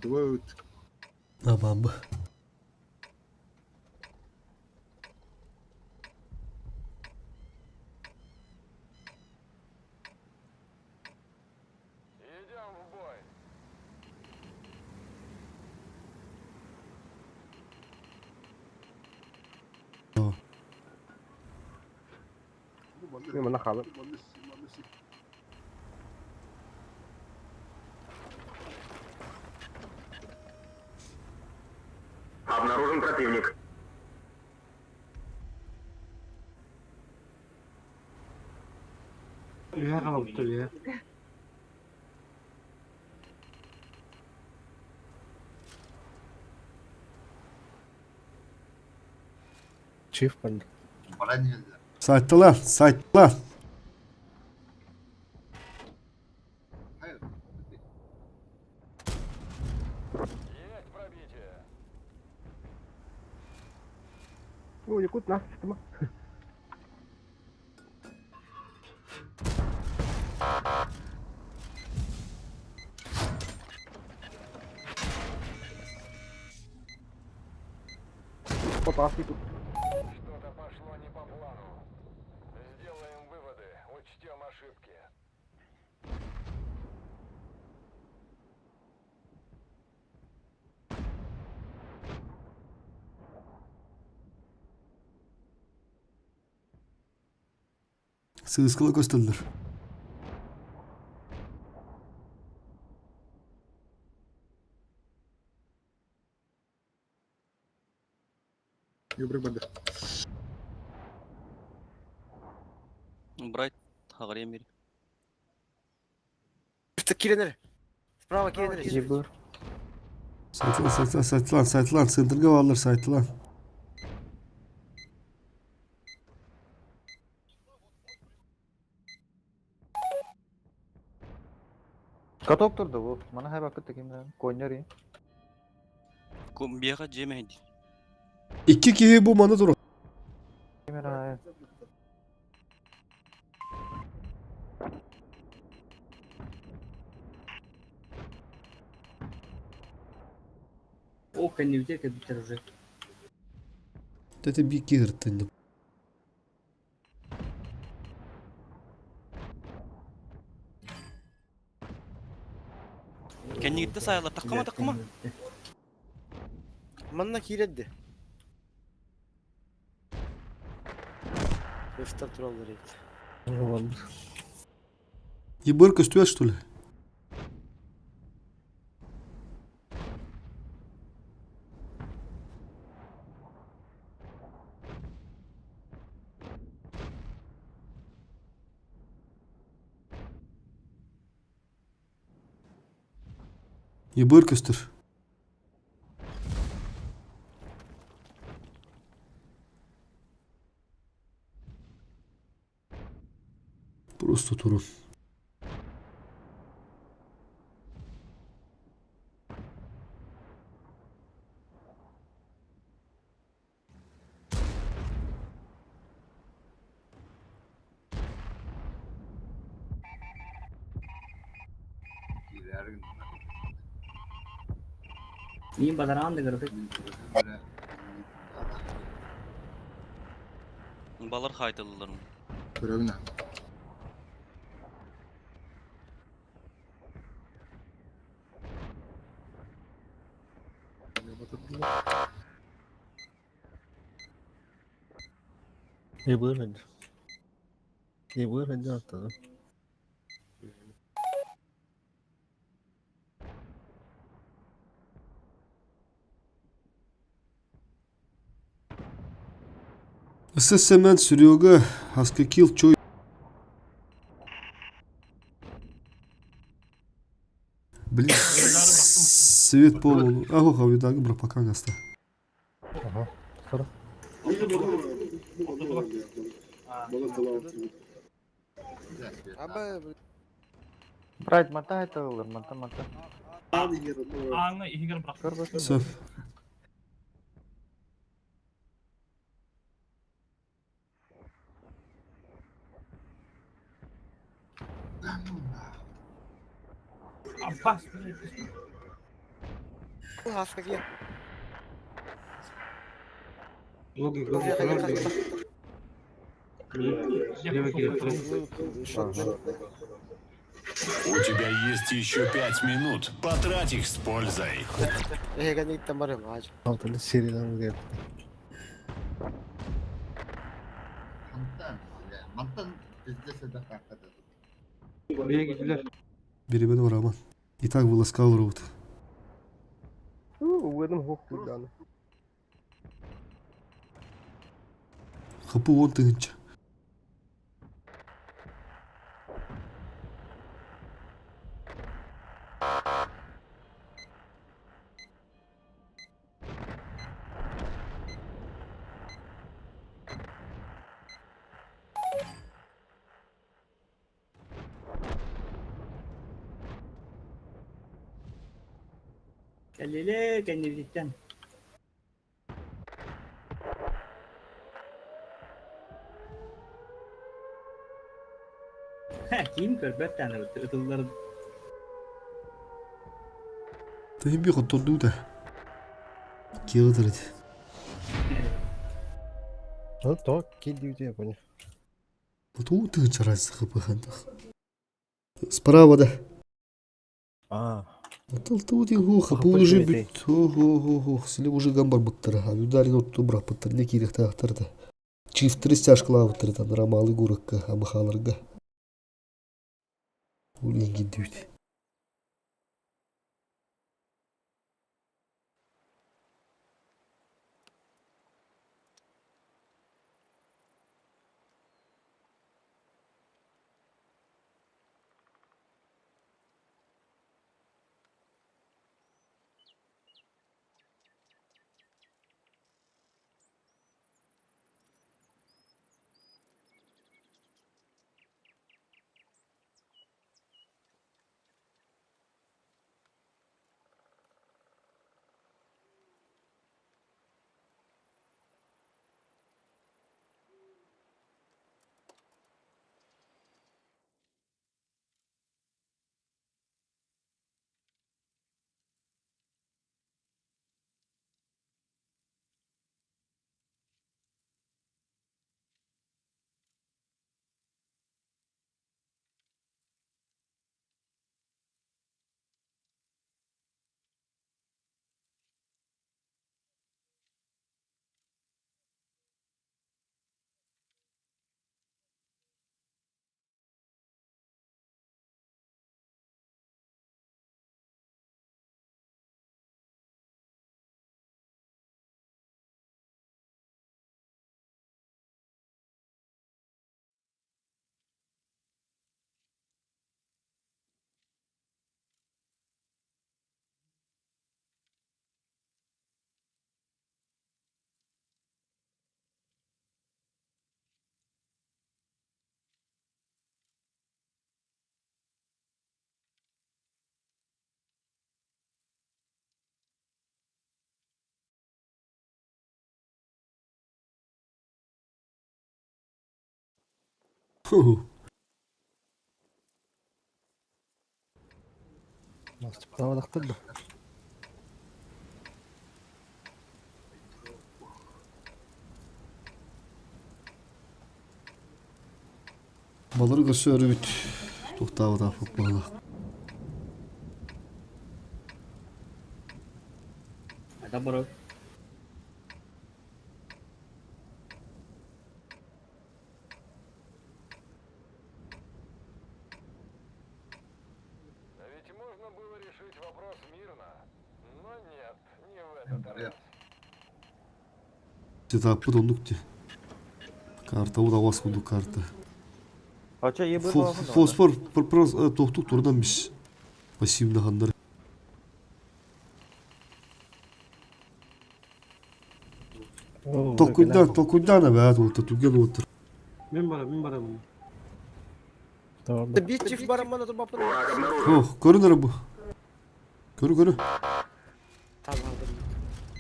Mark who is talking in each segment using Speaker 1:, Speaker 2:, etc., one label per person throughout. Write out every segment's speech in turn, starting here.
Speaker 1: Двое
Speaker 2: Абамбы.
Speaker 3: Манна хаалар.
Speaker 4: Обнаружен противник.
Speaker 5: Үһэ хаалбыта үһэ.
Speaker 6: Чиф барда.
Speaker 2: Сайттылар, сайттылар.
Speaker 3: Ну, якут на, сытыма. Попал тут.
Speaker 4: Что-то пошло не по плану. Сделаем выводы, учтем ошибки.
Speaker 2: Сыыскыла көстөллөр.
Speaker 1: Юбры барды.
Speaker 7: Брайт хаҕарыйан биэр.
Speaker 8: Киирэнэр. Справа киирэнэр.
Speaker 6: Егор.
Speaker 2: Сайтлан, сайтлан, сайтлан, сайтлан. Центрга бааллар, сайтлан.
Speaker 6: Каток турда бу. Мана хайбаккыт таким коннер
Speaker 7: Биэхэ дьиэ мэһэйдии.
Speaker 2: Икки киһи бу маны тур.
Speaker 9: О, кэннибитигэр кэлбиттэр уже.
Speaker 2: Это биир киһи ырыттын.
Speaker 7: Кэннигиттэ саайалар таххама таххама.
Speaker 8: Манна киирэрди. Ыфтар тураллар эбит.
Speaker 2: Ебыр көстүө что ли? Ебыр көстөр. Просто турун.
Speaker 9: Мин бадараан да көрөбүт.
Speaker 7: Балар хаайталылар.
Speaker 1: Көрөбүн.
Speaker 6: Егор hadi. Егор hadi atladım.
Speaker 2: ССМН Серега, Аскакил, Чой. Блин, свет пол. Ага, хавидаг бра пока гаста.
Speaker 6: Ага. Сара.
Speaker 8: Аба,
Speaker 6: Брать, мотай это ылыр, мота, мота.
Speaker 10: Ааҥҥа иһигэр бырахтым.
Speaker 6: Көр
Speaker 2: Сөп.
Speaker 10: Аббас.
Speaker 8: Хаска киэр.
Speaker 4: У тебя есть еще 5 минут. Потрать их с пользой.
Speaker 8: Эһиги барым ааж.
Speaker 6: Алтылы сериялар диэн.
Speaker 2: Беременный Роман. И так выласкал рот.
Speaker 3: Уыдым хух куданы.
Speaker 2: Хапу он тыгынча.
Speaker 9: Кэллилэр кэннибититтэн. Ким көрбөт даҕаны ытылларын.
Speaker 2: Тыһын би хоттордуу да. Киэҕи тырыт.
Speaker 6: Ну то килдибит я понял.
Speaker 2: Туу тыгынча разница хапыхантах. Справа да.
Speaker 6: А,
Speaker 2: Тыл туу ху хапу уже бүт. Хо хо хо хо. Сили уже гамбар буттар. А ударин отту бырахпыттар. Не киирихтаахтар да. Чифтери стяжкалаабыттар там Рамалы гуракка, амахаларга. Улин гиддүүт. Ху.
Speaker 6: Справа да.
Speaker 2: Балары көрсө өрүбүт. Тухтаабыта футбола.
Speaker 9: Это бро.
Speaker 4: А ведь можно было решить вопрос мирно. Но нет, не в этот раз.
Speaker 2: Сетаппыт оннук ти. Карта удавас курдук карта.
Speaker 6: Ача ебы
Speaker 2: Фосфор тохтук турдан биш. Пассивный хандар. Толкуйдан, толкуйдан абат вот туген вот.
Speaker 10: Мен бара, мен барамын.
Speaker 8: Бит чиф бараман отурбаппын.
Speaker 2: Ох, көрүнөр бу. Көрү көрү.
Speaker 8: Tamam aldım.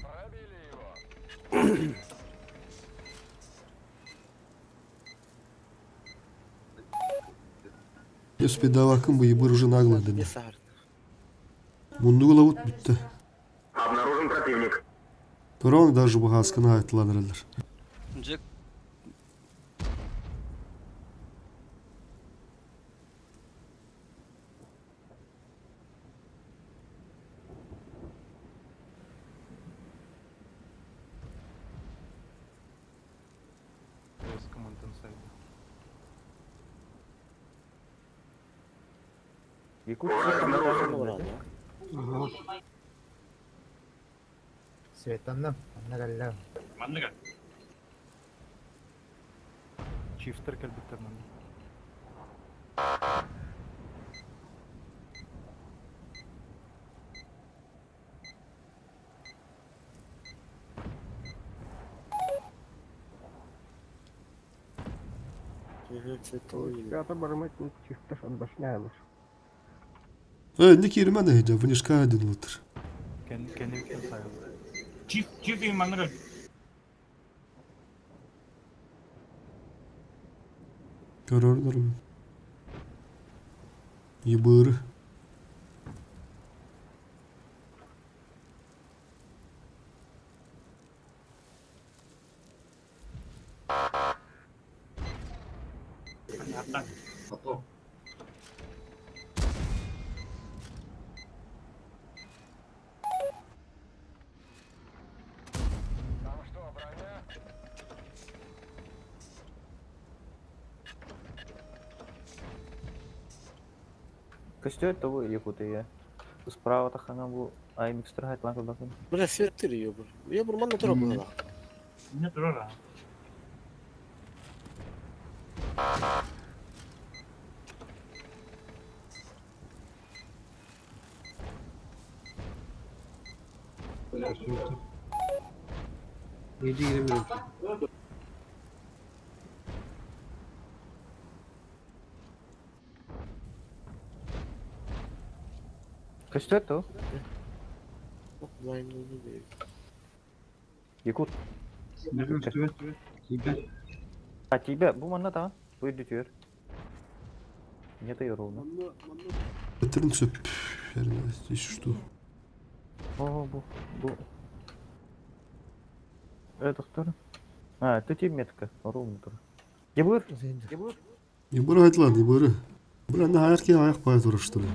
Speaker 4: Пробили его.
Speaker 2: Өспедавакын бу ебыр уже нагло
Speaker 8: Не
Speaker 2: деди.
Speaker 8: сахар.
Speaker 2: Мунду лавут бүттү. Көрөҥ даже баһаасканы аайтылаан эрэллэр.
Speaker 7: Джек
Speaker 6: Якут
Speaker 10: Ага.
Speaker 1: Светанна, манна кэллэ.
Speaker 9: Манныга.
Speaker 5: Чифтер кэлбиттэр манна.
Speaker 3: Свята барымать чисто отбашняешь.
Speaker 2: Э, не киирмэн эһидэ, вынешка один лытыр.
Speaker 5: Кэннибиттэн сайыллар.
Speaker 9: Чиф, чиф и манныга.
Speaker 2: Көрөрдөрүм. Ебыры.
Speaker 9: Аттан.
Speaker 4: Там что, броня?
Speaker 6: Көстөр тобу Якутия. Справа тахана бу аймикстер хайтлан кылбатын.
Speaker 8: Бля, светтир ебр. Ебр манна тура була.
Speaker 9: Не турара.
Speaker 10: Gece giremiyorum.
Speaker 6: Көстөр тобу.
Speaker 8: Blind oldu değil.
Speaker 6: Якут.
Speaker 10: Ne köstü? Тибет.
Speaker 6: А тебя бу манна та. Бу дүтүөр. Не то ровно.
Speaker 2: Өтөрүн сөп. Что?
Speaker 6: О, бу бу. Э, доктор. А, ты тебе метка ровно тур. Ебыр.
Speaker 2: Ебыры айтылан, ебыры. Бля, на аяқ аяқ бай тура, что ли.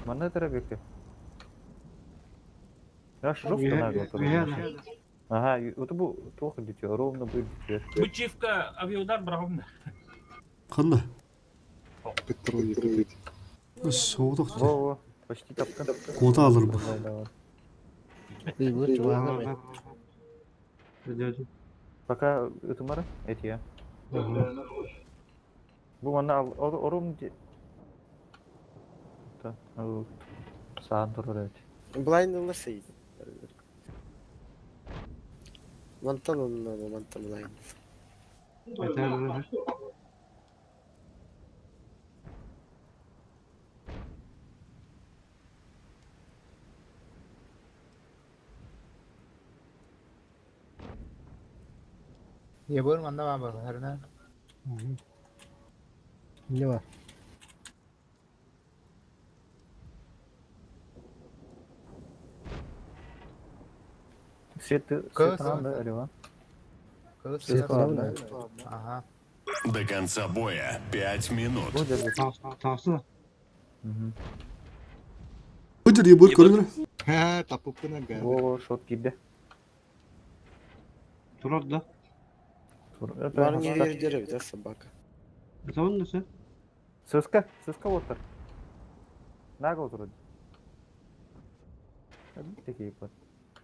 Speaker 6: Манна тарабекке. Я жопка нагло тур. Ага, вот бу плохо дитё, ровно будет дитё.
Speaker 9: Бу чифка авиаудар брагымда.
Speaker 2: Қанда? Соғдық.
Speaker 6: Во, во, почти таптым.
Speaker 2: Кота алыр bu.
Speaker 6: Давай, давай.
Speaker 10: Hadi hadi.
Speaker 6: Пока это мара, эти я.
Speaker 10: Ага.
Speaker 6: Бу манна ал, орум ди. Та, саан турар эбит.
Speaker 8: Blind olursa seyit. Мантан онна, мантан blind.
Speaker 10: Hadi hadi hadi.
Speaker 1: Ебыр манна баа барна.
Speaker 3: Не var?
Speaker 6: Свет
Speaker 1: Кыз.
Speaker 6: свет алева.
Speaker 1: Кыз.
Speaker 6: Свет ладно.
Speaker 1: Ага.
Speaker 4: До конца боя 5 минут.
Speaker 6: Бу держит.
Speaker 10: Тағысы.
Speaker 6: Мгм.
Speaker 2: Өтер ебыр көрінір.
Speaker 6: Во, во, шот киде.
Speaker 10: Турар да.
Speaker 6: Это
Speaker 8: Барın yer görev de собака.
Speaker 10: Zaman nasıl?
Speaker 6: Сыска, сыска отыр. Нагл вроде. Такие вот.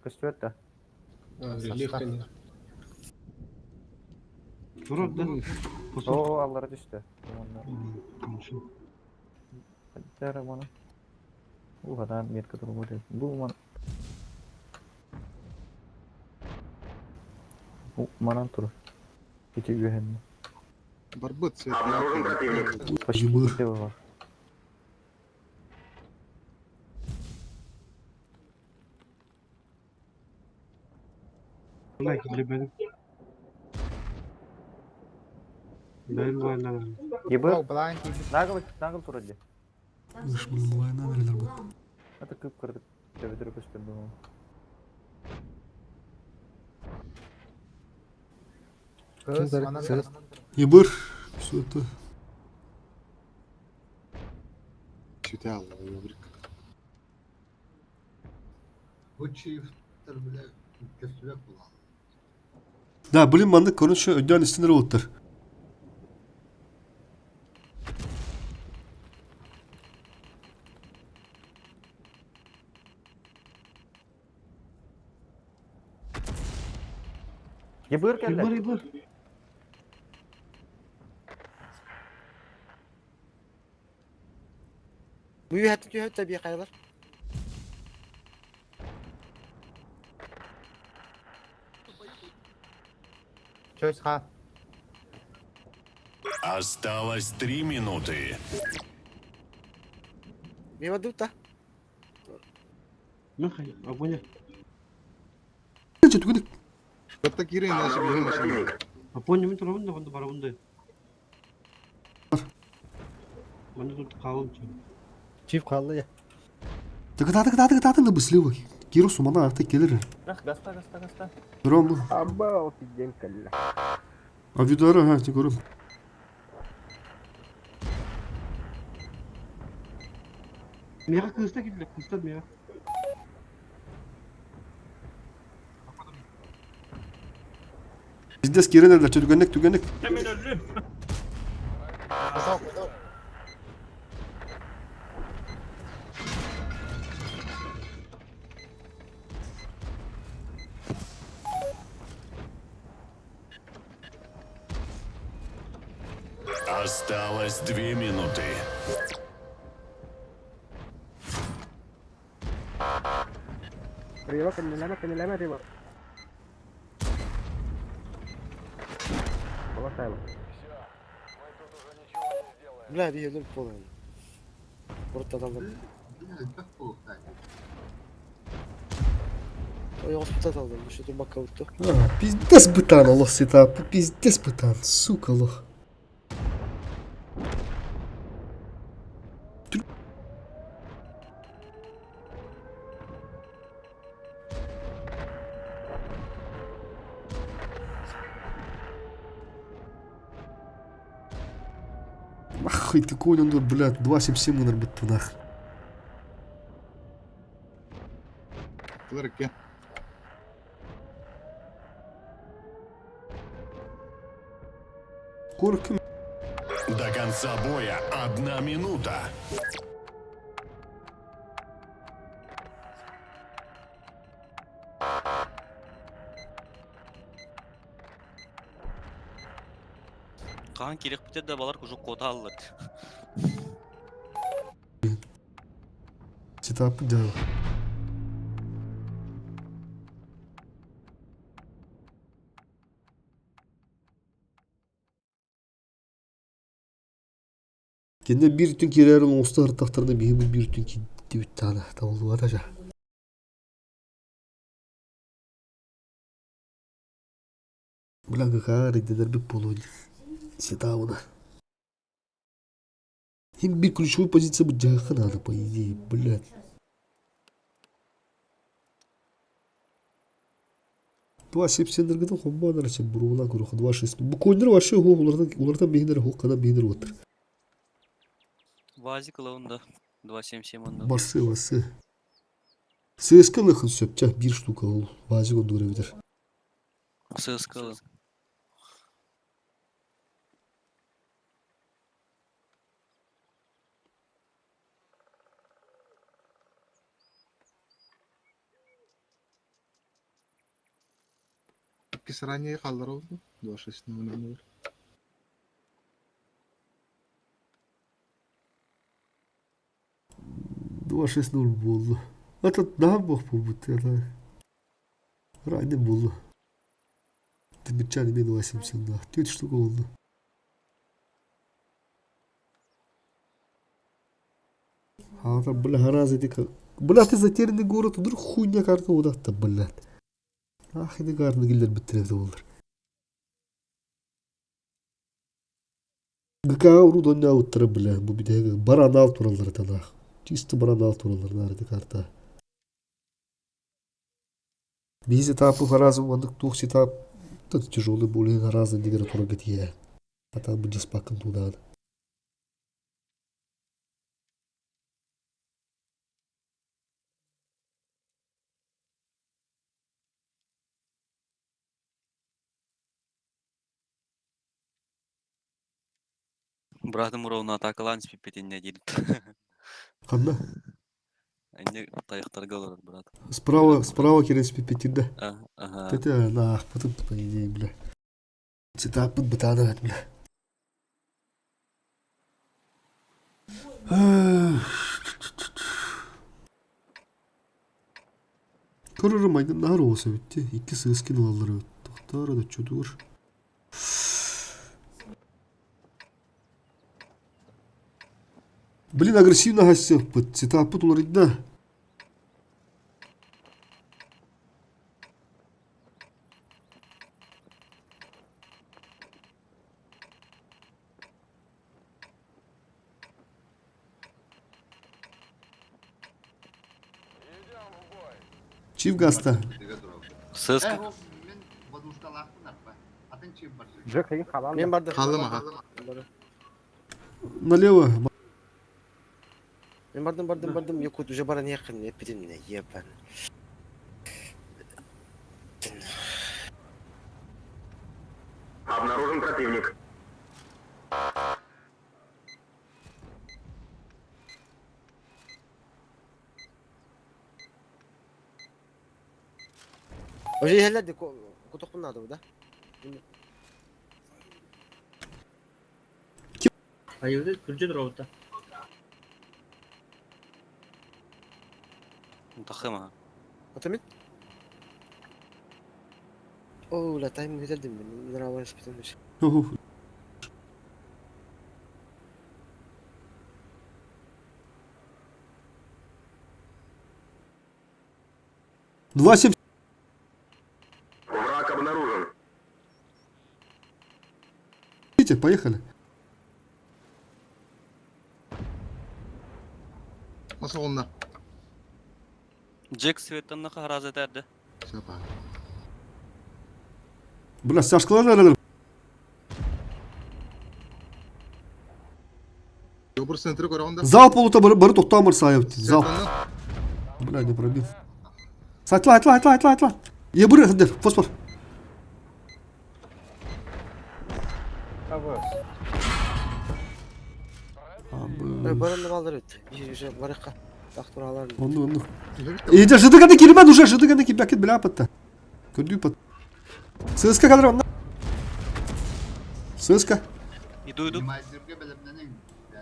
Speaker 6: Костюр да.
Speaker 10: Турар да.
Speaker 6: О, аллара түстү.
Speaker 10: Konuşun.
Speaker 6: Тара мана. Угадан метка турбу. Бу ман. У манан тур. Ити үһен.
Speaker 2: Ебыр.
Speaker 6: Почти бар.
Speaker 10: Бля, Бэйм буолла.
Speaker 6: Ебыр.
Speaker 1: О, блайн киирбит.
Speaker 6: Нагыл, нагыл турар дии.
Speaker 2: Ыш, блин, блайна верилер бу.
Speaker 6: Это кып кырдык. Төбөтөрө көстөр бу.
Speaker 1: Кыз, манан
Speaker 3: Сыз.
Speaker 2: Ебыр. Все это. Да, блин, маннык короче, өйдөөн истинер уоттар.
Speaker 6: Ебыр кэллэ.
Speaker 10: Ебыр, ебыр.
Speaker 8: Bu ühette tühette tabii kayalar.
Speaker 1: Чөс ха.
Speaker 4: Осталось 3 минуты.
Speaker 8: Мимо дута.
Speaker 10: Михай, огоня.
Speaker 2: Түгүнүк.
Speaker 10: Апоня мен турабын да, онда барабын да. Манда тут қалым чы.
Speaker 3: Чиф қалды я.
Speaker 2: Тыгытаты тыгытаты тыгытаты быслива. Киру сумана арты келер.
Speaker 6: Гаста, гаста, гаста.
Speaker 2: Ром.
Speaker 3: Абау, пизден калла.
Speaker 2: А видара, ага, ти көрөм.
Speaker 10: Мега кыста келді, кыста мега.
Speaker 2: Пиздец киренерлер түгенек түгенек.
Speaker 9: Мен өлдүм.
Speaker 1: Кусок, кусок.
Speaker 4: Осталось 2 минуты.
Speaker 3: Риба кэннилээмэ, кэннилээмэ, Риба. Баласайма.
Speaker 4: Мы тут уже ничего не сделаем.
Speaker 8: Бля, bir öldüm kolay. Burada adamlar. Ой, hospital aldım. Şu dur bakavuttu.
Speaker 2: А, пиздец бытан, лох сита, пиздец бытан, сука, лох. Нахуй ты конь, он, блядь, 2.77 наверное, быт нах. Корки
Speaker 4: До конца боя 1 минута.
Speaker 7: Кахан керек битер да балар уже кода алылар.
Speaker 2: Сетап делал. Кенде бир түн кирер оңустар тахтарына биһи бу бир түн киддибит таана табылдыбата жа. Бля гахаар идденер бит болуун сетабына. Им бир ключевой позиция бу жаха надо по идее, блядь. 2.70-дергеден хомбанар сен бурула көрөх 2.6. Бу коннер вообще хо улардан улардан бейнер хо кана бейнер отыр.
Speaker 7: Вазик ылауында. 2.77 онда.
Speaker 2: Басы басы. ССК лыхын сөп чах бир штука ол вазик он дура битер.
Speaker 7: ССК.
Speaker 11: Ранее қалдыр oldu. 2.6.00.
Speaker 2: 2.6.0 болду. Этот наһа бох болбут это. Райны болду. Тимирчан мен 2.70 да. Төрт штука болду. А там, бля, гораздо эти как... Бля, ты затерянный город, вдруг хуйня карта удахта, блядь. Ах, ини гаарны киллэрбиттэрэ эбитэ буоллар. ГК урут оонньообуттара бля, бу бүтэһик баранаал тураллар этэ Чисто баранаал тураллар наар ити карта. Биһи сетапы харазы маннык туох сетап тяжелый более харазы дигere турарга тиийэ. Хата бу дьаспаккын туудаан.
Speaker 7: Братым уровна атакалаан испиппитиннэ диир.
Speaker 2: Ханна?
Speaker 7: Инне тайахтарга олорор брат.
Speaker 2: Справа, справа кирен испиппитин да.
Speaker 7: Ага.
Speaker 2: Тете, наахпытым, по идее, бля. Сетаппыт бытаана бля. Көрөрүм майгын наар оҕус эбит дии. Икки сыыскин ылаллар эбит. Тохтоор да чудуур. Блин, агрессивно хассыахпыт. Сетаппыт уларыйда. Чив гаста.
Speaker 7: Сыска.
Speaker 3: Джек хейин халан.
Speaker 8: Мен бардым.
Speaker 11: Халым аха.
Speaker 2: Налево.
Speaker 8: Мен бардым, бардым, бардым. Якут уже баран якын. Эпидемне, ебан.
Speaker 4: Обнаружен противник.
Speaker 8: Уже иһэллэр кутукпун надо да?
Speaker 9: Айылды күрдьүн робота.
Speaker 7: Тахыма.
Speaker 8: Атамит? О, ла тайм güzeldim ben. Нравилось потому что.
Speaker 2: 2,7.
Speaker 4: Враг обнаружен.
Speaker 2: Поехали.
Speaker 11: Масалонна.
Speaker 7: Джек Светтанна хараза этэрдэ.
Speaker 11: Сапа.
Speaker 2: Бля, стяжкалар nerede?
Speaker 11: Йобур центры көрөҕүн да.
Speaker 2: Залп олута бары, бары тоқтамыр сайып. Залп. Бля, не пробил. Сатла, атла, атла, атла, атла. Ебыры, хандер, фосфор.
Speaker 1: Абы.
Speaker 8: Баран балдар өт. Уже барыкка. Тактыралар.
Speaker 2: Онну, онну. Иде, жыдыганы кирмен уже, жыдыганы кибәкет бля патта. Көрдүү пат. Сыска кадр онна. Сыска.
Speaker 7: Иду, иду.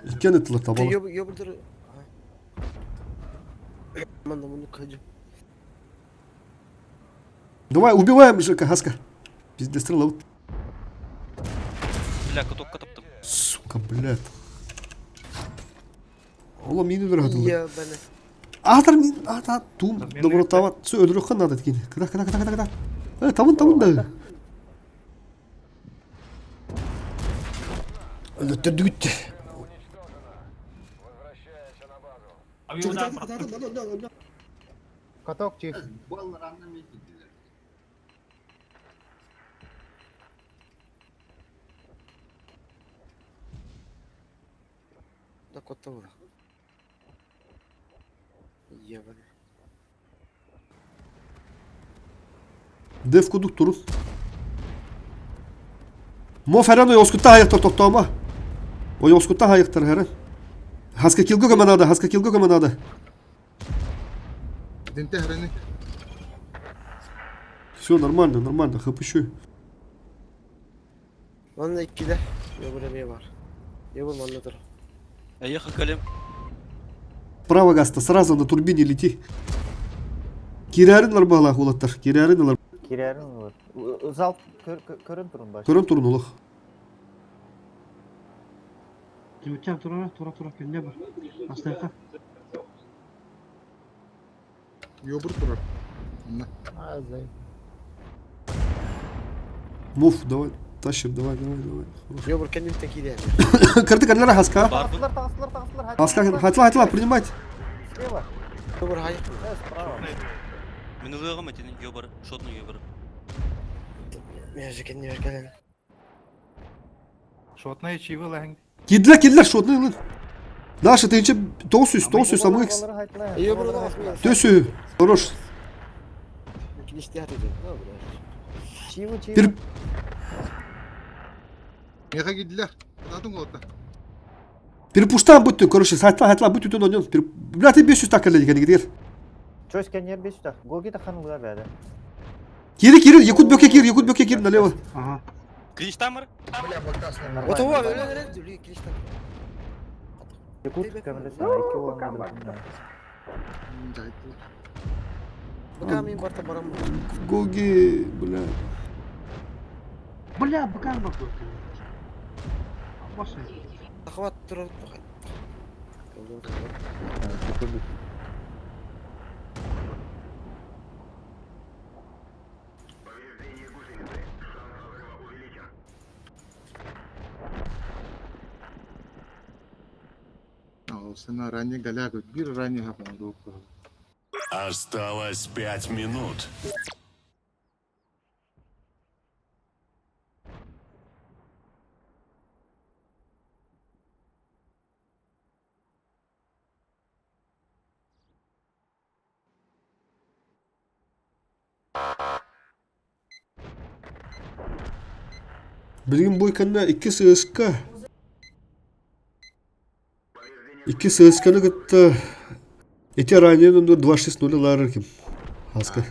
Speaker 2: Иккен ыттылар табалы.
Speaker 8: Ёбурдур. Манда муну кажы.
Speaker 2: Давай, убиваем Жека, Хаска. Пиздец, стрела.
Speaker 7: Бля, кутокка таптым.
Speaker 2: Сука, блядь. Ола мини өлөр
Speaker 8: Я бана.
Speaker 2: Атар мин, ата, тум, добро тава, все өлөрөххөн надо такие. Када, када, када, када, када. Э, табын, табын да. Өлөттөрдү күттү.
Speaker 4: Возвращаемся на базу.
Speaker 9: Авиудар бырахтым.
Speaker 1: Каток чив.
Speaker 8: Да котта була. Я бана.
Speaker 2: Деф кудук турун. Мо ферен оскутта hayıktır токтома. Ой оскутта hayıktır херен. Хаска килго көмө надо, хаска килго көмө надо.
Speaker 11: Динте хрени.
Speaker 2: Все нормально, нормально, хапыщу.
Speaker 8: Манна иккилер. Ёбур эме бар. Ёбур манна тур.
Speaker 7: Поехал калем.
Speaker 2: Право гаста, сразу на турбине лети. Кирәрин лар бала улаттар, кирәрин лар.
Speaker 6: Кирәрин олар. Залп көрөн турун баш.
Speaker 2: Көрөн турун улах.
Speaker 10: Түмүктен тура тура тура кенде бар. Астайка.
Speaker 11: Йобур турар. Онна.
Speaker 1: Азай.
Speaker 2: Муф, давай, тащим, давай, давай, давай. Хорош.
Speaker 8: Йобур кэнниттэн киирэн.
Speaker 2: Карты каллера хаска.
Speaker 7: Барбын.
Speaker 1: Тағыстылар, тағыстылар, тағыстылар.
Speaker 2: Хаска, хатла, хатла, принимать.
Speaker 1: Слева.
Speaker 8: Йобур хайы.
Speaker 1: Справа.
Speaker 7: Мин ылыаҕым этини ёбар, шотну ёбар.
Speaker 8: Мен же кэннибэр кэлэн.
Speaker 5: Шотная чивы лэһэҥ.
Speaker 2: Кидлер, кидлер, шотный лын. Наша, ты че, тоусус, тоусус, амыкс.
Speaker 8: Йобур улаҕас мен.
Speaker 2: Төсү, хорош.
Speaker 8: Кинисти хатыды.
Speaker 1: Чивы, чивы.
Speaker 2: Пер...
Speaker 11: Меха киирдилэр. Кытаатын куотта.
Speaker 2: Перепуштан будь короче, хатла, хатла, будь тут, он, Бля, ты бесю так, коллеги, кигдер.
Speaker 6: Чөс кэннер бес үстэх. Гоги тахан улар бәді.
Speaker 2: Кири, кири, якут бөке кир, якут бөке кир, налево.
Speaker 10: Ага.
Speaker 7: Клинч тамыр?
Speaker 11: Бля, бакасный.
Speaker 8: Отуа өлөн эрэ дүлүй кинистен.
Speaker 6: Якут көмөлөсө икки уолан
Speaker 11: Жайттылар.
Speaker 8: Быка мен барта барам.
Speaker 2: Гоги, бля.
Speaker 10: Бля, быкан бар был. Башай.
Speaker 8: Ахват турар.
Speaker 11: Ол сена ранее голяк, бир ранее хапан
Speaker 4: Осталось 5 минут.
Speaker 2: Билигин бойканна икки ССК. Икки ССК-ны кытта эти ранее 2-6-0 ларыр ким. Хаска.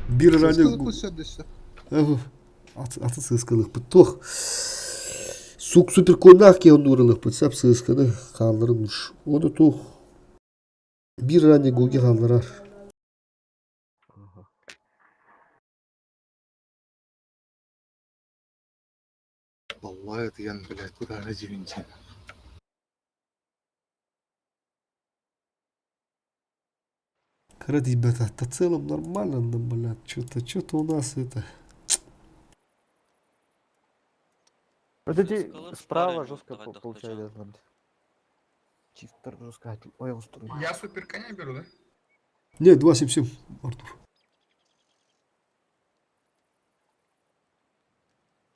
Speaker 2: Бир ранее... Аты ССК-лых пыттох. Сук супер конах ке он урылых пытсап ССК-ны халларын уш. Оны тух. Бир ранее гоги халларар.
Speaker 11: Баллай это блядь, куда она дивинте.
Speaker 2: Короче, ребята, в целом нормально, да, блядь, что-то, что-то у нас это...
Speaker 6: Вот эти
Speaker 7: Скалар
Speaker 6: справа
Speaker 7: старый,
Speaker 6: жестко
Speaker 7: давай, давай,
Speaker 6: получают. Чифтер жестко. Ой, устрой.
Speaker 11: Я супер коня беру, да?
Speaker 2: Нет, 2.77, Артур.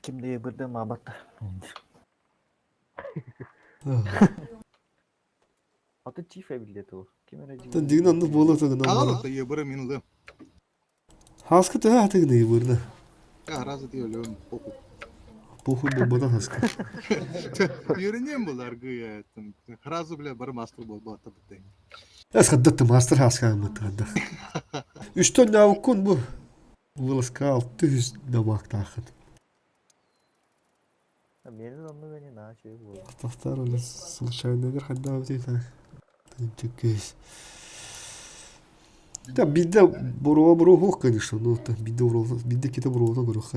Speaker 6: Кимде бирде мабатта. Аты чиф эбилде ту. Ким эре
Speaker 2: Тан дигнан бола тагына.
Speaker 11: Ал это ебыры мин лым.
Speaker 2: Хаска та тагына ебырна.
Speaker 11: Я разы ты өлөм, похуй.
Speaker 2: Похуй бомбадан хаска.
Speaker 11: Үйренем был аргы, там, разы, бля, бар мастер был, был, там,
Speaker 2: Эс хаддат мастер хаска мытада. Үстөн наукун бу. Выласка 600 дамак тахат.
Speaker 6: Мени онну мени наче бу.
Speaker 2: Тахтар эле случайно бир хадда өтөй Текес. Да бидде бурова бурух, конечно, но там бидде бурова, бидде ките бурова бурух.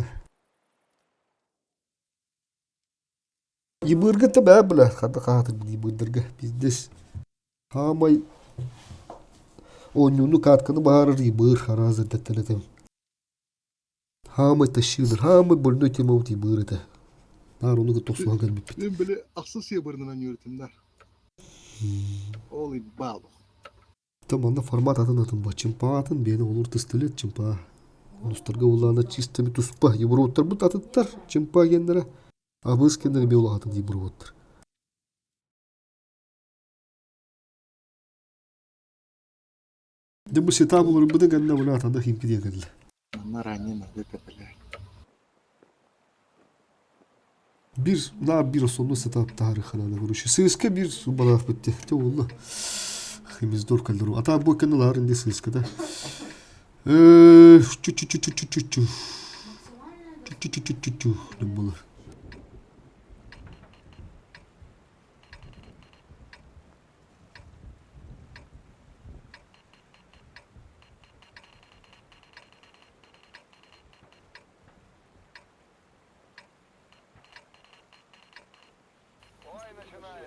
Speaker 2: Ебырга та бә бля, хада хата ебырга, пиздец. Хамай Онюну катканы баарыр ебыр харазы тәттелетем. Хамай тащилер, хамай больной тема ут ебыр это. Нар оны тосуға кәлбіп.
Speaker 11: Мен біле ақсыз ебырынан үйретімдер. Ол ебал.
Speaker 2: Там анда формат атын атын ба, чымпа атын бені олар тыстылет чымпа. Улустарга улана чистыми туспа, ебыроттар бут атыттар, чымпа кендері. Абыз кендері беула атын ебыроттар. Де бұл сета бұл рыбыды кәнді бұла атанда химки дегенді.
Speaker 11: Ана ранена, это, бля.
Speaker 2: Бир, на бир основной сетап тарихына короче. ССК бир субалах бітті. Те олла. Химиздор калдыру. Ата бу каналар инде ССК да. Чу чу чу чу чу чу чу. Чу чу чу чу чу чу. Не было.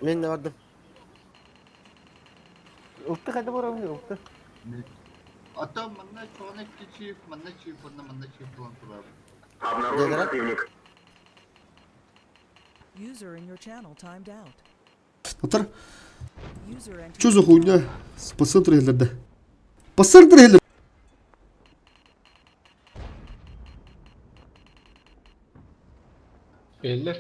Speaker 8: Мен бардым.
Speaker 6: Ылты кайда барам ылты.
Speaker 11: Ата манна чоне кичи, манна чип, манна манна чип булан турар.
Speaker 8: Дедара.
Speaker 2: Татар. Что за хуйня? По центру иһиллэрдэ. По центру иһиллэр.
Speaker 12: Иһиллэр.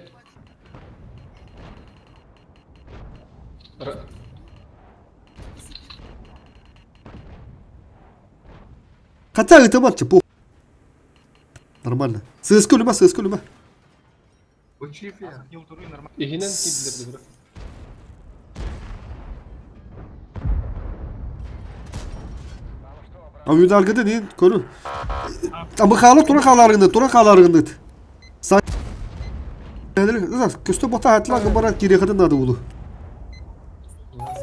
Speaker 2: Хотя это матча, пох. Нормально. ЦСК үлүмэ, ЦСК үлүмэ.
Speaker 12: Иһинэн киирдилэр бу.
Speaker 2: Авидаргыда дейін көру. Абы хаала тура хаалааргынды, тура хаалааргынды. Көстө бота атла гыбара кириэхэтин надо булу.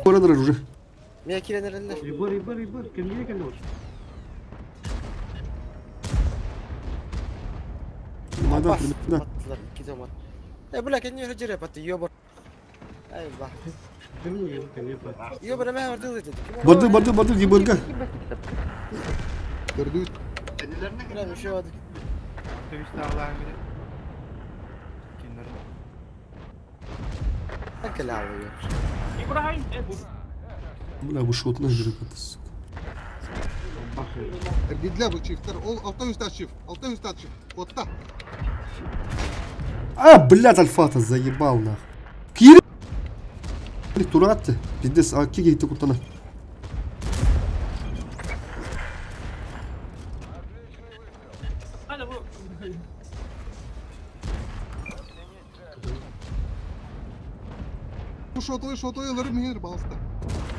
Speaker 2: Көрөн уже.
Speaker 8: Мен кирен эрэллэр.
Speaker 10: Ибыр, ибыр, ибыр. Кемге келди ол?
Speaker 2: Мада,
Speaker 8: Аттылар, икки томат. Э, бля, кенни өрө жере патты, ёбар. Ай, ба. Ёбар, эме барды деди.
Speaker 2: Барды, барды, барды, ебырга.
Speaker 11: Көрдүт.
Speaker 8: Бля, еще барды.
Speaker 2: Бля, бу шотна жүрөк это, сука.
Speaker 11: Эргидлер бу чифтер. Ол алта үстат чиф. Алта үстат чиф. Отта.
Speaker 2: А, блядь, Альфата заебал нах. Кири. Туратты. Пиздец, а киги ты кутана.
Speaker 11: Бу шотой шотой ылырым михир балыста.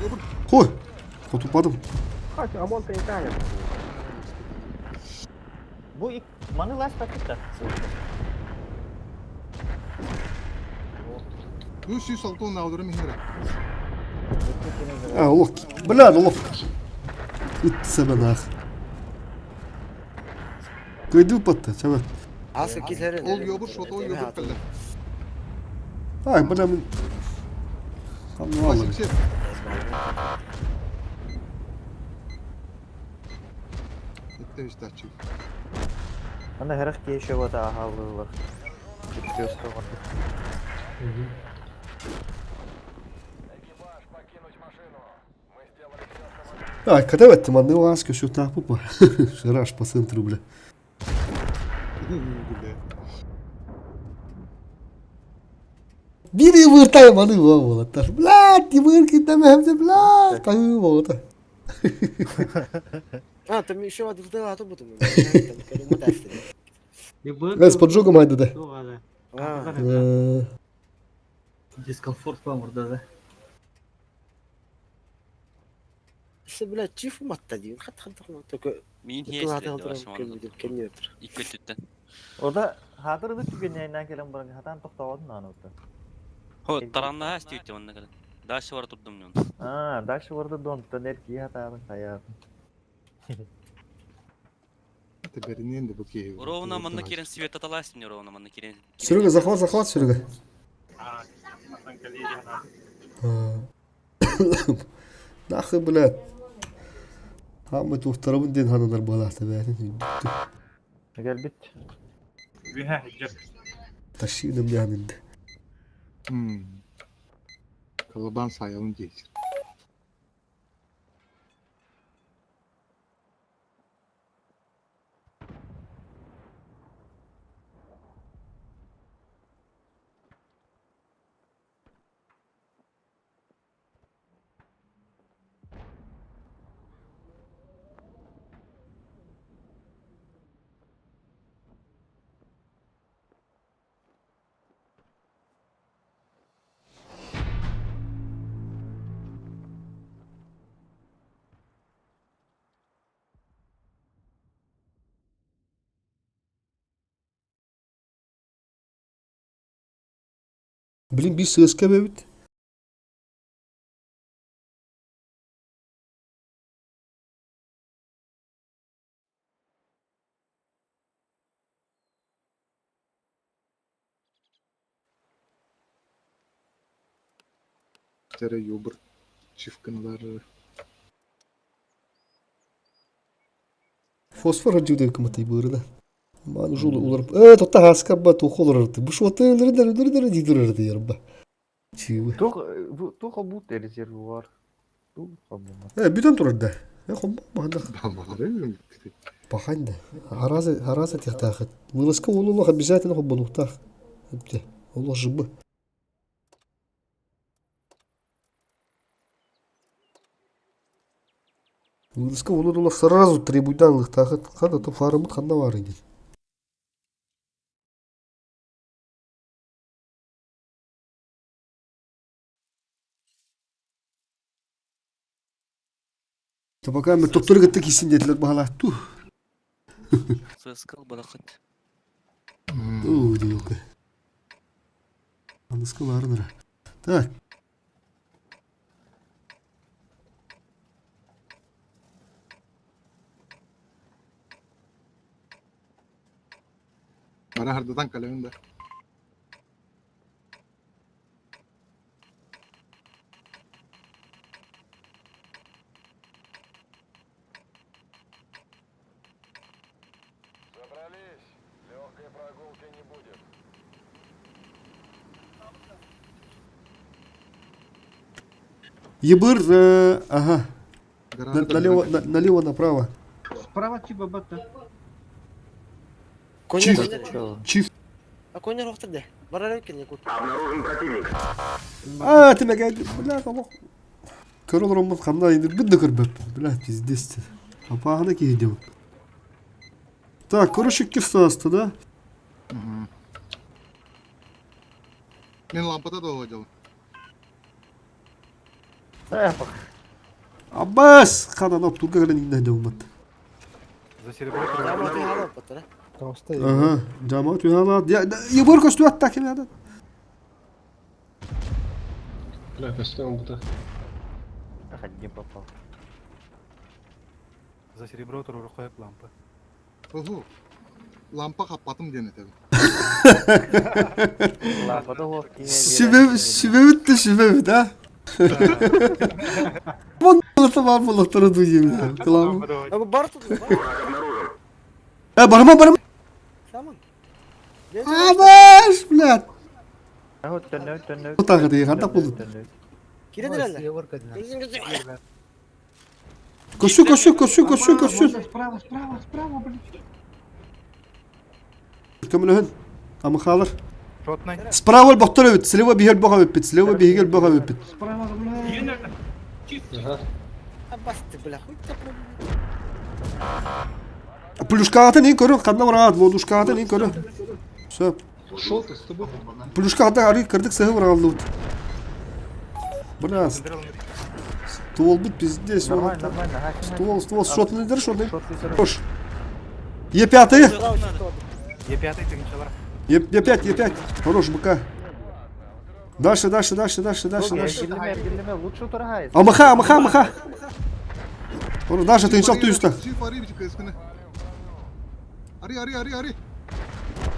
Speaker 11: Ёбур.
Speaker 2: Хой. Хотупадым.
Speaker 6: Бу ик маны лас пакетта.
Speaker 11: Үс жүз алты он алдырым михир.
Speaker 2: А, лох. Бля, лох. Итсебе нах. Көйдү патта, чабат.
Speaker 8: Асы килер.
Speaker 11: Ол ёбур шотой ёбур кэллэ.
Speaker 2: Ай, бля, мен. Там мало.
Speaker 11: Сексен. Этте үстат чиф.
Speaker 6: Анда хэрэг кешө бата ахалылар. Четырёхсто
Speaker 4: Экипаж покинуть машину. Мы сделали все, что могли.
Speaker 2: Ай, когда это манны ласка, что та пупа. Шараш по центру, бля.
Speaker 11: Бля.
Speaker 2: Бири выртай маны болаттар. Бля, тимыр китеме бля, таю болата.
Speaker 8: А, там еще барды да, а то буду.
Speaker 2: С поджогом айда да.
Speaker 8: А,
Speaker 9: Дискомфорт вам да.
Speaker 8: Се, бля, чиф матта дейін. Хат хат хат только
Speaker 7: Мин
Speaker 8: кемне өтір.
Speaker 7: Икки өттүттен.
Speaker 6: Ода хатырды түгеннәйнән келен баран хатан токтабадын аны отта.
Speaker 7: Хо, таранна хастүйттен онна келен. Дальше бара турдум мен.
Speaker 6: А, дальше барды донтан эрки хатарын хаятын.
Speaker 11: Это беринен де бу ки.
Speaker 7: Ровно манна кирен свет аталас мне ровно манна кирен.
Speaker 2: Серега, захват, захват, Серега. Нахуй, блядь. А мы тут вторым день хананар балахта, блядь.
Speaker 6: Гел бит.
Speaker 2: Тащи на меня ханынды.
Speaker 11: Калабан саялын дейт.
Speaker 2: Блин, бис СК бит.
Speaker 11: Тере ёбур чифканалар.
Speaker 2: Фосфор хаджуды кыматы бырына. Маан уже уларып, э, тота хаска ба тух олорорды. Бу шоты өлөрдөр өлөрдөр дии турарды ярба. Чивы.
Speaker 6: Тух тух обут резервуар. Тух обут.
Speaker 2: Э, бүтэн турарда. Э, хомба баханда. Баханда. Аразы, аразы тихтахыт. Вылазка олулах обязательно хомбанухтах. Эпте. Олох жыбы. Вылазка олулах сразу требуйдан лыхтахыт. Ханда то фарымыт ханда бар иди. То пока мы топтор кытта киссин диэтилэр баһалаах туу.
Speaker 7: Сыскал балакыт.
Speaker 2: Уу диилка. Аныска баарын ыра. Так.
Speaker 11: Бара хардатан калабын да.
Speaker 4: Собрались. Легкой прогулки не будет.
Speaker 2: Ебыр, э, ага. Налево, налево, направо.
Speaker 10: Справа типа бата.
Speaker 2: Чиф. Чиф.
Speaker 8: А конер охтырды. Барар экен якут.
Speaker 2: А, ты меня, бля, помог. Көрөл роммут ханна инде бит да көрбөп. Бля, пиздец. Апаһына киһи диэн. Так, короче, кисасты, да?
Speaker 11: Мен лампата да оладел.
Speaker 2: Аббас! Ханан оп, турга кэлэн иҥнэ дьоммут.
Speaker 5: За серебро
Speaker 2: Ага, жама түһала. Ебор көстү атта ким ядат.
Speaker 12: Бля, костюм бута.
Speaker 6: Один попал.
Speaker 5: За серебро турурухайып лампа.
Speaker 11: Ого. Лампа хаппатым диэн этебин.
Speaker 6: Лампада ол
Speaker 2: Сүбэ сүбэбит да сүбэбит, а? Вон бар болоттары дуйым. Кылам.
Speaker 8: Бар тут.
Speaker 2: Э, барма барма.
Speaker 8: Саман.
Speaker 2: Абаш, блядь.
Speaker 6: Төннө төннө.
Speaker 2: Тагы дии, хантак болду.
Speaker 8: Кире
Speaker 2: Көссү, көссү, көссү, көссү, көссү.
Speaker 10: Справа, справа, справа, блядь.
Speaker 2: Көмөлөһүн. Амыхалар.
Speaker 5: Шотнай.
Speaker 2: Справа боқтор өбүт, слева бихел боға өппит, слева бихел боға өппит.
Speaker 10: Справа, блядь.
Speaker 12: Ага.
Speaker 8: Абас ты, бля, хуй ты
Speaker 2: Плюшкаатын ин көрүн, ханна бараат, лодушкаатын ин көрүн. Все.
Speaker 12: Шел ты с тобой.
Speaker 2: Плюшкаата ары кырдык сыһы барааллыбыт. Бля, ствол бут пиздец.
Speaker 6: Нормально, нормально.
Speaker 2: Ствол, ствол, шотный дыр, шотный. Хорош. Е5,
Speaker 5: Е5 тыгынчалар.
Speaker 2: Е5, Е5. Хорош, быка. Дальше, дальше, дальше, дальше, дальше, дальше.
Speaker 6: Эргиллеме, эргиллеме, лучше турагай.
Speaker 2: Амаха, амаха, амаха. Дальше ты иншалл түйісті.
Speaker 11: Чиф ари бичик эскене. Ари, ари, ари, ари.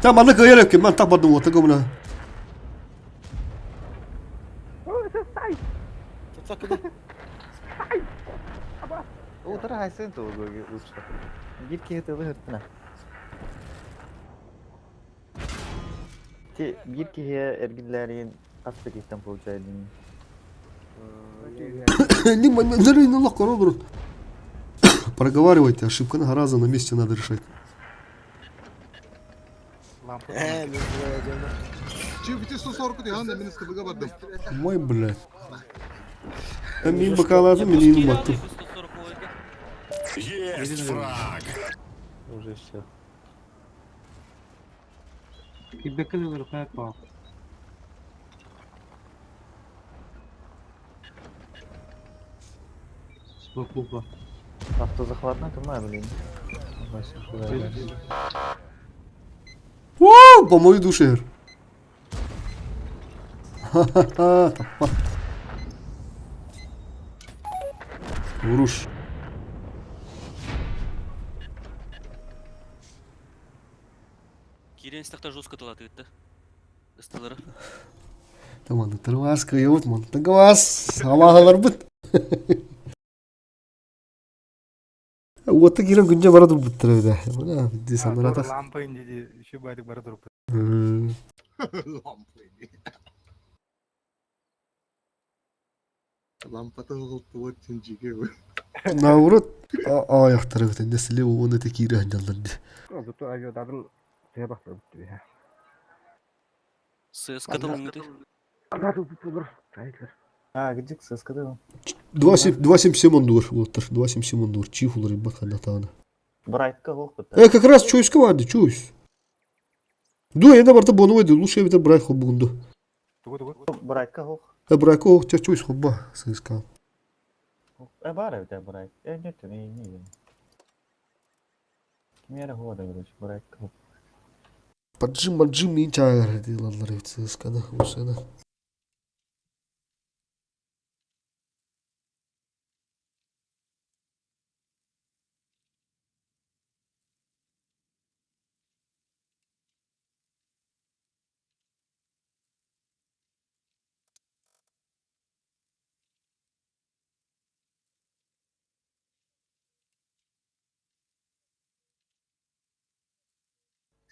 Speaker 2: Там аны кыйыр өккен, мен так бардым оты көмілі.
Speaker 6: Утарагай сын то лучше. Гибкий это выгодно. Те гибкие эргиллерин аспектен получает.
Speaker 2: Проговаривайте, ошибка на раза на месте надо решать.
Speaker 5: Лампа.
Speaker 11: Чиф ити 140 диган мен стыбыга бардым.
Speaker 2: Мой, блядь. Мин бакалазы, мен ин баттым.
Speaker 4: Есть фраг!
Speaker 6: Уже все.
Speaker 10: Кибекин рукой пал. Спокупа.
Speaker 6: Автозахват на тумай, блин.
Speaker 2: Уу, по моей душе. Ха-ха-ха, таппа. Уруш.
Speaker 7: Кирен стахта жестко талатыгыт да. Ыстылары.
Speaker 2: Таман, тырвас кыйыбыт, мантыгвас, алагалар быт. Уотта киирэн күндьэ бара турбуттар эбит ээ. Бына дии санаратах.
Speaker 5: Лампа инди еще байтык бара турбут.
Speaker 11: Лампа ини. Лампата угултубут чинчиге бу.
Speaker 2: Наоборот, аайахтар эбит инде слева уон это киирэ сылдьаллар дии.
Speaker 3: Буту авиадабын тыа бахтар бүттү.
Speaker 7: ССК тылыңыты.
Speaker 6: А, где ССК да?
Speaker 2: 2.77 ондур, уоттар. 2.77 ондур. Чих улар ибат ханна
Speaker 6: Брайтка хох
Speaker 2: Э, как раз чуйска барды, чуйс. Ду, енді барта бону еді, лучше битер брайт хоббугунду.
Speaker 5: Тугу тугу.
Speaker 6: Брайтка хох.
Speaker 2: Э, брайко, ох, чуйс хобба, сыска.
Speaker 6: Э, бар это брайт. Э, нет, не, не. Кимера хода, короче, брайтка хох.
Speaker 2: Поджим, поджим, мен чагар, дилалар эбит сысканы, усына.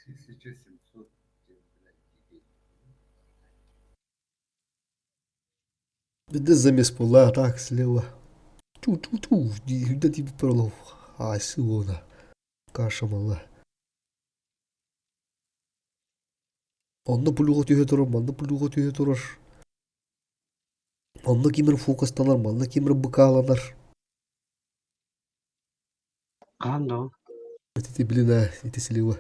Speaker 11: Тысяча семьсот, блядь,
Speaker 2: Беде замес пола, так, слева. Ту-ту-ту, да тебе перлов. А, силона. Каша мала. Онно пулюға түйе тұрар, манна пулюға түйе тұрар. Манна кимір фокустанар, манна кимір быкаланар.
Speaker 10: Каан да ол.
Speaker 2: Это блин, а, это слева.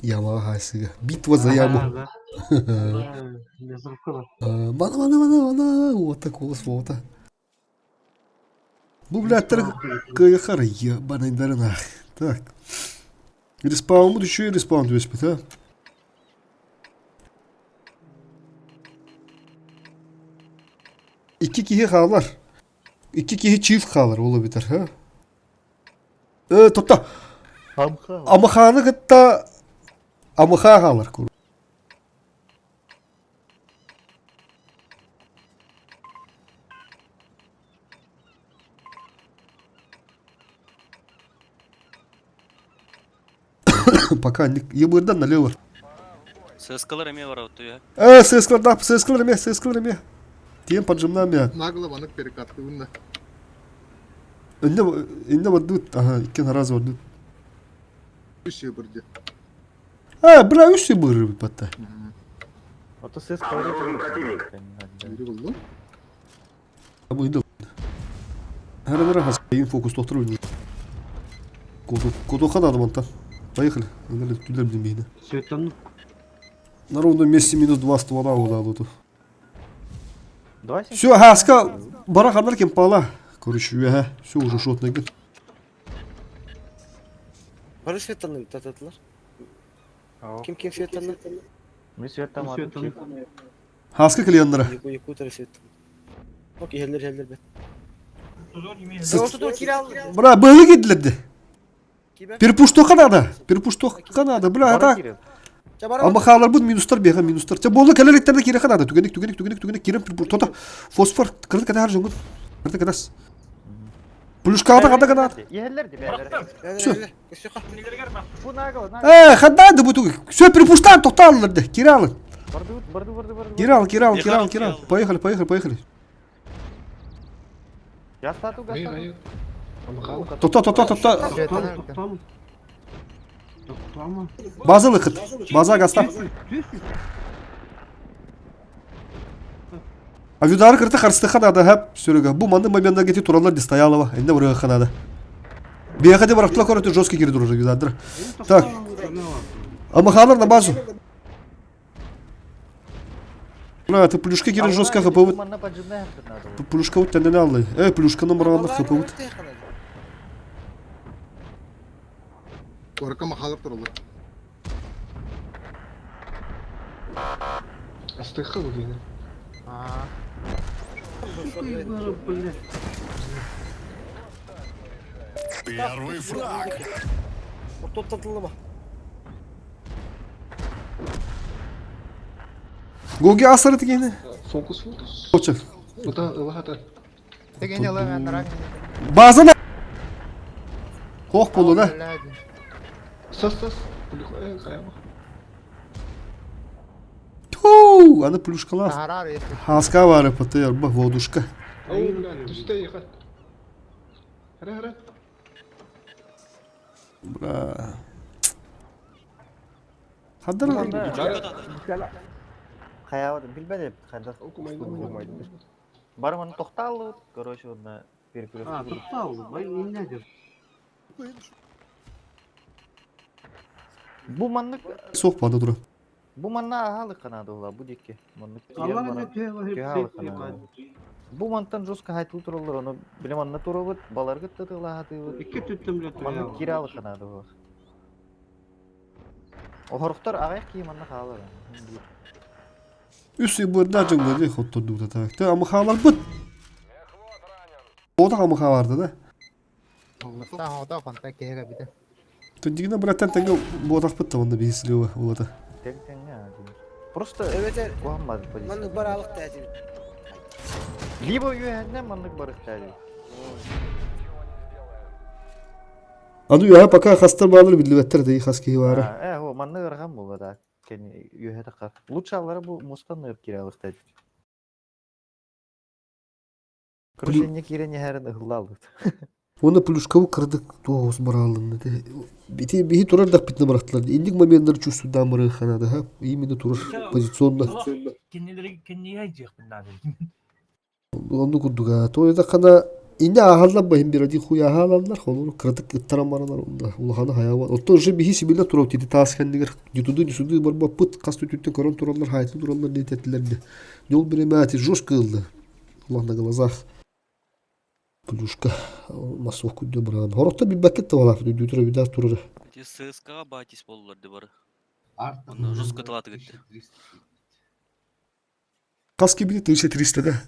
Speaker 2: Яма хасыга. Битва за яму.
Speaker 10: Да, да. Мясорубка бар.
Speaker 2: Мана, мана, мана, мана. Вот такого слова. Бу, блядь, каяхар, ебаный дарына. Так. Респаун, буду еще и респаун түспүт, а? Икки киһи хаалар. Икки киһи чиф хаалар, ол битер, ха? Э, тотта. Амаханы кытта Амаха хаалар. Пока ебырдан налево.
Speaker 7: ССКлар эме бар оту
Speaker 2: Э, ССКлар, да, ССКлар эме, ССКлар эме. Тем поджимнами.
Speaker 11: Нагло банык перекатты унна.
Speaker 2: Инне инне бардут, ага, иккен разы бардут.
Speaker 11: Үсі бірде.
Speaker 2: А, бля, үсі бұры батта.
Speaker 6: Ото ССК
Speaker 11: Бiri булду.
Speaker 2: Абы иді. Хәрәнәрә хас, ең фокус тоқтыру. Коду, коду ханады манта. Поехали. Инде түләр белмейді.
Speaker 10: Светтан
Speaker 2: На ровном месте минус 2 ствола удал тут.
Speaker 6: Давай
Speaker 2: Все, хаска, бара хандар кем пала. Короче, ага, все уже шотный гын.
Speaker 8: Бары светтан тататылар. Ким ким светтан?
Speaker 6: Мы светтан
Speaker 10: Светтан.
Speaker 2: Хаска клиенттері.
Speaker 8: Яку якутер светтан. Ок, еллер еллер бет.
Speaker 2: Бра, бөлі кетілерді. Перепуштоқа надо. Перепуштоқа надо. Бля, это... Ама халар бут минустар бега минустар. Те болы кәләлектерде кире ханады. Түгенек, түгенек, түгенек, түгенек кирем перепуш. Тота фосфор кырды кадar жоңгун. Кырды кадас. Плюшка да када када.
Speaker 6: Еллер деп
Speaker 2: Всё.
Speaker 6: Бу нагло, нагло.
Speaker 2: Э, хадайды бу түгел. Все перепуштан токталылар де. Кире алын.
Speaker 6: Барды, барды, барды, барды.
Speaker 2: Кире алын, кире алын, кире алын, кире алын. Поехали, поехали, поехали.
Speaker 6: Гастату, гастату.
Speaker 2: Токта, токта, токта.
Speaker 10: Токтам, токтам. Токтама.
Speaker 2: Базалы кыт. База гаста. Авидары кырты харсты ханада хап сөрөгө. Бу манды моментда кети туралар дистоялова. Энде бурга ханада. Бияка деп барактыла көрөтү жесткий кири турur видадыр. Так. Амахалар на базу. Бля, ты плюшка кири жестко хп вот.
Speaker 6: Манна поджимная надо.
Speaker 2: Плюшка вот тенден алды. Э, плюшка номер хп вот.
Speaker 11: Корка махалар туралы.
Speaker 12: Астыха бүгін.
Speaker 4: Первый фраг.
Speaker 8: Топтатылма.
Speaker 2: Гоги асыры тегені.
Speaker 12: Фокус, фокус.
Speaker 2: Оча.
Speaker 12: Бұта ылахата.
Speaker 2: Базана. Ох буолла да.
Speaker 12: Сос сос. Хайа.
Speaker 2: Туу, аны плюшкалаах. Хаска бары паты арба водушка.
Speaker 12: Оо, бля, түсте яха. Хара хара.
Speaker 2: Бра. Хаддар
Speaker 6: Хайа билбэт эбит хайдах. Барым аны тохтааллыбыт, короче, онно перекресток.
Speaker 10: А, тохтааллы, бай иннедир.
Speaker 6: Бу маннык
Speaker 2: Суох баада тура.
Speaker 6: Бу манна аһаалык канаада була бу диэки. Маннык
Speaker 10: Аллар это төһө
Speaker 6: Бу мантан жестко хайтыл тураллар, ону билем анна турабыт, баларгыт тытылаатыбыт.
Speaker 10: Икки түттүм ле
Speaker 6: Маннык кире канаада була. Охорохтор аҕайах киһи манна хаалар.
Speaker 2: Үс бырда дьоҥҥо хоттордубута так. Тэ амыхааларбыт. Ота амыхааларды да. Түндигина братан тәңге буотахпыт та онда биһислева улата.
Speaker 6: Тең тэҥҥэ Просто
Speaker 8: Эбэтэр
Speaker 6: куһаммат позиция.
Speaker 8: маннык бараалык тээти.
Speaker 6: Либо үөһэннэн маннык барыктаады.
Speaker 2: Аны үөһэ пока хастар баалар биллибэттэр дии хас киһи баара.
Speaker 6: Э, о, маннык ырахан буолла да. Кени үөһэ тахар. Лучше аллара бу мустан ыр кире Короче, не кире не хәрен ыһыллаалыт.
Speaker 2: Уонна плюшкабы кырдык туоҕус бараалынна Ити биһи турар да питне барахтылар. Инник моменттар чувствуйдаан барыахханада ха. Именно турар позиционно.
Speaker 9: Кинилери киниге жиэхпин наада.
Speaker 2: Онну курдуга. То это хана инне аһаллар баһын бир один хуй аһалаллар холур кырдык ыттаран баралар онда улахана хаява. Отто уже биһи сибиле турау тити таас кэннигэр дютуду дюсуду барбаппыт хас түтүттэн көрөн тураллар хайтын тураллар диэтеттилерде. Жол биремээти жестко ылды. Улах на глазах. Плюшка массовку күндө баран. Хорохто билбэккет да балаф дүтүрө үдас турар.
Speaker 7: Эти ССК батис боллар ди бары. Онно жестко талаты кетти.
Speaker 2: Хас кибини 1300 да.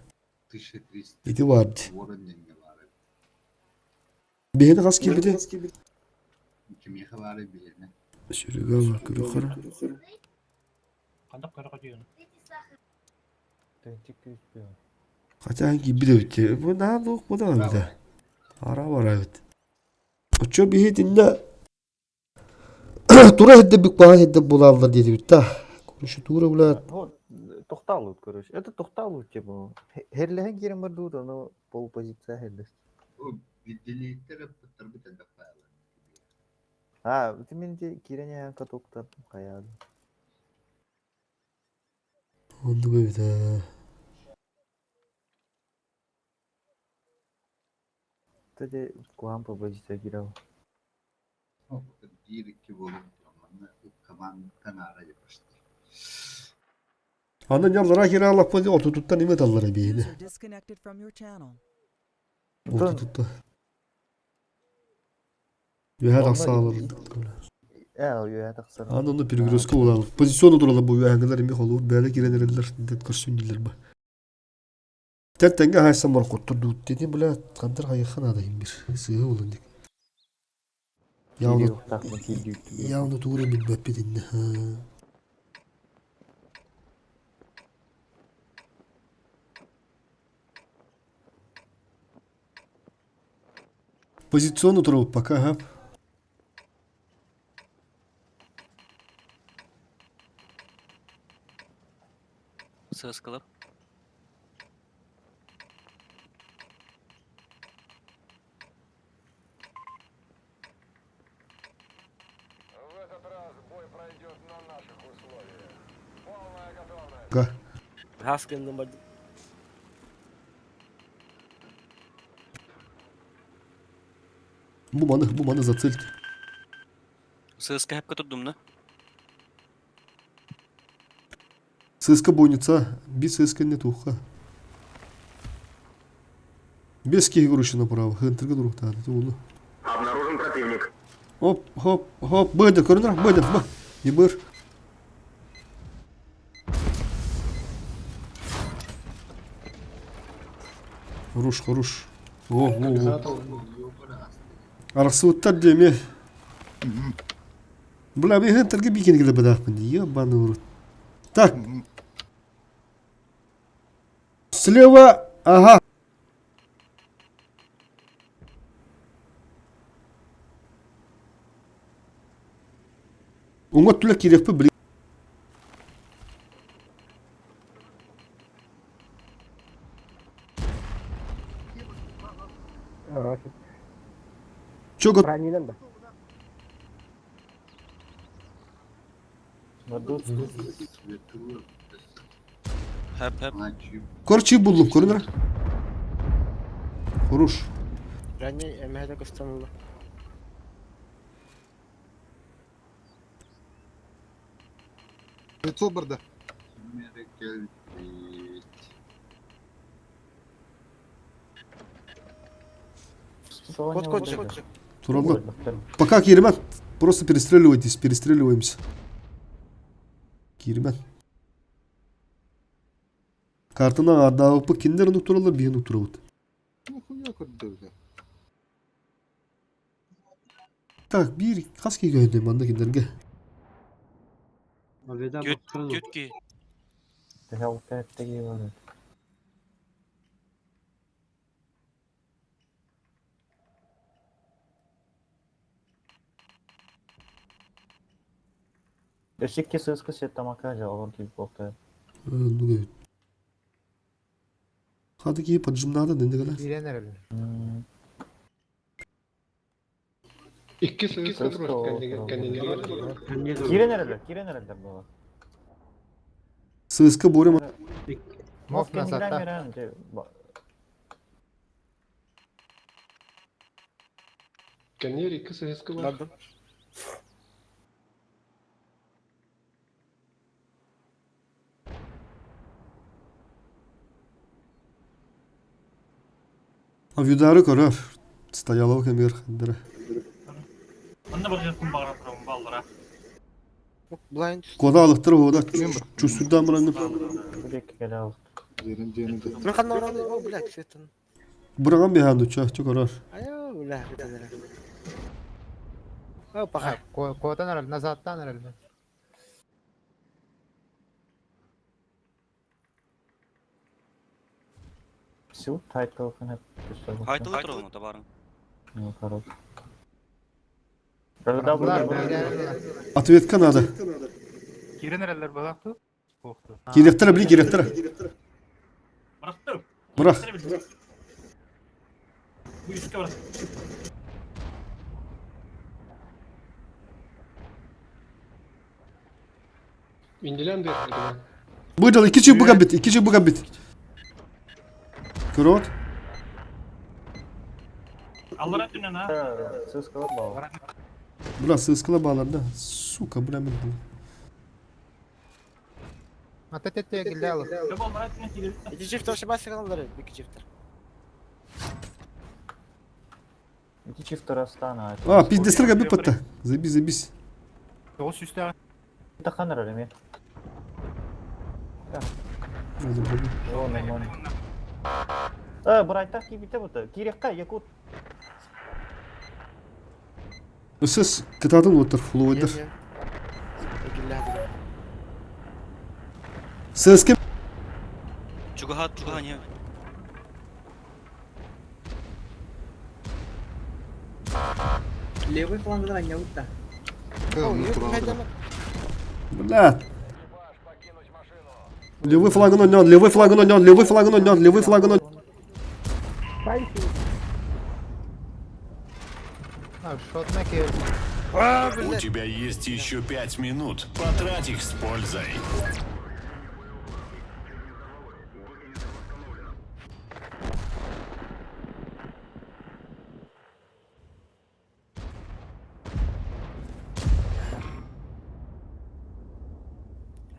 Speaker 11: 1300.
Speaker 2: Ити барды. Биһини хас кибини?
Speaker 11: Кимиэхэ баары билиэнэ.
Speaker 2: Сүрүгө бар көрө
Speaker 9: Кандак көрө дүйөн.
Speaker 2: Хотя кибит эбит. Бу наһаа дуох бу да эбит. Ара бар эбит. Оччо биһи итиннэ тура сирдэ бүк баҕа сирдэ булааллар диэтибит да. Короче, тура бля
Speaker 6: Вот, тохтаалыт, короче. Это тохтаалыт, типа. Херлэһэн киирэн бардыбыт, ону полупозиция херлэс.
Speaker 11: Виделииттэр ыппыттарбыт элбэх баалар.
Speaker 6: А, ты мен киирэн иһэн катоктар хайаады.
Speaker 2: Оннук эбит ээ.
Speaker 6: Кстати, куһаҕан по позиция киирэр.
Speaker 11: Биир икки буолук манна командтан аара почти.
Speaker 2: Аны няллара кираалаппын ортотуттан име таллара биһини.
Speaker 13: Disconnected from your channel.
Speaker 2: Ортотутта. Үөһэ тахсаалар.
Speaker 6: Э, үөһэ тахсар.
Speaker 2: Аны онно перегрузка буолар. Позиционно туралар бу үөһэҥҥилэр эми холуур бэйэлэр киирэн эрэллэр диэн көрсүн дииллэр ба. Тэн тэҥҥэ хаайсан бар куттурдуут дии бля хандар хайыхха наада иһин бир сыыһа буолан дик. Явно явно тугу эрэ билбэппит иннэ. Позиционно турабыт пока, ага.
Speaker 7: ССКлар.
Speaker 4: В этот раз бой пройдет на наших условиях. Полная готовность.
Speaker 2: Га.
Speaker 8: Хаскынным барды.
Speaker 2: Бу маны зацельте.
Speaker 7: ССК хепке турдум да?
Speaker 2: ЦСКА бойница, би ЦСКА не туха. Без киһи короче направо. Хынтырга дуруктаады туулу.
Speaker 4: Обнаружен противник.
Speaker 2: Оп, хоп, хоп, быйды, көрүнөр, быйды, б. Не быр. Хорош, хорош. О, о, о. Арахсыбыттар диэми. Бля, мен хынтырга бикини келе быдаахпын дии. Ебаный в рот. Так. Слева, ага. Уҥа өттүлэр киириэхпит били. Чё
Speaker 3: Ранинан да.
Speaker 7: Хэп хэп.
Speaker 2: Короче, буллум, көрүнэр. Хорош.
Speaker 8: Ранее эмэһэ да көстөн ылла.
Speaker 11: Лицо барда.
Speaker 8: Кот кот кот.
Speaker 2: Тураллар. Пока киирмэн. Просто перестреливайтесь, перестреливаемся. Киирмэн. Картына ардаабыппыт кинилэр оннук тураллар, биһи оннук турабыт.
Speaker 11: Ну хуя көрдөрдө.
Speaker 2: Так, биир хас киһи көһүннэ манна кинилэргэ?
Speaker 10: Авиадар
Speaker 7: Түөрт
Speaker 10: бахтыран
Speaker 7: түөрт киһи.
Speaker 6: Өссө икки сыыска сет тамакка дьэ олор киирбит буолта.
Speaker 2: Оннук эбит. Хата киһи поджимнаата дэндэгэлэ.
Speaker 5: Киирэн эрэллэр.
Speaker 12: Икки сыыска турар кэннилэригэр.
Speaker 6: Киирэн эрэллэр, киирэн эрэллэр буолар.
Speaker 2: Сыыска Боря
Speaker 5: Мов назадта.
Speaker 12: Кэннилэр икки сыыска бар.
Speaker 8: Бардым.
Speaker 2: Авидары көрөр. Стоялова кэмигэр хандара.
Speaker 9: Онно барыахпын баҕара турабын баллара.
Speaker 8: Blind.
Speaker 2: Кода алыктар ода чусурдан бұраңын.
Speaker 11: Дерин дьиэни да.
Speaker 8: Мен ханна оралы, о, блядь, светон.
Speaker 2: Бұраған бейхан уча, чо көрөр.
Speaker 8: Айо, бля, бля. О, паха.
Speaker 5: Куотан эрэл, назадтан эрэл.
Speaker 6: Сил тайтл ханап.
Speaker 7: Хайтылы туралым табарың.
Speaker 6: Ну, хорош.
Speaker 2: Ответка надо.
Speaker 5: Киирэн эрэллэр балақты. Куохту.
Speaker 2: Керектер, били керектер.
Speaker 9: Бырахтым.
Speaker 2: Бырах.
Speaker 9: Бу үскэ барах.
Speaker 12: Иннилээн биэрдилэр.
Speaker 2: Быдал, икки чык бит, икки чык бит. Көрөт.
Speaker 9: Аллара түнен ha.
Speaker 6: Сыскалар баа.
Speaker 2: Бля, сыскала баларда. Сука, бля, мен.
Speaker 5: Ата тетте килде алып.
Speaker 9: Көп аллара түнен киирет.
Speaker 8: Ити чифтер ошибайся калдыр, бики чифтер.
Speaker 6: Ити чифтер астана.
Speaker 2: А, пиздестерге бит патта. Забись, забись.
Speaker 5: Тоғыз үсті
Speaker 6: Тахан эрэл эми.
Speaker 2: Надо, бля.
Speaker 6: О, нормально. Э, бырайтак кийбите бута. Кирекка якут.
Speaker 2: Сіз кытатын отыр, фулуайдыр. ССК
Speaker 7: Чугаха чугаха не.
Speaker 10: Левый флангдан аннябыт да.
Speaker 2: Бля. Левый флаг он левый флаг он левый флаг он левый флаг он.
Speaker 5: Шотна кел.
Speaker 4: У тебя есть еще 5 минут. Потрать их с пользой.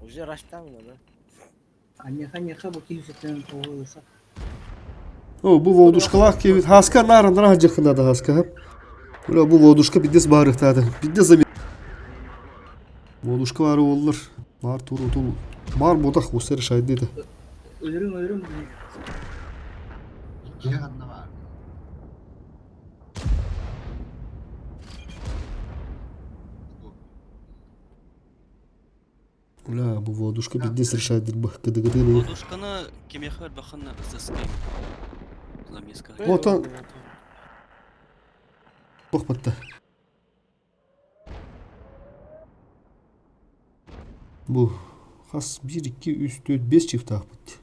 Speaker 8: Уже раштан да.
Speaker 10: Аньяха аньяха бу киһи тоҕуйса.
Speaker 2: О, бу воодушкалаах кебит. Хаска нара нара жакынада хаска. Бля, бу воодушка бидес барыктады. Бидес зами. Воодушка бары боллар. Бар тур утул. Бар бодах усер шайды.
Speaker 10: Өлөрүм өлөрүм.
Speaker 2: Бля, бу воодушка бидес решайды бу. Кыды-кыды.
Speaker 7: Ладушканы кемехер бахын ССК. Замеска.
Speaker 2: Вот он. Бох батта. Бу хас биир, икки, үс, түөрт, биэс чифтаахпыт.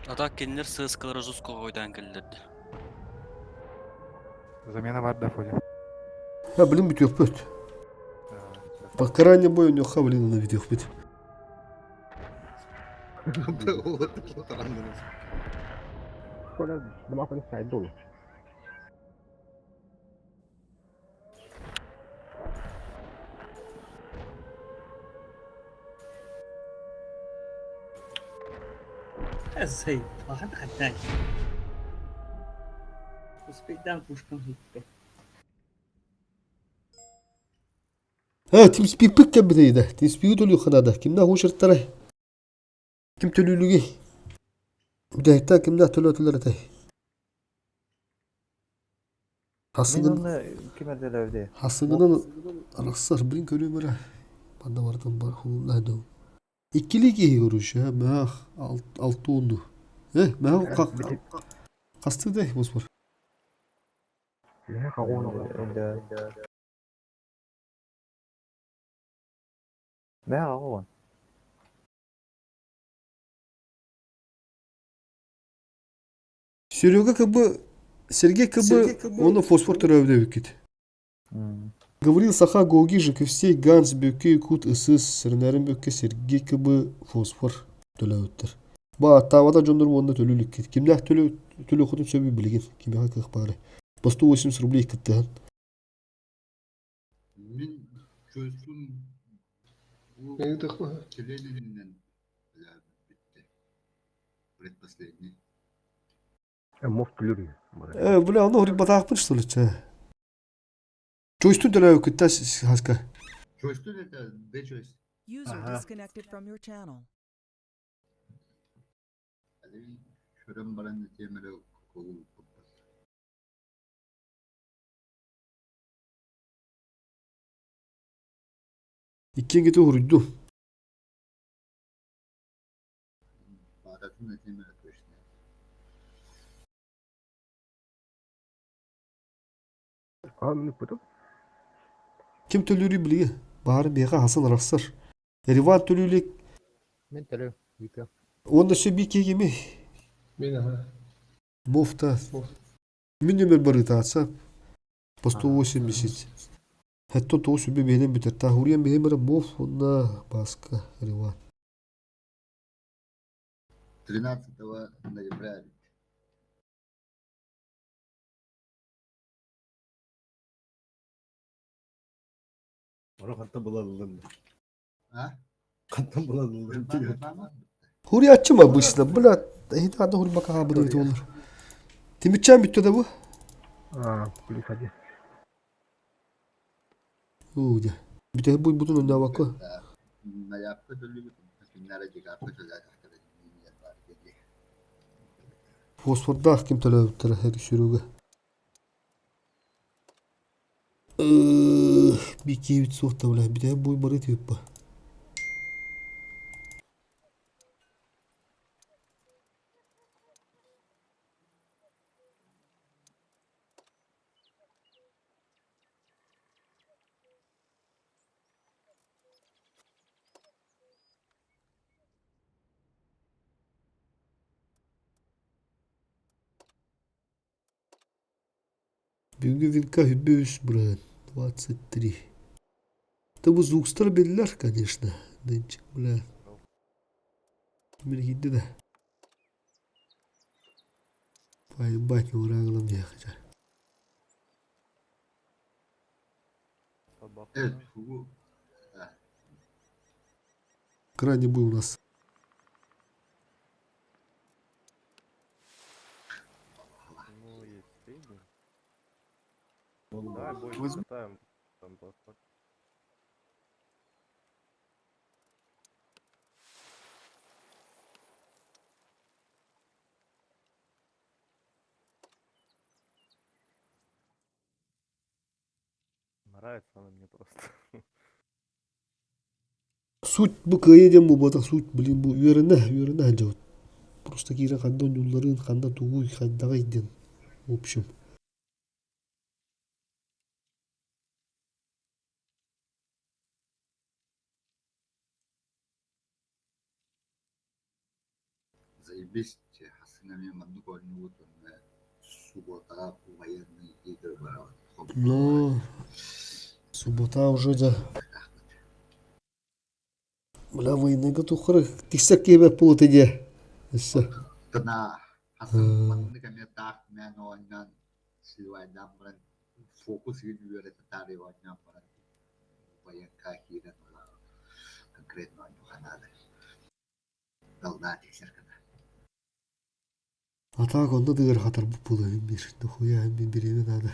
Speaker 7: А так кинилэр сыаскалара жестко ойдаан кэллэрдэ.
Speaker 5: Замена бар да Фодя.
Speaker 2: Ха, блин, бүтүөхпүт. По крайне бой оньохха, блин, аны бүтүөхпүт.
Speaker 3: Коля, домафон сайд долу.
Speaker 9: Сэй, бахан хаттай. Успейдан пушкан хитте.
Speaker 2: Э, TeamSpeak кэлбит да. TeamSpeak төлүөххэ наада. Кимнээх уучарттарай? Ким төлүүлүгүй? Бүтэһиктээх кимнээх төлөөтүлэр этэй?
Speaker 6: Мин
Speaker 2: Хассыгын
Speaker 6: онно ким эрдэлээбитий?
Speaker 2: хассыгынан арахсар, блин, көрүөм эрэ. Манна барытын бар хулунна дуу. Иккилии киһи короче, мээх алты уонну. Э, мээх хастыы да боспор.
Speaker 3: Меха ону.
Speaker 6: Меха оҕон.
Speaker 2: Серега КБ, Сергей КБ, оны фосфор төрөөбүт эбиккит. Гаврил Саха Гоги Жиковсей Ганс Бөкей Кут Ысыс Сэрнэрин Бөкке Сергей КБ фосфор төлөөбүттэр. Ба аттаабата дьоннор уонна төлүүлүккит. Кимнээх төлө төлүөхүтүн сөбүй билигин. Кимиэхэ кыах баары. По 180 рублей кыттыһан.
Speaker 11: Мин чувствую бу Ленининен битти. Предпоследний.
Speaker 3: Мов түлүр.
Speaker 2: Э, бля, ону батаахпын что ли, че? Чойстун төлөөбүккүт хаска.
Speaker 11: Чувствую это Д-чойс.
Speaker 13: User
Speaker 5: Ага.
Speaker 13: disconnected from your channel.
Speaker 11: Көрөн баран темере
Speaker 2: Иккиэн кити уруйду.
Speaker 11: Баратын темере точно.
Speaker 3: А, ну потом.
Speaker 2: Ким төлүүрүй билиги? Баары биэхэ хасан арахсар. Эриван төлүүлүк
Speaker 5: Мен төлөө. Вика.
Speaker 2: Уонна өссө биир киһи
Speaker 12: Мин аха.
Speaker 2: Муфта. Мин нөмер барытаатса по 180. Хэтто тоҕус сүбэ биһинэн бүтэр. Тахуриан биһи бара муф уонна Баска Риван.
Speaker 11: 13 ноября.
Speaker 14: Хантан булаллын.
Speaker 11: А?
Speaker 14: Хантан булаллын.
Speaker 2: Хуриаччым обычно, бля, эһитаада хурбака хаабыт эбит олор. Тимитчээн бүттэ да бу?
Speaker 3: А, плюс один.
Speaker 2: Уу дьэ. Бүтэһи буйбутун өндөбөккө.
Speaker 11: Ноябрь төлүбүт. Күннәре декабрь төлөтөхтөрө.
Speaker 2: Фосфордаах ким төлөөбүттэрэ эр сүрүгэ. Бикиэбит суох да бля, бүтэһи буй бары түһүппэ. Бүгүҥҥү винка хүббэ үс бырыһыан, 23. Это бу звукстар биллэр, конечно. Дынчик, бля. Мин киирдэ да. Поебать, ураглам диэхэ.
Speaker 11: Evet, bu
Speaker 2: Крайне был у нас.
Speaker 14: Ну, есть деньги. Давай бой катаем. Там просто. Нравится она мне просто.
Speaker 2: Суть бу кыайыы диэн буолбатах, суть, блин, бу үөрэнэ, үөрэнэ сылдьабыт. Просто киирэн ханна оонньуулларын, ханна тугуй, хайдаҕый диэн. В общем.
Speaker 11: Заебись, хасына мен маннык оонньуубут уонна субботаҕа военный игры барабыт.
Speaker 2: Но суббота уже да. Бля, войныга тухары тиксер киэбэт буолута диэ. Өссө.
Speaker 11: Тына хасым маннык эмиэ таах мээн оонньоон сливайдаан баран фокус игин үөрэтэ таарыйа оонньоон баран военка киирэн конкретно оонньуха наада. Даллаа тиксер гына.
Speaker 2: А так онно да ыарахатарбыт буолуо биир. Дохуя мин бириэмэ наада.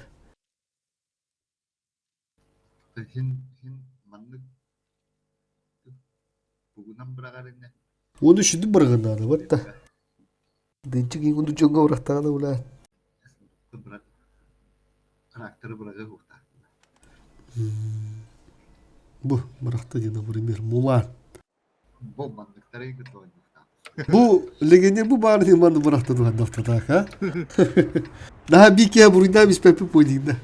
Speaker 11: Хин хин маннык тугунан быраҕар иннэ
Speaker 2: Уону үчүдүк быраҕын наада батта. Дынчык иҥ уну дьоҥҥо бырахтаҕына бля.
Speaker 11: Тракторы быраҕыы уохтаах.
Speaker 2: Бу бырахта диэн например Мулан.
Speaker 11: Бу манныктары кытта оонньуохтаах.
Speaker 2: Бу легионер бу баар диэн манны бырахта дуһаннафтатаах а? Наһаа биикэ буруйдаам испэппит буолдигна.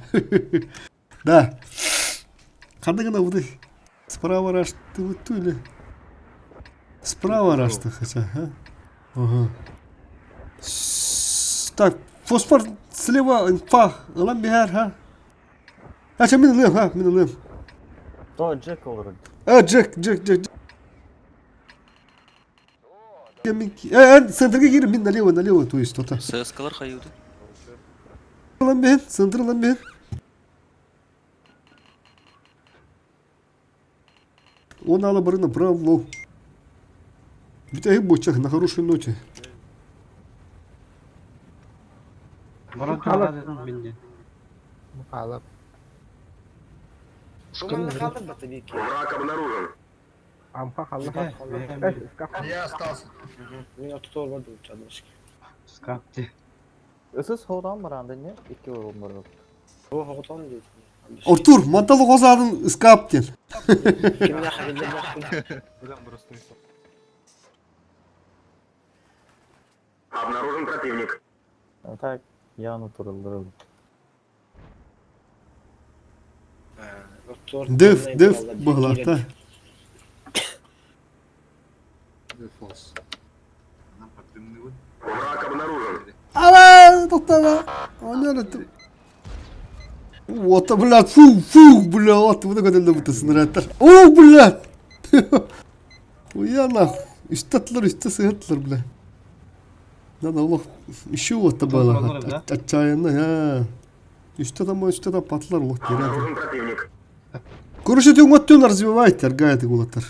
Speaker 2: Да. Ханна гына буду? Справа рашты вот или? Справа рашты хотя, а? Ага. Так, фосфор слева инфа, ылан биһэр, ха? А, мин ылыам, ха, мин ылыам.
Speaker 6: То Джек олорор.
Speaker 2: А, Джек, Джек, Джек. Э, центрга киир, мин налево, налево, то есть, то-то.
Speaker 7: ССКлар хайыуды.
Speaker 2: Ылан биһин, центр ылан биһин. Он ала бары направо. Бүтэһик буочах на хорошей ноте.
Speaker 10: Баран тура дедим
Speaker 5: Хаалап.
Speaker 8: Манна хаалдым бата биики.
Speaker 4: Враг обнаружен.
Speaker 3: Ампа халла.
Speaker 11: Я остался.
Speaker 8: Мен отутор бар деп чалышки.
Speaker 10: Скапти.
Speaker 6: Ысыс хоғдан баранды не? Икки орун бар.
Speaker 8: О, хоғытан дейт.
Speaker 2: Артур, манталы қозадың скап ден.
Speaker 8: Кимне хабилде бак.
Speaker 4: Обнаружен противник.
Speaker 6: Так, яны тураллар.
Speaker 2: Деф, деф, бағларта.
Speaker 11: Фос. Нам потрібний
Speaker 4: Враг обнаружен.
Speaker 2: Ала, тоқтама. Ойнар Вот, блядь, фу, фу, бля, вот, вот көтөлдө бутта сыныраттар. О, блядь. Уя нах. Үстәтлер, үстә сыгытлар, бля. Надо Аллах еще вот было. Отчаянно, я. Үстә там, үстә там патлар, Аллах теряет.
Speaker 4: Обнаружен противник.
Speaker 2: Короче, ты уматтын развивает, аргает гулаттар.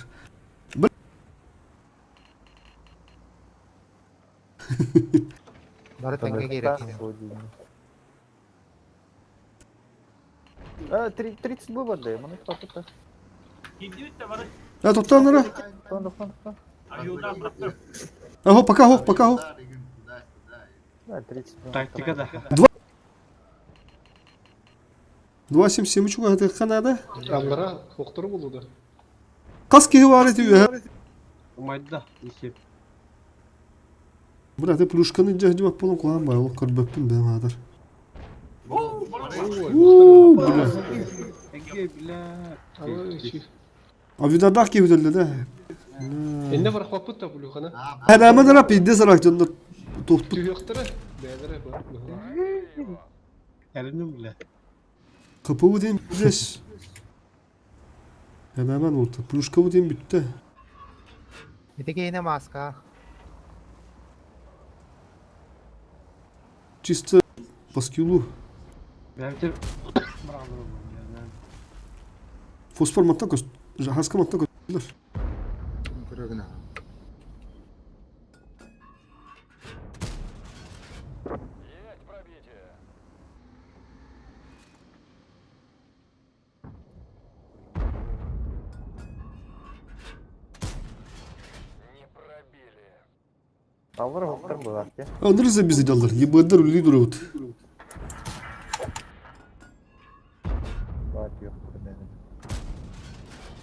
Speaker 5: Бары тәңге керек.
Speaker 6: А, 30 выводы, маны хватит.
Speaker 9: Килди битте бары.
Speaker 2: А, тоқтаңдар.
Speaker 6: Тоқтан, тоқтан, тоқтан.
Speaker 9: Аюда бырахтым.
Speaker 2: Ага, пока, хох, пока, хох.
Speaker 6: Да, 30.
Speaker 10: Тактика да.
Speaker 2: 277 үчүгө хатыхха надо.
Speaker 12: Аллара хоқтыры болуды.
Speaker 2: Қас киһи бар ити үһэ.
Speaker 10: Умайда. Исеп.
Speaker 2: Бля, ты плюшканы жа жибак болон кулаан бай, ол көрбөппүн бэм адар. Уу, бля.
Speaker 10: Эге бля.
Speaker 2: А видадах киһи бүтөллө да.
Speaker 12: Энне бар хоппут та булухана.
Speaker 2: Хәнәмә дара пидде сарак жонно тухту.
Speaker 12: Түйөктөрө. Бәдере бар.
Speaker 10: Әлінім бля.
Speaker 2: Капы дейм здесь. Хәнәмән oldu. Плюшка bu дейм бүтте.
Speaker 5: Ити кейіне маска.
Speaker 2: Чисто по скиллу.
Speaker 10: Бәмтер. Браво.
Speaker 2: Фосфор матта көс. Хаска матта көс.
Speaker 11: Көрөгүнө.
Speaker 4: Есть пробитие. Не пробили.
Speaker 6: Аллар хоқтар бұлар, те.
Speaker 2: Андрыза бизи даллар. Ебадар лидер вот.
Speaker 6: Бат yok күрмәдем.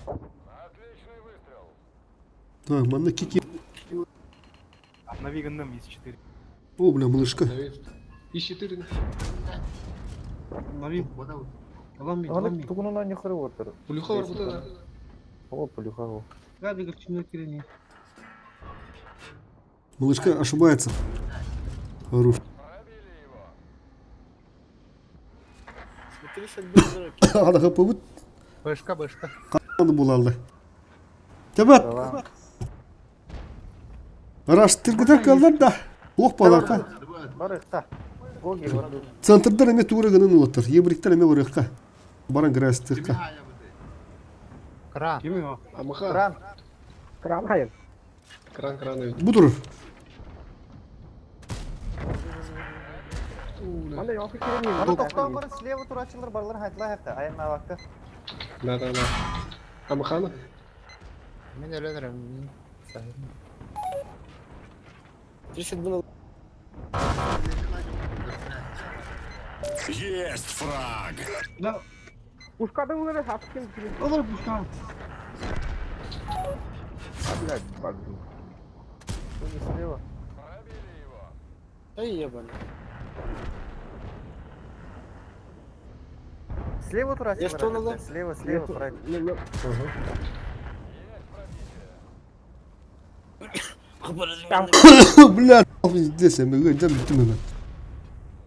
Speaker 4: Отличный выстрел.
Speaker 2: Так, манна кики.
Speaker 9: Навиганным из 4.
Speaker 2: О, бля, малышка.
Speaker 12: Из 4.
Speaker 10: Лови. Лови,
Speaker 6: Аны
Speaker 10: лови.
Speaker 6: тугунан не хыры отыр.
Speaker 12: Плюха бар бу да.
Speaker 6: О, плюха го.
Speaker 10: Гади гырчына кирене.
Speaker 2: Малышка ошибается. Хорош.
Speaker 8: Смотри, судьбу дороги.
Speaker 2: Ана хапыбыт.
Speaker 5: Бышка, бышка.
Speaker 2: Аны булалды. Тебет. Раштыргыдар калдар да. Ох балака.
Speaker 6: Барыкта. Гоги бар.
Speaker 2: Центрдар эме тура гынан улаттар. Ебриктер эме барыкка. Баран грастыкка.
Speaker 5: Кран.
Speaker 10: Кими о?
Speaker 12: Амаха.
Speaker 6: Кран.
Speaker 3: Кран хайын.
Speaker 12: Кран кран эбит.
Speaker 2: Будур.
Speaker 3: Анда ялкы кирени.
Speaker 6: Аны токтоон барын слева турачылар барлар хайтла хакта. Айын авакка.
Speaker 12: Да, да, да. Амахана.
Speaker 5: Мен өлөнөрөм.
Speaker 8: Три судьбы
Speaker 4: Есть фраг!
Speaker 10: Да,
Speaker 3: Пушкада улары хапкин.
Speaker 10: олар пушка.
Speaker 3: Блядь, бак.
Speaker 6: Не слева.
Speaker 4: Пробили его!
Speaker 8: Эй, ебаный.
Speaker 6: Слева турачылар.
Speaker 8: Я что надо?
Speaker 6: Слева, слева, фраг.
Speaker 4: Есть пробитие!
Speaker 2: Бля, здесь я могу, дем бүтүм hemen.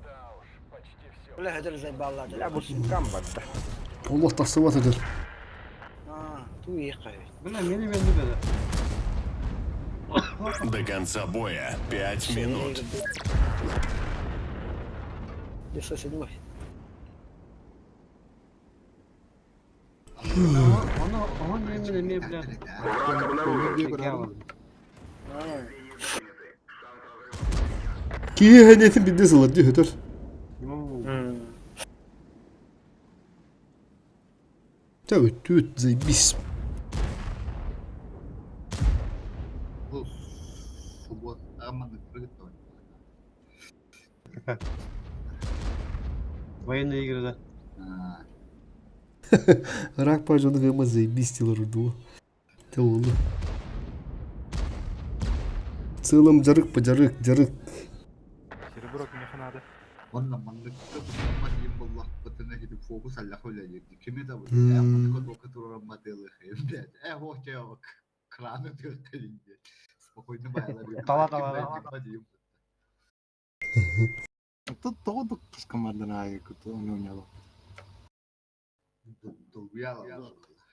Speaker 4: Да уж, почти все.
Speaker 8: Бля, это заебала.
Speaker 3: Бля, бу кам бар.
Speaker 2: Allah тахсыбат eder.
Speaker 8: А, ту ехай.
Speaker 10: Бля, мени менди беде.
Speaker 4: До конца боя 5 минут.
Speaker 8: 907.
Speaker 10: Оны, оны немен эме, бля.
Speaker 8: А,
Speaker 2: Киһэнетин бидде сылар дии өтөр. Та өттүт заебись.
Speaker 11: Бу суббот аманы прыгнуть.
Speaker 10: Военные игры, да.
Speaker 2: Рак пажон гыма заебись тилар уду. Те олу. В целом жарык по жарык, жарык.
Speaker 9: Серебро меха надо.
Speaker 11: Онна маннык диэн буоллахпытына ити фокус аллах үлэлиир. Кими да бу маннык тока турар моделы блядь. Э вот я краны тыкталин Спокойно байлар.
Speaker 10: Тала, тала,
Speaker 14: Тут todo пушка мардана не
Speaker 11: Долгуяла.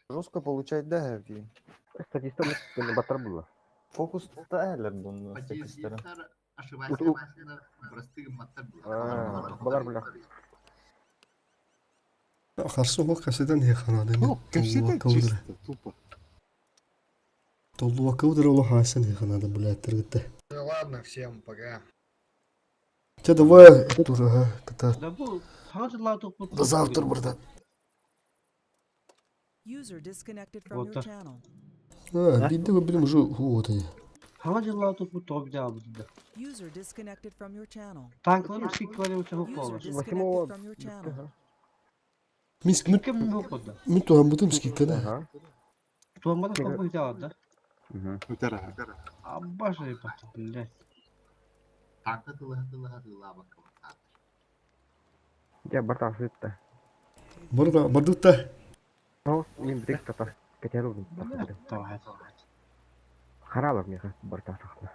Speaker 6: Жестко получать да, ги.
Speaker 3: Статиста батар было.
Speaker 6: Фокус тайлер дун статистера.
Speaker 11: Ошибайся, простые маттар
Speaker 3: Балар бля.
Speaker 2: Харсы ол каседен хеханады мен.
Speaker 14: Ну, кэпсетен чисто, тупо.
Speaker 2: Толлуакка удыр оло хасан хеханады, блядь, тыргытты.
Speaker 12: Ну ладно, всем пока.
Speaker 2: Те давай, тур, ага, ката.
Speaker 10: Да бу, хана жыллар тупу.
Speaker 2: До завтра, братан.
Speaker 13: User disconnected from
Speaker 10: Вот
Speaker 13: your
Speaker 10: так.
Speaker 13: channel.
Speaker 2: А, бидде билим уже вот они.
Speaker 10: Хана жыллар тупу топ да бу да.
Speaker 13: User disconnected from your channel.
Speaker 10: Танклар скидкалар өтө
Speaker 13: User
Speaker 10: хоп
Speaker 13: disconnected from your channel.
Speaker 2: Мис мүт
Speaker 10: Ким хоп да.
Speaker 2: мүт туан бутым скидка да.
Speaker 3: Ага.
Speaker 10: Туамада хоп да да.
Speaker 14: Утара.
Speaker 10: Аббаш ебать, блядь.
Speaker 11: Танка тылыха тылыха тылаба
Speaker 3: Я бартан сытта.
Speaker 2: Барда бардыкта.
Speaker 3: Ну, мен брик тата. Кетеру.
Speaker 10: Давай.
Speaker 3: Харалар меха бартан сахна.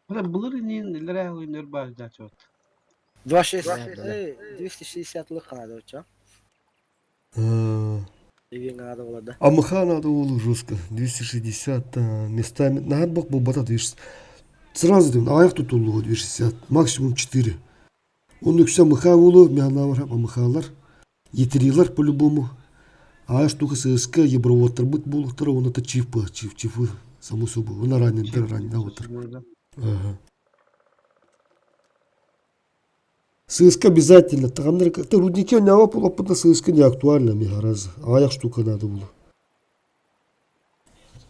Speaker 10: Бля, булыр инин илер ойнор бар да чот.
Speaker 8: 260, 260 лык надо, чё? Деген надо было, да?
Speaker 2: Амаха надо было жестко. 260 местами. На бок был бата 260. Сразу дем, аяк tutuldu 260. Максимум 4. Onun үксә мыха болу, мяна бар, амыхалар. Етерилар по-любому. А штука ССК, евровоттар бут булуктар, он это чиф по, чиф, чифы, само собой. Он ранен, да, ранен, да, вот. Ага. ССК обязательно. Тагамнар, ты рудники у него полопыта ССК не актуально, мне гораздо. Аяк штука надо было.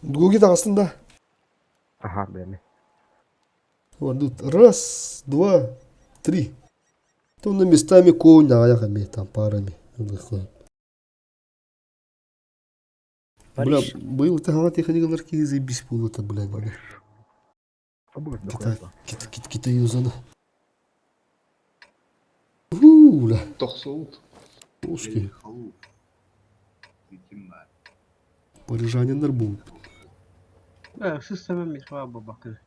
Speaker 2: Гуги да.
Speaker 3: Ага, бля.
Speaker 2: Вот тут раз, два, три. Там на местами конь, аяхами, там парами. Бля,
Speaker 8: Париж.
Speaker 2: быйыл таһаҕа техникалар киһи заебись буолуота, бля, бля.
Speaker 3: Китай.
Speaker 2: Китай, Китай юзана. Уу, бля.
Speaker 12: Тохсуут.
Speaker 2: Узкий.
Speaker 11: Халуп. Ким бар?
Speaker 2: Парижаниннар буолбут.
Speaker 10: Система михва бабакы.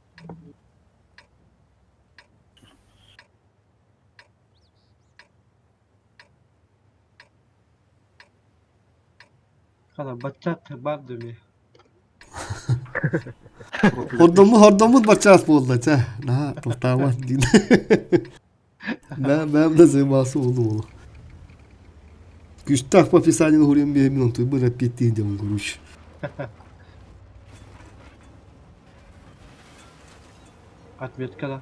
Speaker 10: Хана баччат бар деми.
Speaker 2: Хордоммут, хордоммут баччаас буолла, чэ. Наһаа тохтаабат диин. Бэм, бэм да заебался буолу буолу. Күстэх по описанию хурием биһи мин онтуй бу рапиттии диэн короче.
Speaker 10: Отметка да.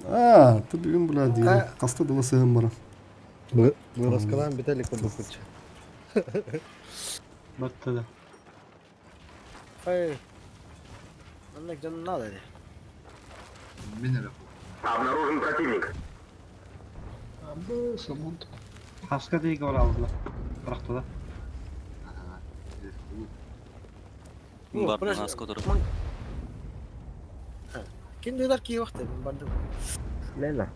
Speaker 2: А, ты бүгүн бля диир. Хаста дыла сыһын баран.
Speaker 1: Вылазкалаан бүтэ илик курдукпут.
Speaker 10: Батта да.
Speaker 8: Ай. Маннык дьон надо дии.
Speaker 11: Мин эрэ
Speaker 4: Обнаружен противник.
Speaker 12: Абы самонт.
Speaker 10: Хаска дейге оралдылар. Бырахты да.
Speaker 7: Бар наска турар.
Speaker 8: Ким дыдар кии вахты бардым.
Speaker 3: Лена.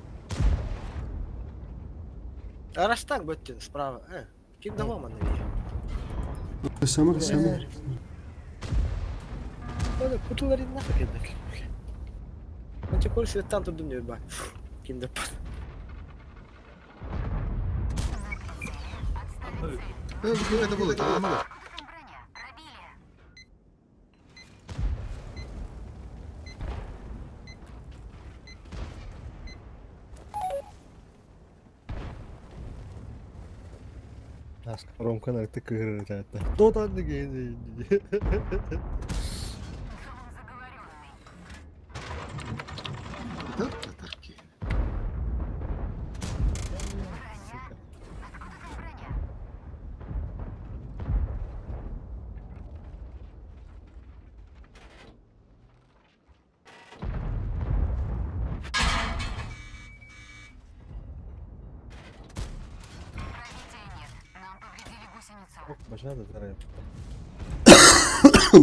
Speaker 8: Арастан бөттүн справа. Ким да манна бии.
Speaker 2: Сама, сама.
Speaker 8: Аны кутулар нахуй кэлбэт. Анча кол светтан турдум диyor бак. Ким да
Speaker 14: Это было, это было.
Speaker 1: Ромкан артык кыһырыр этэ. Дотан деген.
Speaker 14: Это татарки.
Speaker 1: Башына да тарайып.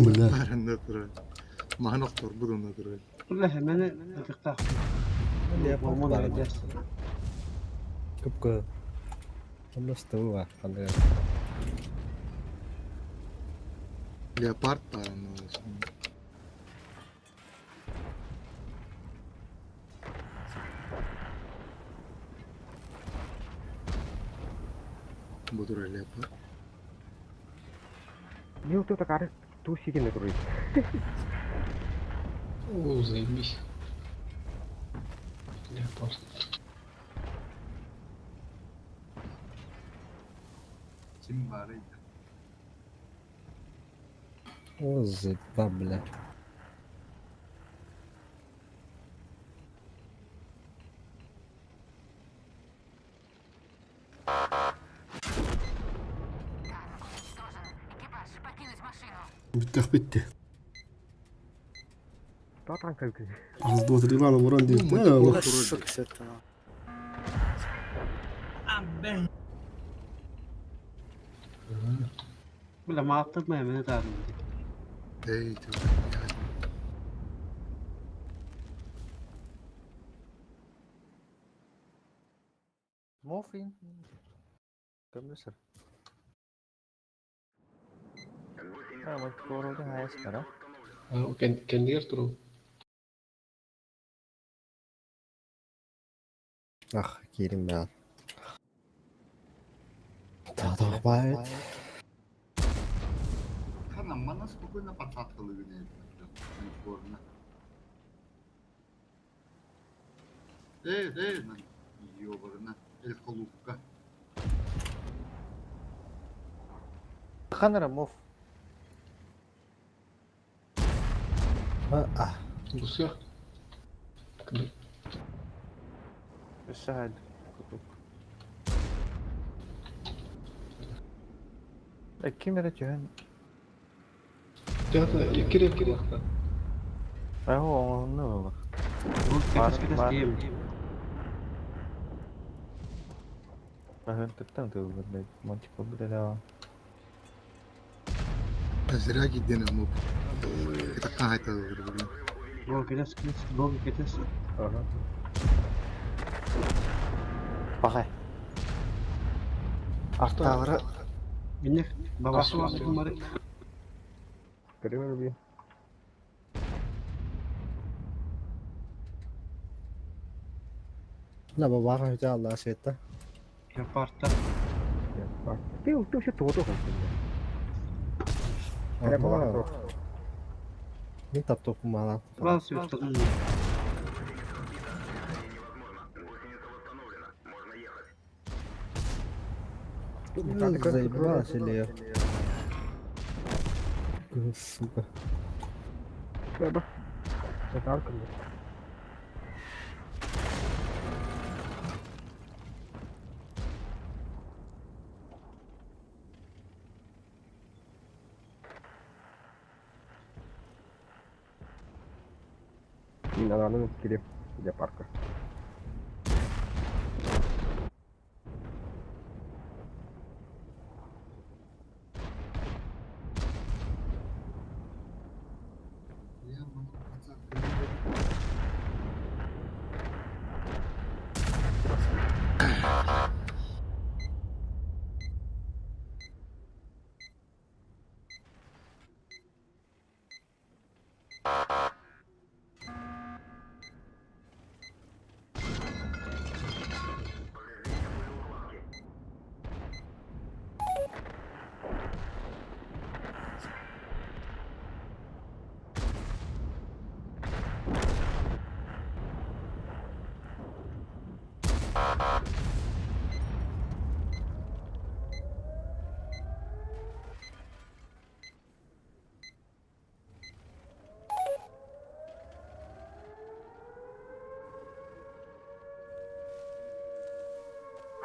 Speaker 2: Бля.
Speaker 14: Натураль. Маһын охторбут натураль.
Speaker 10: Бля, мени ытыктаах. Болмон дес.
Speaker 1: Көпкө. Онносты бар. Кандай.
Speaker 14: Леопард баар. Бу турар леопард.
Speaker 3: Нил тут акары ту сигин туруй.
Speaker 12: О, заебись. Леопард.
Speaker 11: Ким бар?
Speaker 1: О, заебал, бля.
Speaker 2: Бүттэх битти.
Speaker 3: Татан көлкү.
Speaker 2: Раз, два, три, рано буран диир. Да,
Speaker 8: Сука светтан.
Speaker 10: Бля, мааттырма мени таарым.
Speaker 14: Эй, ты.
Speaker 6: Мофин. Көмөсөр. А, вот королдун аяс бара.
Speaker 12: Кендигер туру.
Speaker 1: Ах, кирим бя. Тадахбайт.
Speaker 11: Хана, мана спокойно подсадкалы гүнэ. Эй, эй, ёбарына, эль халупка.
Speaker 6: Ханара мов.
Speaker 1: А.
Speaker 12: Гуся.
Speaker 6: Өссө Ким эрэ түһэн
Speaker 12: Театр, якире, якире.
Speaker 6: Аһо оҥоһунна буолла.
Speaker 10: Кэтес кэтес дием.
Speaker 6: Аһын тыттан тылбыт мантик болбут эле.
Speaker 14: Зря киден амып. Это қайтады блин.
Speaker 10: Бо кетес, кетес, бо кетес.
Speaker 3: Ага.
Speaker 6: Бақай. Арталары
Speaker 10: Инне бабасы бар бары.
Speaker 3: Көрөмөр би.
Speaker 1: На бабаға өте Аллаға светті.
Speaker 10: Леопардта.
Speaker 3: Ты ты вообще тугу Ага.
Speaker 1: Ага. Мен таптопым маған.
Speaker 10: Тура светтан.
Speaker 1: Заебалась или я? Сука.
Speaker 3: Баба. Это арка. Мин ананы кирип для парка.
Speaker 11: Я могу пацан.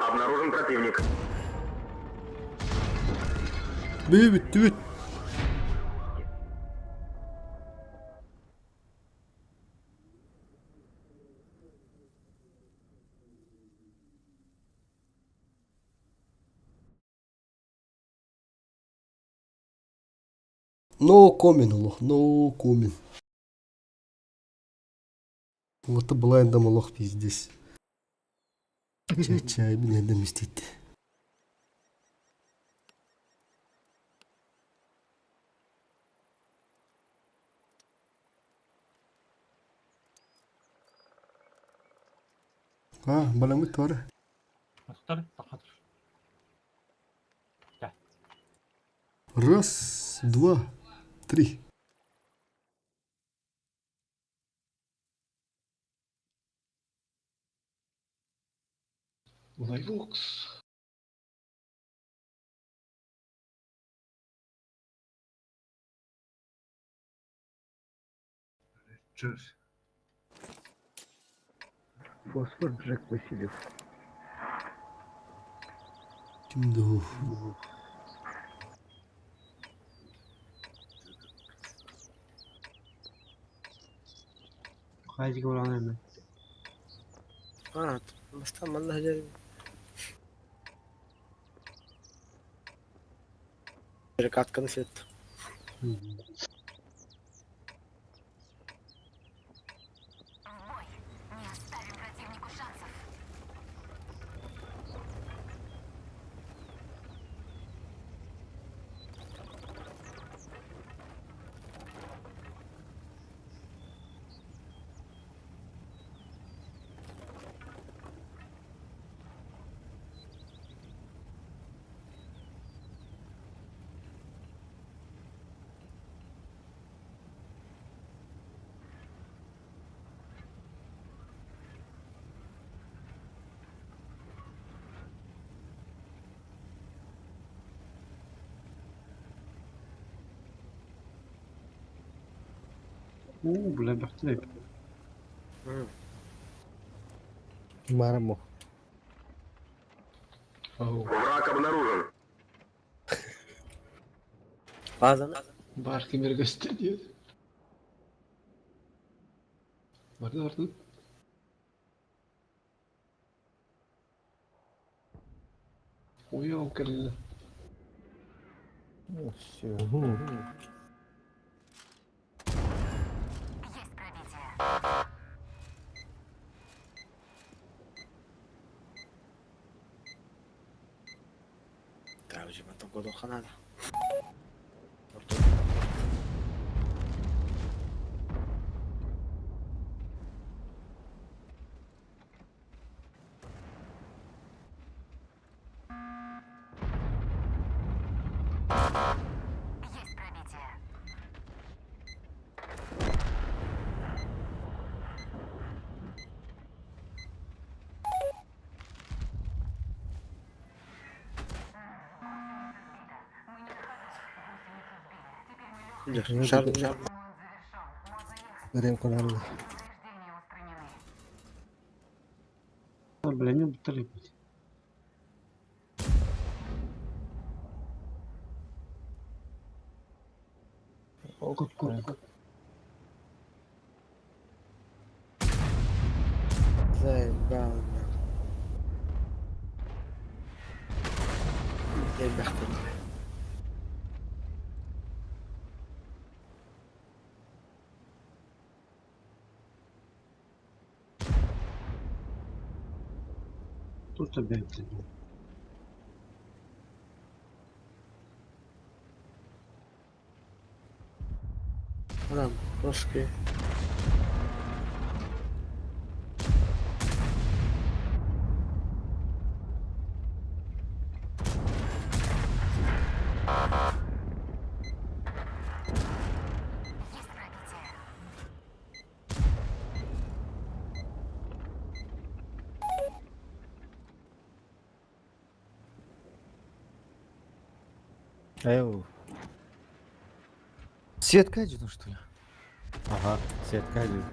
Speaker 4: Обнаружен противник.
Speaker 2: Бүйт, бүйт. No comment, лох, no comment. Вот блайндом лох пиздец. Чай-чай, меня доместить. А, баламыт бар.
Speaker 9: Мастар, тақатыр.
Speaker 2: Раз, два, три.
Speaker 12: Лайвокс.
Speaker 11: Чөс.
Speaker 3: Фосфор Джек Васильев.
Speaker 2: Kimdi o?
Speaker 10: Хайдик уран эми.
Speaker 8: А, бастан манна жер. Перекатканы свет.
Speaker 10: Уу, бля, бахтылай.
Speaker 1: Марамо.
Speaker 4: Враг обнаружен.
Speaker 8: Базаны.
Speaker 12: Бар кемер gösteriyor. Vardı vardı. Ой, ол кэллэ.
Speaker 6: Ну все.
Speaker 8: Короче, потом году ханада. Шар, шар.
Speaker 1: Рем конарда.
Speaker 10: Бля, не бутыль. Кут, кут, кут.
Speaker 8: Заебал, нахуй. Ебать.
Speaker 10: Тут опять, блядь.
Speaker 8: Рам, русский.
Speaker 1: Эу.
Speaker 6: Сетка идет, что ли?
Speaker 1: Ага, сетка идет.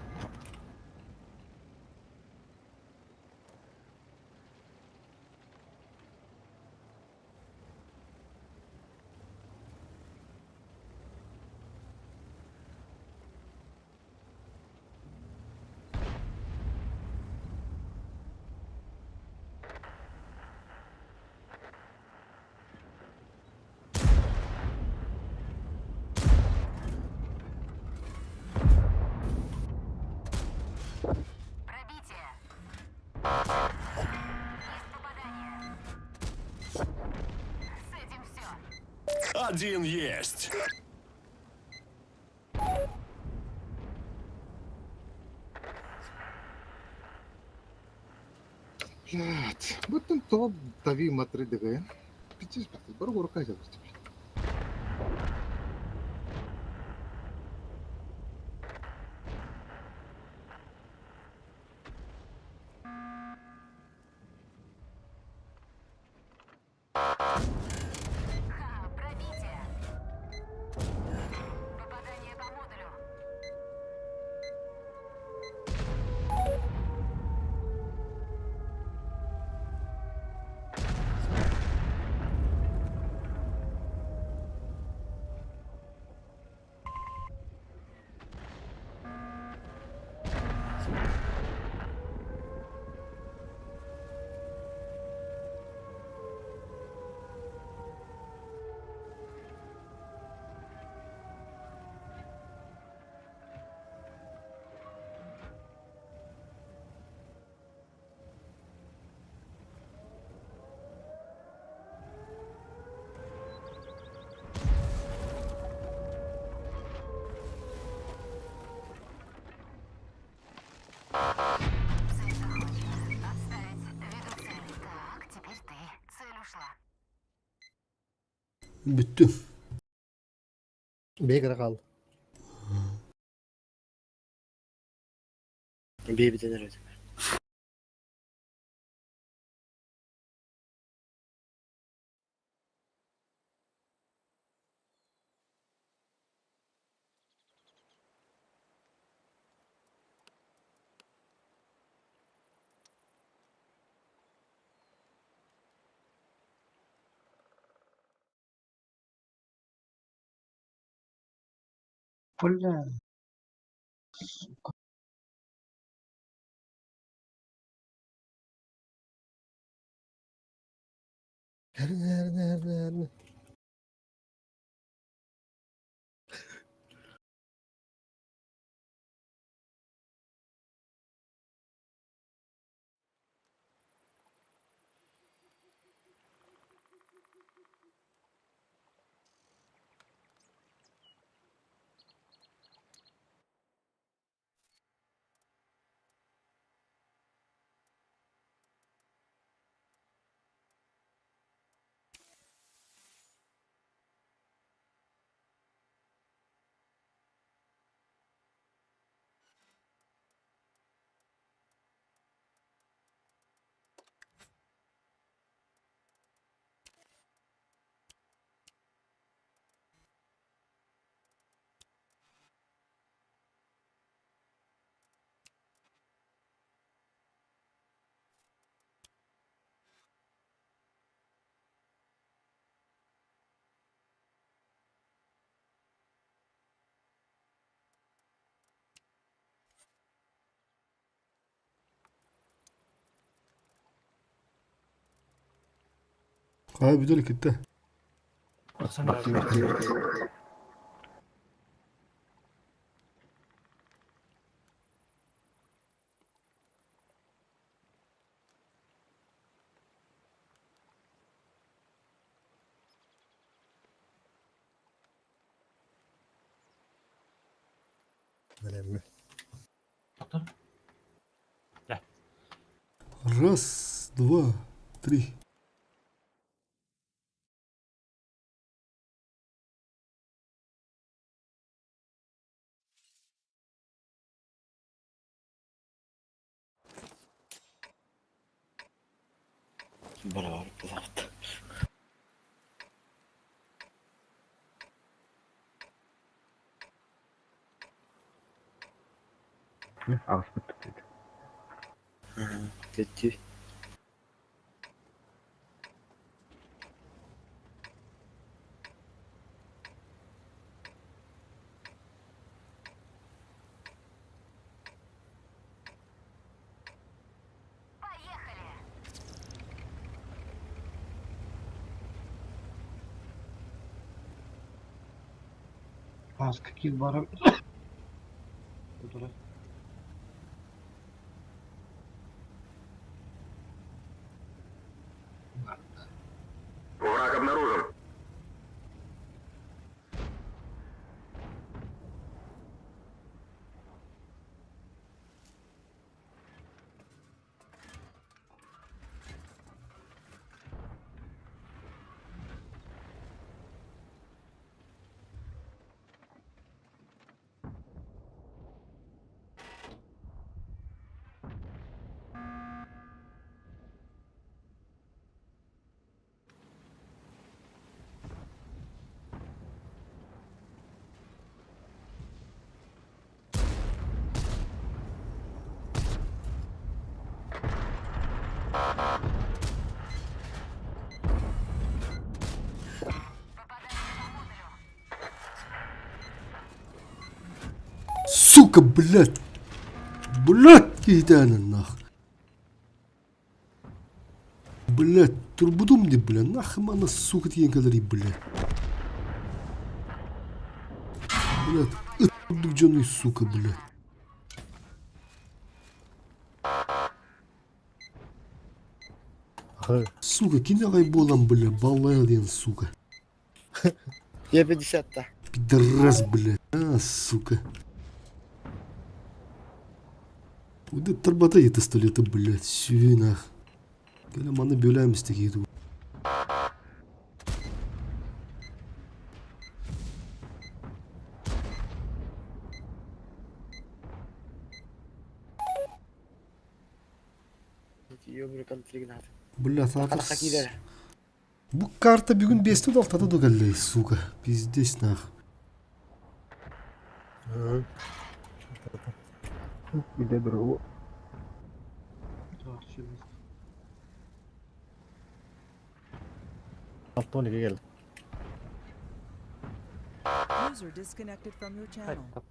Speaker 4: Один есть.
Speaker 14: Блядь, будто то дави матри ДГ. Пятись, баргу рука запусти.
Speaker 2: Бүттүм.
Speaker 1: Бегер кал.
Speaker 8: Бейбитен эрэ.
Speaker 10: Бля. Сука.
Speaker 1: Her her her her.
Speaker 2: Хаа бүтэр китте.
Speaker 1: Önemli.
Speaker 2: Раз, два, три.
Speaker 8: Браво, пожалуйста.
Speaker 3: Ағыс бүттік дейді.
Speaker 8: Кетти.
Speaker 10: Аз какие бара. Тура.
Speaker 4: Враг обнаружен.
Speaker 2: Сука, блядь! Блядь, киһитээни нах. Блядь, турбудум ди, блядь, нах мана, сука, тиен кэлэрий, блядь. Блядь, ыт курдук дьонуй, сука, блядь. Сука, кини аҕай буолан, бля, баллайа диэн, сука.
Speaker 8: Я 50-та.
Speaker 2: Пидорас, блядь. А, сука. Уйды тарбата ете столета, блядь, сүй нах. Кэлэ маны бөләміз тегейді. Бля,
Speaker 8: Ханаха киирэр.
Speaker 2: Бу карта бүгүн бестен алтата да кэллэй, сука. Пиздец нах.
Speaker 3: Иде дұру.
Speaker 1: Алтон gel.
Speaker 13: User disconnected from your channel.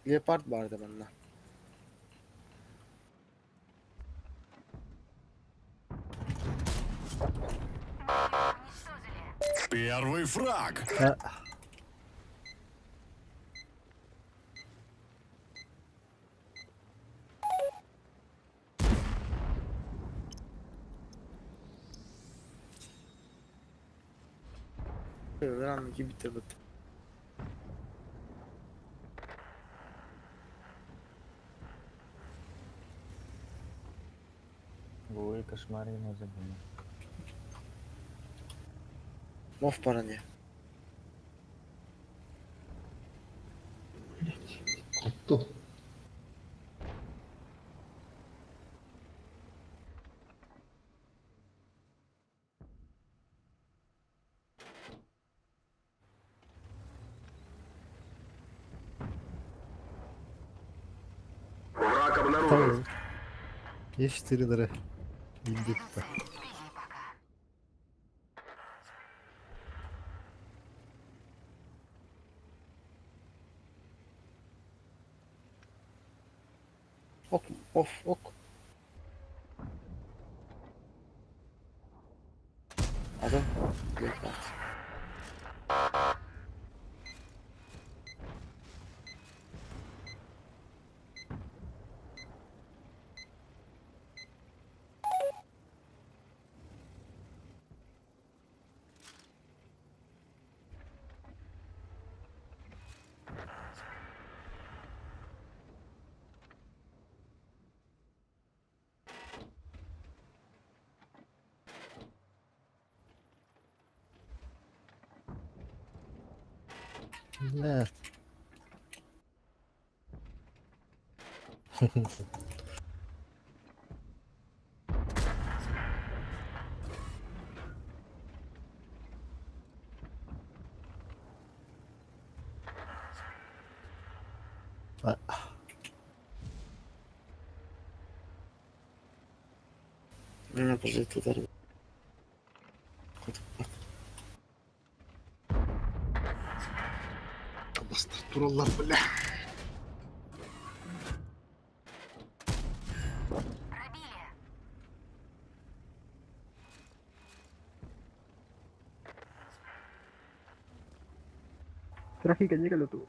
Speaker 8: Леопард барды манна.
Speaker 4: Первый фраг.
Speaker 8: Рано кибитер бит.
Speaker 6: Ой, кошмарина забыла.
Speaker 8: Мов паране.
Speaker 12: Хотто.
Speaker 4: Враг обнаружен.
Speaker 1: Е4 lira. Bildik.
Speaker 8: Ок, оф, ок. Атын.
Speaker 1: Блядь.
Speaker 8: Мен позитивтер.
Speaker 14: Бастар тураллар, бля.
Speaker 3: Trágica, llégalo tú.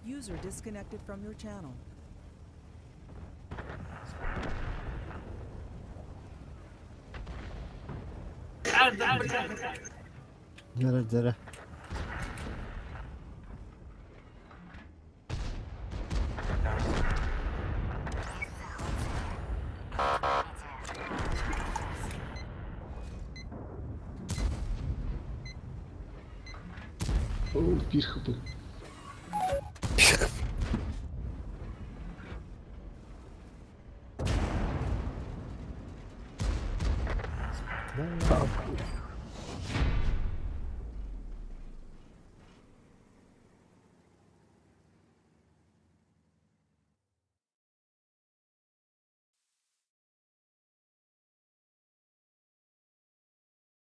Speaker 13: User disconnected from your channel.
Speaker 1: Дьэрэ дьэрэ.
Speaker 12: О, биир хп.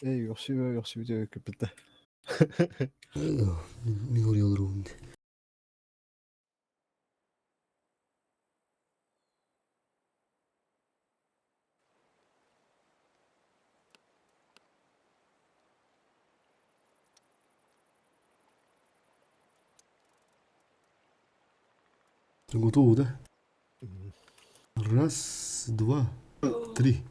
Speaker 1: Эй, охсуба охсуба көппүтэ.
Speaker 2: Мин орыйалар дии. Готово, да? Раз, два, три.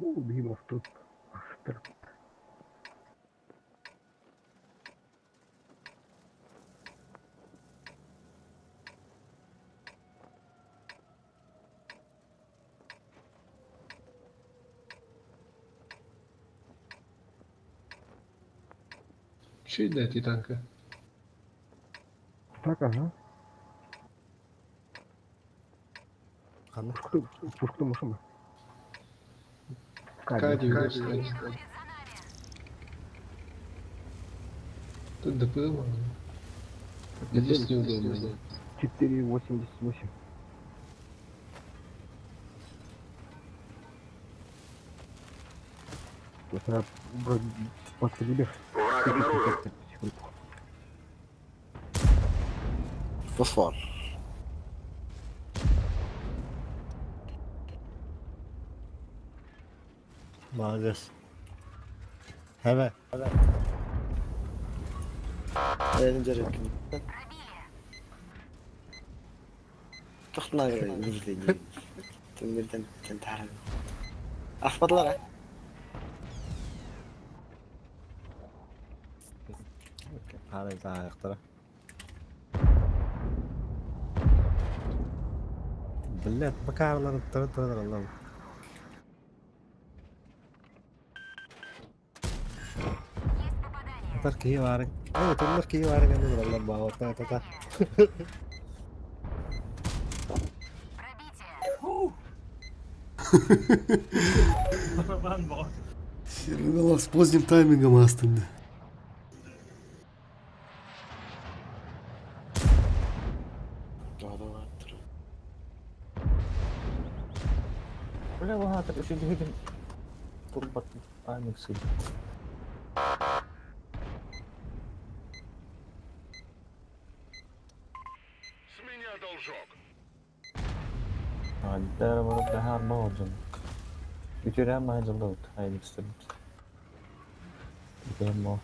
Speaker 3: Оо, биһи мосту.
Speaker 12: Чей да ти танка?
Speaker 3: Так, ага.
Speaker 1: Ханна.
Speaker 3: Пушку, пушку машина.
Speaker 12: К-91. Тут ДПМ. Здесь неудобно.
Speaker 3: 4,88. Это вроде подстрелишь. Секунду.
Speaker 8: Пошла.
Speaker 1: Молодец. Хэвэ.
Speaker 8: Бэйэтин дьарык. Тохтуна билдин. Түмүрден тентаран. Аспадылар а?
Speaker 1: Хара таахтара. Блядь, макарларын тыры тыры алам. Тар кии барын. Эй, туннар кии барын эми алам баа та та та.
Speaker 9: Барабан боҕо.
Speaker 2: Серега с поздним таймингом астынды.
Speaker 6: Бля, багато үчүгүйдүн турбат амиксы.
Speaker 4: С меня должок.
Speaker 6: Альдер барып бәһәр баҕаржын. Үтүрэн маһажылдыбыт аймикстэрбит. Демо.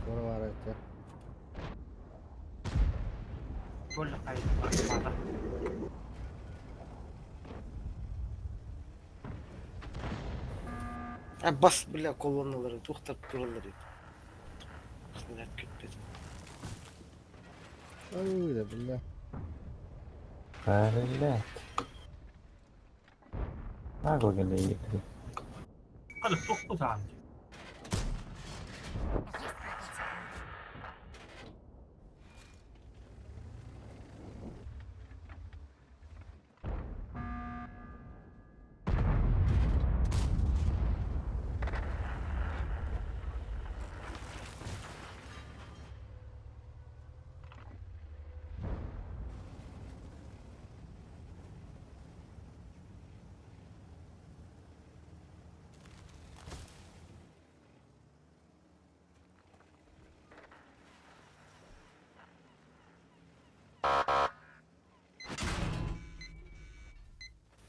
Speaker 1: Скоро это.
Speaker 9: Толь хайда.
Speaker 8: А бас бля колонналары тухтап тураллар. Снаряд күппет.
Speaker 1: Ой, да бля.
Speaker 6: Блядь. Нагло келе
Speaker 9: Hadi тохту.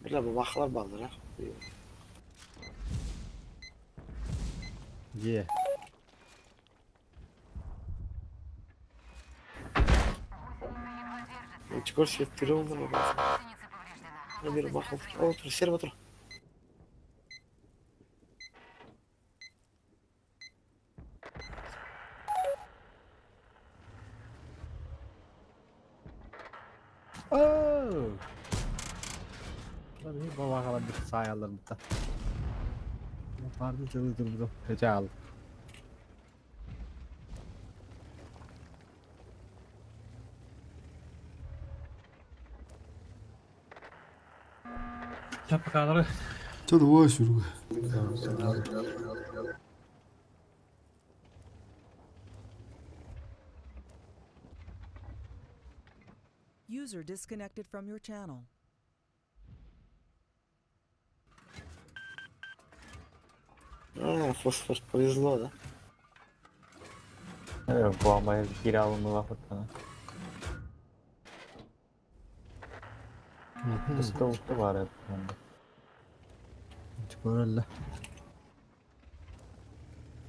Speaker 8: Бля, бабахлар баллар, а.
Speaker 1: Где?
Speaker 8: Ну, теперь свет тырылды. Бир бахал. Отур, серб отур.
Speaker 1: Оу! Lan bir baba bir sayalım da. Pardon çalı Hece al.
Speaker 9: Чапакалары.
Speaker 2: Чё давай, Серега.
Speaker 13: User disconnected from your channel.
Speaker 8: А, фосфор повезло, да?
Speaker 6: Буамай кире алымы вакыттана. Столты бар edi.
Speaker 1: Көрөллө.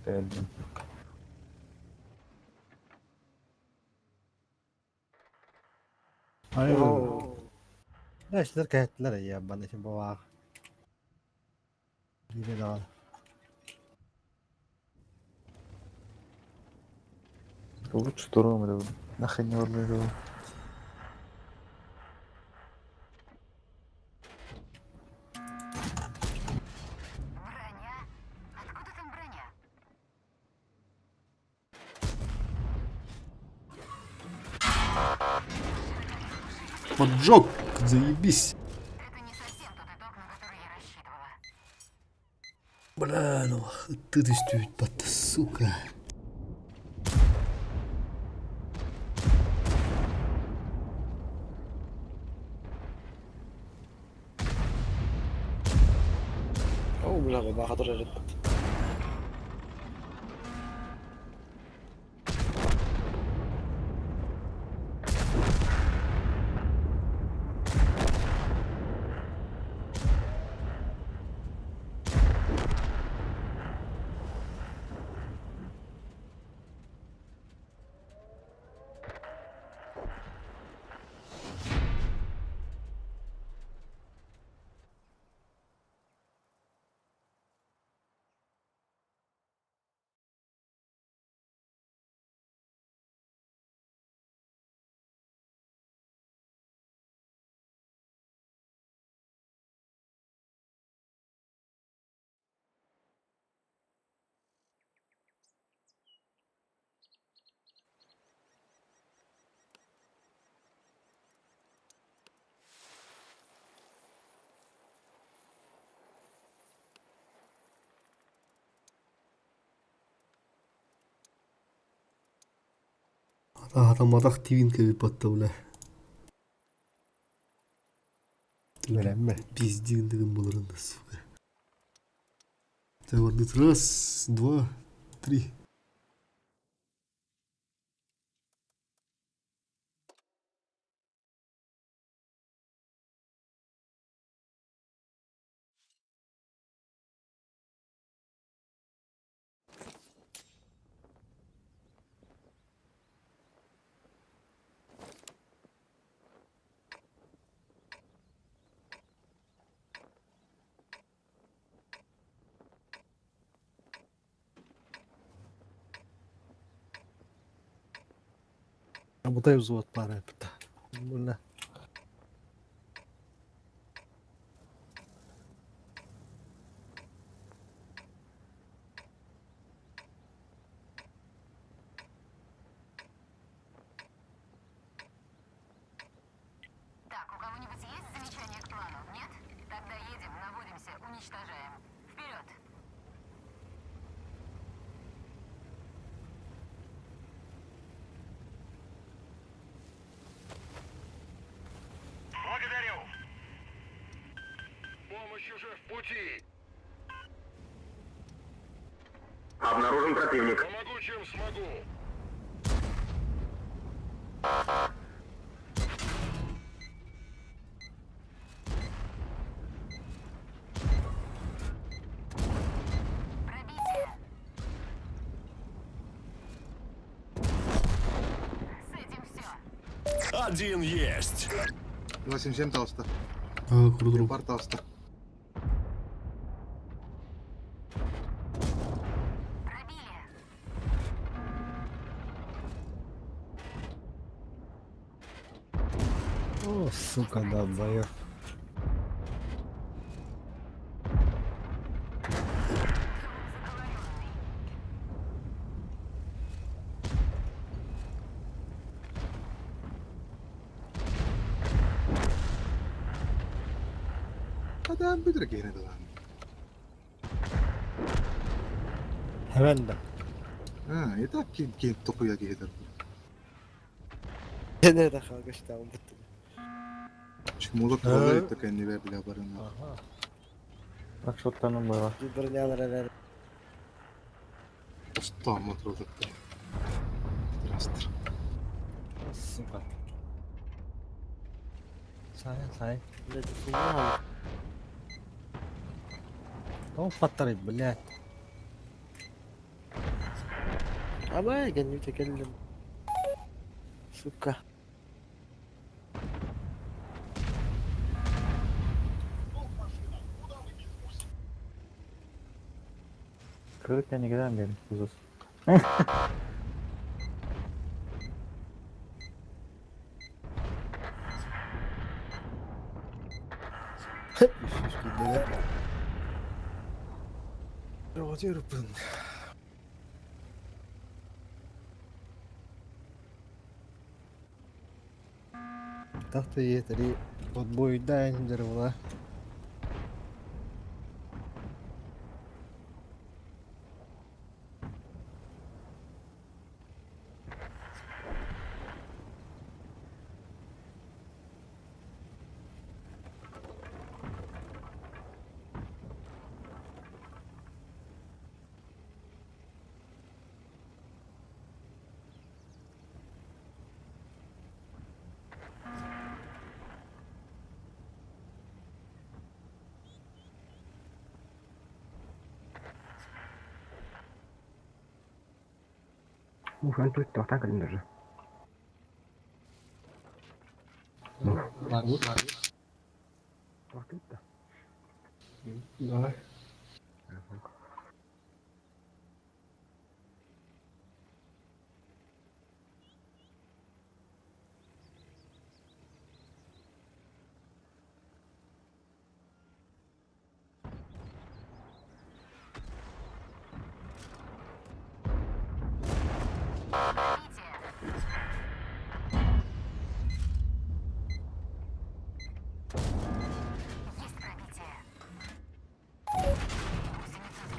Speaker 6: Бердим.
Speaker 1: Ай. Эшлер кәттилер я бана için бaba. Yine daha.
Speaker 6: Лучше туром это нахрен не орлежу.
Speaker 2: Поджог, заебись. Бля, ну ты ты сука.
Speaker 8: О, бля, бабаха турар.
Speaker 2: Аһатамматах тивин кэбиппатта бля.
Speaker 1: Бэлэммэ.
Speaker 2: Пиздин дыгын буларын да, сука. Тавардыт раз, два, три.
Speaker 1: Бутай взвод пара это. Бля.
Speaker 13: Так, у кого-нибудь есть замечания к плану? Нет? Тогда едем, наводимся, уничтожаем. Вперед!
Speaker 4: Благодарю. Помощь уже в пути.
Speaker 3: Обнаружен противник.
Speaker 4: Помогу, чем смогу.
Speaker 13: Пробитие! С этим все.
Speaker 4: Один есть.
Speaker 14: 87 толста.
Speaker 2: А, круто.
Speaker 14: Леопард толста.
Speaker 13: Пробили.
Speaker 1: О, сука, долбоёб.
Speaker 13: Заговоренный.
Speaker 14: Adam bir gene de lan.
Speaker 1: Hemen de.
Speaker 14: Ha, yeter ki ki topuya gelir.
Speaker 8: Nerede kalkıştı ama bitti.
Speaker 14: Çünkü mola kurallar etti kendini ver bile haberin.
Speaker 1: Ага.
Speaker 6: Так что там было.
Speaker 8: Bir бронялар ver.
Speaker 14: Usta motorlukta. Rastır.
Speaker 1: Сука. Сай, сай.
Speaker 8: Блядь, хуйня.
Speaker 1: О, паттарит, блядь.
Speaker 8: Ama kendimi tekellim. Сука.
Speaker 6: Kırık yani giden benim kuzuz.
Speaker 1: Roger. Tahta yeteri отбойда дервала.
Speaker 3: Уф, он тут так даже.
Speaker 12: Давай.
Speaker 13: Есть пробитие. Гусеница.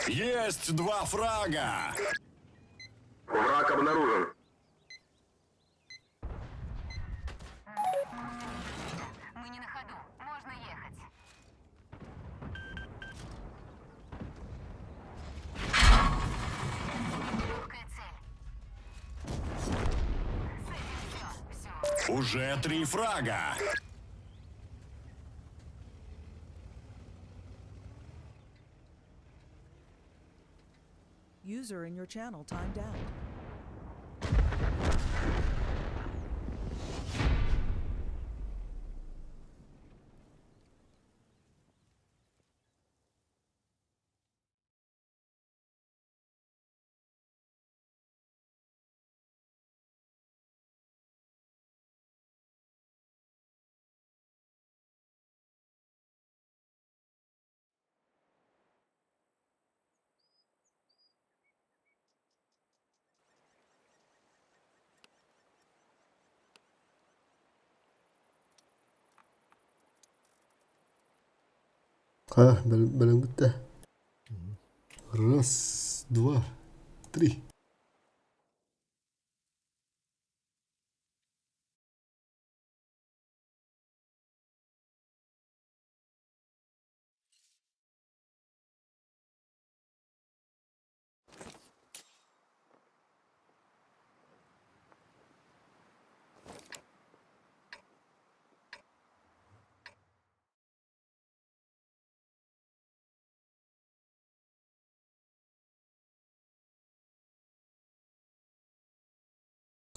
Speaker 4: Есть два фрага! Враг обнаружен.
Speaker 13: Мы не на ходу. Можно ехать. Легкая цель. С этим все. Все.
Speaker 4: Уже три фрага.
Speaker 13: User in your channel timed out.
Speaker 2: Ха, бэлэм бүттэ. Раз, два, три.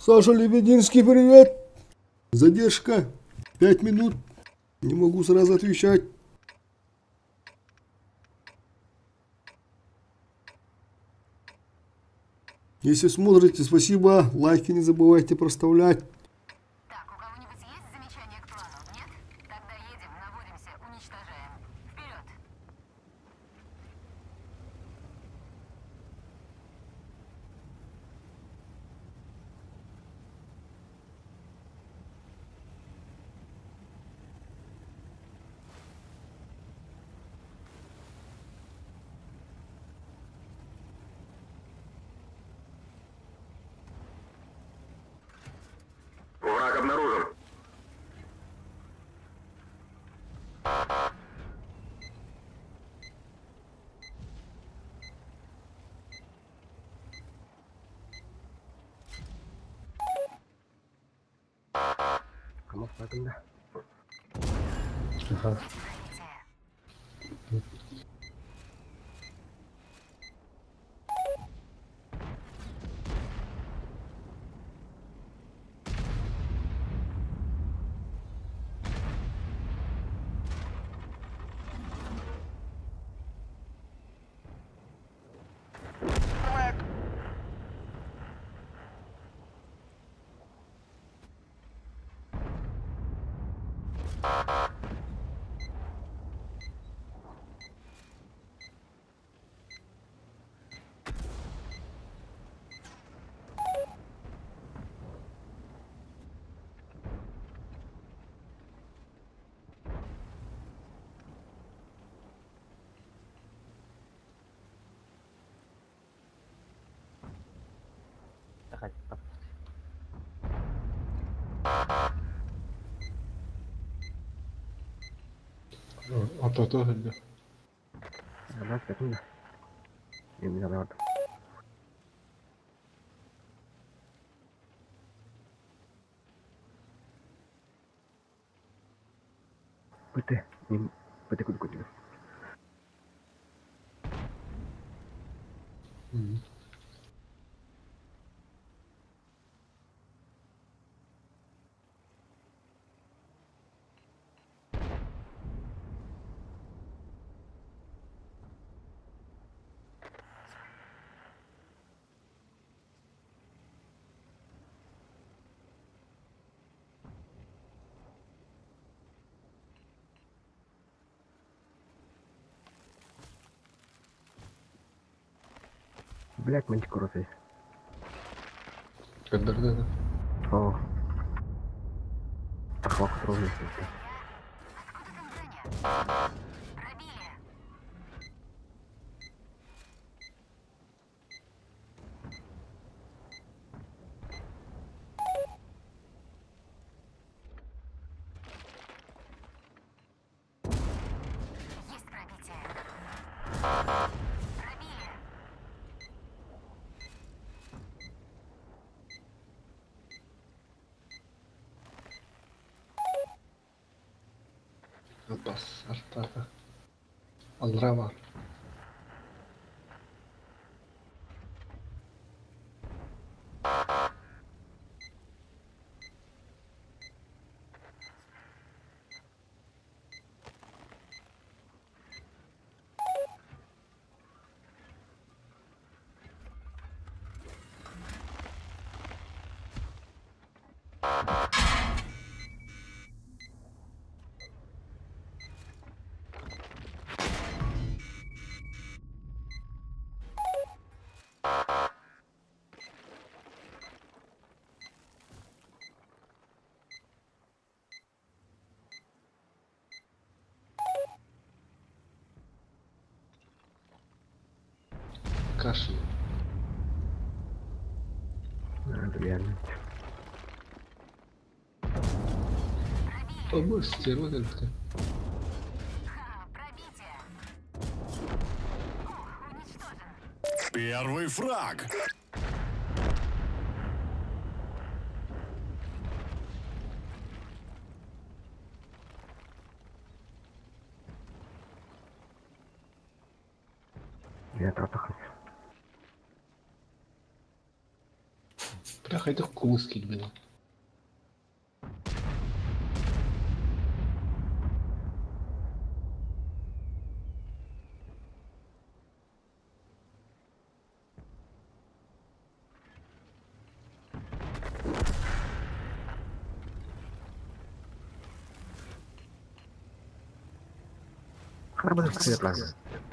Speaker 2: Саша Лебединский, привет! Задержка. 5 минут. Не могу сразу отвечать. Если смотрите, спасибо. Лайки не забывайте проставлять.
Speaker 13: Так, у кого-нибудь есть замечания к плану? Нет? Тогда едем, наводимся, уничтожаем. Вперед!
Speaker 4: Враг обнаружен.
Speaker 3: Кому да?
Speaker 1: Аха.
Speaker 6: Тахаттам.
Speaker 12: Ортото öldü.
Speaker 3: Она да. Именно надо. Пыты, не пыты куда куда. Блять, мальчик роты.
Speaker 12: Каддарды.
Speaker 3: О. Охват ровно.
Speaker 13: Откуда там броня? Пробили.
Speaker 12: Бас артата. Алра бар. Кашель.
Speaker 3: Реально.
Speaker 12: Обы стерва кэлбитэ.
Speaker 4: Первый фраг.
Speaker 3: Я тратах.
Speaker 12: Бля, хайдах кумыс килбини.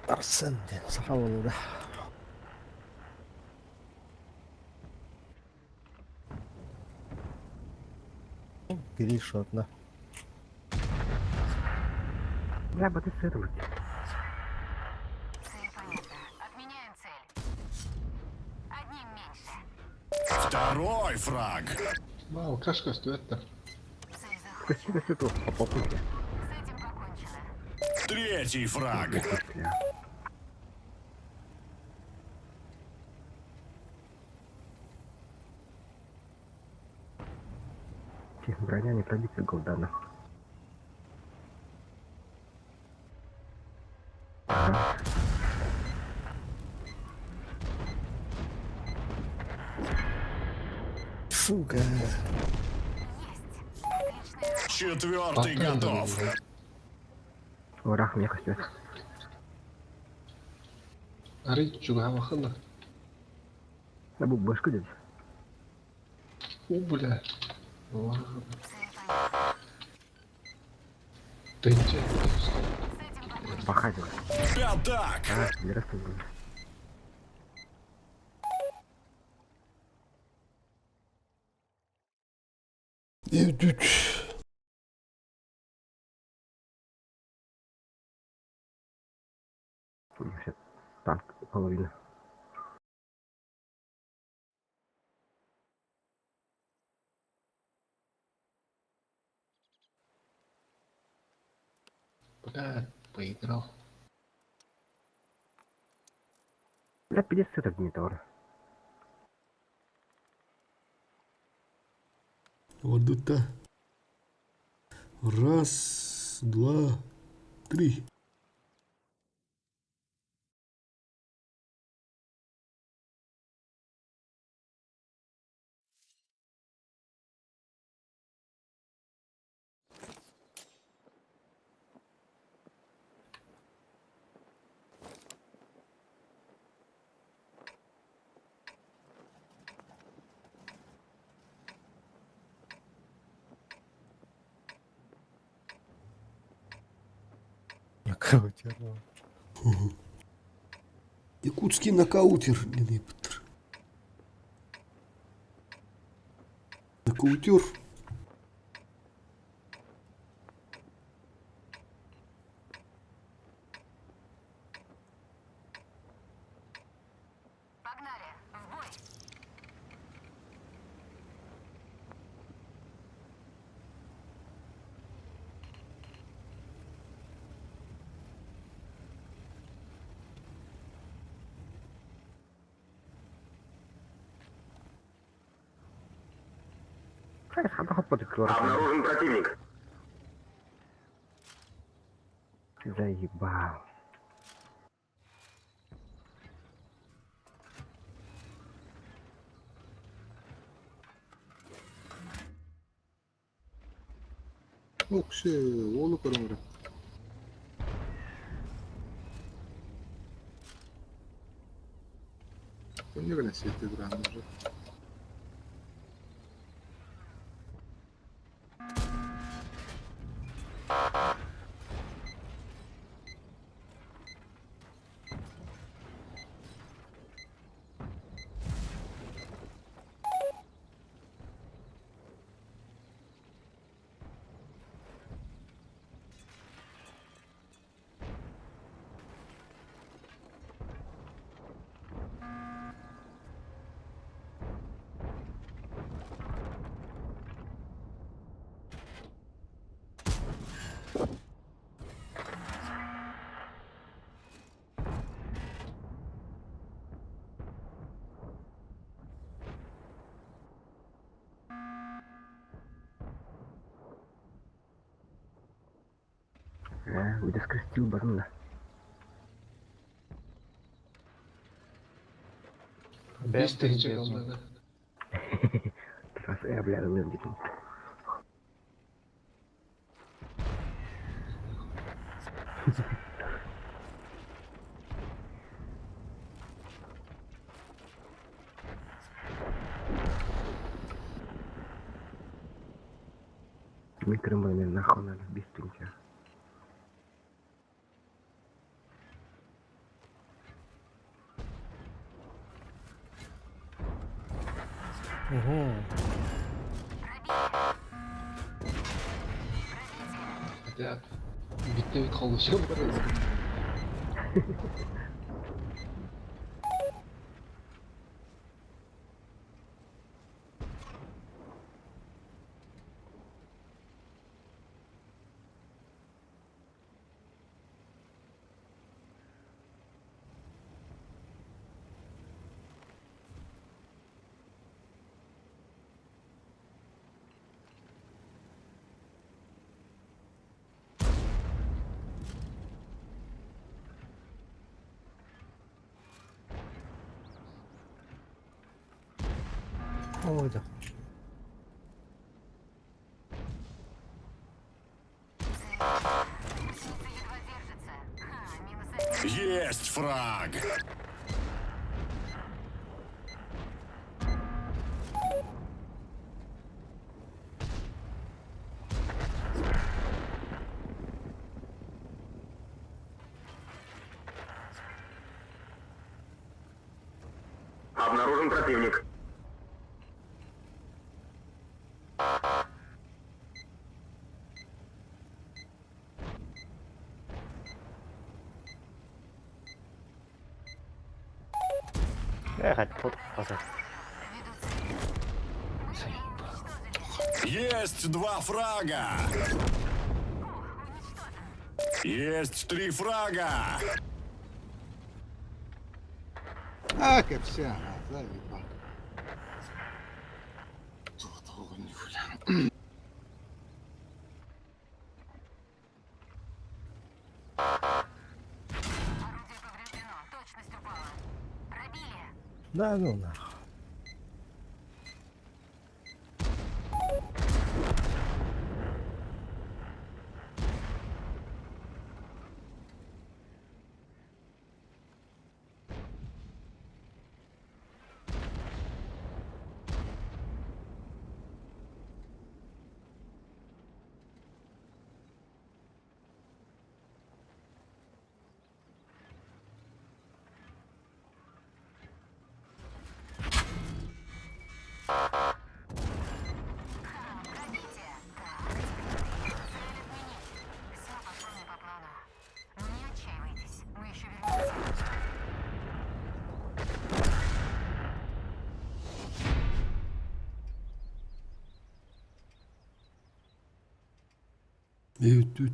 Speaker 1: Арсен диэн саха буолууда. Гришотна.
Speaker 3: Бля, баты сыр
Speaker 13: Цель понятна. Отменяем цель. Одним меньше.
Speaker 4: Второй фраг.
Speaker 12: Вау, кашка стоит-то.
Speaker 13: Цель захвачена.
Speaker 3: Көстү көстү попопуйте.
Speaker 13: С этим покончено.
Speaker 4: Третий фраг.
Speaker 3: Броня не пробита голдана.
Speaker 1: Сука.
Speaker 4: Четвертый готов.
Speaker 3: Урах мне костюм.
Speaker 12: Ары чугава хана.
Speaker 3: Да бу башку дед.
Speaker 12: О, бля. Ладно. Ты че?
Speaker 3: Бахадил.
Speaker 4: Пятак.
Speaker 3: А, здравствуй.
Speaker 2: Үт.
Speaker 3: Вообще танк половина.
Speaker 12: Бля, поиграл.
Speaker 3: Бля, 50 это Дмитр.
Speaker 2: Ордута. Раз, два, три.
Speaker 1: Нокаутер.
Speaker 2: Якутский нокаутер. Диэн Нокаутер.
Speaker 13: Погнали. В бой.
Speaker 3: Обнаружен противник. Заебал.
Speaker 14: Ок, уолу көрөн эрэ. Онно кэлэн сиэттэ тураан уже.
Speaker 3: Э, скрестил барында.
Speaker 12: 5 тыһыынча kaldı.
Speaker 3: Раз, бля, ылыам дедим. Мин кырымбай нахуй надо 5 тыһыынча.
Speaker 1: Угу.
Speaker 12: Хотя bitti bit kaldı. Şey bu kadar.
Speaker 1: Oydu.
Speaker 13: Гусеница едва держится. Ха, минус один.
Speaker 4: Есть фраг! Обнаружен противник.
Speaker 6: Эх, тут позад.
Speaker 4: Есть два фрага! Есть три фрага!
Speaker 14: А, кэпсээн, заебал. Туох бля.
Speaker 13: Орудие повреждено. Точность упала. Пробили.
Speaker 1: Да ну нахуй.
Speaker 13: Пробитие. Так, теперь ты. Цель отменить. Все пошло не по плану. Но не отчаивайтесь. Мы еще вернемся.
Speaker 2: Evet, evet.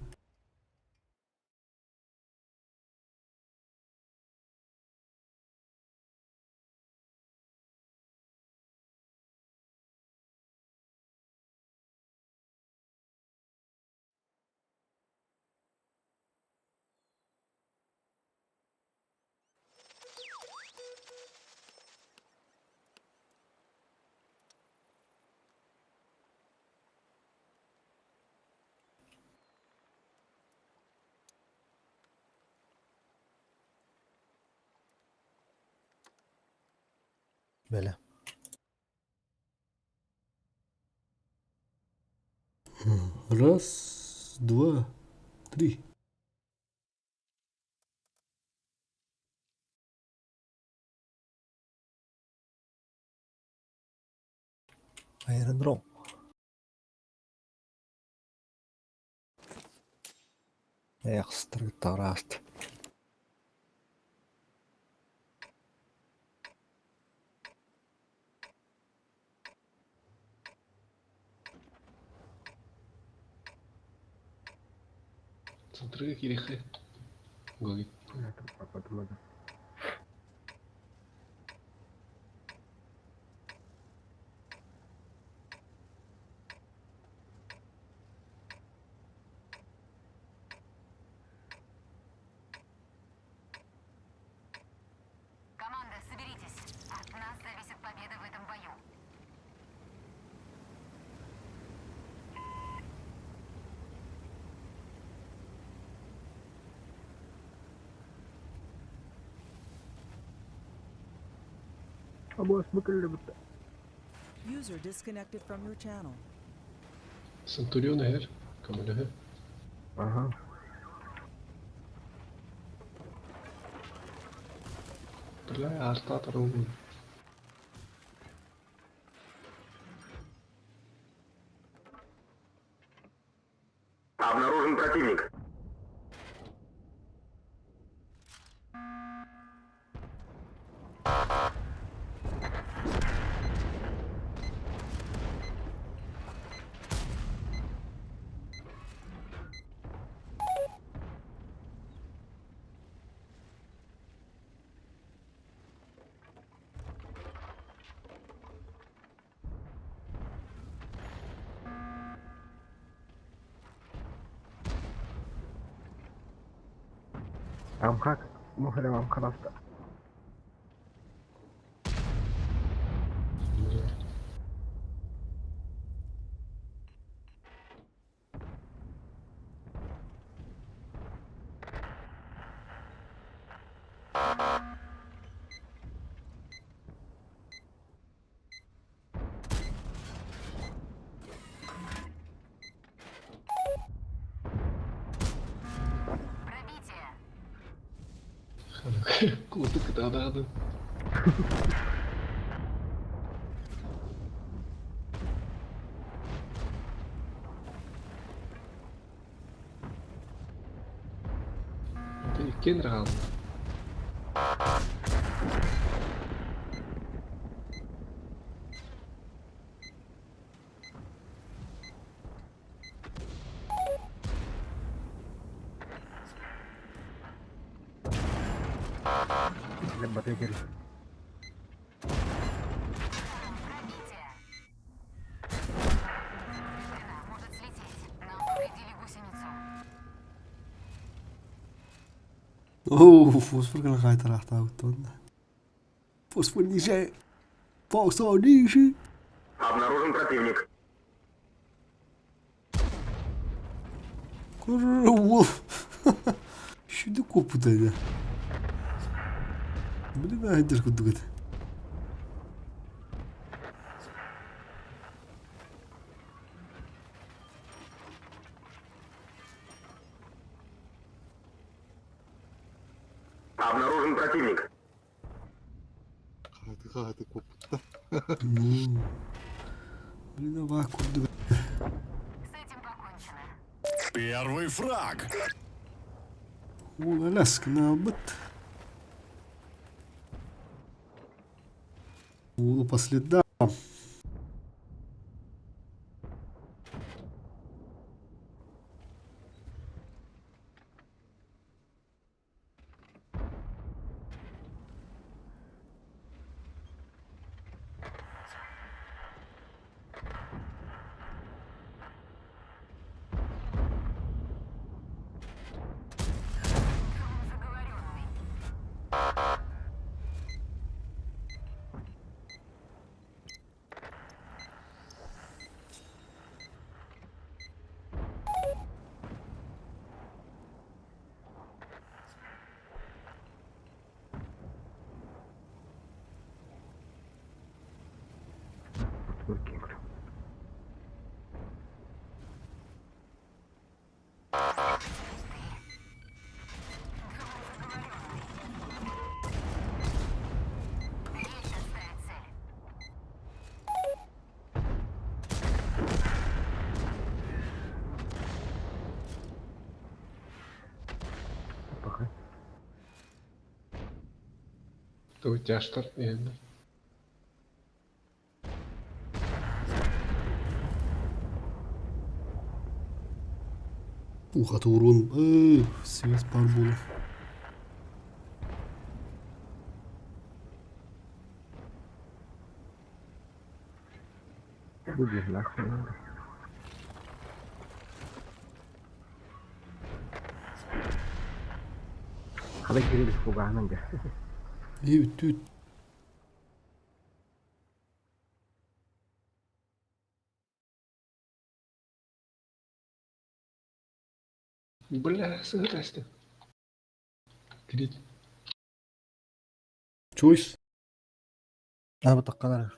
Speaker 1: Бэлэ.
Speaker 2: Раз, два, три.
Speaker 1: Аэродром. Эх, тараст.
Speaker 12: Центры кирихе. Гоги.
Speaker 13: Команда, соберитесь. От нас зависит победа в этом бою.
Speaker 3: Абос букелли бутта.
Speaker 13: User disconnected from your channel.
Speaker 12: Центурион эр. Камалеhe.
Speaker 3: Ага.
Speaker 12: Бля, артатор ум.
Speaker 4: Обнаружен противник.
Speaker 3: Амхак. Мухалем амханаста.
Speaker 13: Пробитие.
Speaker 12: Култык да. Это kinderen.
Speaker 3: Леббате кел.
Speaker 13: Пробитие. Повреждена. Может слететь. Нам повредили гусеницу.
Speaker 2: Оу, фосфор калахайтарахтаутон. Фосфор ниже. Фосфор ниже.
Speaker 4: Обнаружен противник.
Speaker 2: Курва. Şimdi koptu Блин, айдер кудугат.
Speaker 4: Обнаружен противник.
Speaker 14: Хаты хаты копутта.
Speaker 2: Блин, ава кудугат.
Speaker 13: С этим покончено.
Speaker 4: Первый фраг.
Speaker 2: Ула ляск на быт. Улу по следам.
Speaker 13: Заговоренный.
Speaker 3: Паха.
Speaker 12: Тутяштар енді.
Speaker 2: Ух, а то урон. Эй, связь пар буолар.
Speaker 3: Буди нахуй. Хала кирилик фугаанан дьэ.
Speaker 2: Ээ, бүттүт.
Speaker 12: Бля, сыграсты. Крит.
Speaker 2: Чойс.
Speaker 1: А, вот так
Speaker 2: А,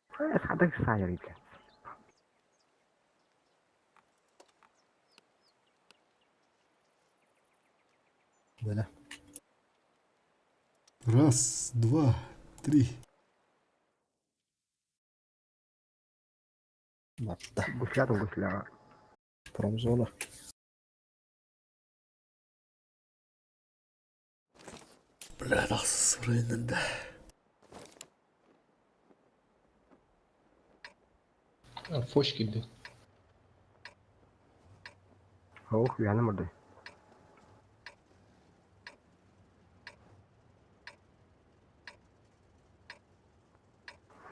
Speaker 3: Хадак сайыр икэ.
Speaker 1: Да.
Speaker 2: Раз, два, три.
Speaker 1: Барда.
Speaker 3: Гуслятым гусляға.
Speaker 1: Промзона.
Speaker 2: Бля, тахсыз да.
Speaker 12: А, фочки де.
Speaker 3: Ох, уяны мырды.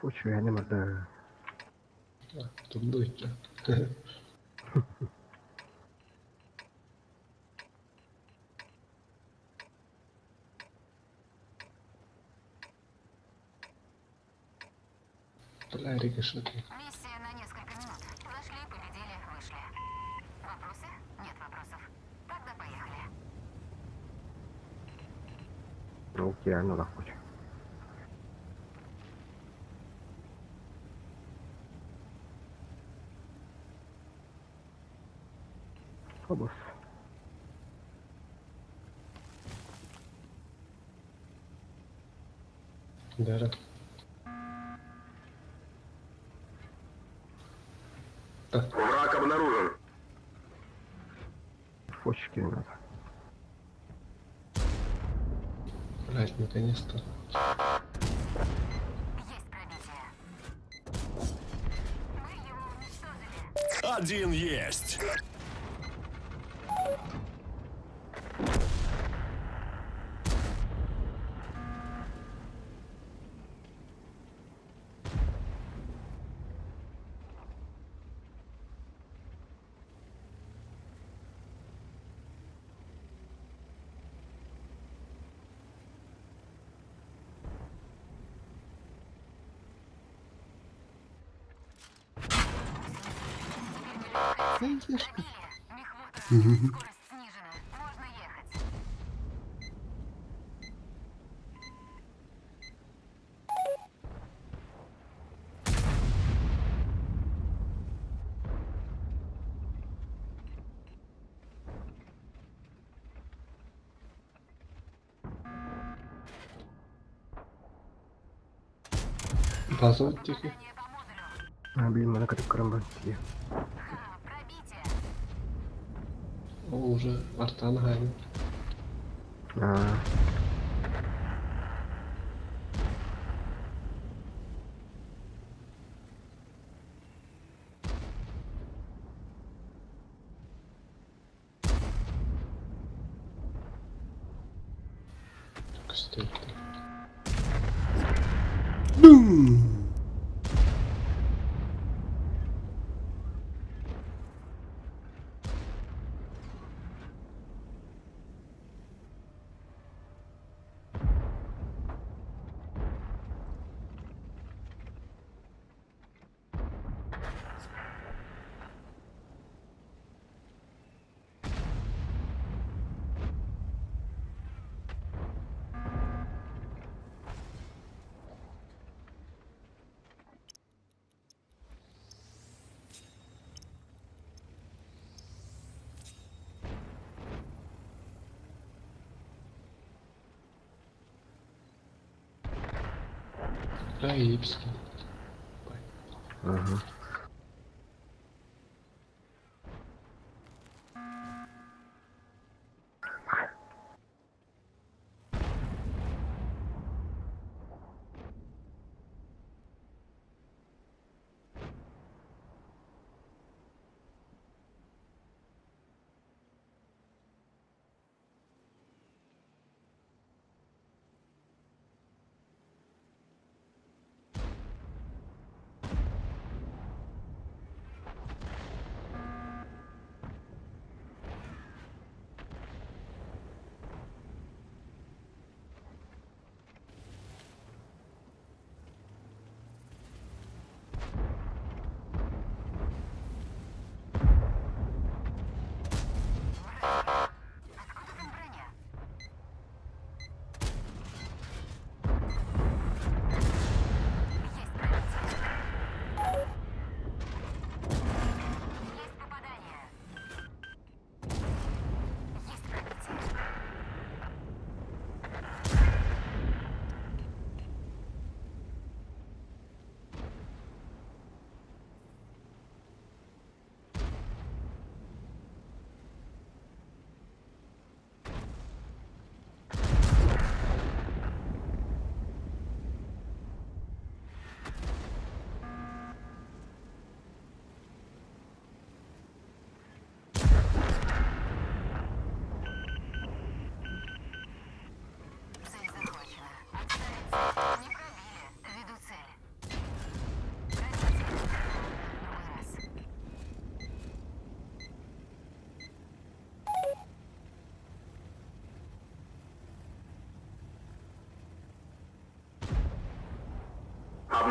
Speaker 3: Фоч уяны мырды.
Speaker 12: Турду итті. Бля, рикошет.
Speaker 13: Миссия на несколько минут. Зашли, победили, вышли. Вопросы? Нет вопросов. Тогда поехали.
Speaker 3: Ну, кираны олақ фоч. Фобос.
Speaker 12: Дара.
Speaker 4: Враг обнаружен.
Speaker 3: Фоч кираны.
Speaker 12: Блять, наконец-то.
Speaker 13: Есть пробитие. Мы его уничтожили.
Speaker 4: Один есть.
Speaker 14: Заешка.
Speaker 13: Добили. Мехвод скорость снижена. Можно ехать.
Speaker 12: Базовый тихо.
Speaker 13: Попадание по модулю.
Speaker 3: А, блин, мана катып карамбан.
Speaker 13: Ха, пробитие.
Speaker 12: О, уже артан гайны.
Speaker 3: А,
Speaker 12: Кстати.
Speaker 2: Бум!
Speaker 12: Бля, епский.
Speaker 3: ага.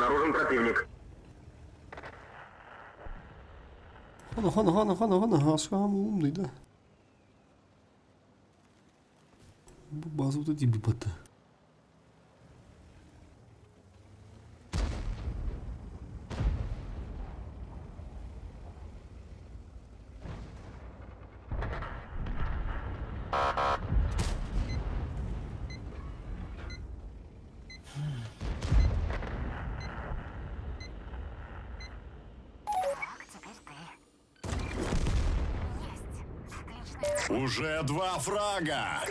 Speaker 4: Обнаружен противник.
Speaker 2: Хана, хана, хана, хана, хана, Ашам умный, да? Бу база вот эти бипата.
Speaker 13: Так, теперь ты. Есть. Отличная
Speaker 4: Уже два фрага.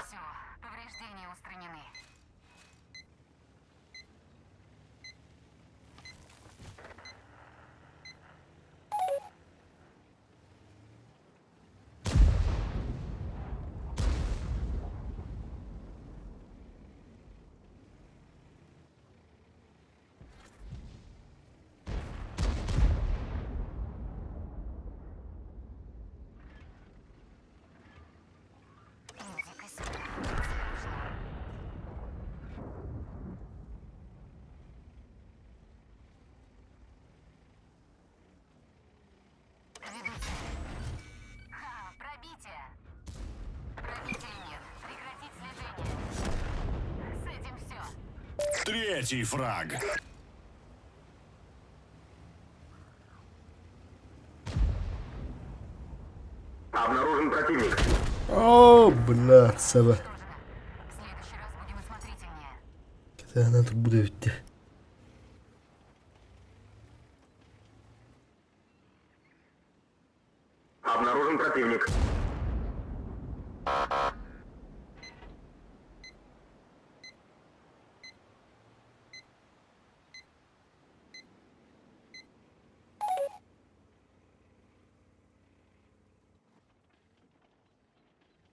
Speaker 13: Все, повреждения устранены. Иди-ка сюда. Цель ушла. Веду цель. Ха, пробитие. Пробития нет. Прекратить слежение. С этим все.
Speaker 4: Третий фраг. Обнаружен противник.
Speaker 2: О, блядь, саба.
Speaker 13: В следующий раз будем осмотрительнее.
Speaker 2: Она тут будет идти.
Speaker 4: Обнаружен противник.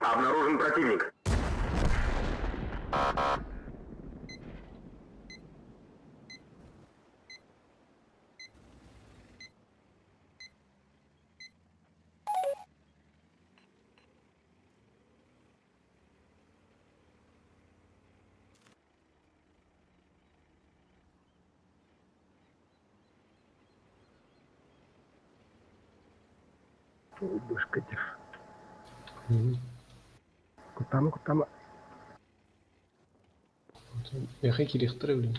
Speaker 4: Обнаружен противник.
Speaker 3: Бышка тир. Кутама, кутама.
Speaker 12: Мехай кирихтыры, блин.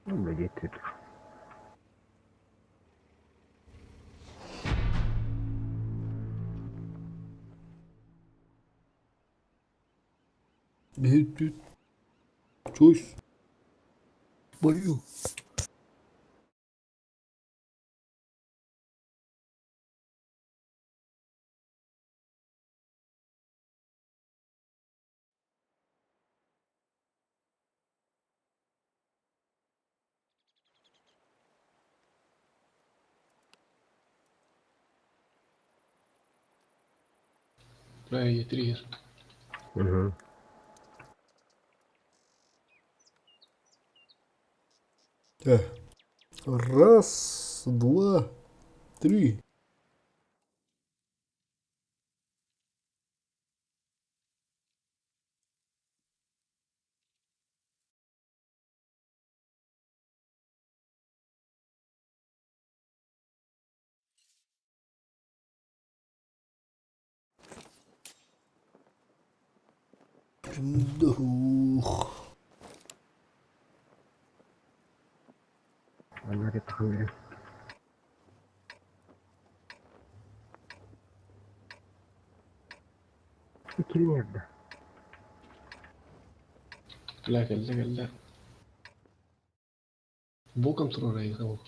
Speaker 3: Ну, блядь, ты.
Speaker 2: Choice. Бою.
Speaker 12: Бля, я триггер.
Speaker 3: Угу.
Speaker 2: Раз, два, три. Ух.
Speaker 3: Она где-то Кирилл,
Speaker 12: Бля, кэллэ, кэллэ. Боком турар айга.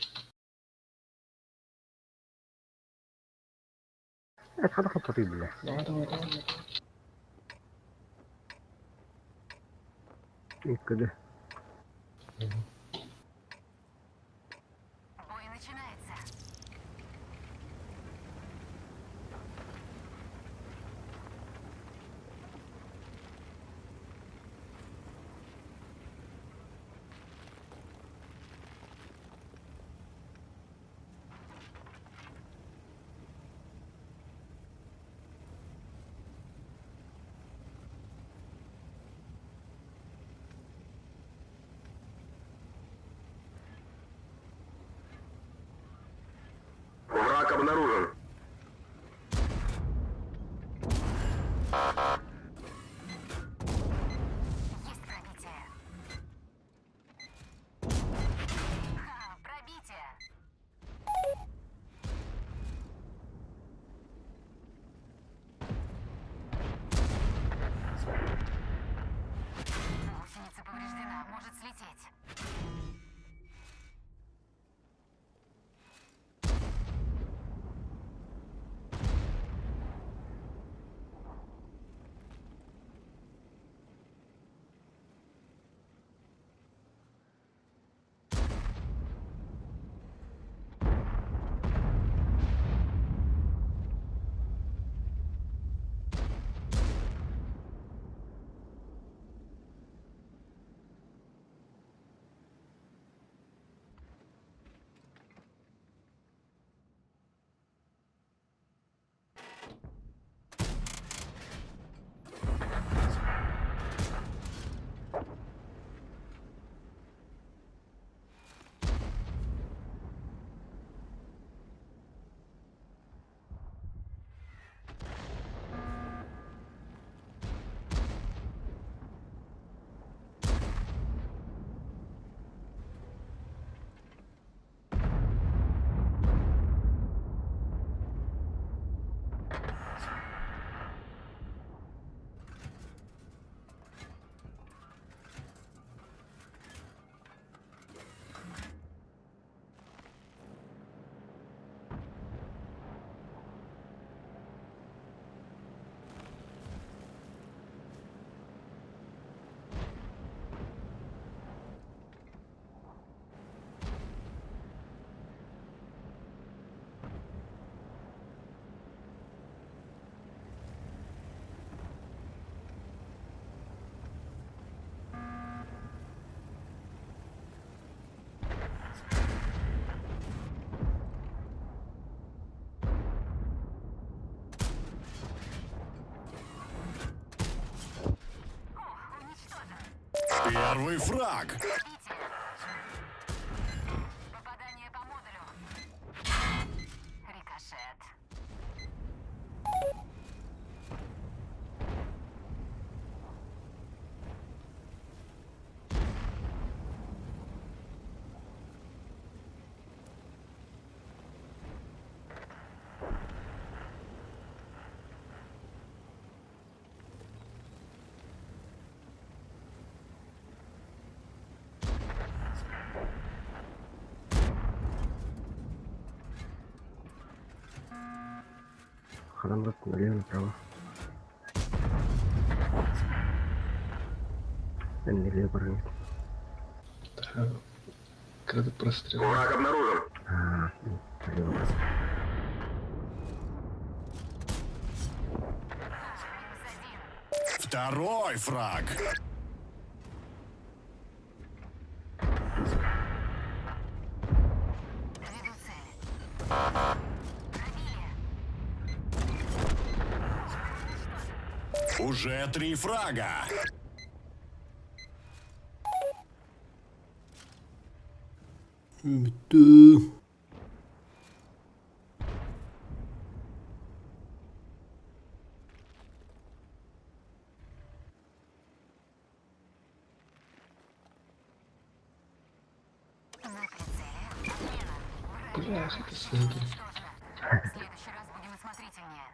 Speaker 3: Это хата бля.
Speaker 12: Давай, давай, давай.
Speaker 3: Никогда.
Speaker 13: Бой начинается.
Speaker 4: обнаружен.
Speaker 13: Есть пробитие. Ха, пробитие. Гусеница повреждена, может слететь.
Speaker 4: Первый фраг.
Speaker 13: Попадание по модулю. Рикошет.
Speaker 3: Ханан налево направо. Налево баран.
Speaker 12: Краток прострел.
Speaker 4: Враг обнаружен.
Speaker 3: А, налево просто.
Speaker 4: Второй фраг.
Speaker 13: Веду цель. Пробили.
Speaker 4: Уже три фрага.
Speaker 2: Бүттүм.
Speaker 13: На прицеле. Отмена.
Speaker 12: Бля, это снайпер.
Speaker 13: Уничтожено. В следующий раз будем осмотрительнее.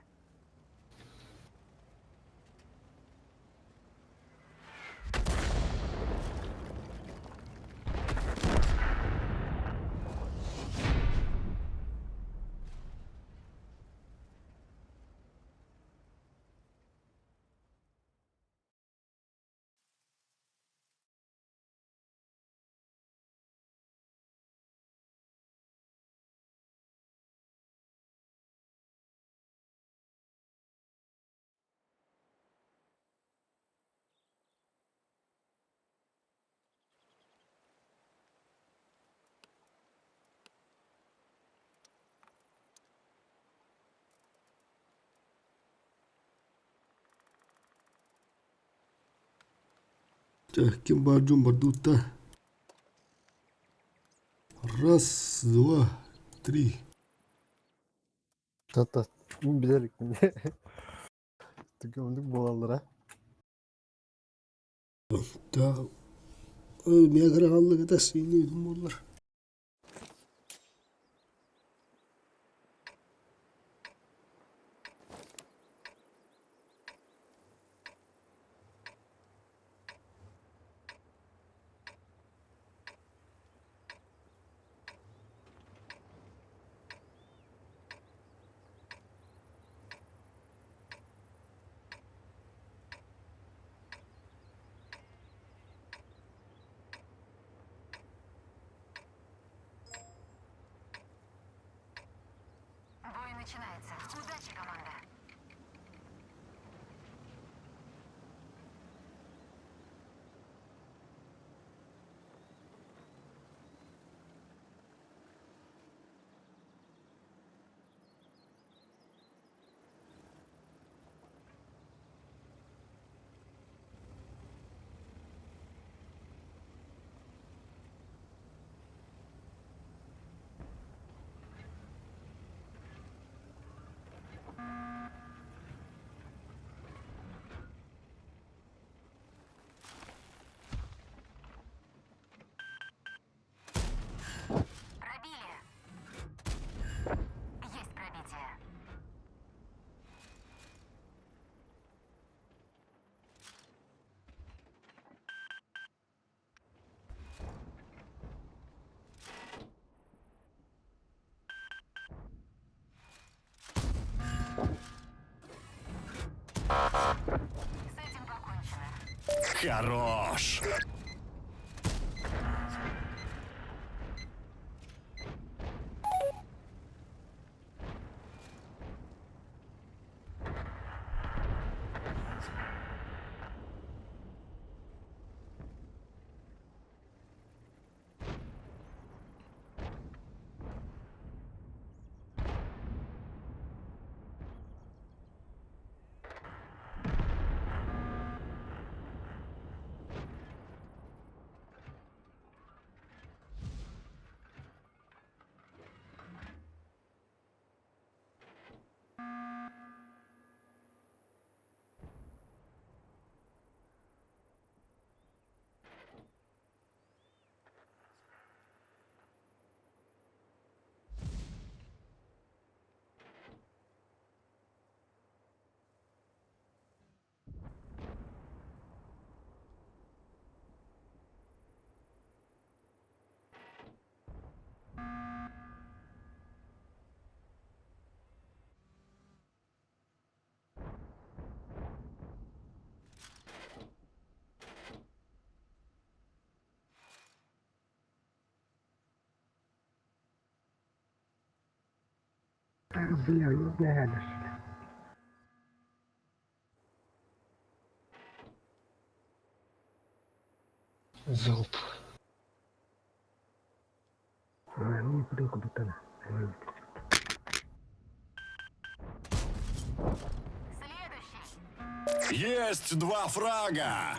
Speaker 2: Так, ким баар дьон бардыбыт Раз, два, три.
Speaker 1: Тата билэр Түгэмдик буолаллара.
Speaker 2: Да, миэхэ это синий буоллар.
Speaker 13: Бой начинается. Удачи, команда. Пробили. Есть пробитие. С этим покончено.
Speaker 4: Хорош!
Speaker 3: Бля, не знаю.
Speaker 12: Залп.
Speaker 3: Не бутылку бутана.
Speaker 13: Следующий.
Speaker 4: Есть два фрага!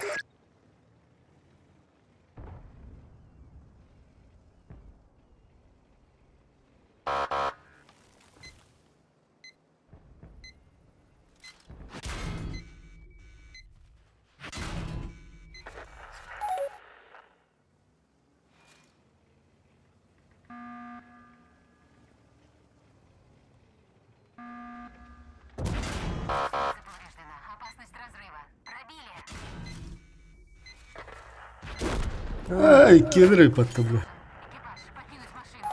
Speaker 13: Повреждена. Опасность разрыва. Пробили.
Speaker 2: Ай, кедры под тобой.
Speaker 13: Экипаж, покинуть машину.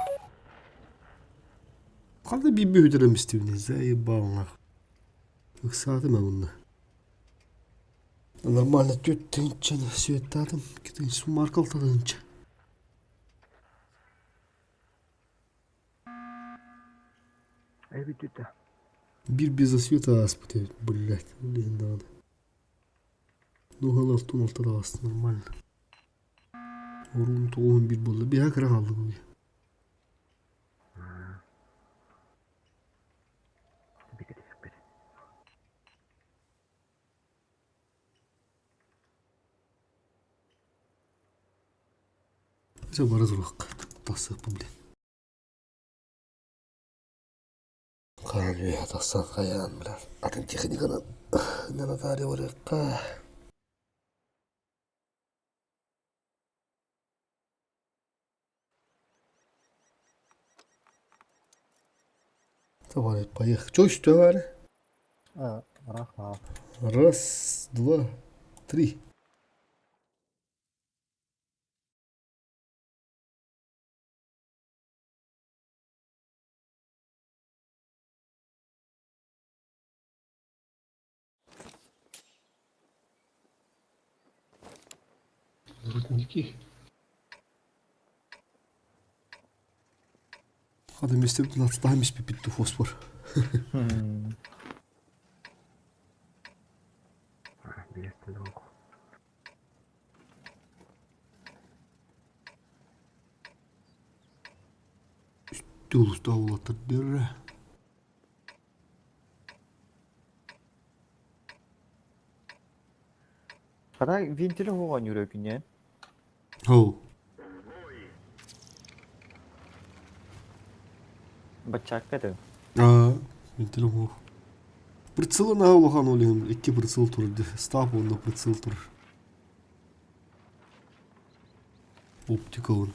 Speaker 2: Ханна биир бүһүтэрэ мистибини, заебал нахуй. Ыксаатым онно. Нормально түт тыынчаны сүөттаатым, китин сумаркал тыынча. Биир без освета ааспыт эбит, блядь, блин даҕаны. Дууһалар тун алтан нормально. Уруун тоҕуһун биир буолла, биһа кыра хаалла бу. Все бара туруохха тахсыахпын блин. Хаан үөһэ тахсан хайаан билэр атын техниканан Наталья барыахха. Давай, поехали. Что еще говори?
Speaker 1: А, рахмат.
Speaker 2: Раз, два, три.
Speaker 12: Рудники.
Speaker 2: Hadi mesle daha mis bir bitti fosfor.
Speaker 3: Биэс
Speaker 2: Улуста улаттар дерре.
Speaker 6: Хана вентиль хуган жүрөкүнен.
Speaker 2: Хоу.
Speaker 6: Бачакка да.
Speaker 2: Аа, вентиль хоо. Прицелы на улахан олем, икки прицел турды. Стап онда прицел тур. Оптика он.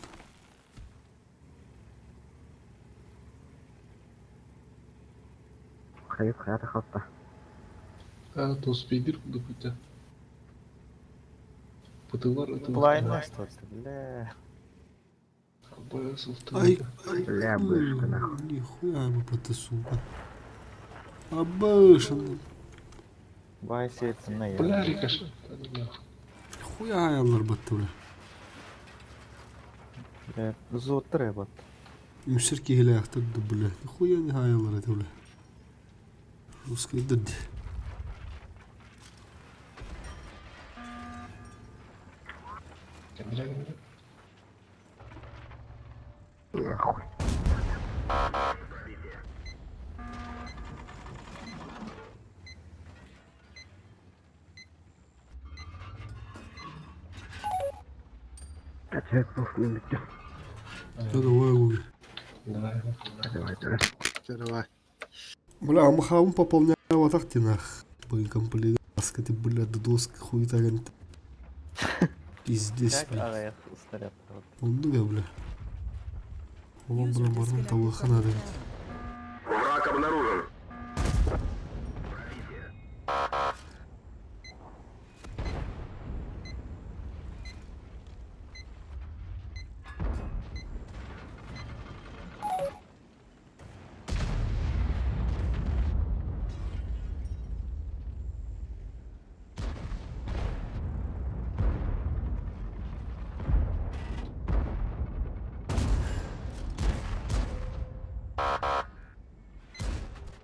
Speaker 3: Хайып хаята хатта.
Speaker 12: А, то спидер куда Бытылар это...
Speaker 6: Плайна остался, бля.
Speaker 2: Ай,
Speaker 3: Бля, бышка, нахуй.
Speaker 2: Нихуя мы потасука. Абышын.
Speaker 6: Бай сетсин я.
Speaker 12: Бля, рикошет.
Speaker 2: Хуя аялар батты бля.
Speaker 6: Бля, зоттыр бат.
Speaker 2: Үсір кехілі ақтырды бля. Нихуя не аялар это бля. Русский дыд.
Speaker 3: Нахуй. Опять не
Speaker 2: Да давай, Гуги.
Speaker 12: Давай.
Speaker 3: Давай, давай.
Speaker 14: Давай.
Speaker 2: Бля, махаун пополняю вот так нах. Блин, комплигаска, ты, бля, доска хуета. Пиздец,
Speaker 6: Как
Speaker 2: бля.
Speaker 6: аяк снаряд.
Speaker 2: Онду я, бля. Улан, бля, баран тавыха надо.
Speaker 4: Враг обнаружен.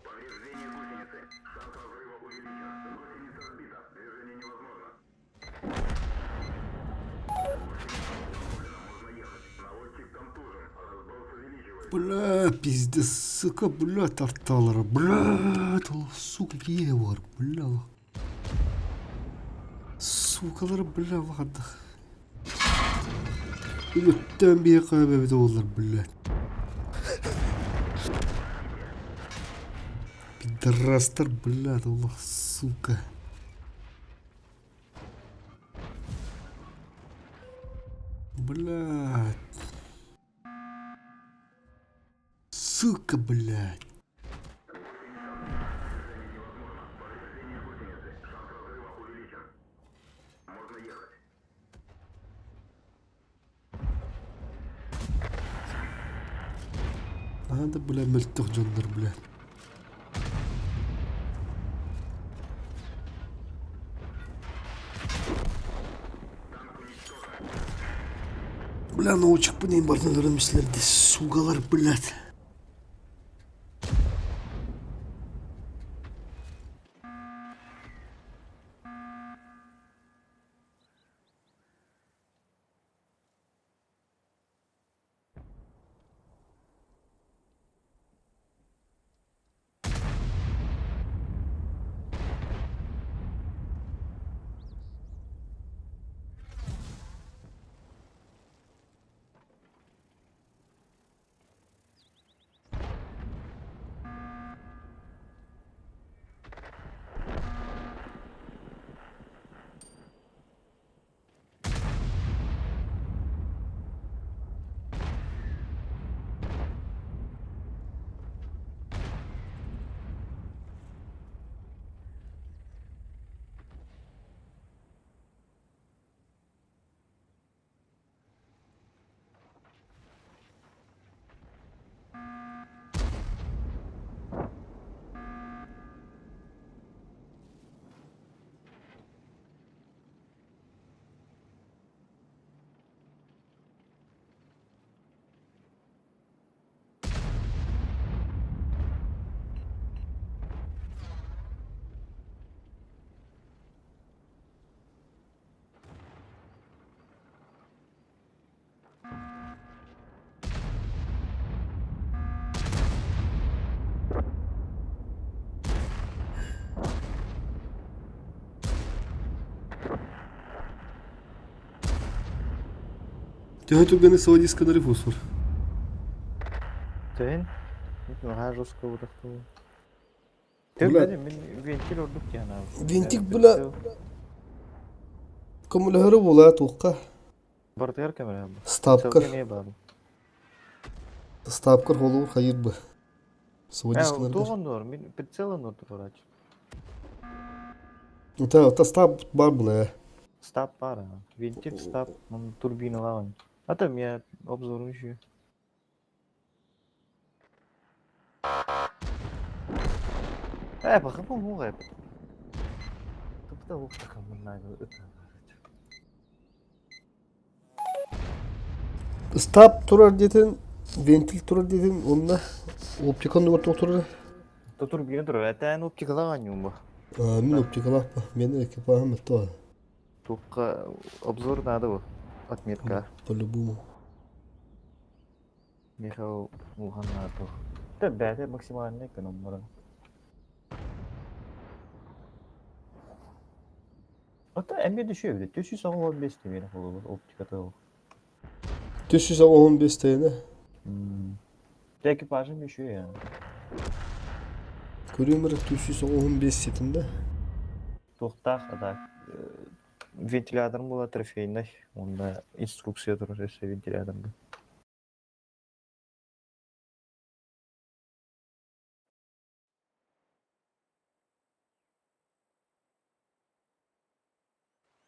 Speaker 4: Повреждение гусеницы. Шанс разрыва увеличен. Гусеница сбита. Движение невозможно. Можно ехать. Наводчик контужен. Разброс увеличивается.
Speaker 2: Бля, пиздец, сука, бля, тарталара, бля, сука, какие var, бля. Сукалар, бля, вахадах. Үлөттен бие кайбебе олар, бля. Пидорастар, бля, Аллах, сука. Блядь. Сука, блядь. Надо, бля, мөлтөх дьоннор, бля. Бля, научик по ней бардын өрөмүслерди, сугалар, блядь. Төһө түргэнник сводисканары фосфор?
Speaker 6: Төһөн? Наһаа жестко утахтыбын.
Speaker 2: Бля.
Speaker 6: Төбөтө мин вентиль ордук диэн аабыт.
Speaker 2: Винтик бля көмөлөһөрө буолаа туохха?
Speaker 6: Бартыгар көмөлөһөр.
Speaker 2: Ставкар.
Speaker 6: Эмиэ баар.
Speaker 2: Ставкар холуур хайыр бы. Сводисканаргар.
Speaker 6: Туох оннуор? Мин прицел оннуор турааччы.
Speaker 2: Та, та стаб бар була.
Speaker 6: Стаб бар. Винтик стаб, турбиналаан. А там я обзор еще. Э, бахапа мугай. Тупта ухта муннага ыта.
Speaker 2: Стаб турар диэтин, вентиль турар диэтин, онно оптикан дугар турар.
Speaker 6: То турбина турар. Этэн оптикалаан ньумба.
Speaker 2: Мин оптикалаах мен экипажым это
Speaker 6: Туққа обзор надо бу. Отметка.
Speaker 2: по-любому.
Speaker 6: Михаил Муханнатов. Та бәте максимальный эконом баран. Ата әмме düşüyor bir de. 415 demeli olur оптиката ол.
Speaker 2: 315 тайна.
Speaker 6: Экипажым düşüyor yani.
Speaker 2: Көрүмөр 315 сетінде.
Speaker 6: Туохтаах а вентиляторым була трофейный. Онда инструкция турар өссө вентиляторга.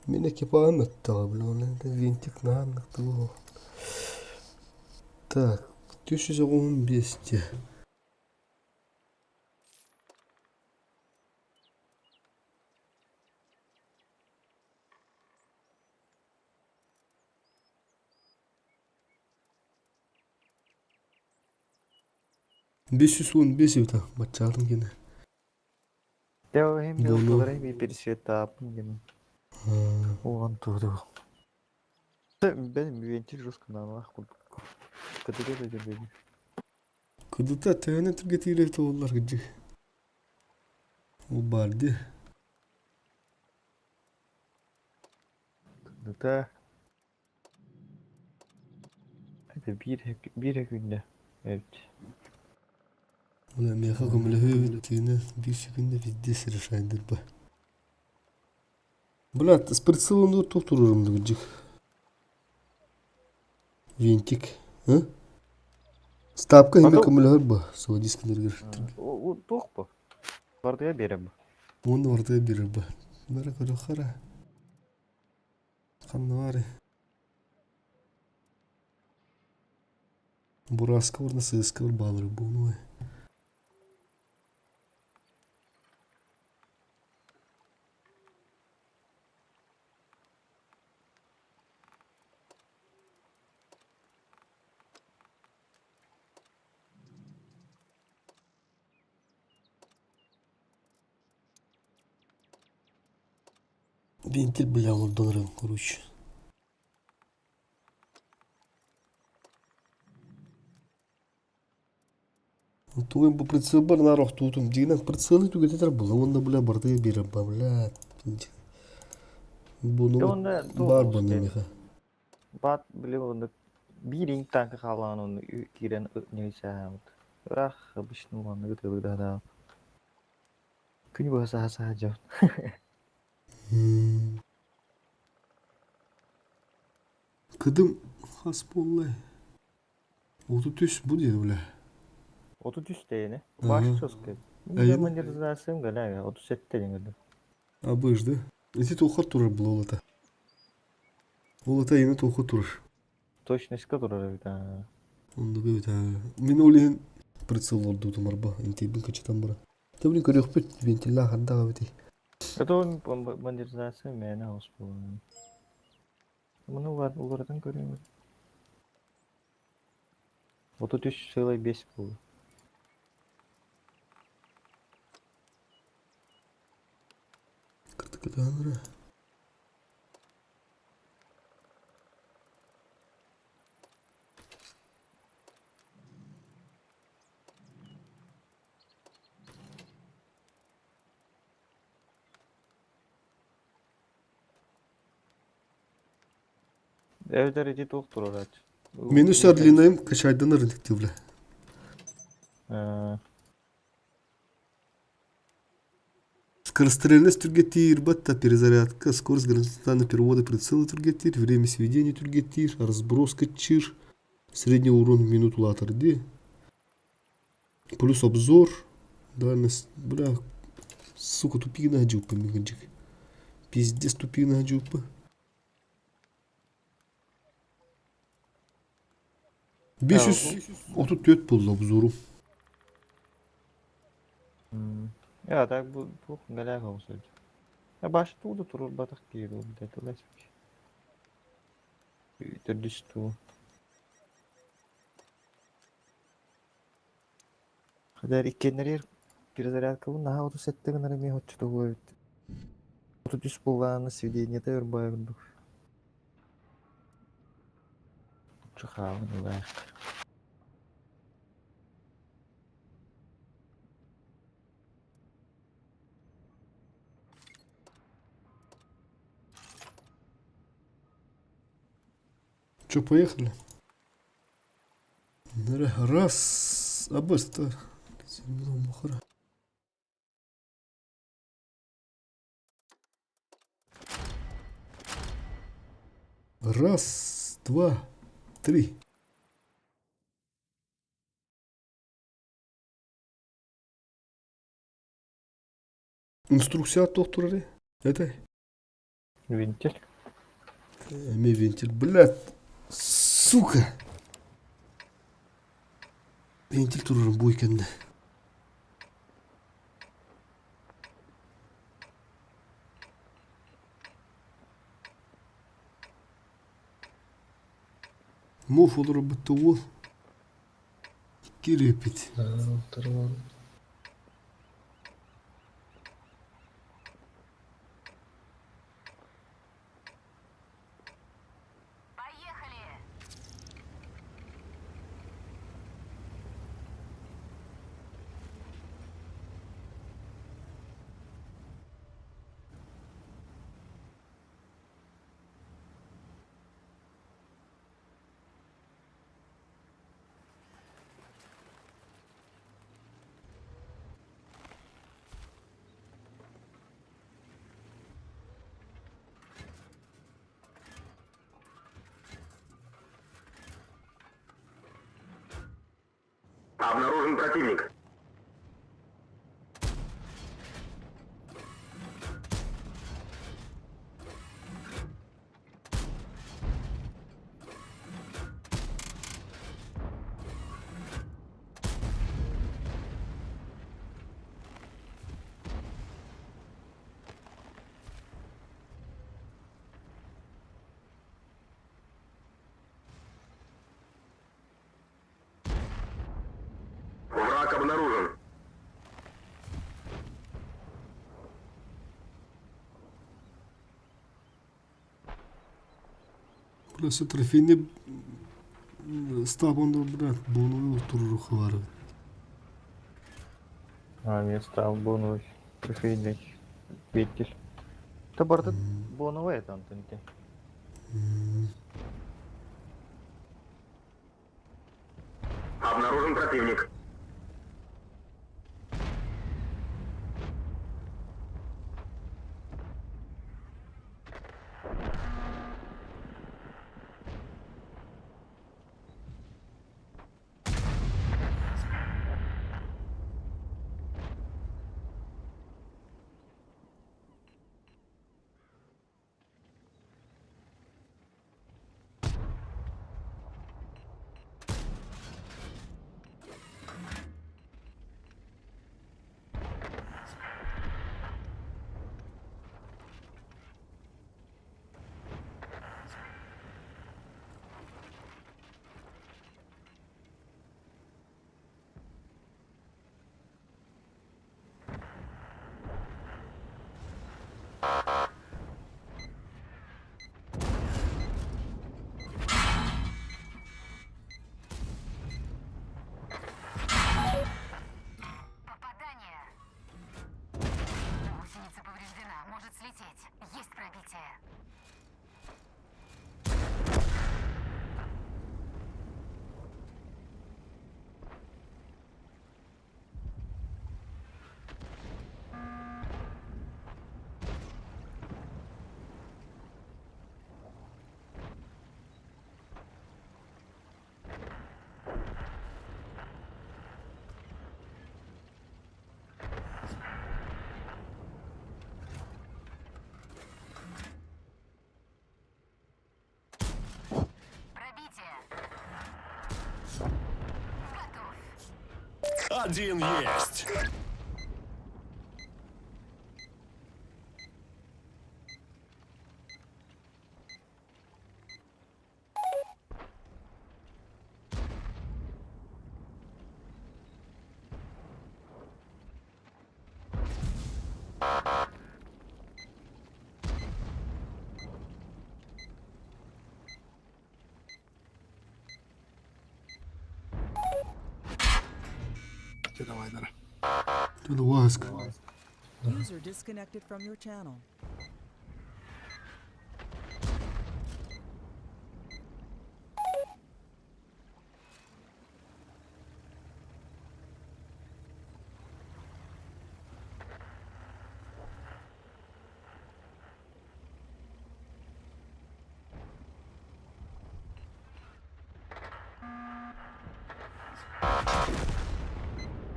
Speaker 2: Мин экипажым өттөҕө бля, винтик нааннык тугу. Так, 315 515 эбит баччаатын кини.
Speaker 6: Дэ хем
Speaker 2: Буолуо.
Speaker 6: билталары би пересвет таапын Уган туду. Бен вентиль жестко на курдук. Кытыга да жүрбөйм.
Speaker 2: Кыдыта төһөнө түргэтиирэ туоллар кыдьык. Ол баар дии.
Speaker 6: Кыдыта. Это бир күндө. Evet.
Speaker 2: Бля, миэхэ көмөлөһүөбүт тыына биир секунда везде решайдыр ба. Бля, с прицелом туох турарым кыдьык. Винтик. А? Ставка химэ көмөлөһөр ба. Сводискаларгар.
Speaker 6: Туох бу? Бардыга берем.
Speaker 2: Уонна барытыгар биэрэр ба. Бары көрүөххэ Ханна баарый? Бураска уонна сыыска баалары буолуой. Вентиль, бля, олордон короче. Тугун бу прицел бар наар охтуутум. Дьиҥинэн прицелы түгэтэтэр була уонна бля барытыгар биэрэр ба бля. Буну
Speaker 6: Онда
Speaker 2: баар буну миэхэ.
Speaker 6: Бат биле онда бир инк танка хаалаан оны киирэн ньыйсаабыт. Ыраах обычно уонна ытылыда да. Күнү быһа саха саха дьон.
Speaker 2: Кыдым хас буоллай? 33 бу диэн бля.
Speaker 6: 33 дейини. Баш чоска.
Speaker 2: Айын.
Speaker 6: Модернизациям галяга 37 деген көрдүм.
Speaker 2: Абыжды. Ити туохха турар була олата. Олата ийини туохха турар.
Speaker 6: Точностька турар эбит. а.
Speaker 2: Оннук эбит аа. Мин ол иһин прицел олордубутум арба. Интибин кычытан баран. Тэбин көрүөхпүт вентилляах ардаах эбитий.
Speaker 6: Это модернизация мээнэ хаус буолан. Муну уларытан көрүм. 33,5 буолла.
Speaker 2: Кыртыкытаанара.
Speaker 6: Эбэтэр ити туох турар
Speaker 2: Минус длинаем качайданар детективле. Скорострельность түргэтиир, батта перезарядка, скорость горизонтального перевода прицела түргэтиир, время сведения түргэтиир, разброска чир, средний урон в минуту улаатар дии. Плюс обзор, дальность, бля, сука, тупигина дьуппа мигинчик. Пиздец тупигина дьуппа. 534 буолла обзору.
Speaker 6: Я так бу туох гэлээх оҕус сылдьар. Я баш туу да турурбатах киһи дуу блядь улас Төрдүс туу. Хадэр иккиэннэригэр перезарядкабын наһаа 37 гынар эмиэ оччотугу эбит. 33 буоллаҕына сведениета өр баайа курдук. Чахаабын ылаах.
Speaker 2: Че, поехали? Раз, абыста. Раз, два, три. Инструкция туох турарый? Это?
Speaker 6: Винтель.
Speaker 2: Эми вентиль. Блядь, сука! Вентиль турарын бу кэннэ. Муф олоробут уол. Кирипит.
Speaker 13: Поехали!
Speaker 4: Обнаружен противник. Враг обнаружен.
Speaker 2: Бля, трофейный стабонда, брат, бону туруруха бар.
Speaker 6: А, мен стал боновый трофейный вентиль. Та барда боновый это Антон.
Speaker 4: Обнаружен противник. Один есть!
Speaker 14: Чэ давай дара.
Speaker 2: Васька.
Speaker 13: User disconnected from your channel.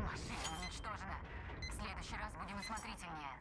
Speaker 13: Машина уничтожена. В следующий раз будем осмотрительнее.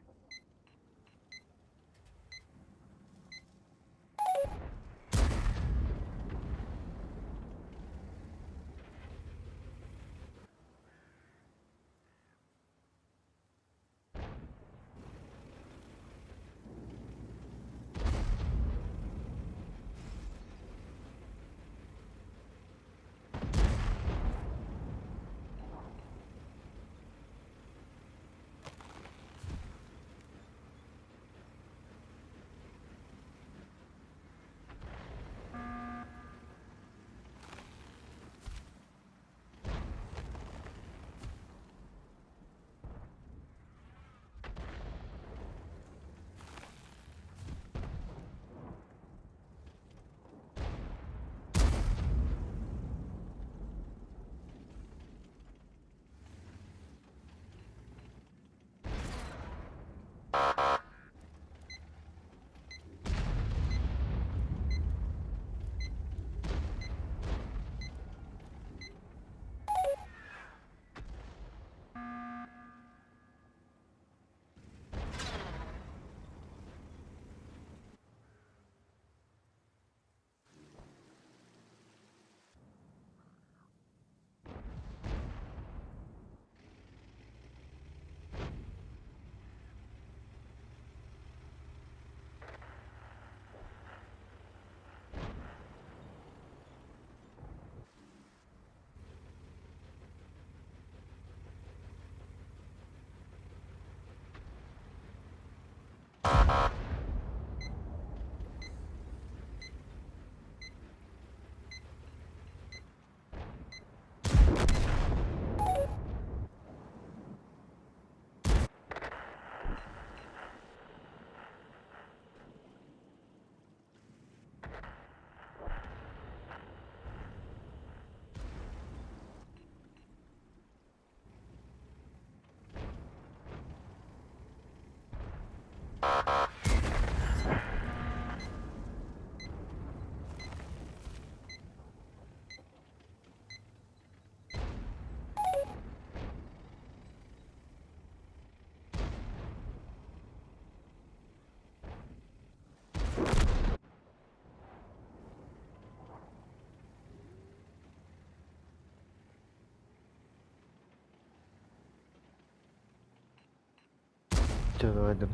Speaker 6: Чэ давай дара.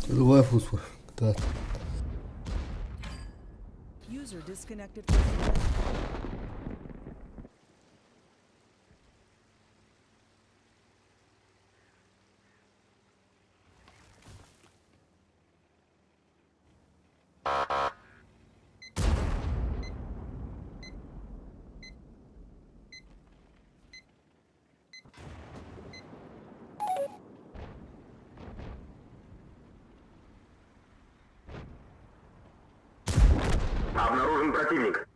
Speaker 2: Давай фосфор. Так.
Speaker 13: User disconnected from your channel.
Speaker 4: Обнаружен противник.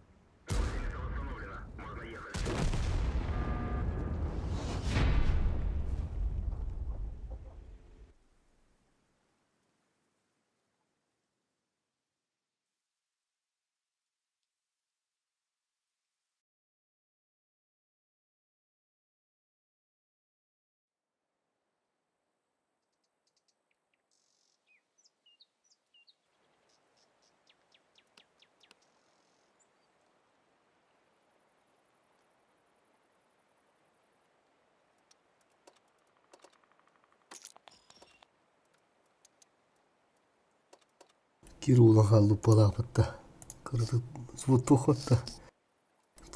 Speaker 2: Кир улахан луппалаабатта. Кыраты суоттуоххатта.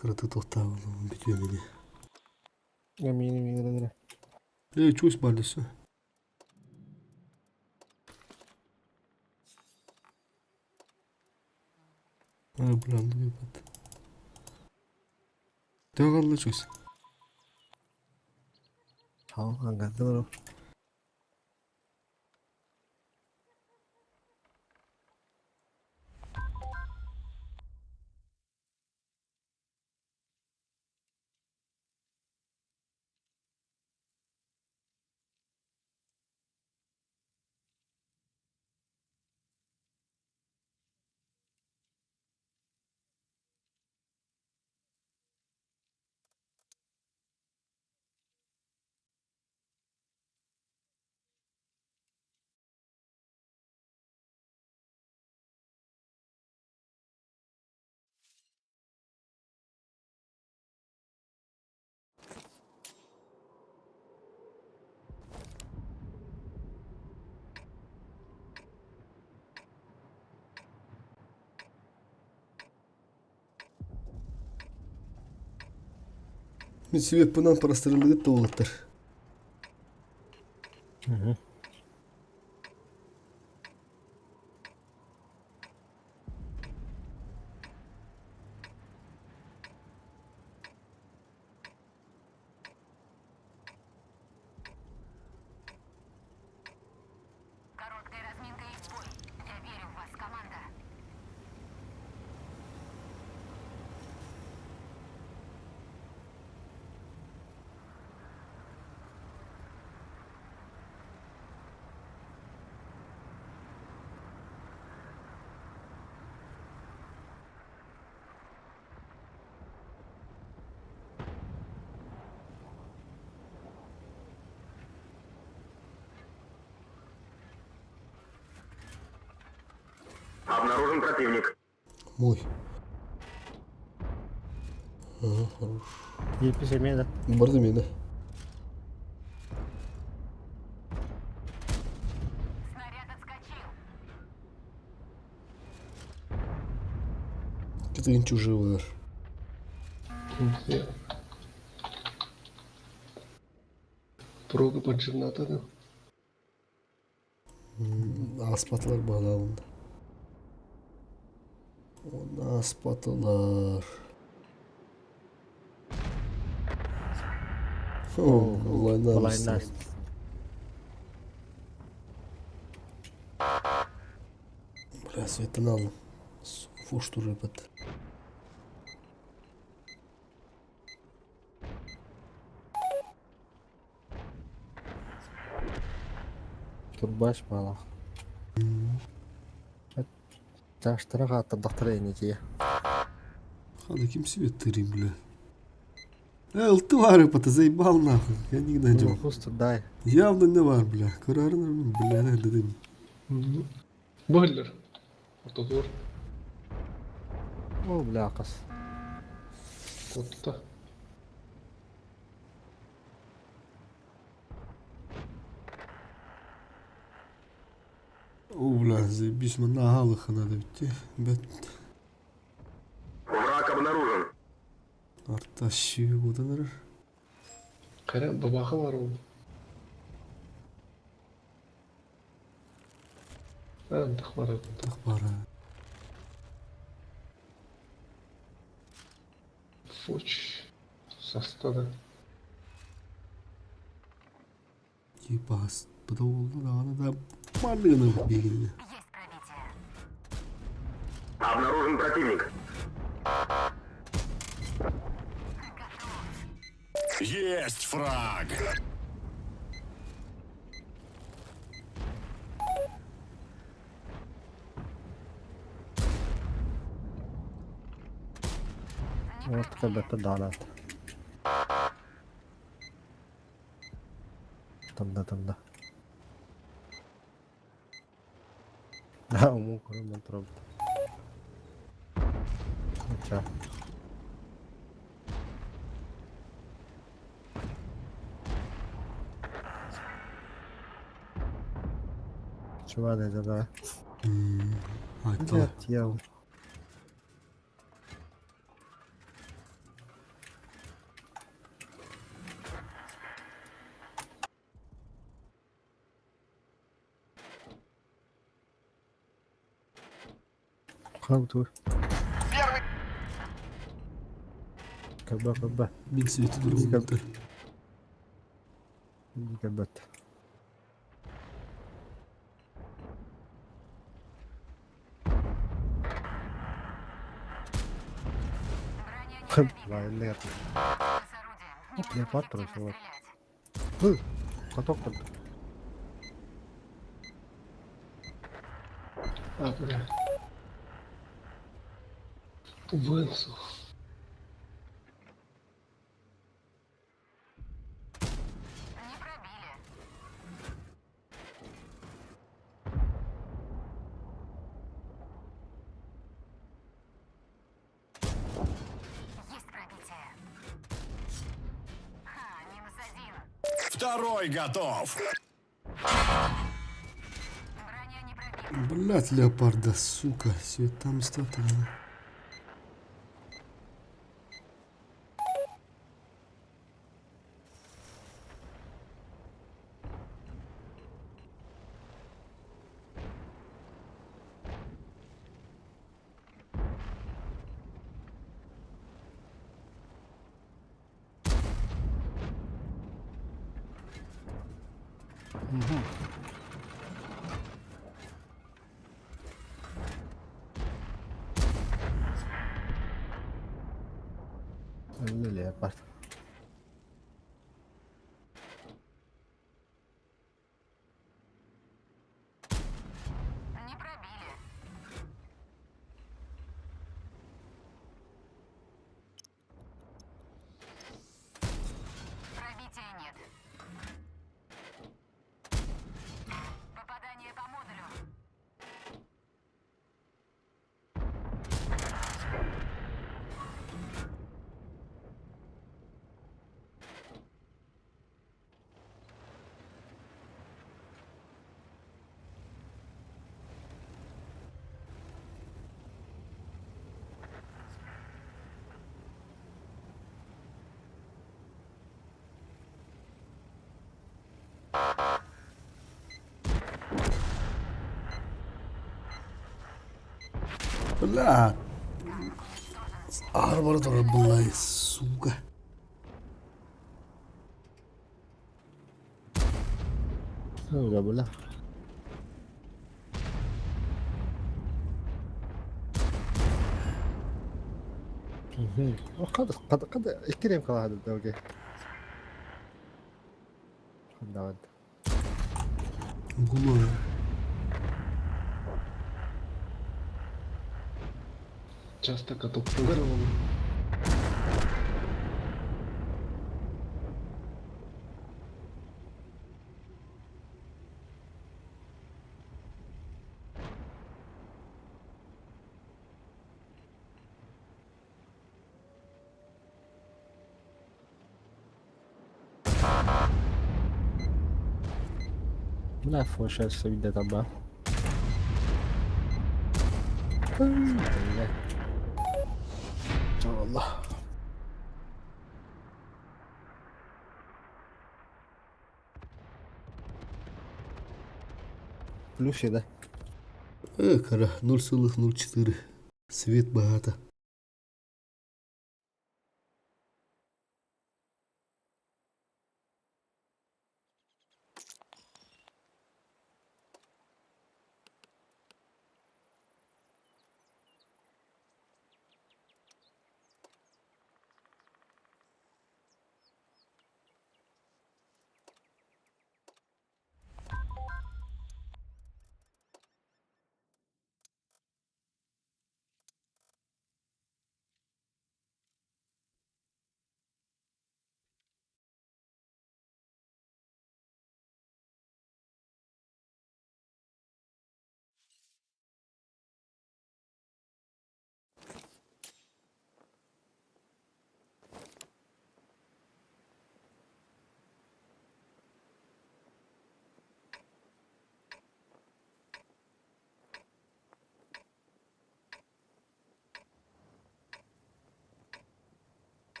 Speaker 2: Кыраты тохтаабылым бүтүөмүнэ.
Speaker 1: Миин миин
Speaker 2: Эй, чусь бардысы. А, блин, выпад. Тағалла чусь.
Speaker 1: Хау, ангарды.
Speaker 2: Мен себеп бұнан парастырылығы толықтыр.
Speaker 13: Короткая разминка и в бой. Я верю в вас, команда.
Speaker 4: Обнаружен противник.
Speaker 2: Мой. Ага, хорош.
Speaker 10: Епис эмиэ да.
Speaker 2: Барды мені.
Speaker 13: Снаряд отскочил.
Speaker 2: Кетеген чужие бар.
Speaker 12: Прога поджирната да.
Speaker 2: Аспатылар бағалауында. Оны аспатылар. О, олайна.
Speaker 1: Олайна.
Speaker 2: Бля, светін алдым. Фуш туры бит.
Speaker 1: Турбаш бала. Чаштыра хаттырдахтар эники.
Speaker 2: Хана ким себе тырим, бля. Эй, ты вары, ты заебал нахуй. Я не найдем.
Speaker 1: Хусту дай.
Speaker 2: Явно не var, бля. Көрәрін, бля, дедим.
Speaker 12: Бойлер. Ортотур.
Speaker 1: О, бля, кас.
Speaker 12: Отта.
Speaker 2: О, бля, заебись, мына галыха надо бітті. Бет.
Speaker 4: Враг обнаружен.
Speaker 2: Арта шүйі одан
Speaker 12: Кара бабаха бар ол. А, тахмар.
Speaker 2: Тахмара.
Speaker 12: Фуч. Састада.
Speaker 2: Ебас. Бұда oldu да аны да барлығını бегінді.
Speaker 13: Есть пробитие.
Speaker 4: Обнаружен противник.
Speaker 15: Есть фраг!
Speaker 1: Вот кабета данат. Танда танда. Да, уму көрөмөн турабыт. Ча. Чува да да.
Speaker 2: Айттала.
Speaker 1: Блядь, я... Как Каба, каба.
Speaker 2: Мин свети дургуттар.
Speaker 1: Кабат. Вайлер. Леопард бросил. Каток там.
Speaker 12: А, бля. Вынсу.
Speaker 13: Есть пробитие. Ха, минус один.
Speaker 15: Второй готов!
Speaker 2: Блять, леопарда, сука, свет там стата.
Speaker 1: Леопард.
Speaker 13: Не пробили. Пробития нет. Попадание по модулю.
Speaker 2: Бля. Армор была, сука.
Speaker 1: Enggak boleh. قد قد قد الكريم قال هذا الدوقي. خد
Speaker 2: Гула.
Speaker 12: Часто каток программу.
Speaker 1: لا فوش السبيدة طبعا. والله Плюши, да?
Speaker 2: Кара, 0,04. Свет богато.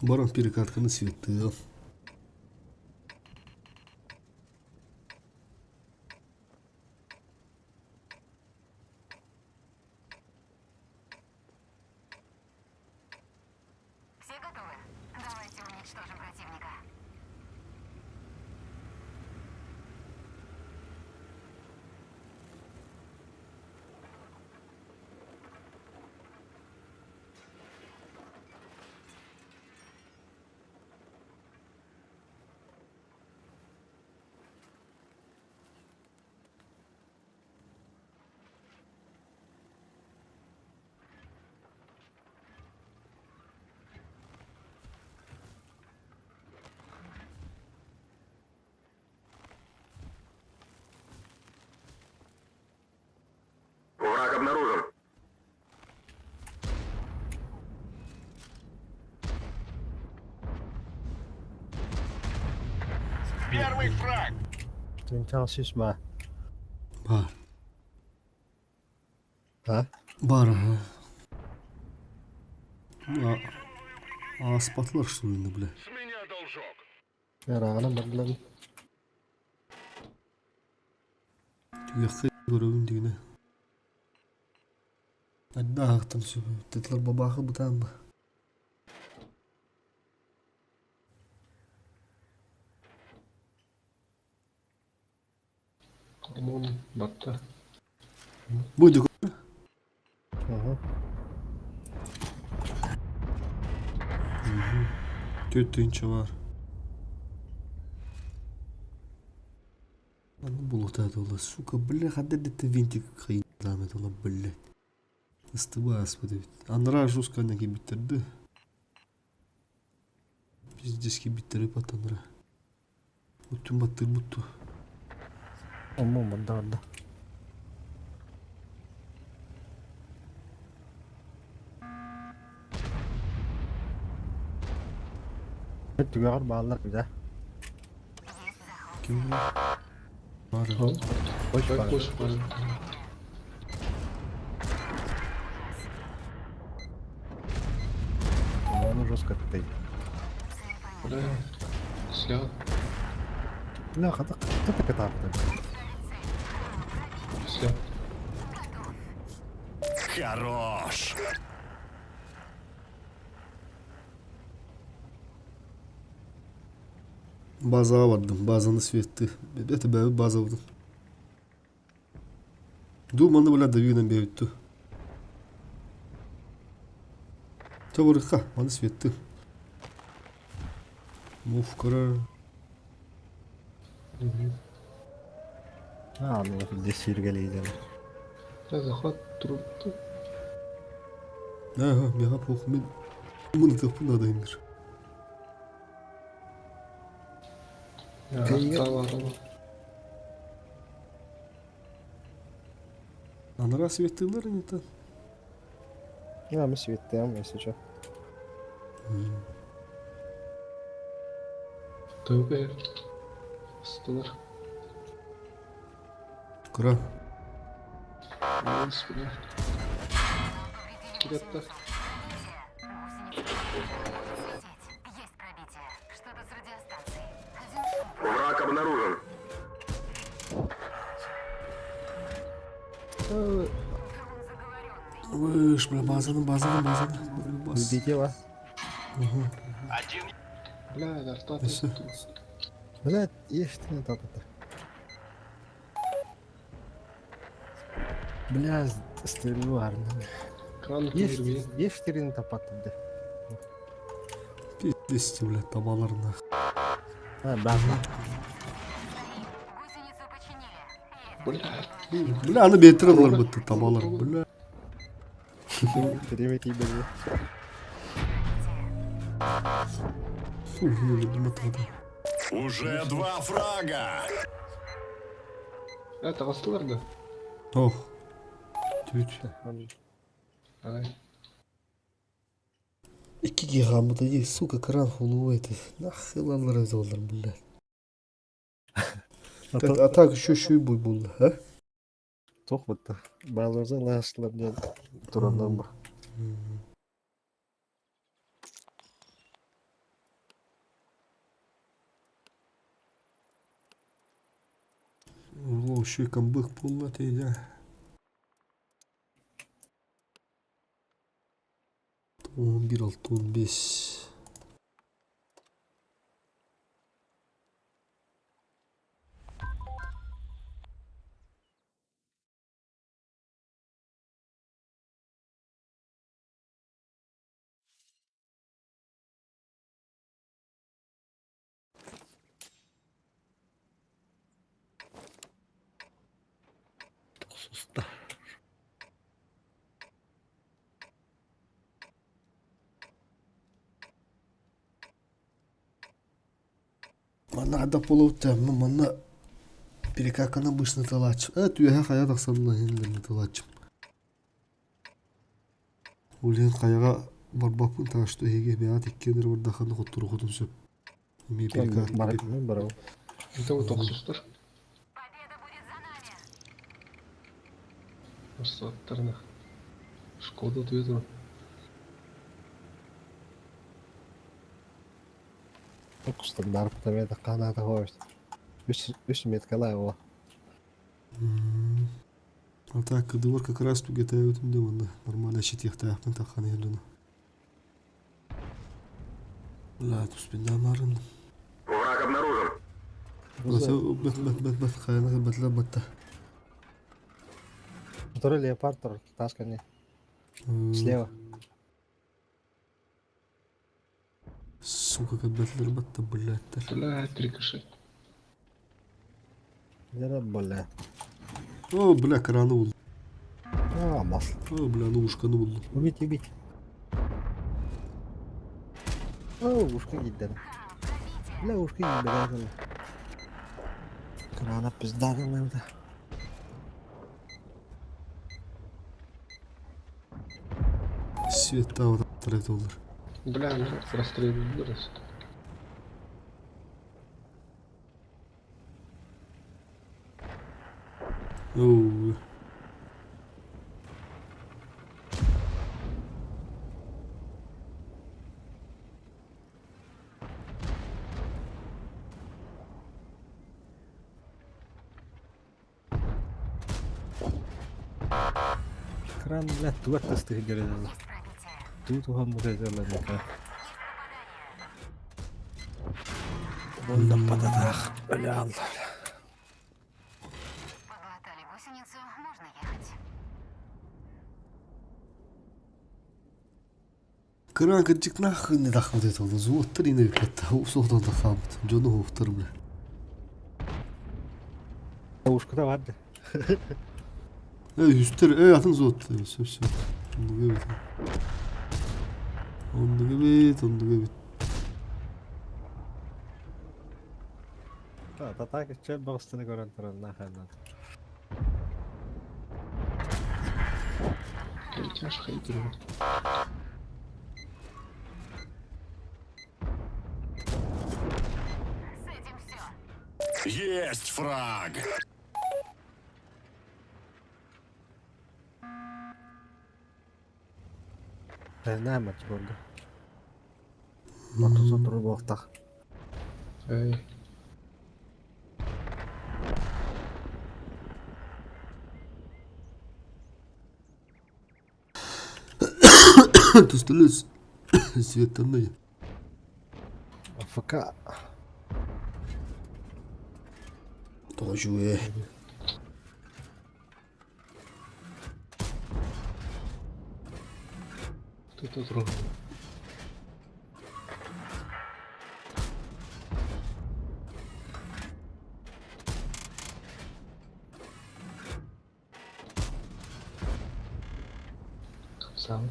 Speaker 2: Баран перекатканы светтыам.
Speaker 13: Все готовы? Давайте уничтожим противника.
Speaker 4: Враг обнаружен. Первый фраг.
Speaker 1: Түнтэн сүүс баа.
Speaker 2: Бар.
Speaker 1: А?
Speaker 2: Бар аха. А, ааспатылар что ли, бля.
Speaker 4: С меня должок.
Speaker 1: Ыраҕынан бардылар.
Speaker 2: Түгэххэ көрөбүн дигинэ. Айдаахтан сүбүттэтилэр бабаахы бытаан ба.
Speaker 12: Омун батта.
Speaker 2: Бу дьэ Түөрт бар. Аны булутаат ола, сука, бля, ханна эрдэттэн винтик хайдаам этэ ола, блядь. Ыстыба ааспыт эбит. Анараа жестко анна киирбиттэр Пиздец киирбиттэр ыпат анараа. Уттун баттыыр бутту.
Speaker 1: Омун барда барда. Түгэҕэр бааллар бile.
Speaker 2: Ким бар?
Speaker 1: Хош бар.
Speaker 12: Кош бар.
Speaker 1: Ону жестко ты.
Speaker 12: Бля. Сля.
Speaker 1: Бля, хата хата катапты.
Speaker 12: Сля.
Speaker 15: Хорош.
Speaker 2: Базаҕа бардым, базаны светты. Это бэйэбит базабытын. Дуу манна бля давинан биэбитту. Табырыкка, маны светты. Муф көрөр.
Speaker 1: А, ну здесь сиргэлейден.
Speaker 12: Бля, захват трудно.
Speaker 2: Ага, мега пох мен муну тыппын надо индир.
Speaker 12: Я арталарым.
Speaker 2: Анара светтылар не то.
Speaker 1: Я мы светтем, если что.
Speaker 12: Тövbe. Столар.
Speaker 2: Кыра.
Speaker 12: Найс, бля. Кидетті.
Speaker 13: Есть пробитие. Что-то с радиостанцией. Один шум.
Speaker 4: Враг обнаружен.
Speaker 2: Выш, бля, базаны, базаны, базаны. Бас.
Speaker 1: Убить его.
Speaker 12: Бля, арта.
Speaker 2: Өссө.
Speaker 1: Бля, ешь ты не тапата. Бля, стрельбу арна.
Speaker 12: Кран
Speaker 1: Ешь,
Speaker 12: кирби.
Speaker 1: ешь ты тапата.
Speaker 2: Пиздец, бля, табалар нах.
Speaker 1: А, да.
Speaker 13: Гусеницу починили. Едем.
Speaker 12: Бля.
Speaker 2: Бля, аны бетиралар бытты табалар, бля.
Speaker 1: Время тебе.
Speaker 2: Фу, ну, тогда.
Speaker 15: Уже два фрага.
Speaker 12: Это тағыстылар да.
Speaker 2: Ох. Түт.
Speaker 12: Ай.
Speaker 2: Икки гигамбыта дии, сука, кран хулу это. Нахуй лалар олар, бля. Так, а так еще шүй буй булды, а?
Speaker 1: Тох бытты. Балырза ласлар ден турандан бар.
Speaker 2: О, еще и камбэк буолла тейдэ. 11, 6, 15.
Speaker 1: Суста.
Speaker 2: Манна ардах буолуохтаах, манна перекаканы обычно талааччым. Э, түөһэ хайа тахсанна иһин талааччым. Ол иһин хайаҕа барбаппын так что эһиги эбэҕит иккиэн эрэ бардаххына хотторуоххутун сөп. Эмиэ перекат
Speaker 1: Барабын барабын.
Speaker 12: Это вот охсустар. Охсуттарына. Шкода туйдура.
Speaker 1: Стандарт это каната хост. Үс үс меткала его.
Speaker 2: А так кыдыбар как раз түгэтээбитим да манна нормально щитиэхтээхпин таххан иһэр дьоно. Бля, туспиндаамарын.
Speaker 4: Враг обнаружен.
Speaker 2: Бэт бэт бэт бэт хайана бэтлэ батта.
Speaker 1: Который леопард тас ко мне. Слева.
Speaker 2: Сука, как бэтлэр батта, блядь.
Speaker 12: Блядь, рикошет.
Speaker 1: Где бля.
Speaker 2: О, бля, краны булду.
Speaker 1: А, масло.
Speaker 2: О, бля, ну ушканы булду.
Speaker 1: Убить, убить. О, ушка гидден. Бля, ушка гидден. Крана пизда там это.
Speaker 2: Света вот олар.
Speaker 12: Бля, ну расстреливали.
Speaker 2: Оу.
Speaker 1: Кран, бля, туар тасты гидден. Тут ухан музейзерлер экран. Бонда пататах. Бля, Allah.
Speaker 13: Поглотали гусеницу, можно ехать.
Speaker 2: Кран кырдьык нахуй не тахмыт это ол зуоттар ина биппетта усоотон тахаабыт дьону хуохтар бля.
Speaker 1: Ушка барды.
Speaker 2: Э үстер э атын зуот все все. Оннуга эбит. Оннуга эбит, оннуга эбит.
Speaker 1: Та так чел багыстыны көрөн туран нахайна.
Speaker 12: Тяж хейтер.
Speaker 13: С этим все.
Speaker 15: Есть фраг!
Speaker 1: Нама чорду. Матуза турбохтах.
Speaker 12: Эй.
Speaker 2: Тустулус светтанны.
Speaker 1: АФК.
Speaker 2: Тоже э.
Speaker 12: Кто тут рог? Сам.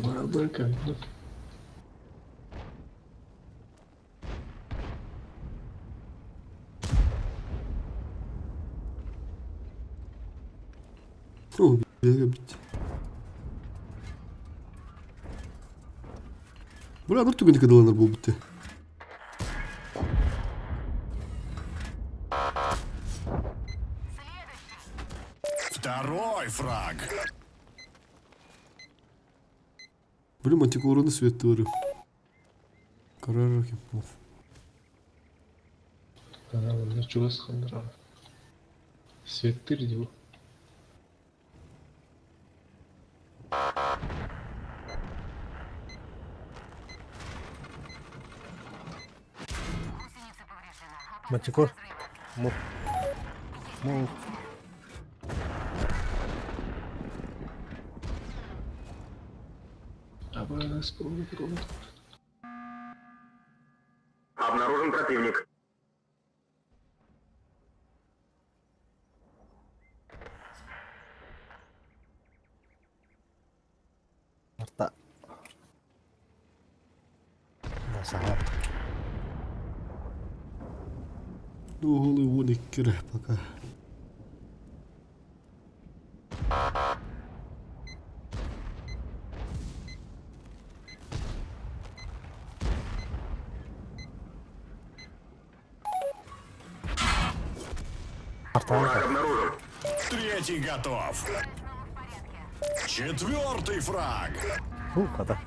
Speaker 12: Барабанка, ну.
Speaker 2: О, бля, бит. Бля, ну түгін кадаланар бұл бітті.
Speaker 15: Второй фраг.
Speaker 2: Блин, мантикораны светтывары. Карара кеппов.
Speaker 12: Ана чугас ханнара. Светтир дии.
Speaker 1: Мантикор. Мух. Мух.
Speaker 12: Абас, провод.
Speaker 4: Обнаружен противник.
Speaker 1: Арта. Насаһа.
Speaker 2: Оğlu 12 пока.
Speaker 1: Арта.
Speaker 4: обнаружен.
Speaker 15: Третий готов. Четвертый фраг.
Speaker 1: Фу, хата.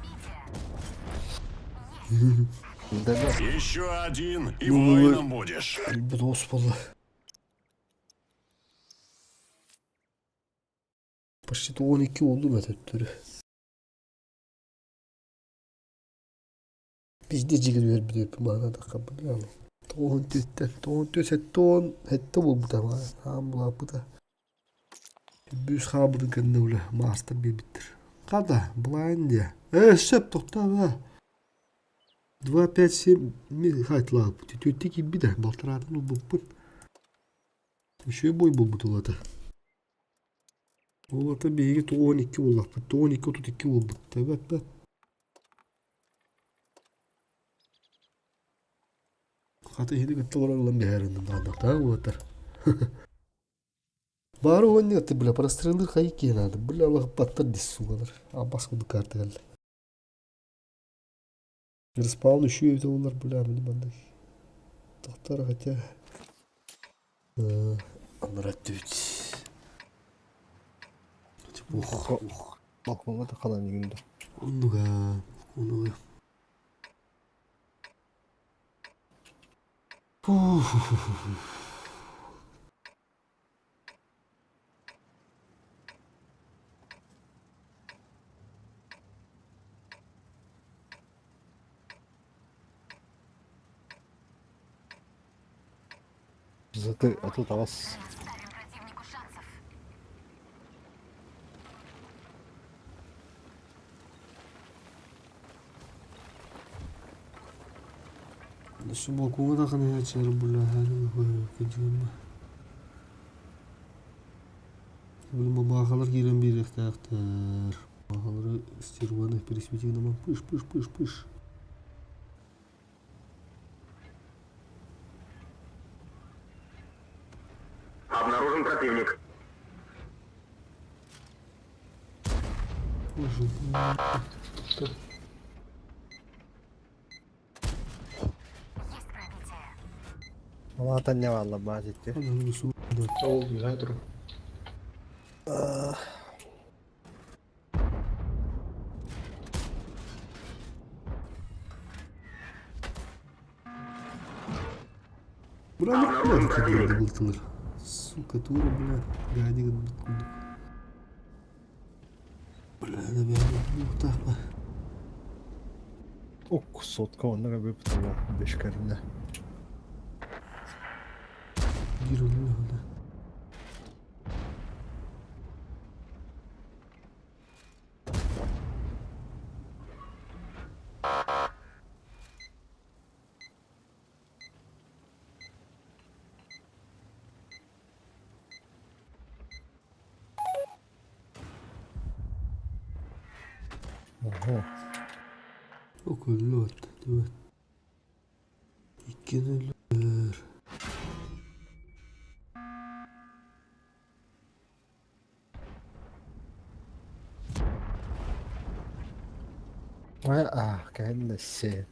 Speaker 15: Еще один и
Speaker 2: Ну,
Speaker 15: воином будешь.
Speaker 2: Elbet Osmanlı. Почти 12 oldu metodları. Bizde jigir bir manada kabul yani. Toğun tütten, toğun tüs toğun hette bul bu tamam. Ham bula bu da. Büs habırın kendine öyle master bir bitir. Kada, blind ya. E, söp tokta be. 2, 5, 7, mi hayt la. Tüttü ki bir de baltıradın bu bu. Үшөө бой буолбут улата. Улата биһиги 12 буоллахпыт. 12 32 буолбут. Тэбэт бэт. Хата иһини кытта олорон биһэрин даанахтаа уотар. Бары онни ты бля прострелы хайки надо. Бля Аллах баттар дис сугалар. Абас куду карта кэллэ. Респаун еще это олар бля мини мандай. Тохтар хотя. Анрат Ух,
Speaker 1: Ух. Балконга да калан дегенде.
Speaker 2: Оннуга, оннуга.
Speaker 1: Заты, а тут авас.
Speaker 13: Ставим противнику шансов.
Speaker 2: Şu balkonga да кана ячар бля, кыжыма. Бу бахалар кирен бирехтахтар. Бахалары стерваны пересвети нам пыш пыш пыш пыш.
Speaker 4: Обнаружен противник.
Speaker 2: Боже,
Speaker 13: Есть пробитие.
Speaker 1: Алата не валла базитти.
Speaker 2: Ананы су.
Speaker 12: Ол güzel durum.
Speaker 2: Бля, ну куда ты Сука, тура, бля, гадик кудук. Бля, наверное, ну так.
Speaker 1: Ок, сотка онна бөп тула бешкеринде.
Speaker 2: Бир онна.
Speaker 1: Ого.
Speaker 2: Околот, evet. Иккенелер.
Speaker 1: А, кэннесе.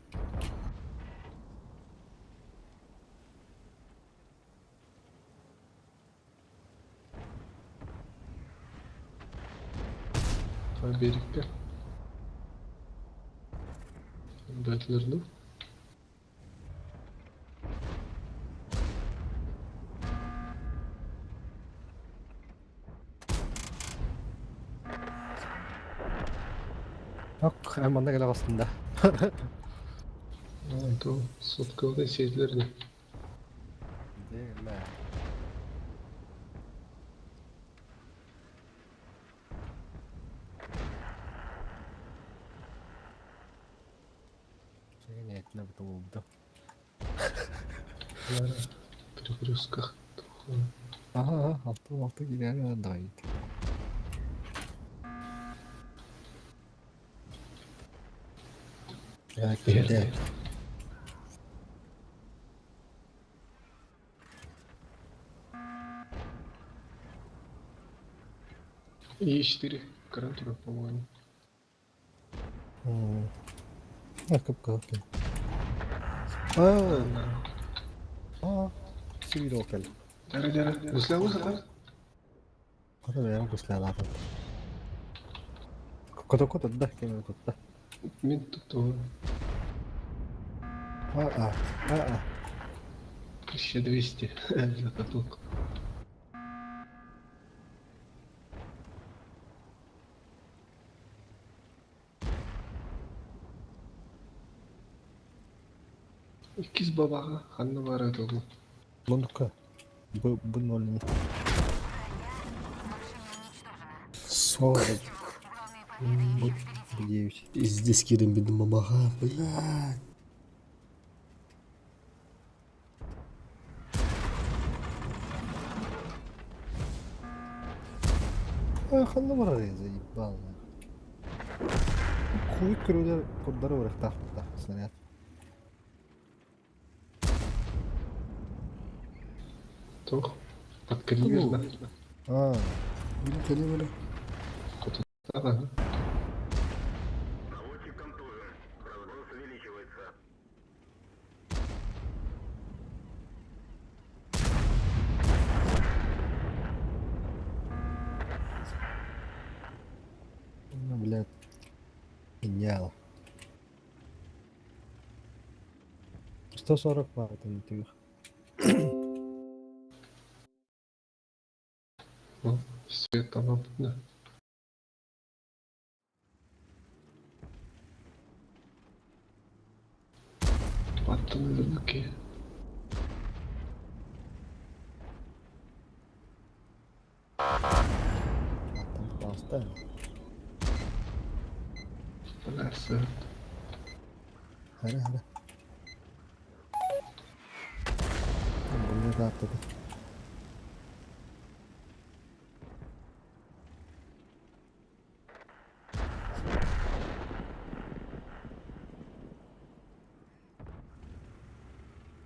Speaker 12: Америка. Бэтлер, ну.
Speaker 1: Ок, манна кэлэ бастында.
Speaker 12: То сотковый сетлерде.
Speaker 1: Дела. Нет, на бутылку.
Speaker 12: Перегрузках.
Speaker 1: Ага, алты алты килә дайт. Я килде.
Speaker 12: Е4 Карантура, по-моему.
Speaker 1: А, кып кып. А, а, сибир окел.
Speaker 12: Дара, дара. Гусля, гусля.
Speaker 1: Кото бэйэм гуслялаатым. Кото кото да, кеме кото.
Speaker 12: Мен тут
Speaker 1: А, а, а, а.
Speaker 12: 1200 за каток. Иккис бабаға ханна бара долу.
Speaker 1: Мундука. Бу бу ноль не.
Speaker 2: Сука.
Speaker 1: Бу 9.
Speaker 2: Пиздец кирен бидим бабаға, блядь.
Speaker 1: А, ханна бара заебал. Хуй көрүлөр курдары барыктаах снаряд.
Speaker 12: Тох. Подкалиберно.
Speaker 1: А,
Speaker 2: Били кэлэ бара.
Speaker 12: Ага.
Speaker 4: Наводчик контужен. Разброс увеличивается.
Speaker 1: ну, блядь. Гениал. 140 ватт на тых.
Speaker 12: Ну, свет там да. Паттаны руки.
Speaker 1: Там паста.
Speaker 12: Бля, свет.
Speaker 1: Хара хара. Блин, да, тут.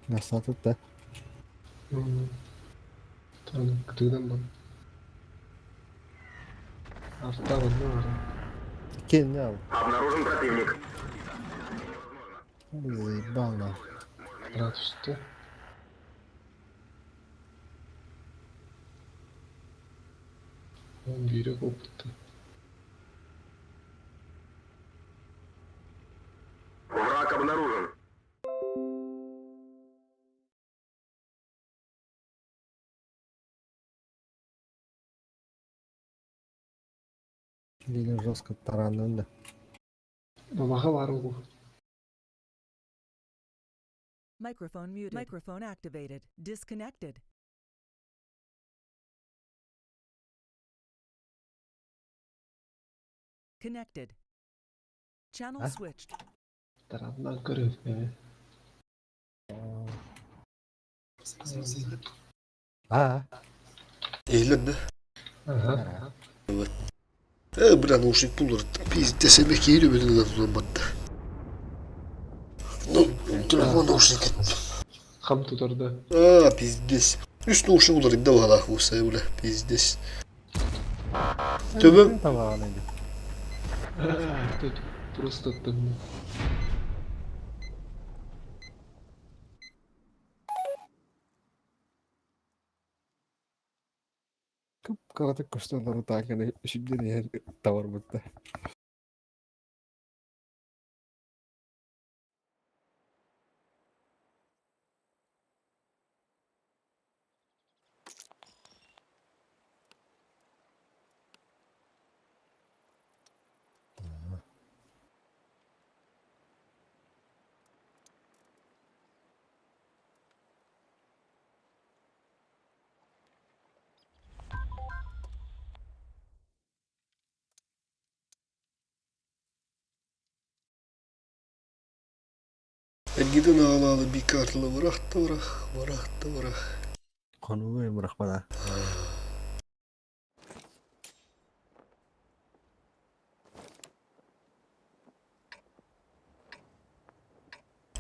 Speaker 1: Насатыт да.
Speaker 12: Там кытыгдан бар. Арта бар.
Speaker 1: Гениал.
Speaker 4: Обнаружен противник.
Speaker 1: Заебал нахуй.
Speaker 12: Рад, что? Он берег опыта.
Speaker 4: Враг обнаружен.
Speaker 1: Или жестко таранын да.
Speaker 12: Бабаға бар ол.
Speaker 13: Microphone muted. Microphone activated. Disconnected. Connected. Channel
Speaker 1: А?
Speaker 13: switched.
Speaker 12: Тараннан көріп.
Speaker 1: А,
Speaker 2: Eğlen de.
Speaker 12: Ага.
Speaker 2: Э, бля, наушник пулар. Пиздец, я киирю, блин, надо туда батта. Ну, телефон наушник.
Speaker 12: Хам тутарда.
Speaker 2: А, пиздец. Үс наушник улар инде бала хуса, бля, пиздец. Төбөм.
Speaker 1: Табаҕын инде.
Speaker 12: А, Тут просто там.
Speaker 1: Кып
Speaker 12: Кыратык көстөн олору тааҥканы сүддэн иһэн табарбытта.
Speaker 2: Эргитин аҕалаалы бикаатыла бырах да бырах, бырах да бырах.
Speaker 1: Хонууга бырахпата.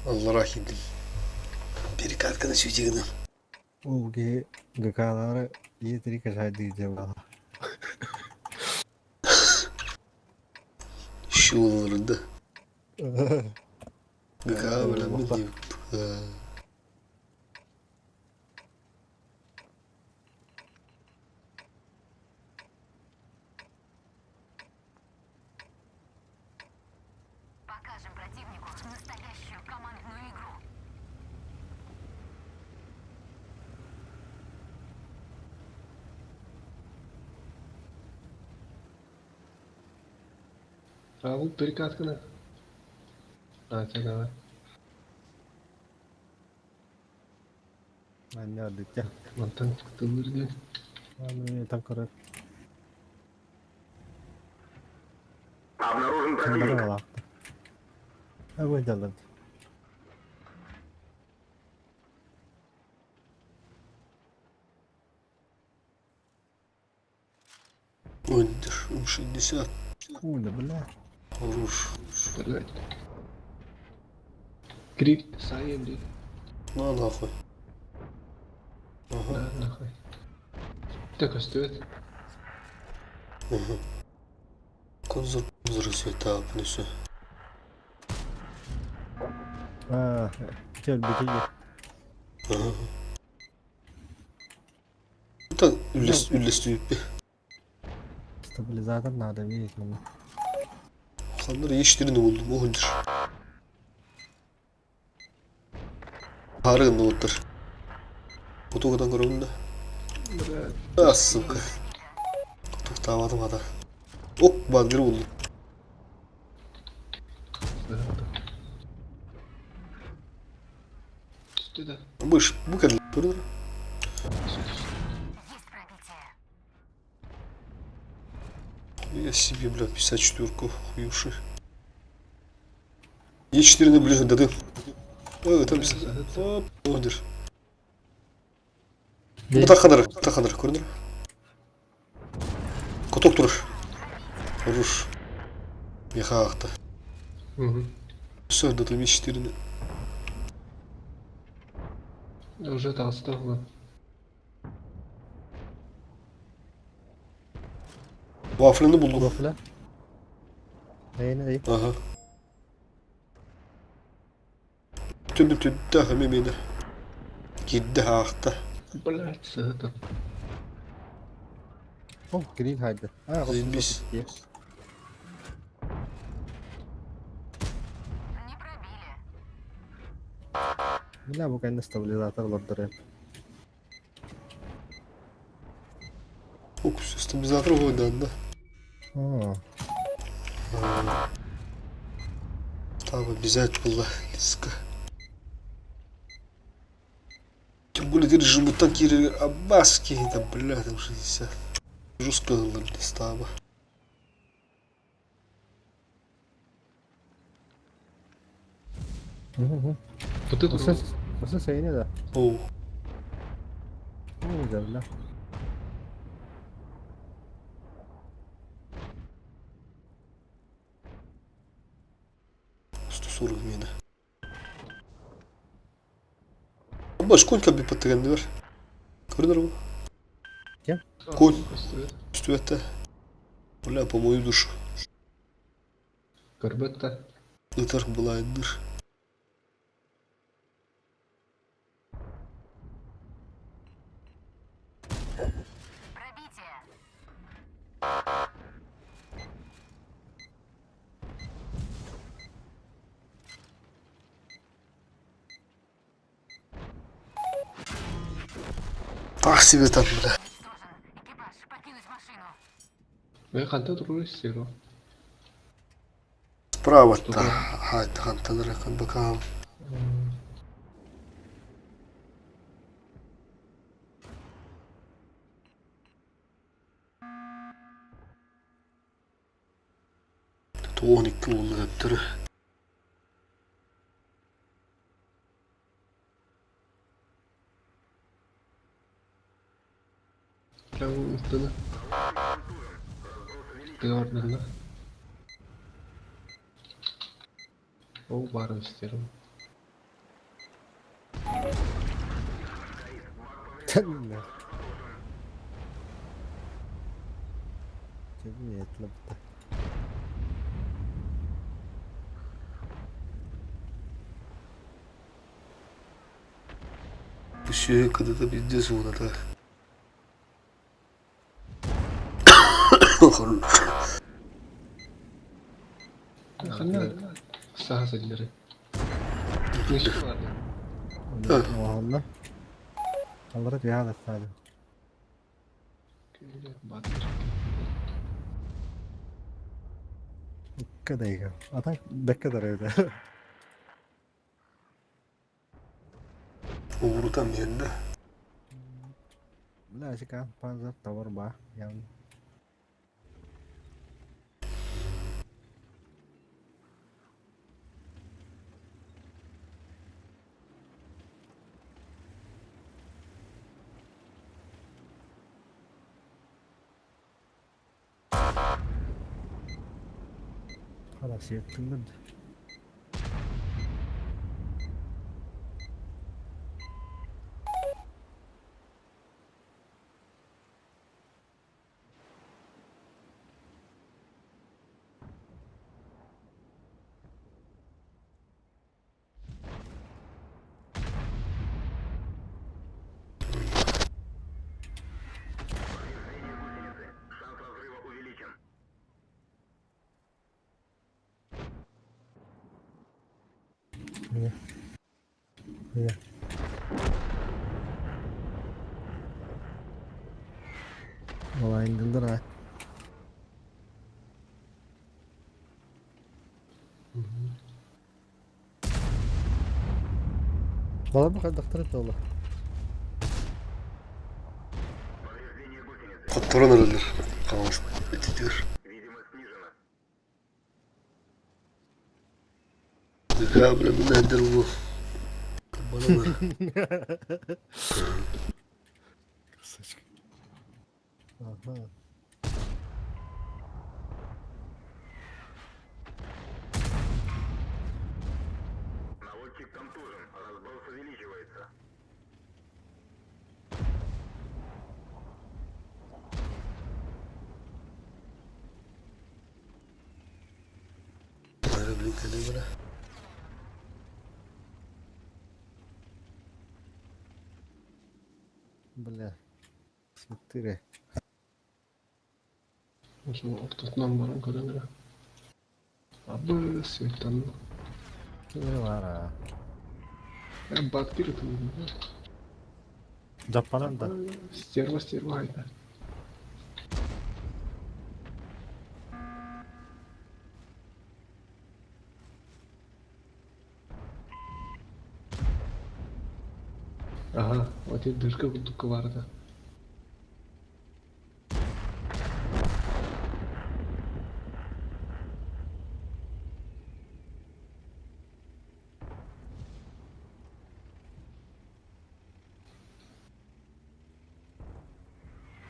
Speaker 2: Аллараа киирдим. Перекатканы сүүтэ гынан.
Speaker 1: Ол киһи ГК-лары Е3 качайдыы дьэ
Speaker 2: Щулларда. ГК бэлэммин диэбит.
Speaker 13: Покажем противнику настоящую командную игру.
Speaker 12: А бұл перекатканы. А, це давай.
Speaker 1: Анньа дитя.
Speaker 12: Мантан тылыр диэн.
Speaker 1: Аны там көрөр.
Speaker 4: Обнаружен противник.
Speaker 1: Огонь далын.
Speaker 2: Ой, 60.
Speaker 1: Хуля, бля.
Speaker 2: Хорош.
Speaker 12: Блядь. Крик, сайын диэн.
Speaker 2: На нахуй. Ага.
Speaker 12: Да, нахуй. Так, көстүбэт.
Speaker 2: Ага. Конзор все это все.
Speaker 1: А, кел битиге.
Speaker 2: Ага. Это үллес үллестүйүппи.
Speaker 1: Стабилизатор надо видеть маны.
Speaker 2: Ханнар ештерini buldum o hındır. Харыгын уттар. Утугудан көрөмүн да.
Speaker 12: Блядь.
Speaker 2: А, сука. Туктаабатым ата. Ок, бангыр булдум.
Speaker 12: Түстү да.
Speaker 2: Быш, бу кәдл көрдүр.
Speaker 13: Есть пробитие.
Speaker 2: Я себе, бля, 54-ку хуюши. Е4-ні ближе дады. Ой, там Оп, ондыр. Бу таханыр, таханыр, көрдүр. Коток турur. Хорош. Меха ахта.
Speaker 12: Угу.
Speaker 2: Все, дадым Е4-ні.
Speaker 12: Уже толстого.
Speaker 2: Вафлini buldum.
Speaker 1: Вафля. Neyine değil.
Speaker 2: Aha. Tündü tündü hemimini. Gitti ахта.
Speaker 12: Блядь, это.
Speaker 1: О, гриль хайды. А,
Speaker 2: Заебись.
Speaker 13: Не пробили.
Speaker 1: Бля, бу кэннэ стабилизатор олордор.
Speaker 2: Ок, стабилизатор ойдан да.
Speaker 1: О,
Speaker 2: Там обязательно была лиска. Тем более ты режим танкиры Аббаски, да бля, там 60. Жестко стаба.
Speaker 1: Угу.
Speaker 12: Вот это
Speaker 1: Осы осы сейне да.
Speaker 2: Оу.
Speaker 1: О, да, бля.
Speaker 2: 140 мина. Аббаш, конь как бы подтягивай. Көрдүр бу?
Speaker 1: Кем?
Speaker 2: Конь. Үстүөттэ. Бля, по мою душу.
Speaker 12: Көрбөт
Speaker 2: Ытар былайдыр.
Speaker 13: Пробитие.
Speaker 2: Так себе там, бля.
Speaker 12: Мен ханта турар истero.
Speaker 2: Справа-то. Хайта хантан эрэ бакаам. 12 буолла төттөрү.
Speaker 12: Үстүнэ. Тыордана. Ол баар истерим.
Speaker 1: Тэннэ. Тебе это.
Speaker 2: Бу сүөһү кытыта пиздец ууната.
Speaker 12: Ханна саха сылдьары. Неші бар?
Speaker 1: Оһонно. Аллара түһэ аластаады. Кадайга. А так бэккэ дарайда.
Speaker 2: Уурутан биэрдэ.
Speaker 1: Бля, сика панзар товар ба. Ян. خلاص يتمد. Не. Не. Олайындылар а. Балар бу хайдахтар это ола.
Speaker 2: Хотторон эрэллэр. Хаҥас этитигэр. Дыка, бля, мин эдэр уол. Балалар.
Speaker 1: Красавчик. Ага.
Speaker 4: Наводчик контужен. Разброс увеличивается.
Speaker 2: Бары, блин, кэлэ бара.
Speaker 1: Бля. Смотри.
Speaker 12: Ортотунан баран көрөн эрэ. Абы светтан.
Speaker 1: Кире бара.
Speaker 12: Бактери там.
Speaker 1: Жаппанан да.
Speaker 12: Стерва, стерва айда. Ага, вот эти дырка курдукка барда.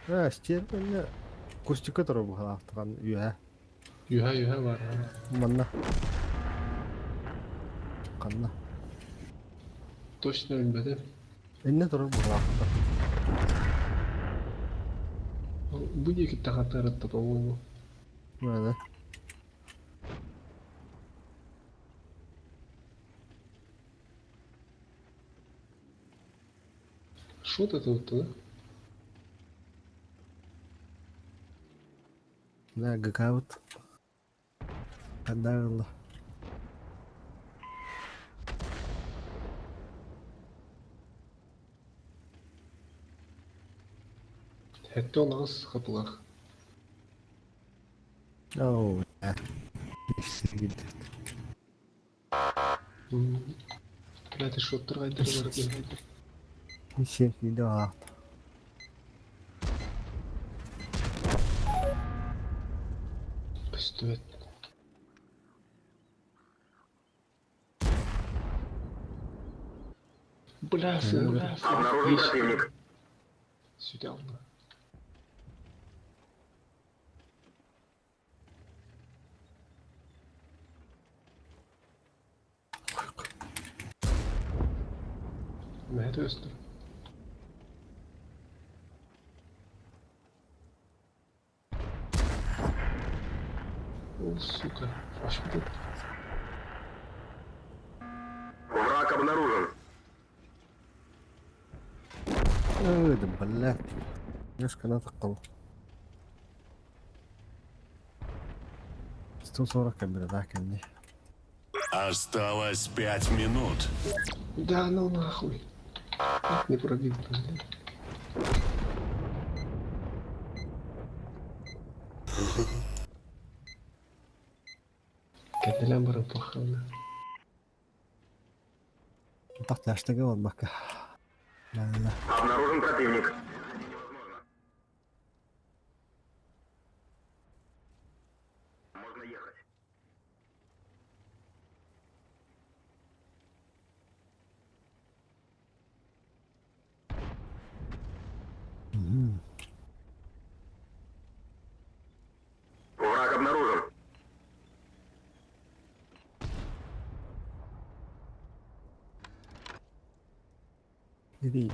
Speaker 1: А, стервенне кустика турар быһалаахтахан үөһэ.
Speaker 12: Үһэ, үһэ бар.
Speaker 1: Манна. Ханна.
Speaker 12: Точно өлбөтө.
Speaker 1: Инне турар быһалаахтар.
Speaker 12: Бу диэки тахаттарытта по-моему.
Speaker 1: Мына.
Speaker 12: Что это вот, да?
Speaker 1: Да, ГК вот. Отдавила.
Speaker 12: 78 хапылах.
Speaker 1: Оу,
Speaker 12: Блядь, шоттар кайдары бар экен.
Speaker 1: Сен да.
Speaker 12: Көстүбэт. Бля, сыр.
Speaker 4: Обнаружен противник.
Speaker 12: Сюда он. Мэ өстөр. О, сука. Флаш будет.
Speaker 4: Враг обнаружен.
Speaker 1: Ой, да блядь. Немножко надо кол. 140 камера, да, ко мне.
Speaker 15: Осталось 5 минут.
Speaker 12: Да ну нахуй. Как не пробил, блядь. Кәнелән барып бахалны.
Speaker 1: Так, ляштыгы вот бака. Да, да.
Speaker 4: Обнаружен противник. Можно ехать.
Speaker 1: Мгм.
Speaker 4: Враг обнаружен.
Speaker 1: Иди.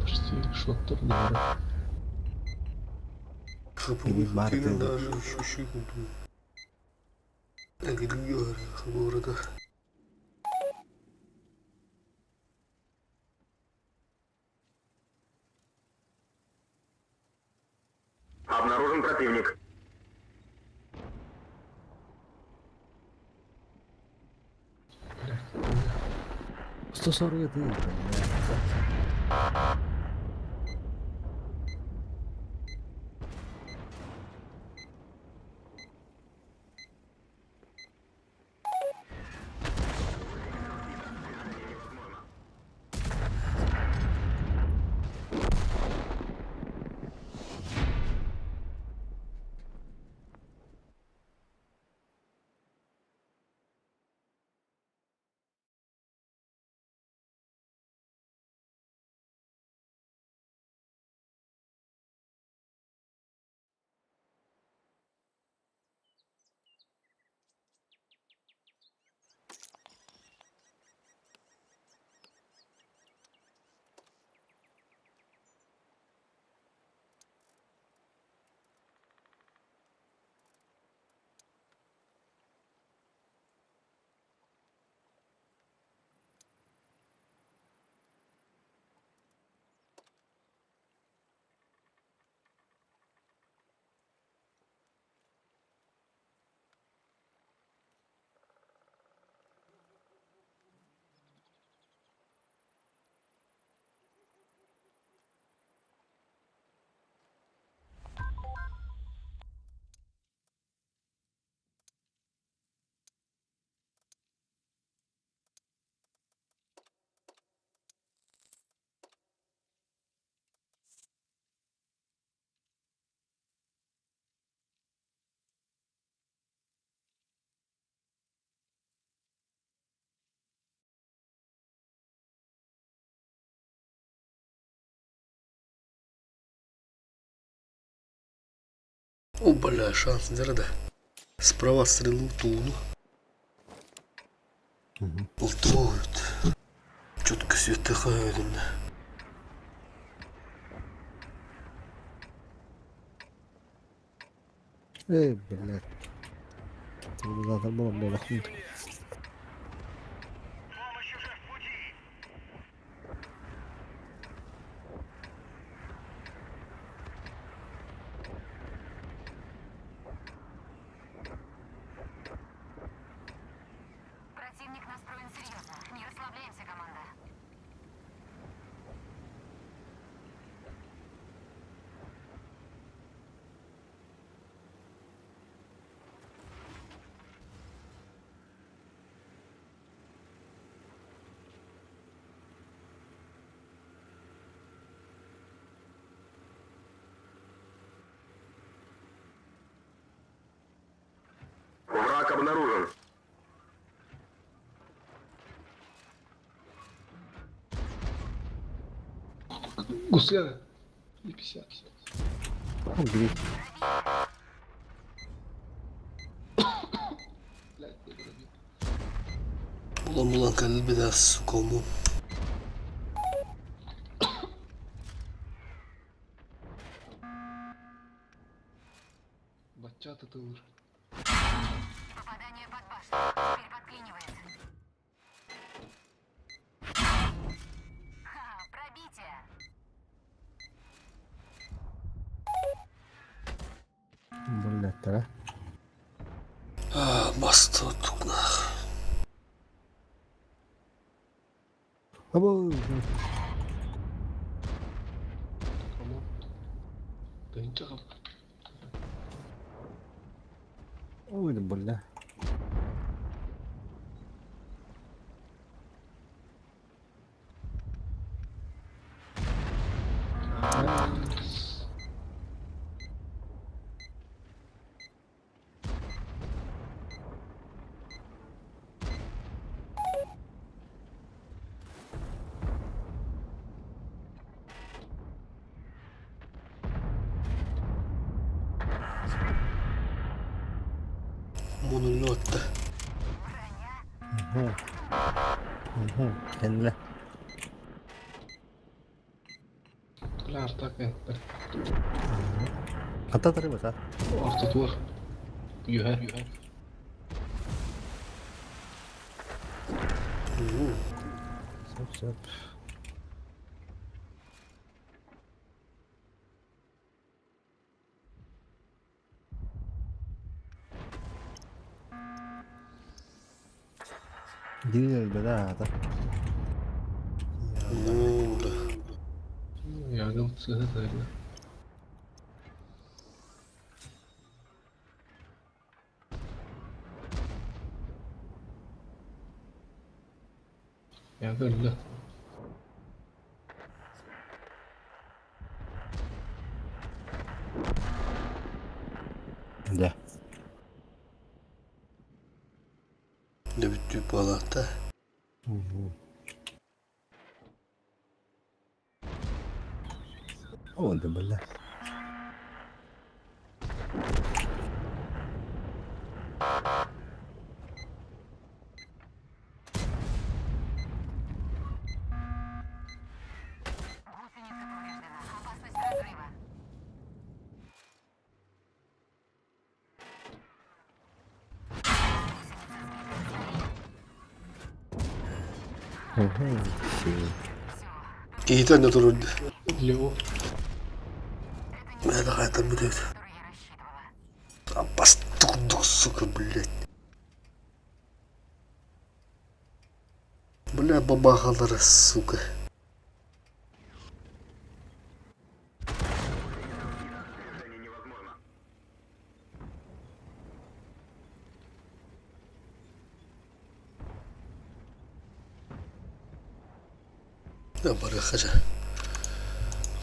Speaker 12: Почти шоттар не бар.
Speaker 1: Иди бар
Speaker 2: Хапылых
Speaker 1: ты.
Speaker 2: даже шуши Хабурада.
Speaker 4: Обнаружен противник.
Speaker 12: Блядь.
Speaker 1: 140 ты, блядь.
Speaker 2: О, бля, шанс да. Справа стрелу тууну. Ултуют. Четко света хайден.
Speaker 1: Эй, блядь. Цивилизатор был, был хуй.
Speaker 13: Противник настроен серьезно. Не расслабляемся, команда.
Speaker 4: обнаружен.
Speaker 12: Гусляра. И 50.
Speaker 1: Убей.
Speaker 12: Блядь, не пробил.
Speaker 2: Улан-улан кэлбитэ сука му.
Speaker 12: Бачата тылыр.
Speaker 13: Попадание под башню. Теперь подклинивает. Ха, пробитие.
Speaker 1: Блядь,
Speaker 2: Аа, басты тукнах.
Speaker 1: Або.
Speaker 12: Кому? Да ничего.
Speaker 1: Ой, да бля.
Speaker 2: Муну отта.
Speaker 1: Угу. Угу. Кэннэ.
Speaker 12: Бля, артак это.
Speaker 1: Хата тарыбата.
Speaker 12: Ортотуар. Юхэ. Юхэ.
Speaker 1: Сөп сөп. Дилер беда ата.
Speaker 2: Ну, да.
Speaker 12: Ягыл цыгы тайна. Ягыл да.
Speaker 1: Да.
Speaker 2: Ne bitti balakta.
Speaker 1: Угу. О, да бля.
Speaker 13: Гусеница повреждена. Опасность разрыва.
Speaker 1: Угу.
Speaker 2: Кейтен de dururdu.
Speaker 12: Лево.
Speaker 2: Это это будет. А пастух, сука, блядь. Бля, бабахалары, сука. Да, барахажа.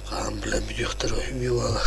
Speaker 2: Қан, бля, бүдектер убивала.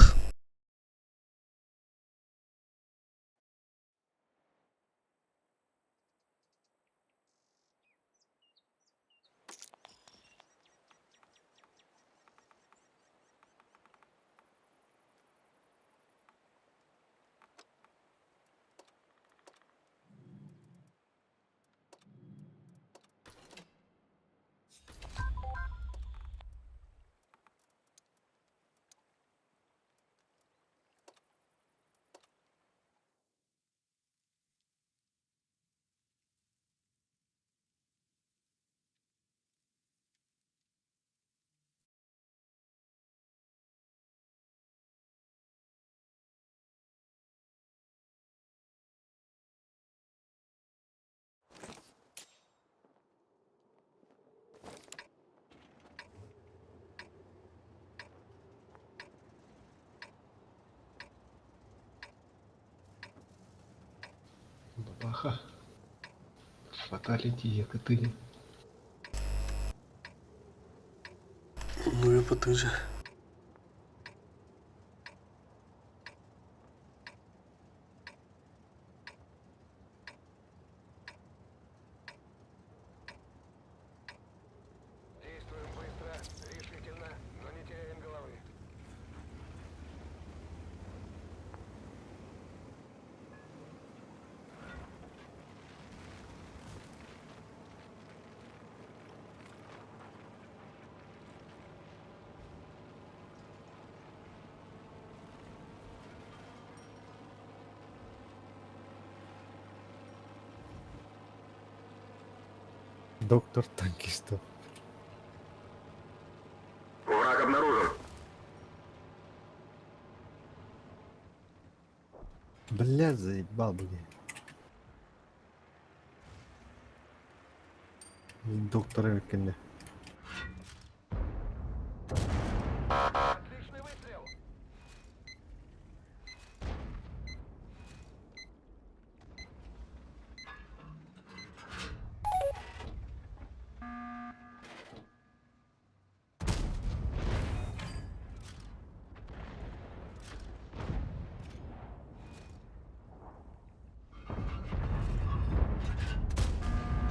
Speaker 12: Бабаха. Фаталити якотыни.
Speaker 2: Ну, я потуже.
Speaker 1: Доктор танкистов.
Speaker 4: Враг обнаружен.
Speaker 1: Бля, заебал, бля. Доктор эбиккин.
Speaker 4: Отличный выстрел.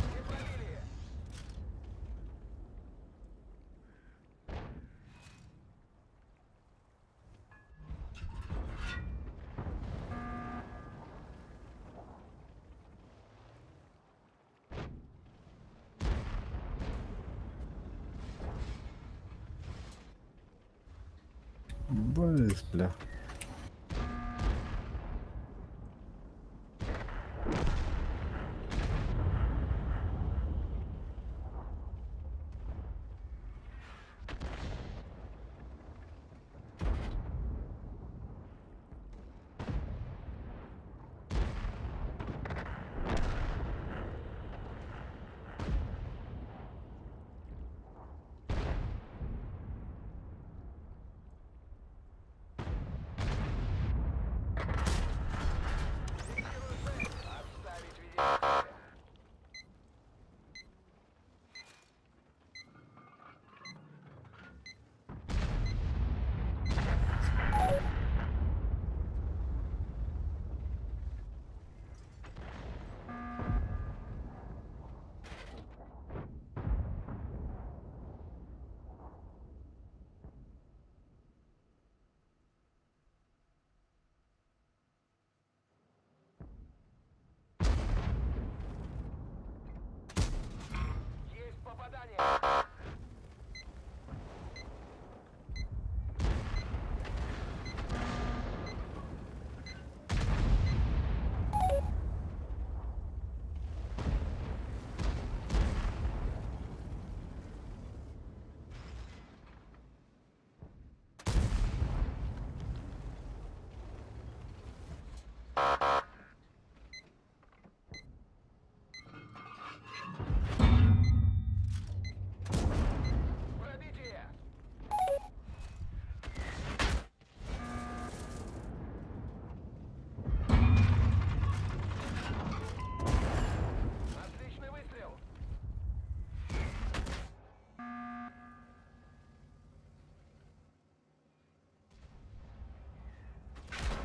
Speaker 4: Не пробили.
Speaker 1: Блин, бля.
Speaker 4: Отставить ведение. Есть попадание. Пробитие. Отличный выстрел.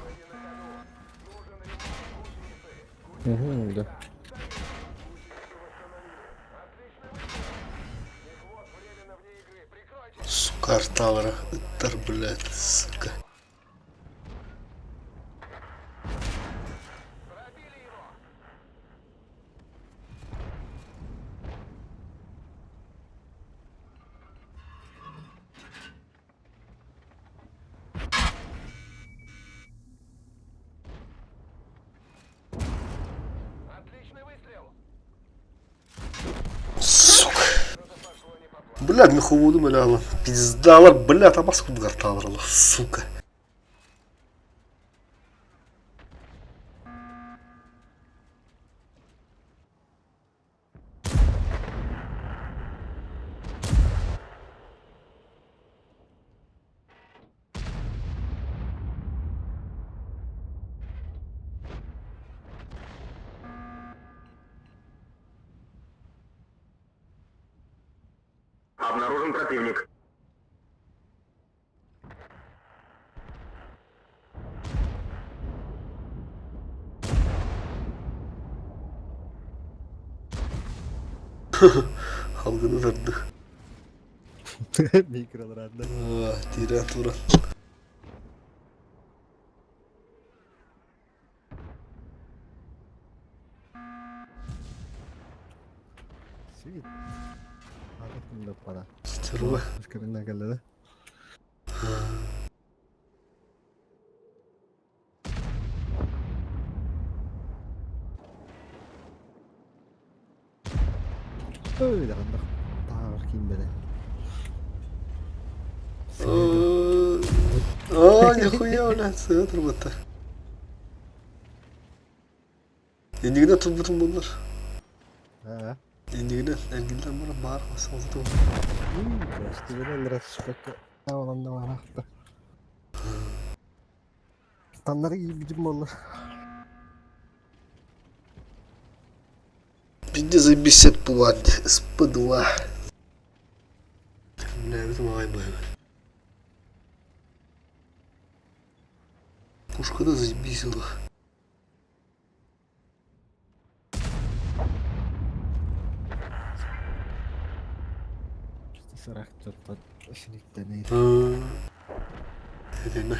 Speaker 4: Бои на ходу. Нужен ремонт гусеницы.
Speaker 1: Угу, да.
Speaker 4: Гусеницу восстановили. Отличный выстрел. Мехвод временно вне игры. Прикройте.
Speaker 2: Сука, арталара. Ыттар, блядь, сука.
Speaker 4: Пробили его. Отличный выстрел.
Speaker 2: Сука.
Speaker 4: Что-то пошло не по плану.
Speaker 2: Блядь, меховоду мыляла. Пиздалар, блядь, абас кудгарталар, сука.
Speaker 4: Обнаружен противник.
Speaker 2: Халгыны тарды.
Speaker 1: Микроларда.
Speaker 2: Тирен туран.
Speaker 1: Свит. Атын да пара.
Speaker 2: Стерва.
Speaker 1: Скорина келді да. Ой, ханна тааҕар киирбэтэ.
Speaker 2: Аа, нихуя, блядь, сыа турбата. Иннигинэ турбутум буоллар.
Speaker 1: Аа.
Speaker 2: Иннигинэ эргиллэн баран баар салгытым.
Speaker 1: Көстүбүнэн распекка олонно барахта. Таннары киирбитим буоллар.
Speaker 2: Пизде заебись буолар СП2. Бля, это май бля. Пушка да заебись ылах.
Speaker 1: Сарах туттан синиктэнир.
Speaker 2: Этиме.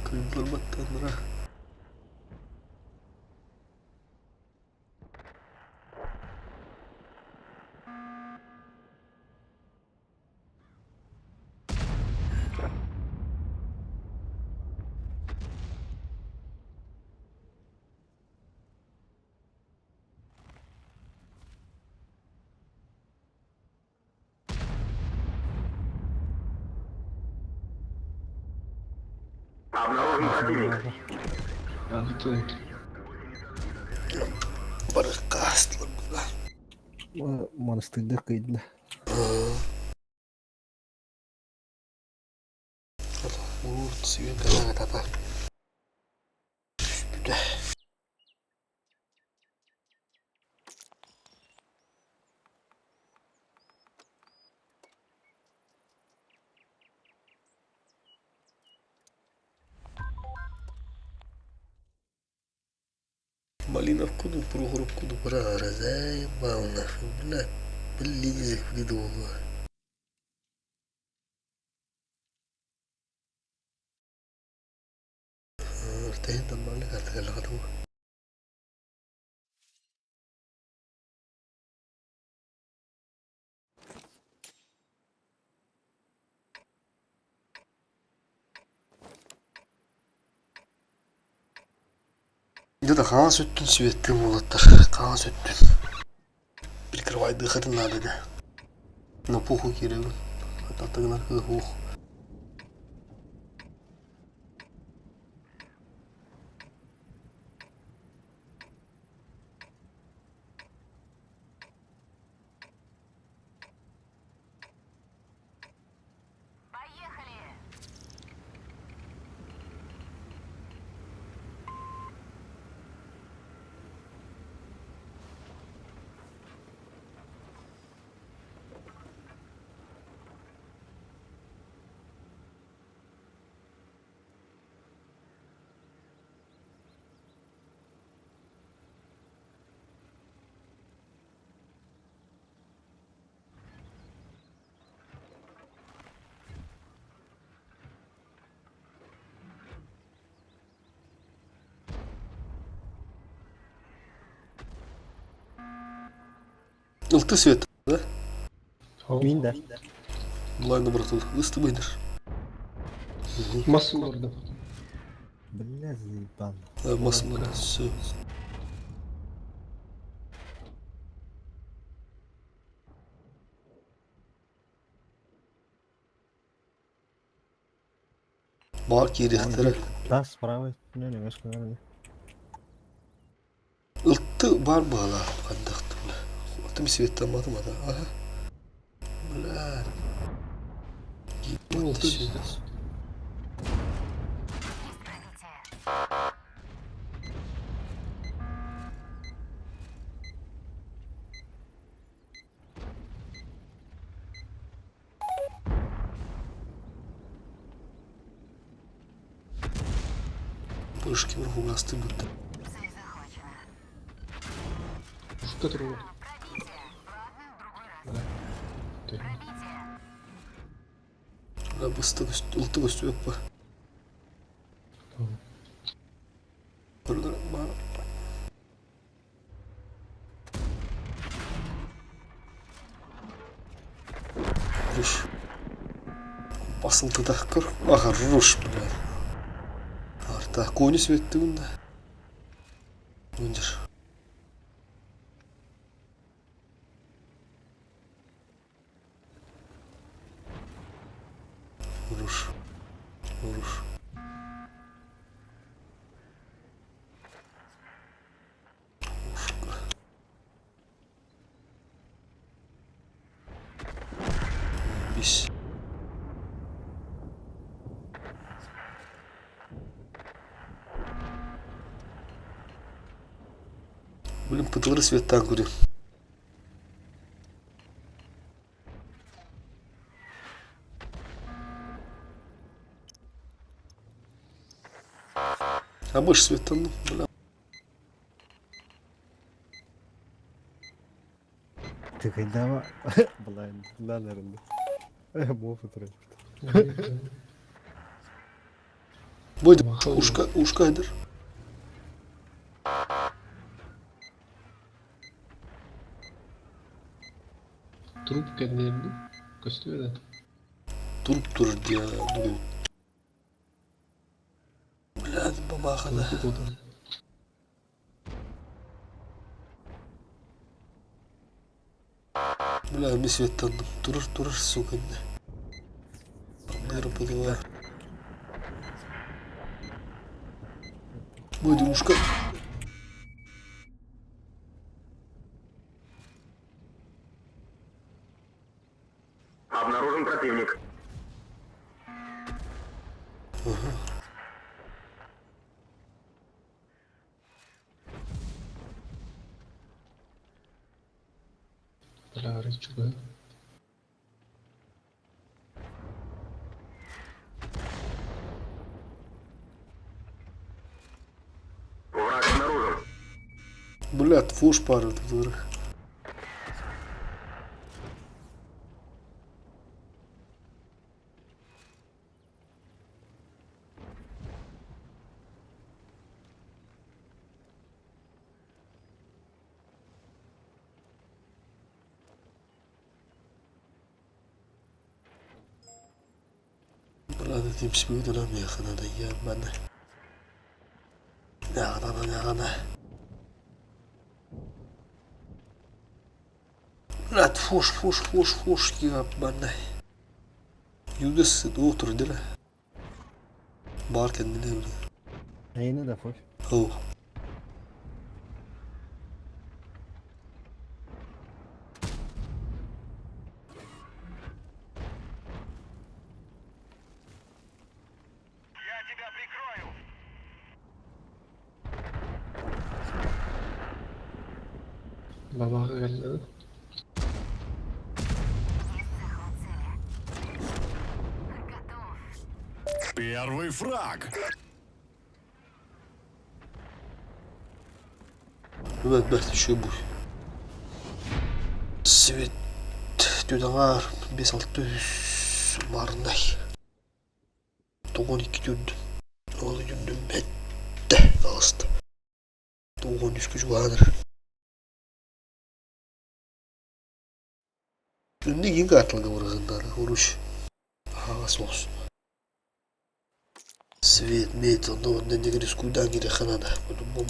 Speaker 2: Кыыллар баттаннара. Барыккаастылар була.
Speaker 1: Монастырда кыйдына.
Speaker 2: Уурт сүйэн калаатата. Түспүтэ. Малиновку ду, Прохоровку ду, бра, заебал нахуй, блядь, блин, придумала. Артehen нормально картагаллахату. Дьэ хаҥас өттүн сибэттиим уолаттар, хаҥас өттүн. Прикрывайдыаххытын наада этэ. На похуй киирэбин. Аттыгынан кыах
Speaker 13: Поехали!
Speaker 2: Ылты свет, да?
Speaker 1: Мин да.
Speaker 2: Булайна братан, выступайдыр.
Speaker 12: Мас олордум.
Speaker 1: Бля, заебал.
Speaker 2: Мас все. Баар киириэхтэрэ.
Speaker 1: Да, справа. Не, не, не,
Speaker 2: Ылты баар быһалаах хайдахтым бля. Алтым светтамматым ата. Аха. Бля.
Speaker 12: Алты
Speaker 13: Есть пробитие.
Speaker 2: Пышки врагу будто.
Speaker 13: Цель захвачена.
Speaker 12: Пушка туруга.
Speaker 13: Пробитие. Ладно, в другой раз. Пробитие.
Speaker 2: Бля, быстро ылты көстүөк ба. Баар. Руш. Басылды да көр. Аха, руш, бля. Так, кони светтигин да. Мындыр. Уруш. Уруш. Ушка. Бис. Блин, пытылыр светтан көрем. А больше светтан, бля.
Speaker 1: Тыгайдама. Блайн, ланеринде. Мофы турар.
Speaker 2: Бойды, ушка, ушка айдар.
Speaker 12: Труп кэнниэрди. Көстүбэт да.
Speaker 2: Туруп тур дия дугу. Бля, бабахана. Бля, мен светтандым. Турар, турар, сука. Нерв подавай. Мой дружка.
Speaker 4: Обнаружен противник.
Speaker 2: Ага.
Speaker 12: Бля, рычуга.
Speaker 4: Враг обнаружен.
Speaker 2: Бля, фуш пары тут. Бля, этим спидером я надо я мана. Нягана, нягана. Бля, фуш, фуш, фуш, фуш, ебаный. Юдес доктор дела. Бар kendine öyle.
Speaker 1: Neyine de full.
Speaker 2: Oh.
Speaker 4: Я тебя прикрою.
Speaker 12: Бабаға кэллэ.
Speaker 13: Есть захват цели. Готов.
Speaker 15: Первый фраг.
Speaker 2: Ребят, бәрт еще буй. Свет түдаңар 5-6 марнай. 92 түрдüm. Ол түрдüm бәтті алысты. 93 күш бағаныр. Үнді ең артылғы ұрғындары, ұруш. Ағасы olsun. Свет, мет, онда онда не рискуйдан керек ханада, по-любому.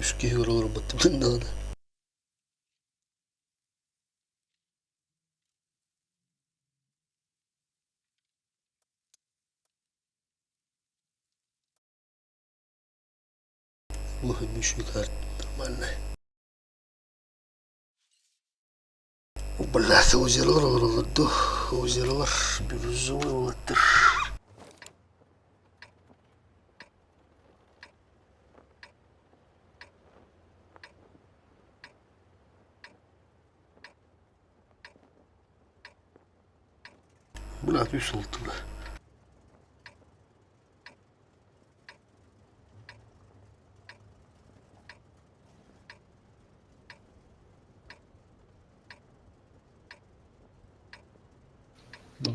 Speaker 2: Үшке олар бітті мындағына. Ох, еще карта нормальная. Бля, озеролар олар озеролар бирюзовый олаттыр. Бля, үс oldu бля.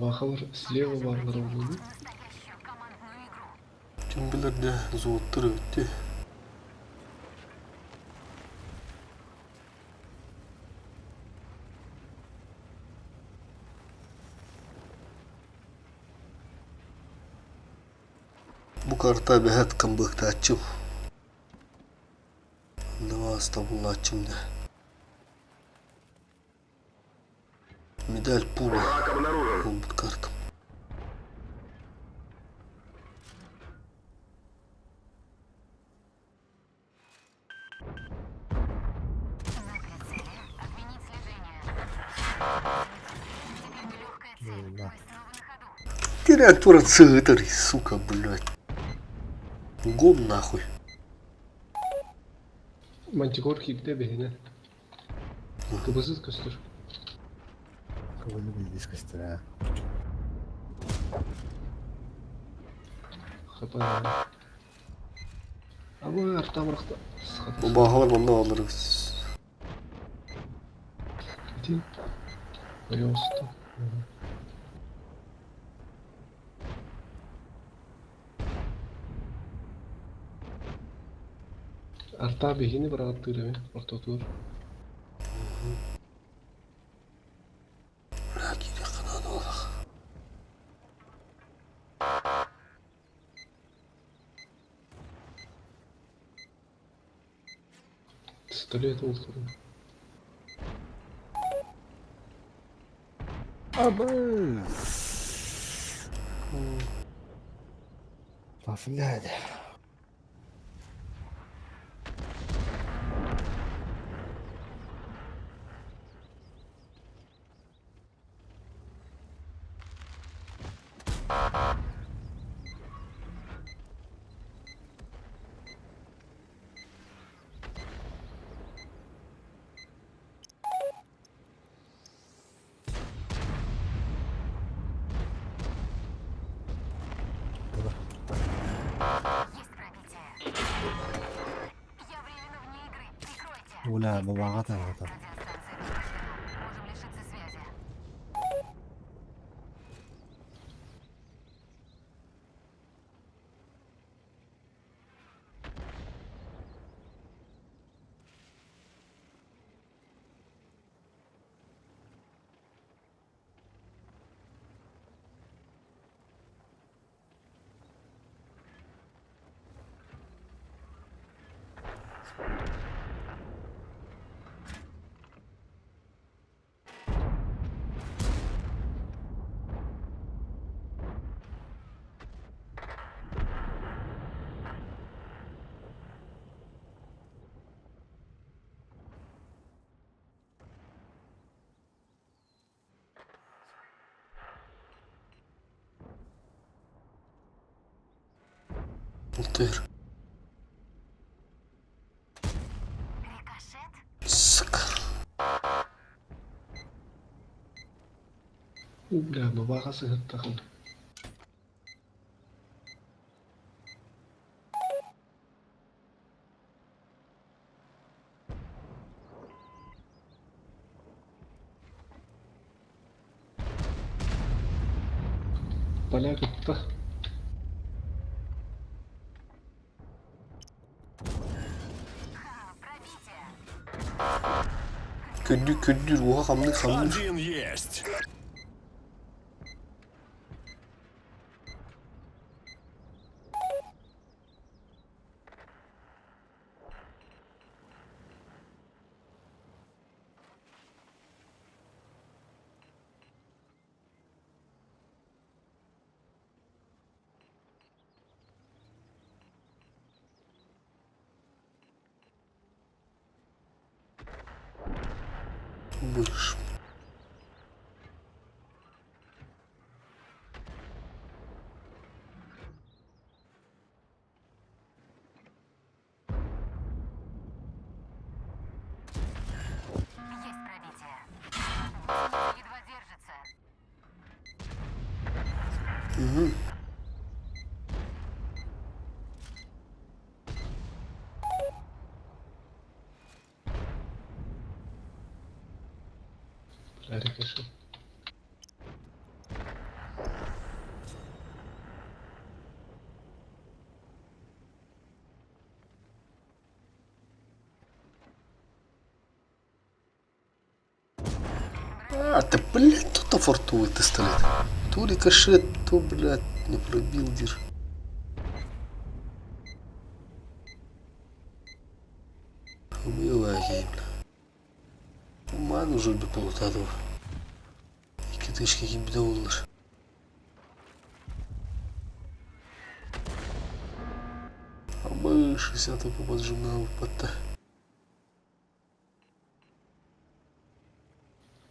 Speaker 12: Бабахалар слева бааллара буолуо.
Speaker 2: Ким билэр да зооттар эбит Бу карта эбэһээт камбыктааччым. Табыллааччым да. Медаль пула ылбыт картам. Терять туран сыытар, сука, блядь. Гом нахуй.
Speaker 12: Мантикор киирдэ биһинэ. Кыбысыз көстөр.
Speaker 1: Кыбыны билдис көстөр аа.
Speaker 12: Хапа. Абы артамырықта.
Speaker 2: Баһалар манна алырбыз.
Speaker 12: Ити. Ойоосту. Арта биһини бырааттыыр эми ортотугар.
Speaker 2: Бля, киириэххэ наада буоллах.
Speaker 12: Пистолет уолтурун.
Speaker 1: Абы! Блядь. Уля, бабаға тағата.
Speaker 2: Алтыр. Сука.
Speaker 12: Бля, бабаға сыһыттахын. Поляк ытта.
Speaker 2: Күндү күндүр уха хамны хамныр.
Speaker 15: Один есть.
Speaker 2: Будешь. Угу.
Speaker 12: Бля, рикошет.
Speaker 2: А, ты, блядь, тут фортовый пистолет. То рикошет, то, блядь, не пробил дир. Умела бля. Ман уже бы полутадов. Iki тышки gibi de olur. А мы 60 поджимал подта.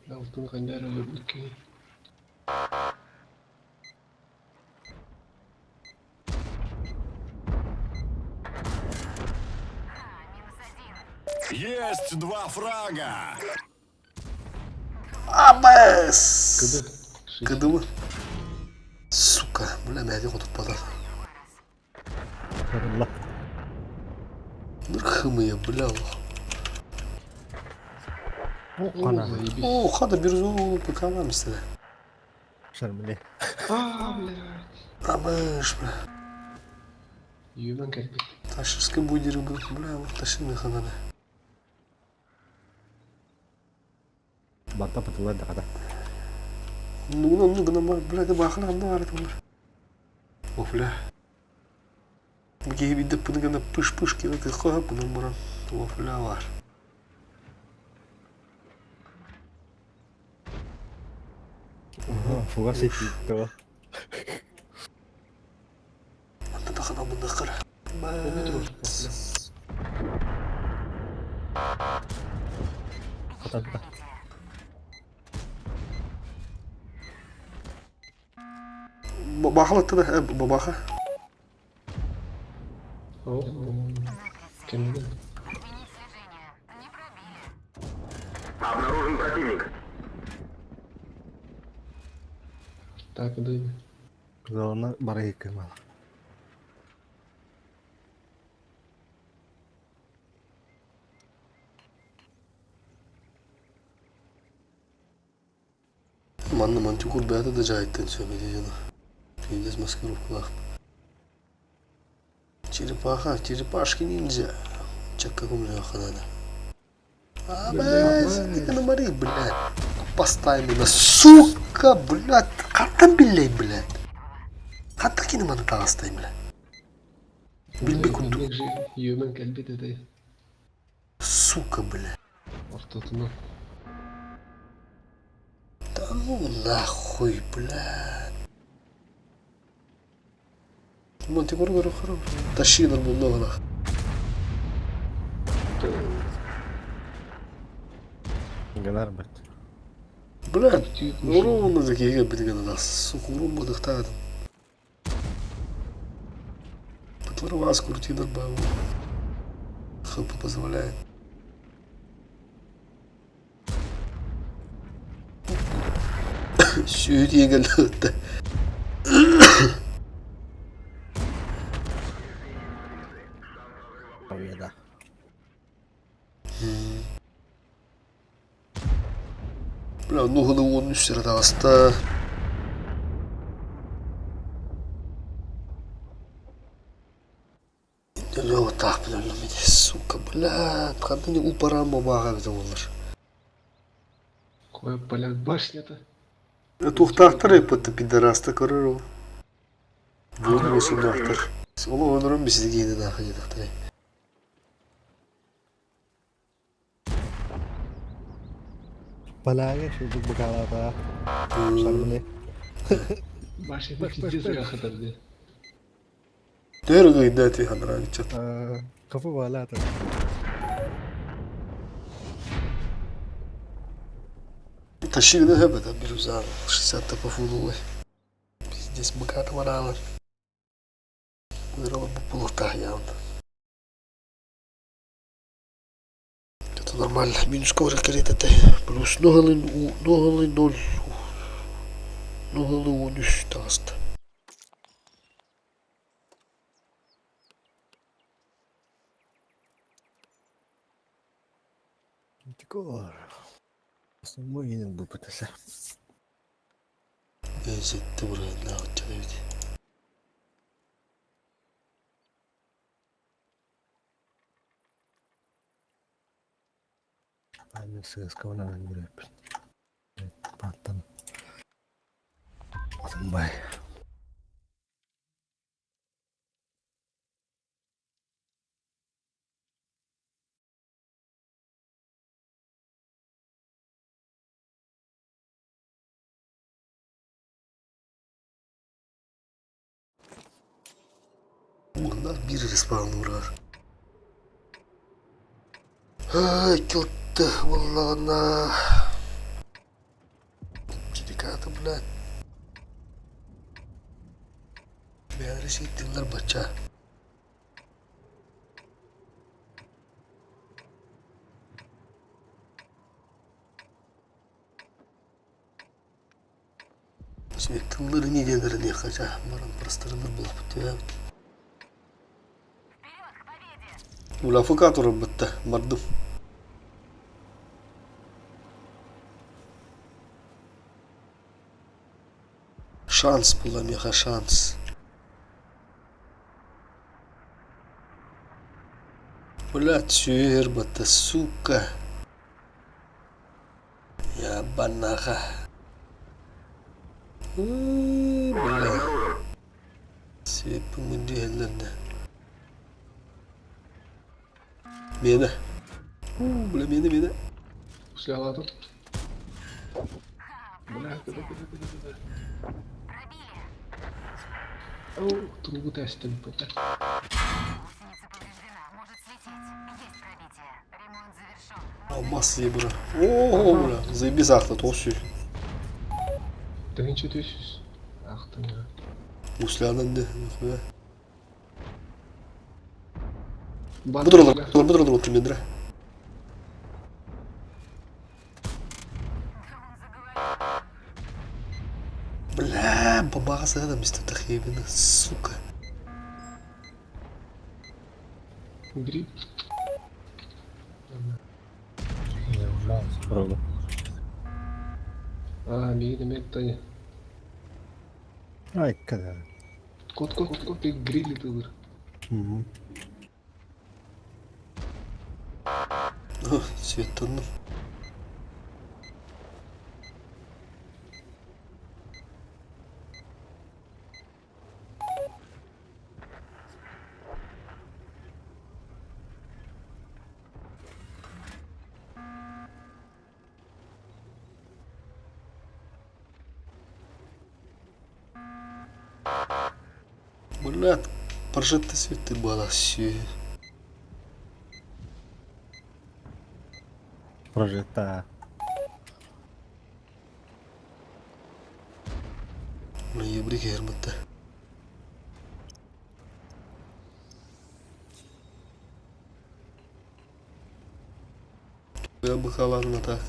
Speaker 12: Алтын ханнара өлөрбүт.
Speaker 15: Есть два фрага!
Speaker 2: Абас! Кыдымы? Сука, бля, мәди хотут падар.
Speaker 1: Allah.
Speaker 2: Нырхымыя, бля.
Speaker 1: Ана.
Speaker 2: О, хада бирзу ПК мистер.
Speaker 1: Шармле.
Speaker 12: А, блядь.
Speaker 2: Абаш, бля.
Speaker 12: Юмен кэлбит.
Speaker 2: Ташырска будер был, бля, вот ташины ханада.
Speaker 1: Батта патылар да када.
Speaker 2: Ну, ну, ну, гына бля, да бахна анда бар бар. О, бля. Бге виде пынгана пыш-пыш килет хага пынан баран. О, бля, бар.
Speaker 1: Фуга сети. То.
Speaker 2: Анда тахана бunda кара.
Speaker 1: Хатанта.
Speaker 2: Бахала тада, бабаха.
Speaker 12: О, кемнен?
Speaker 4: Обнаружен противник.
Speaker 12: Так, да.
Speaker 1: Кызалына бара кымал.
Speaker 2: Манна мантикур бәді да жайттан сөйледі жана. Пиздец маскировкалах. Черепаха, черепашки ниндзя. Чак каком же ханада. А, блядь, ты на море, блядь. Поставим на сука, блядь. Картан билей, блядь. Хатта кини маны тағастай, блядь. Билбе кунду.
Speaker 12: Юмен кэлбит этэй.
Speaker 2: Сука, блядь.
Speaker 12: Ортотуна.
Speaker 2: Да ну нахуй, блядь. Мантикур говорю, хорош. Тащи много нах.
Speaker 1: Гынар бит.
Speaker 2: Блядь, ровно такие битгана нас. Сука, урон дыхтадым. Патлар вас крутинер бау. ХП позволяет. Сүйт егілді.
Speaker 1: Победа.
Speaker 2: Бля, нуганы он үстері аста. Вот так, бля, сука, бля, қандай не упаран бабаға бит олар.
Speaker 12: Кой, блядь, башня-то.
Speaker 2: Тухтахтар еппетті пидораста көрөр ол. Бүгін осындақтар. Ол өмірім бізге енді нахы дедіқтір.
Speaker 1: Балага şu bu бакалата. Шармле.
Speaker 12: Башня пиздец рахатар ди.
Speaker 2: Дөргө идати ханрагычат.
Speaker 1: Кафы балата.
Speaker 2: Тащили хэбэта бирюза 60 тапафулулы. Пиздец баката варала. Вырала бы полута явно. Это нормально. Минус коврик это плюс ногалын у ногалын ноль. Ногалын он үс тааста.
Speaker 1: Мантикор. Основной yine bu patasa.
Speaker 2: Benzetti buraya ne yapacağız evet.
Speaker 1: Anne sığız kavana ben buraya. Чымпааттан. Атын бай.
Speaker 2: Уонна биир респауннуур. Ай, килты буоллаҕына Деката, блядь. Бэйэлэрэ сиэттилэр бачча. Тыллары не диэннэрин ча баран простарыныр булаппыт түһээбит. Ула ФК турарбытта бардым. Шанс була меха шанс. Блядь, сүөр батта, сука. Я банаха. Бля. Свеппин диһэллэрдэ. Миэнэ. Бля, миэнэ, миэнэ.
Speaker 12: Слялатым. Бля, куда, куда, куда, куда. Оу, трубу тестим, пока.
Speaker 13: Гусеница повреждена, может слететь. Есть пробитие. Ремонт завершен.
Speaker 2: Алмаз ебра. О, бля, заебись ахта, тоқсүй.
Speaker 12: Тыгынчы төсүс. Ахтың.
Speaker 2: Муслянан де, нихуя.
Speaker 12: Бар.
Speaker 2: Бұдырлар, бұдырлар отыр мендіре. Бля, бабаға сағадам істеп тахебені, сука.
Speaker 12: Гриб.
Speaker 1: Прога.
Speaker 12: А, миги демек тани.
Speaker 1: Ай, когда.
Speaker 12: Кот, кот, кот, ты грили тылыр.
Speaker 1: Угу.
Speaker 2: Светтанным. Блядь, прожитый свет ты была все.
Speaker 1: Прожита.
Speaker 2: Ноябрь гермата. Я бахаларна так.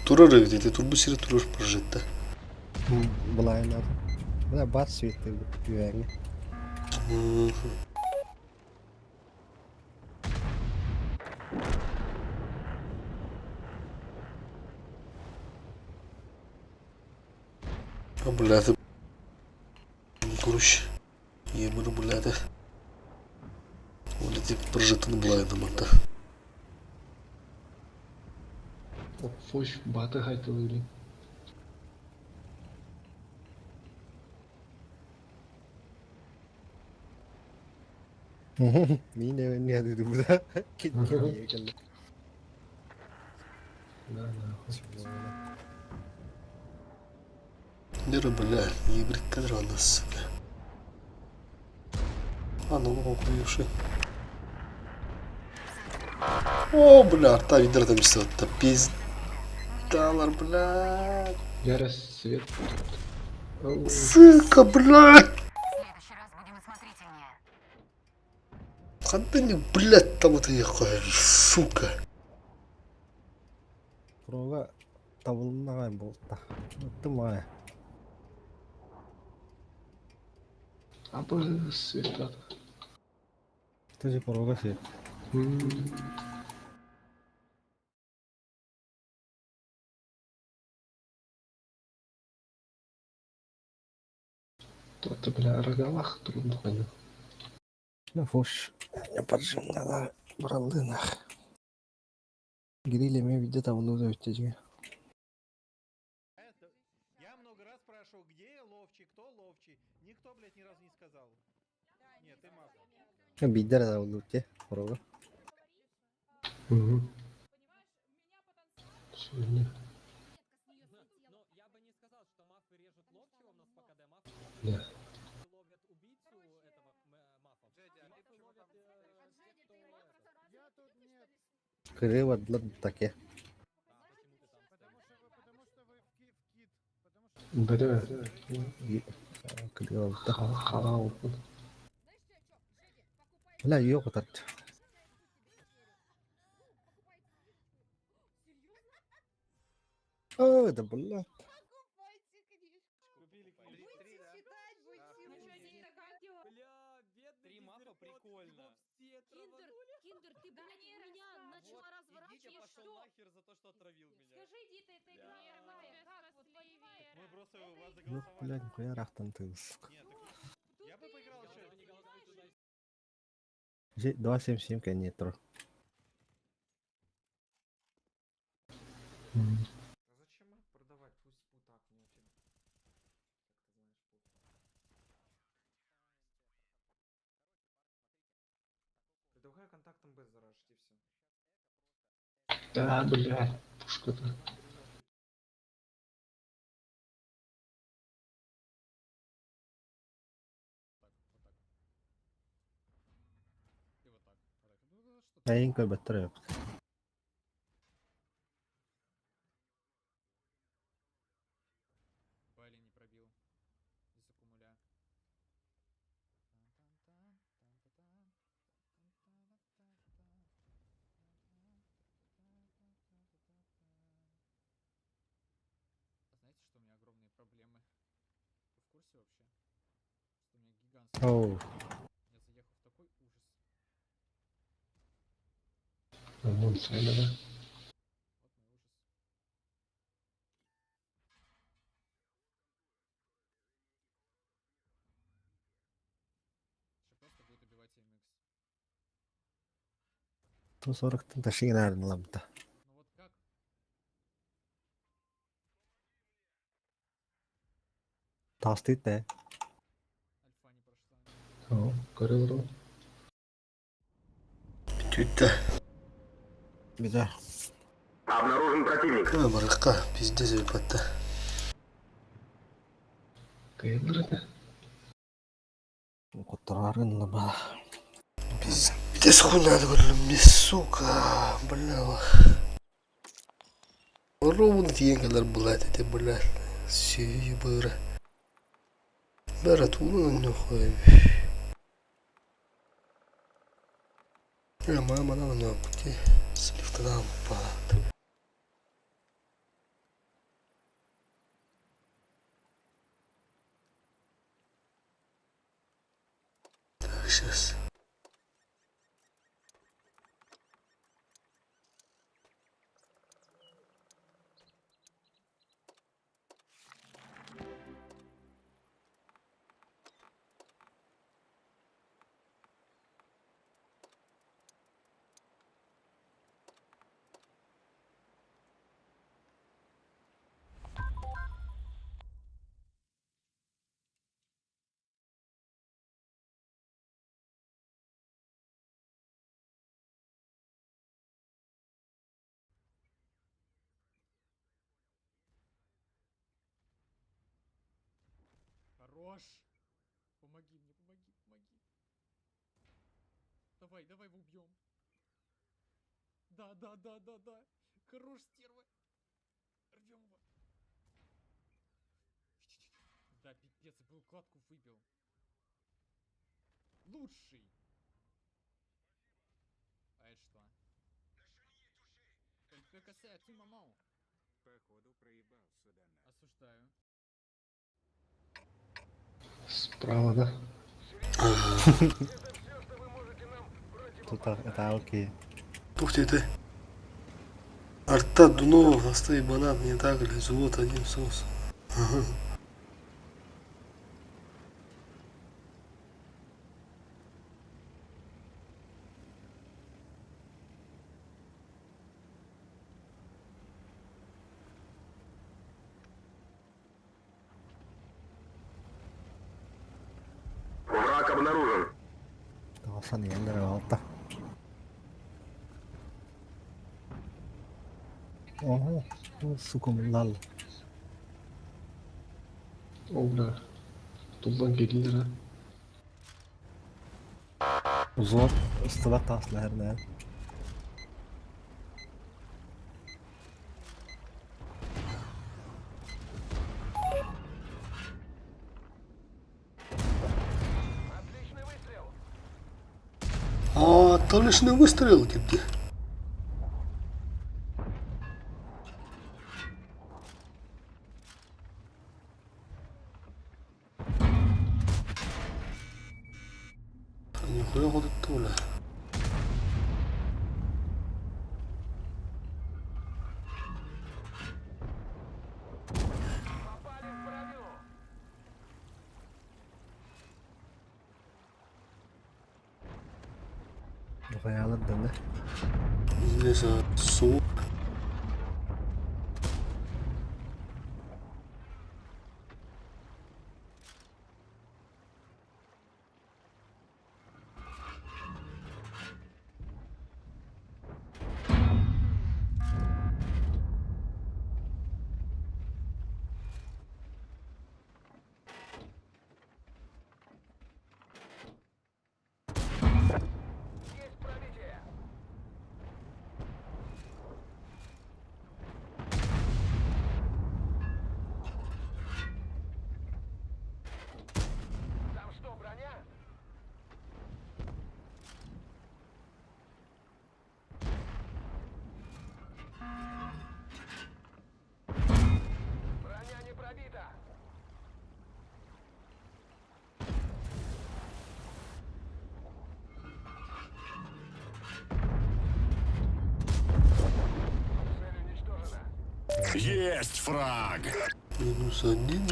Speaker 2: Турар ведь, турбу сире турар прожитта.
Speaker 1: Былайнар. Бля, бат светті үәңі.
Speaker 2: А, бля, ты... Короче, ебану, бля, ты. Ол тип прожитын былайна манта.
Speaker 12: Фош баты хайтылы.
Speaker 1: Мин не деді бұда. Кеткен екен.
Speaker 12: Да, да.
Speaker 2: Нера, бля, ебрик кадрана, сука. А, ну, охуевший. О, бля, арта видер там все, пиздалар, бля.
Speaker 12: Я рассвет. Оу.
Speaker 2: Сука, блядь.
Speaker 13: В следующий раз будем осмотрительнее.
Speaker 2: Хантыны, блядь, там это я сука.
Speaker 1: Прога табылынаған болта. Ұттым ай.
Speaker 12: Апы свет.
Speaker 1: Тоже прога свет.
Speaker 12: То-то, бля, рогалах трудно.
Speaker 1: Ну, фош. Я поджим надо бралынах.
Speaker 8: Гриль эмиэ биирдэ табыллыбыт эбит дьиҥэ.
Speaker 12: Я много раз спрашивал, где ловчий, кто ловчий. Никто, блядь, ни разу не сказал. Нет, ты маф.
Speaker 1: Биирдэ эрэ табыллыбыт дии, хоруга.
Speaker 12: Сегодня. Да.
Speaker 1: Кырыы бардылар таке.
Speaker 12: Бля,
Speaker 1: Кырыы барбыта.
Speaker 12: халал.
Speaker 1: Бля, ее кутарт. О, да бля.
Speaker 9: Три мафа прикольно.
Speaker 13: Киндер, ты, блядь, меня начала разворачивать, что?
Speaker 9: нахер за то, что отравил меня.
Speaker 13: Скажи, Дита, это игра какая? Как вот, понимаешь?
Speaker 12: Мы просто вас
Speaker 1: Yok, бля, нихуя рахтан ты, сука.
Speaker 12: Я бы поиграл еще.
Speaker 1: 2.77 кэннитро.
Speaker 9: Зачем продавать? Пусть вот так мне вообще. Предлагаю контактом Б заражить и все.
Speaker 12: Да, блядь, пушка-то.
Speaker 1: Эйин көрбөттөр эбит.
Speaker 9: Бали не пробил. Из аккумуля. А знаете, что у меня огромные проблемы? Вы в курсе вообще? Что у меня гигантские
Speaker 1: Оу.
Speaker 9: проблемы? Я заехал в такой ужас.
Speaker 12: А вон Саня, да?
Speaker 9: Вот мой ужас. Сейчас просто будет убивать MX.
Speaker 1: 140 ташигин ламта.
Speaker 9: Ну вот как?
Speaker 1: Тастыт да.
Speaker 9: Альфа не прошла.
Speaker 12: О, коридор.
Speaker 2: Түттэ.
Speaker 1: Беда.
Speaker 4: Обнаружен противник.
Speaker 2: А, барыкка, пиздец өлбөттө.
Speaker 12: Коридор это?
Speaker 1: Куттарарын лаба.
Speaker 2: Пиздец хуйня көрүлүм, сука, бля. Ровно тиен калар булат эти, бля. Сүйі быра. Бара тулун нохой. Я мама на на пути слифтанам палат. Так, сейчас.
Speaker 9: Хорош! Помоги мне, помоги, помоги. Давай, давай его убьем. Да, да, да, да, да. Хорош, стерва. Рвем его. Да, пипец, я бы укладку выбил. Лучший. А это что? ЛПКС, ты мамау.
Speaker 4: Походу проебался донат.
Speaker 9: Осуждаю.
Speaker 12: Справа, да?
Speaker 1: Тут это окей.
Speaker 2: Ух ты ты. Арта Дунова, простой банан, не так ли? Золото один соус. Ага.
Speaker 4: обнаружен.
Speaker 1: Тағасан иһэллэр аҕалта. Оһо, сука муллал.
Speaker 16: О, бля. Тулдан келдилер а.
Speaker 1: Узор ыстыла тааслаһарна.
Speaker 2: А, отличный выстрел dedi. Нихуя вот это бля.
Speaker 1: Хайалар даны.
Speaker 2: Здесь су.
Speaker 4: Там что, броня? Броня не пробита. Цель уничтожена.
Speaker 15: Есть фраг!
Speaker 2: Минус один.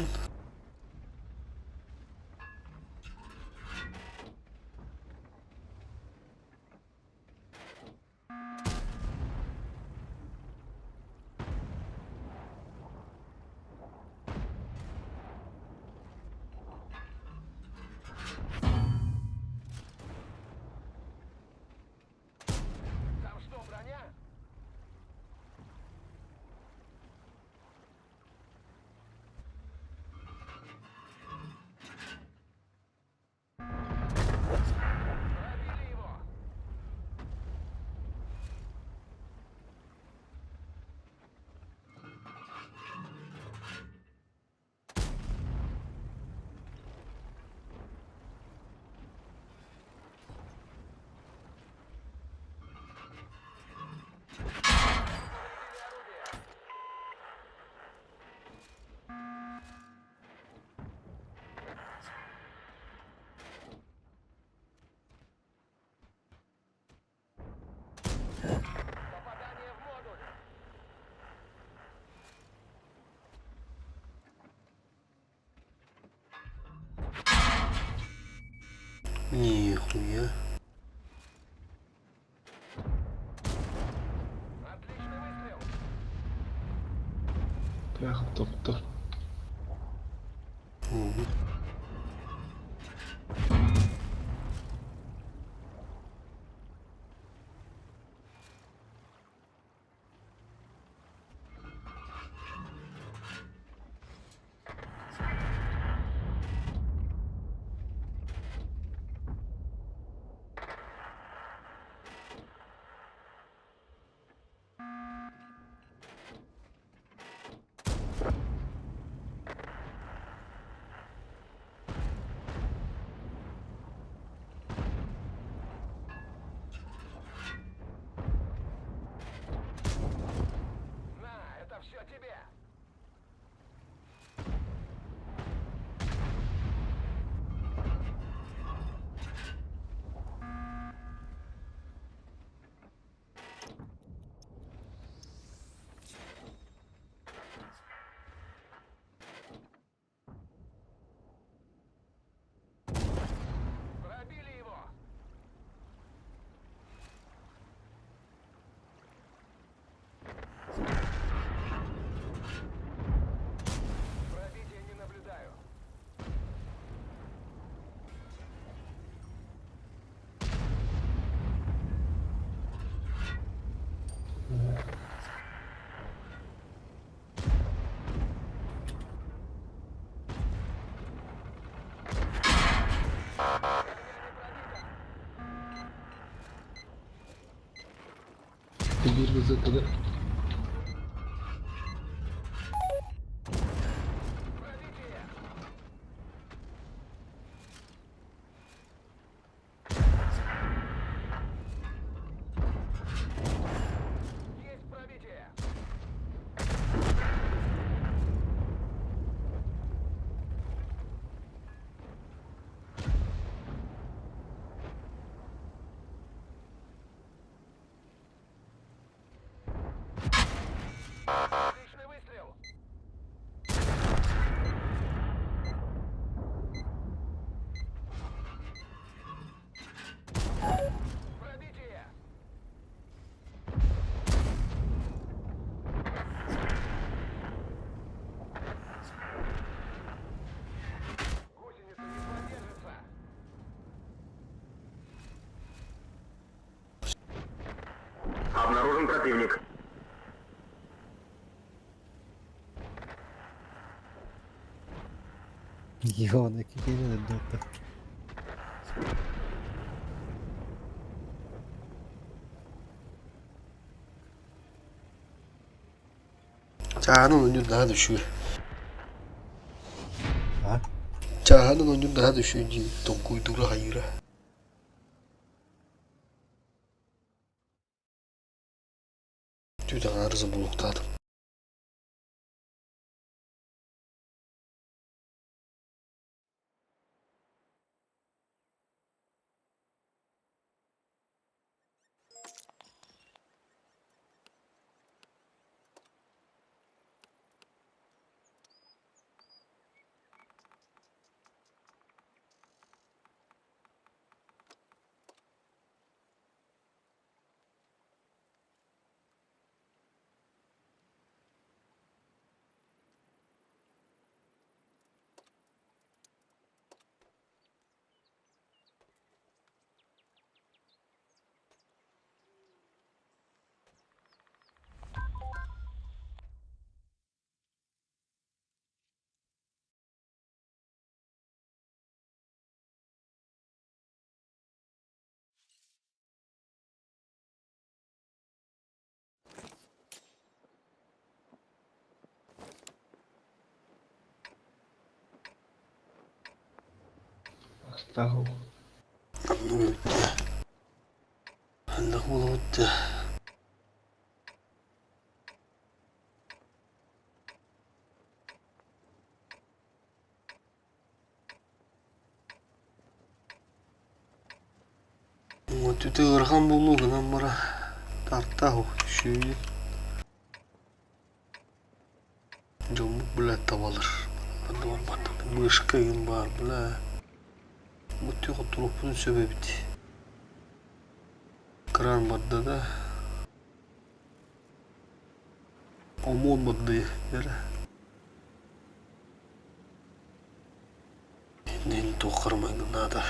Speaker 4: Там что, броня? Пробили его! Попадание в модуль!
Speaker 2: Нихуя.
Speaker 4: Отличный выстрел!
Speaker 16: Бляха, топтор.
Speaker 2: Мгм.
Speaker 16: Биир высотада.
Speaker 4: Обнаружен противник.
Speaker 1: Йоны кигене дота.
Speaker 2: Чааһынан ойнуур наһаа да үчүгэй.
Speaker 1: А?
Speaker 2: Чааһынан ойнуур наһаа да үчүгэй дии толкуйдуура хайыыра. Түүт аҥаарыс булуктаатым.
Speaker 16: Астаах
Speaker 2: Анна буолбут Түтэ ыарахан буолуо гынан бара тартаах үчүгэй. Дьоммут бля табалар. Манна барбатым. Мышка игин баар бля. Бу түөх туруохпутун сөп эбит. Кран барда да. Омон барда эрэ. Иннин туоххармайгын наада.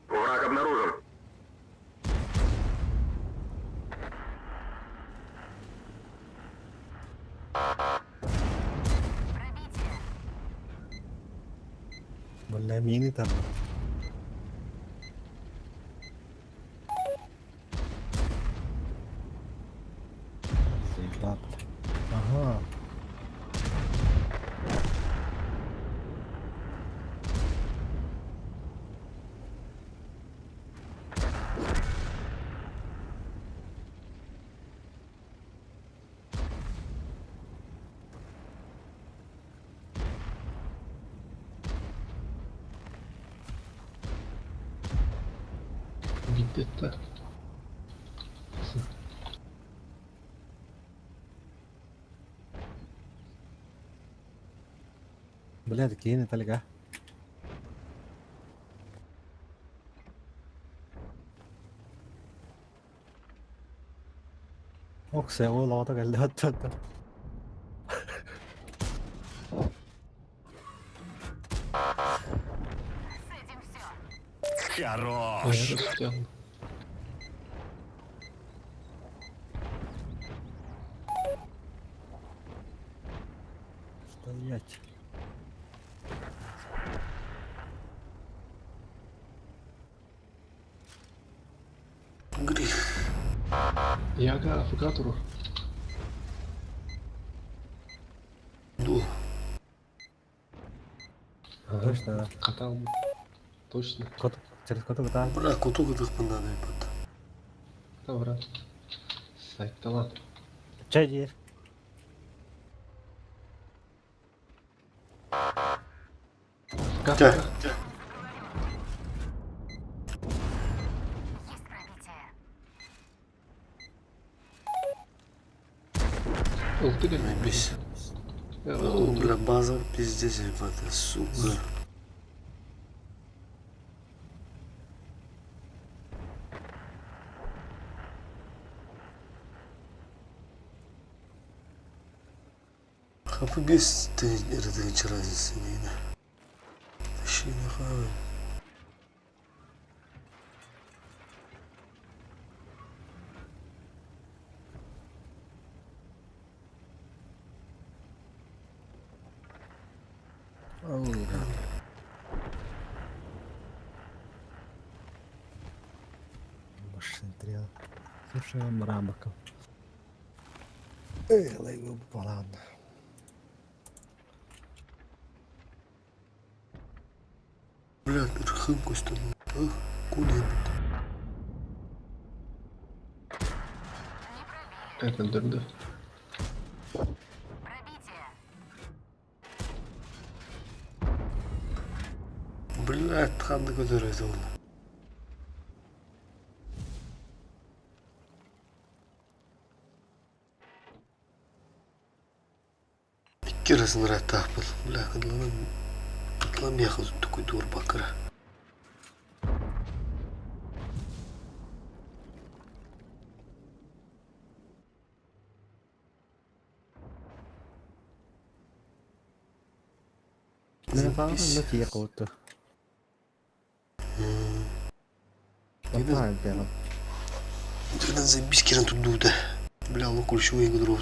Speaker 4: Враг обнаружен.
Speaker 1: Бля, мины там. Заебал, бля. Ага.
Speaker 16: Bitti.
Speaker 1: Бля, такие талига. Ок, се ол аҕата кэллэ аттаттан.
Speaker 15: Хорош!
Speaker 1: Стоять.
Speaker 2: Грих.
Speaker 16: Яга АФК турар.
Speaker 2: Ду.
Speaker 1: Точно.
Speaker 16: Катал. Точно.
Speaker 1: Кот, через коту катал.
Speaker 2: Бля, куту кытыкпын надо ебать.
Speaker 16: Добра. Сайттала.
Speaker 1: Чай дир.
Speaker 2: Чэ.
Speaker 13: Есть пробитие.
Speaker 16: Ух ты, как.
Speaker 2: Заебись. О, бля, база пиздец, ебать, сука. Хапы бес тыгынча разница не Тащи нахуй.
Speaker 1: Машин трел. Слушай, мрабаков. Эй, лайвы ладно.
Speaker 2: Бля, рхым көстөн. Ых, кули.
Speaker 16: Это дырды.
Speaker 13: Пробитие.
Speaker 2: Бля, ханды көтөрөйт ол. Икки раз тахпын. Бля, кыдланам. Кыдлам яхыз такой дур бакыра.
Speaker 1: Заебись.
Speaker 2: Когда заебись киран тут дуда. Бля, локуль чего я говорю.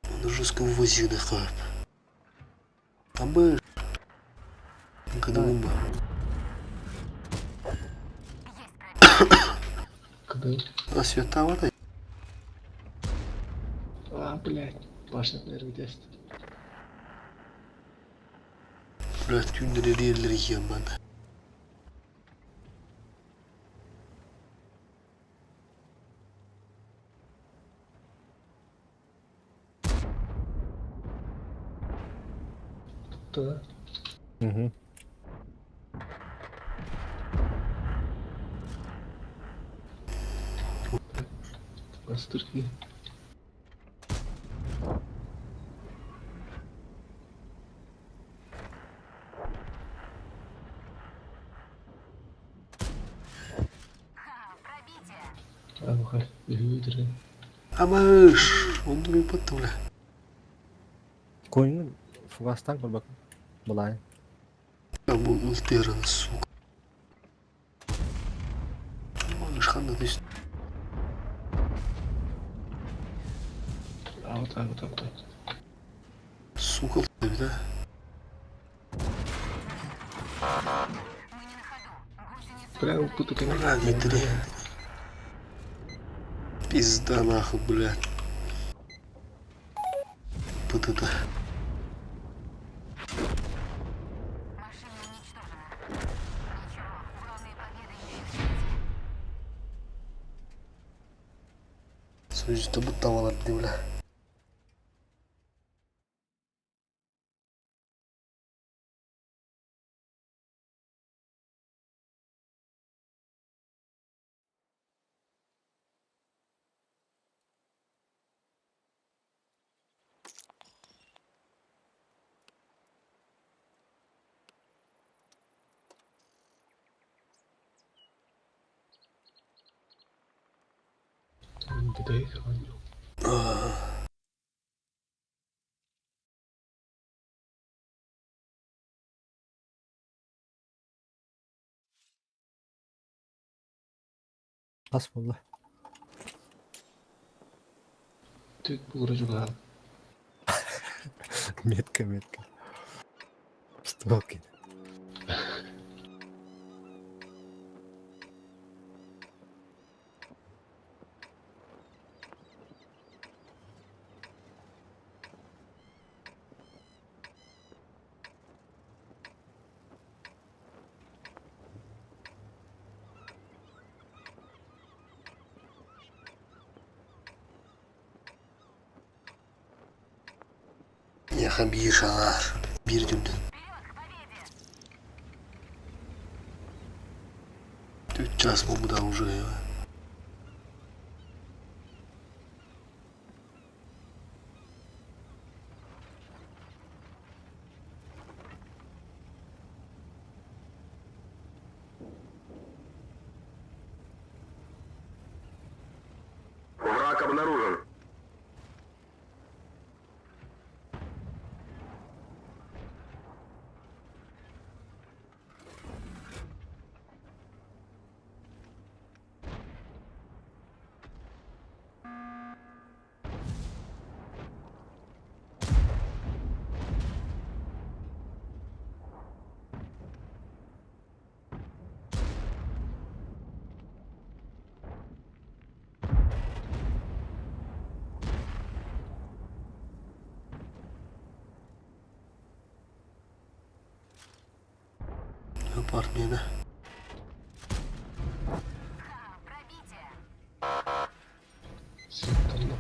Speaker 2: Он жестко вывозил на хап. Абы. Когда губа.
Speaker 16: Когда?
Speaker 2: А света вода.
Speaker 16: А, блядь. Башня, наверное, 10.
Speaker 2: Бля, тюндер yerleri yiyen ben.
Speaker 16: Да.
Speaker 1: Угу.
Speaker 16: Пастырки.
Speaker 13: Ха, пробитие.
Speaker 16: А, ну-ка, выдержи.
Speaker 2: Амаш, он думает потом, бля.
Speaker 1: Конь фугастан көрбөк. Булай.
Speaker 2: Я был ылтеран, сука. Амаш, ханда, то есть.
Speaker 16: А вот так, вот так, вот.
Speaker 2: Сука, да?
Speaker 13: Мы не на ходу. Гусеницы
Speaker 16: Прям тут и
Speaker 2: Бля, не три. Пизда нахуй, блядь. Вот это.
Speaker 13: Машина уничтожена. Ничего, главная победа еще впереди.
Speaker 2: Сөзді бұт табалар дей, бля.
Speaker 16: Бүтэй хааню.
Speaker 1: Хас буолла?
Speaker 16: Түт буолара чугаһаан.
Speaker 1: Метка, метка. Ствол кини.
Speaker 2: Миэхэ биир аҥаар, биир дүллүн. Түт чаас буолбута уже.
Speaker 4: Враг обнаружен.
Speaker 2: Пармена.
Speaker 16: Сыттанна.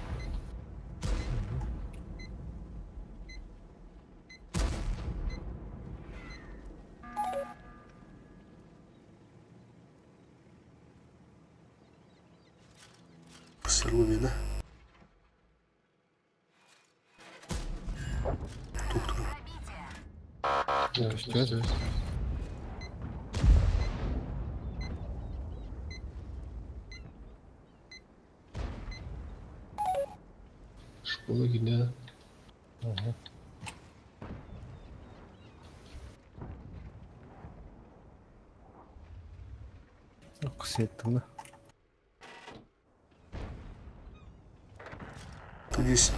Speaker 2: Сырумина. Доктор.
Speaker 16: Көстөр. Школа гине.
Speaker 1: Ага. Сеттіңі.
Speaker 2: Здесь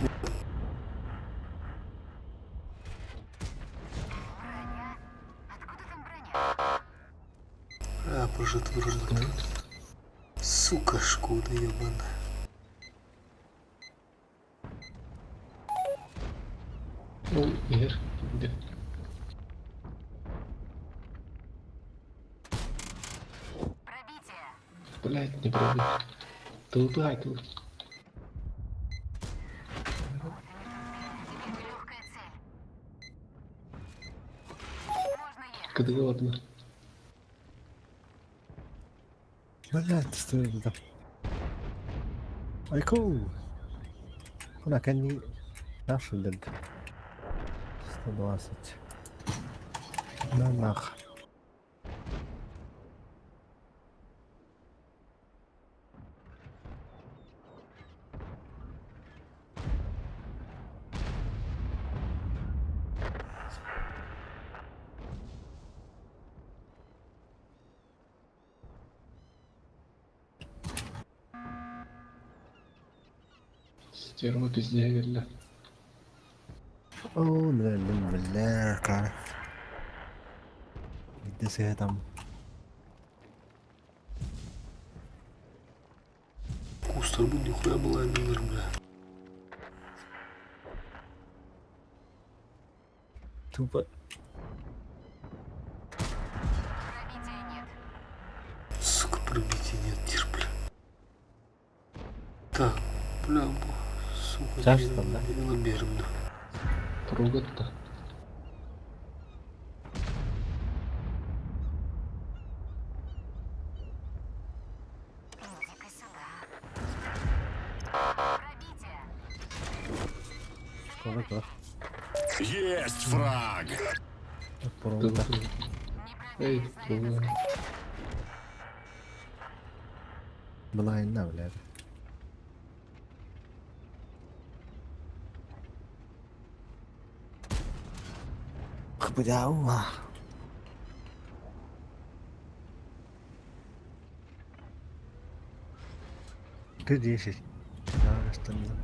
Speaker 2: А, прожит, прожит. Сука, шкода ебаная.
Speaker 16: Ол иһэр. Де. Блять, не пробил. Тылтай, тыл. КДГ ладно.
Speaker 1: Блядь, стой, да. Айкоу! Куда кәнни нашу лед. 120. На нах.
Speaker 16: Стерва пиздея келле.
Speaker 1: О, бля, бля, бля, Где там?
Speaker 2: Кустар бу нихуя была миллер, бля.
Speaker 1: Тупо.
Speaker 2: Сука, пробития нет, терплю. Так, бля, сука,
Speaker 1: Чаш там, да?
Speaker 2: берем,
Speaker 16: Прогатта.
Speaker 1: Школа, да.
Speaker 15: Есть фраг!
Speaker 1: Поролда.
Speaker 16: Эй, тыл.
Speaker 1: Была инна, блядь. Бля, Т-10. Да, остальное.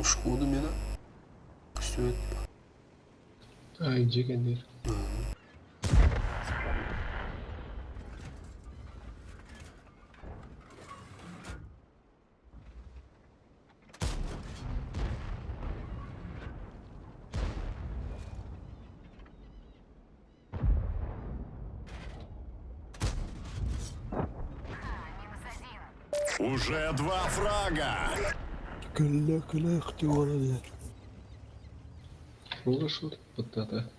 Speaker 2: Шкода мена. Все
Speaker 16: Ай, дьиэ кэннигэр.
Speaker 15: Уже два фрага.
Speaker 10: Кэллэ кэлэ активала
Speaker 16: Хорошо, баттаата.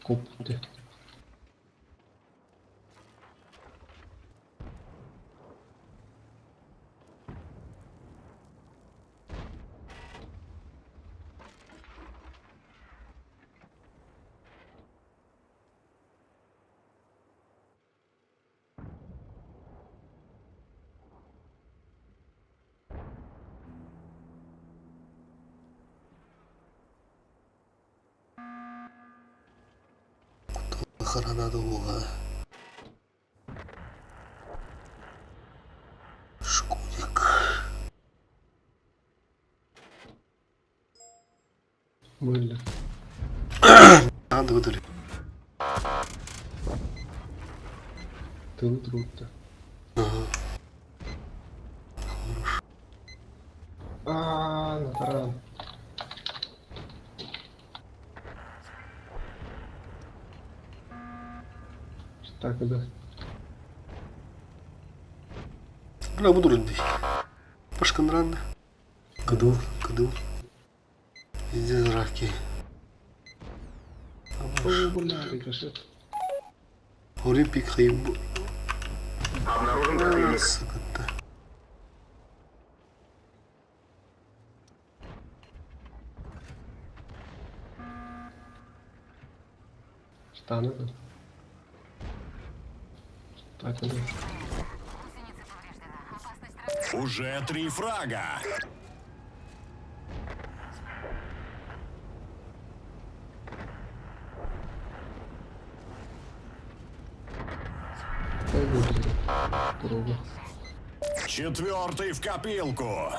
Speaker 16: Коппут.
Speaker 2: Охрана долга. Шкодик.
Speaker 16: Бөллө.
Speaker 2: Надо выдали.
Speaker 16: Тылы трутта.
Speaker 2: Ага.
Speaker 16: Аа, на таран. Так, да.
Speaker 2: Бля, буду рынды. Пашканран. Кыдыл, кыдыл. Везде раки.
Speaker 16: О, бля, рикошет.
Speaker 2: Олимпик хайб.
Speaker 4: Обнаружен противник.
Speaker 2: Сука-то.
Speaker 16: Штаны да. Так, да.
Speaker 15: Уже три фрага.
Speaker 16: Дай боже. Дорога.
Speaker 15: Четвертый в копилку.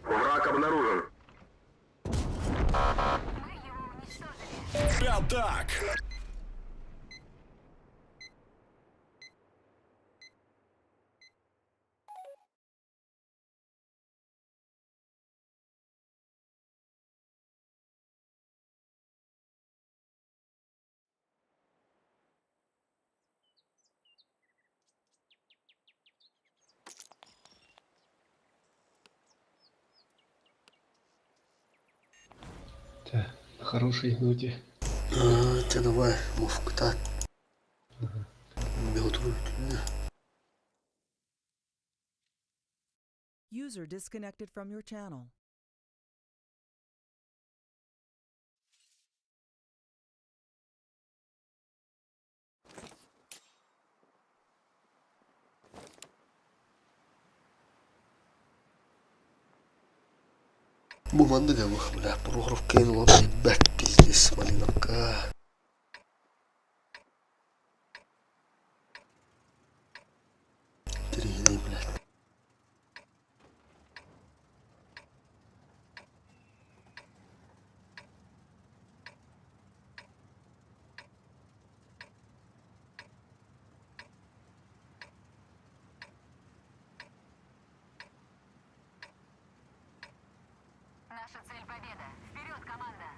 Speaker 15: Враг обнаружен. Пятак.
Speaker 16: Та, на хорошей ноте.
Speaker 2: А, Те давай, мовку так. Белтру.
Speaker 13: User disconnected from your channel.
Speaker 2: Бу маннык бу, бля, Прохоров кинула, ебать, пиздец, малиновка. Три, блядь.
Speaker 13: Наша цель победа. Вперед, команда!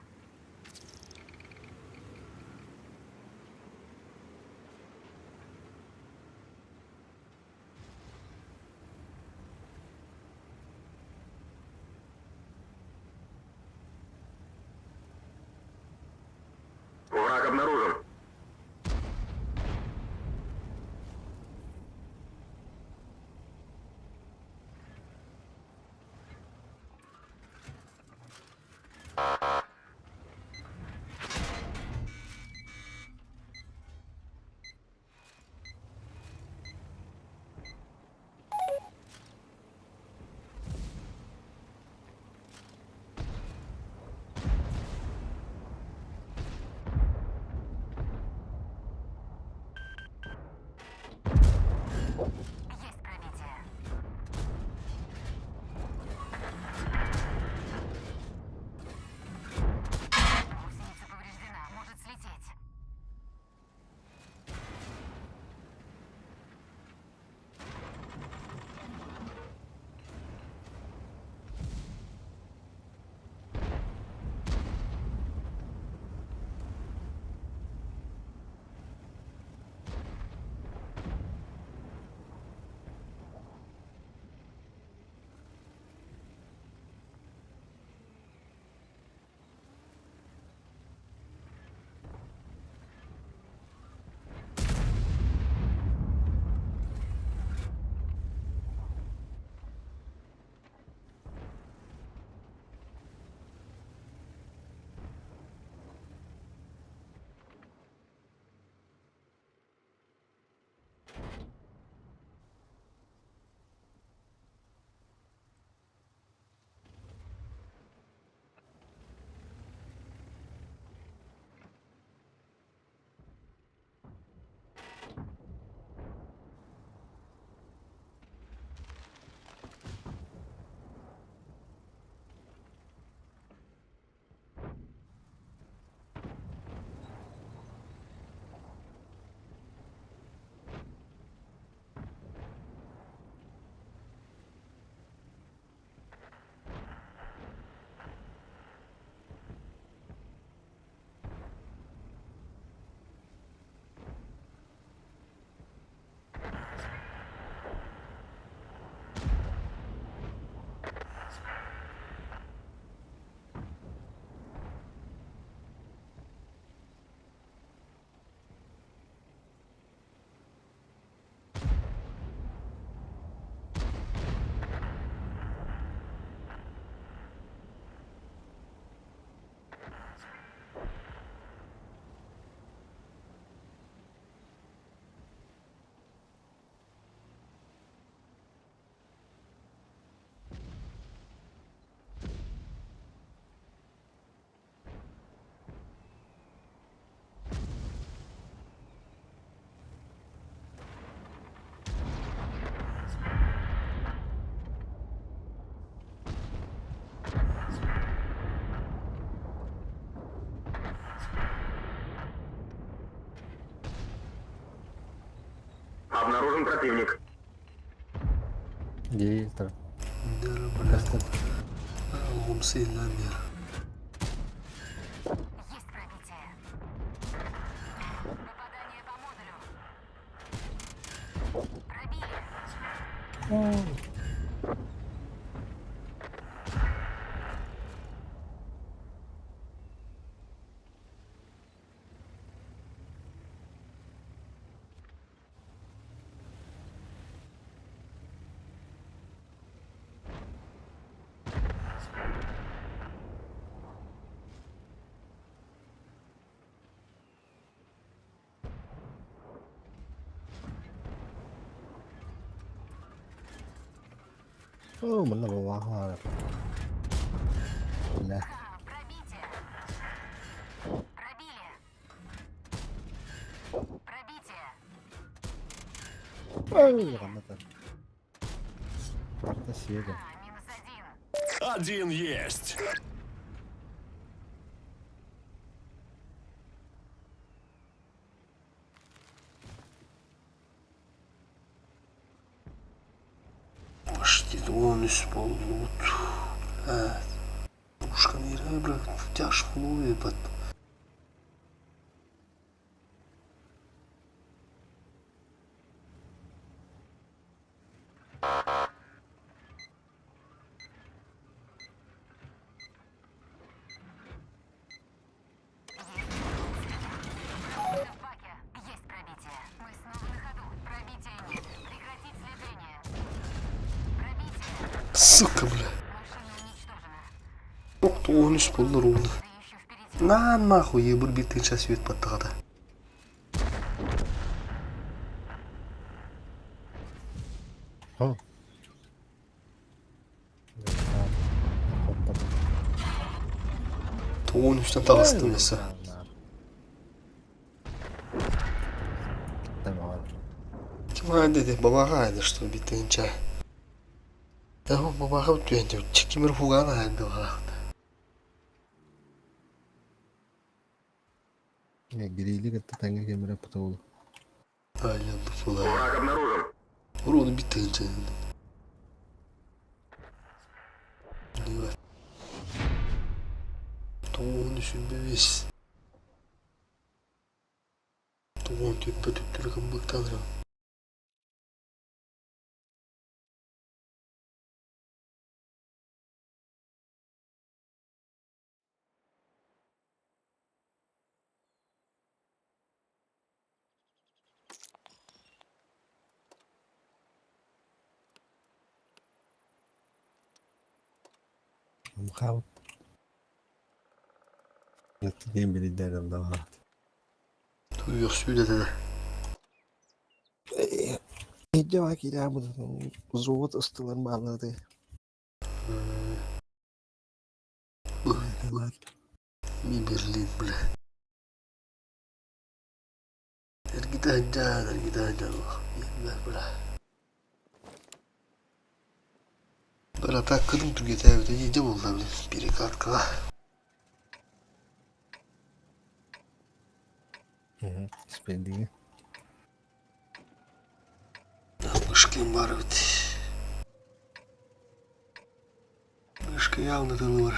Speaker 4: Враг обнаружен. Обнаружен противник.
Speaker 1: Директор.
Speaker 2: Бля. Алгумсыйлар мер.
Speaker 13: Есть пробитие. Попадание по модулю. Пробили.
Speaker 1: Оо, манна бабаха. Бля.
Speaker 13: Пробитие. Пробили. Пробитие.
Speaker 1: Ой, рамата. Парта съеда.
Speaker 13: Минус один.
Speaker 15: Один есть.
Speaker 2: Почти 13 болбут. Evet. Ушкан yere bırak. Тяж бат.
Speaker 13: В баке. Есть пробитие. Мы снова на ходу. Пробития нет. Прекратить слежение. Пробитие.
Speaker 2: Сука, бля.
Speaker 13: Машина уничтожена.
Speaker 2: Ох, 13 болдур оны.
Speaker 13: Еще впереди.
Speaker 2: На нахуй ебір беттен свет баттығады.
Speaker 1: Хо.
Speaker 2: Тоғын үстен тағыстым есі. Ким dedi? Бабаға айды, что битенче. Да бабаға өтті Чекимир фугана айды бағақты.
Speaker 1: Гирили кытта таңга кемере путаул.
Speaker 2: Aynen bu фула.
Speaker 4: Враг обнаружен.
Speaker 2: Уруну битенче. Тоғын үсүнбе бес. Тоғын төппе төптүрі кымбыктанырым.
Speaker 1: Мхау. Кем билидерим да бар.
Speaker 2: Туйук сүйледі.
Speaker 1: Иде вакилер бу зуут ыстылар баалады.
Speaker 2: Ми Берлин, бля. Эргитан эргитан бля. Бір ата кыдым түргете не болды, бля, перекатка.
Speaker 1: Спендиге.
Speaker 2: Мышкин бар бит. Мышка явно тылы бар.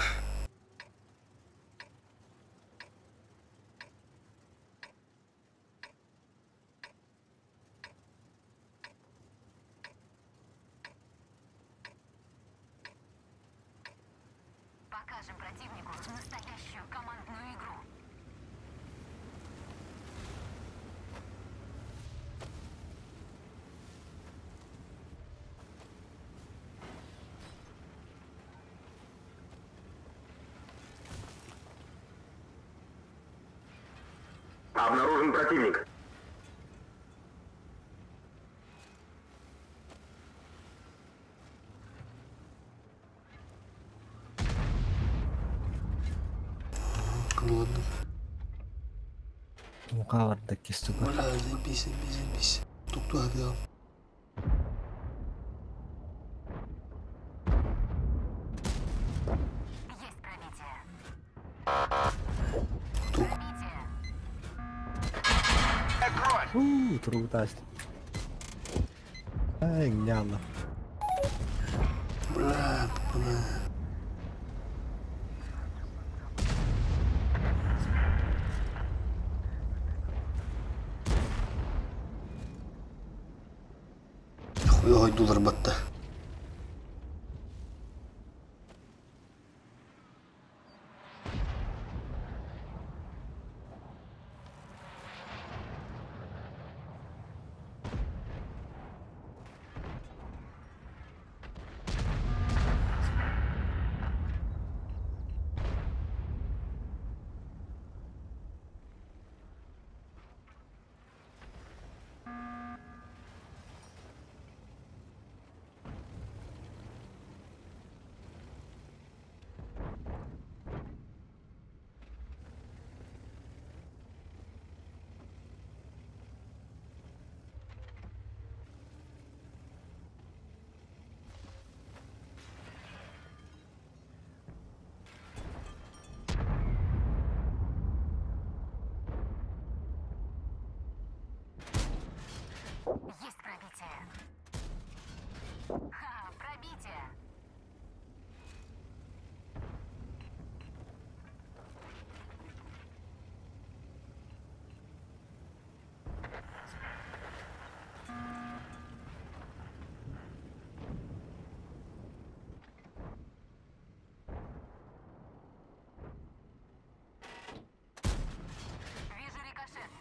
Speaker 13: Покажем противнику настоящую командную игру.
Speaker 4: Обнаружен противник.
Speaker 2: Ладно.
Speaker 1: Мукаварда кистуга.
Speaker 2: Бля, заебись, заебись, заебись. Тук-тук, да.
Speaker 13: Есть пробитие.
Speaker 2: Тук.
Speaker 13: Пробитие.
Speaker 1: Уу, тургутаас. Няла.
Speaker 2: Бля, бля. Хуя хойдулар батта.
Speaker 13: Есть пробитие. Ха, пробитие. Вижу рикошет.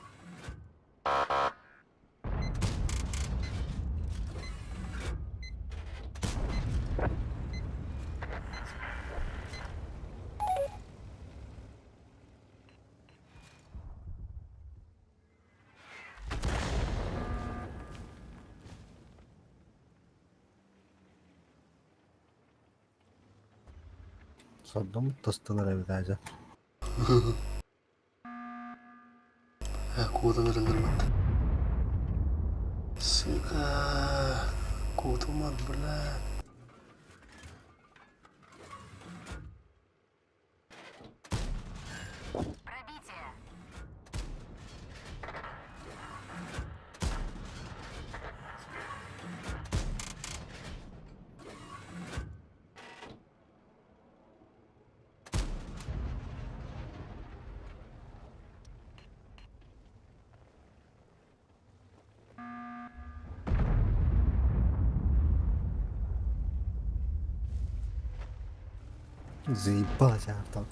Speaker 1: Сордум тостылар эбит аажа.
Speaker 2: Куотан эрэллэр батта. Сука. Куотуман, блядь.
Speaker 13: Пробитие.
Speaker 1: Заебалась там.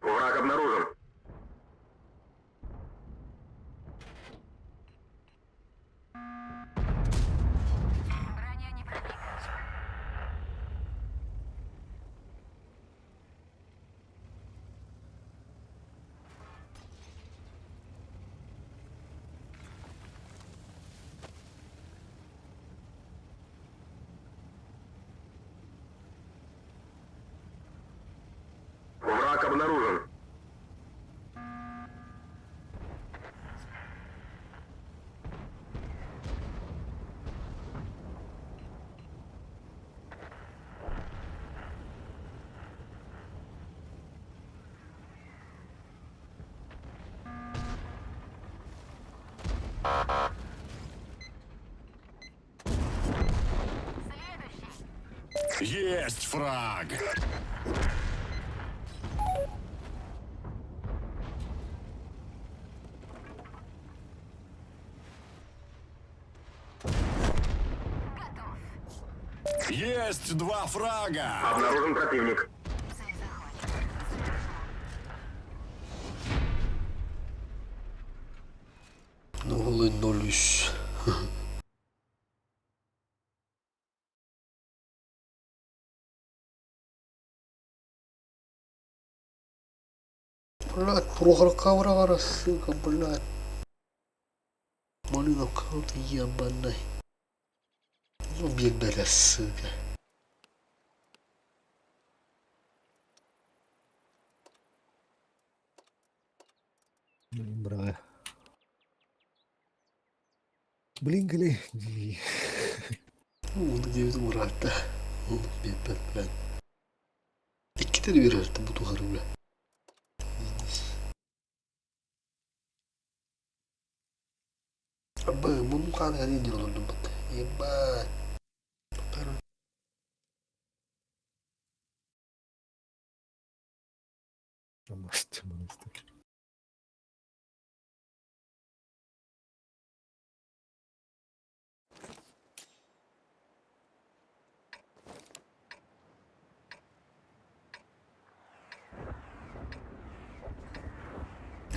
Speaker 15: Враг обнаружен.
Speaker 13: Броня не пробита.
Speaker 15: Враг обнаружен.
Speaker 13: Следующий.
Speaker 15: Есть фраг.
Speaker 13: Готов.
Speaker 15: Есть два фрага. Обнаружен противник.
Speaker 13: Цель захвачена. Завершено.
Speaker 2: 0-0-3. Блядь, Прохорка врагара, сука, блядь. Малиновка ты ебаный. Ну, биэрбэтэ, сука.
Speaker 1: Блин, браво. Блин, кэлэй.
Speaker 2: Оны диэбитим ыраатта. Биэрбэт, блядь. Иккитэ да биэрэртэн бу тухары, бля. Абы, муннум хаана кэлин диэн олордум бат. Ебать.
Speaker 1: Монастырь.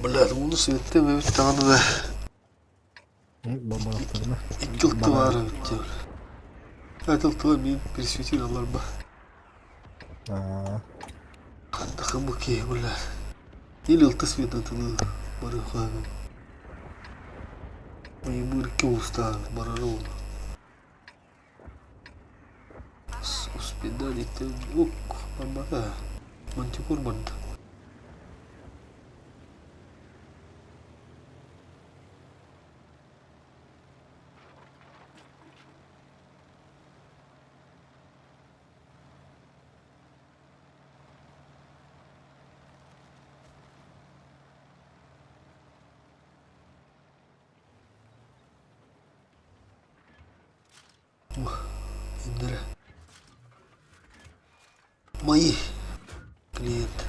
Speaker 2: Блядь, уну светтем эбит даҕаны да.
Speaker 1: Бомбалахтарына.
Speaker 2: Икки ылты баар эбит диэн. Ылтыга мин пересветил аларба.
Speaker 1: Аа.
Speaker 2: Хандахым киһи, блядь. Или ылты светатылы барыхаабын. Айымыр икки улустаан барара ол. Успедан икки ук барбата. Мантикор барда. Индира. Мои клиенты.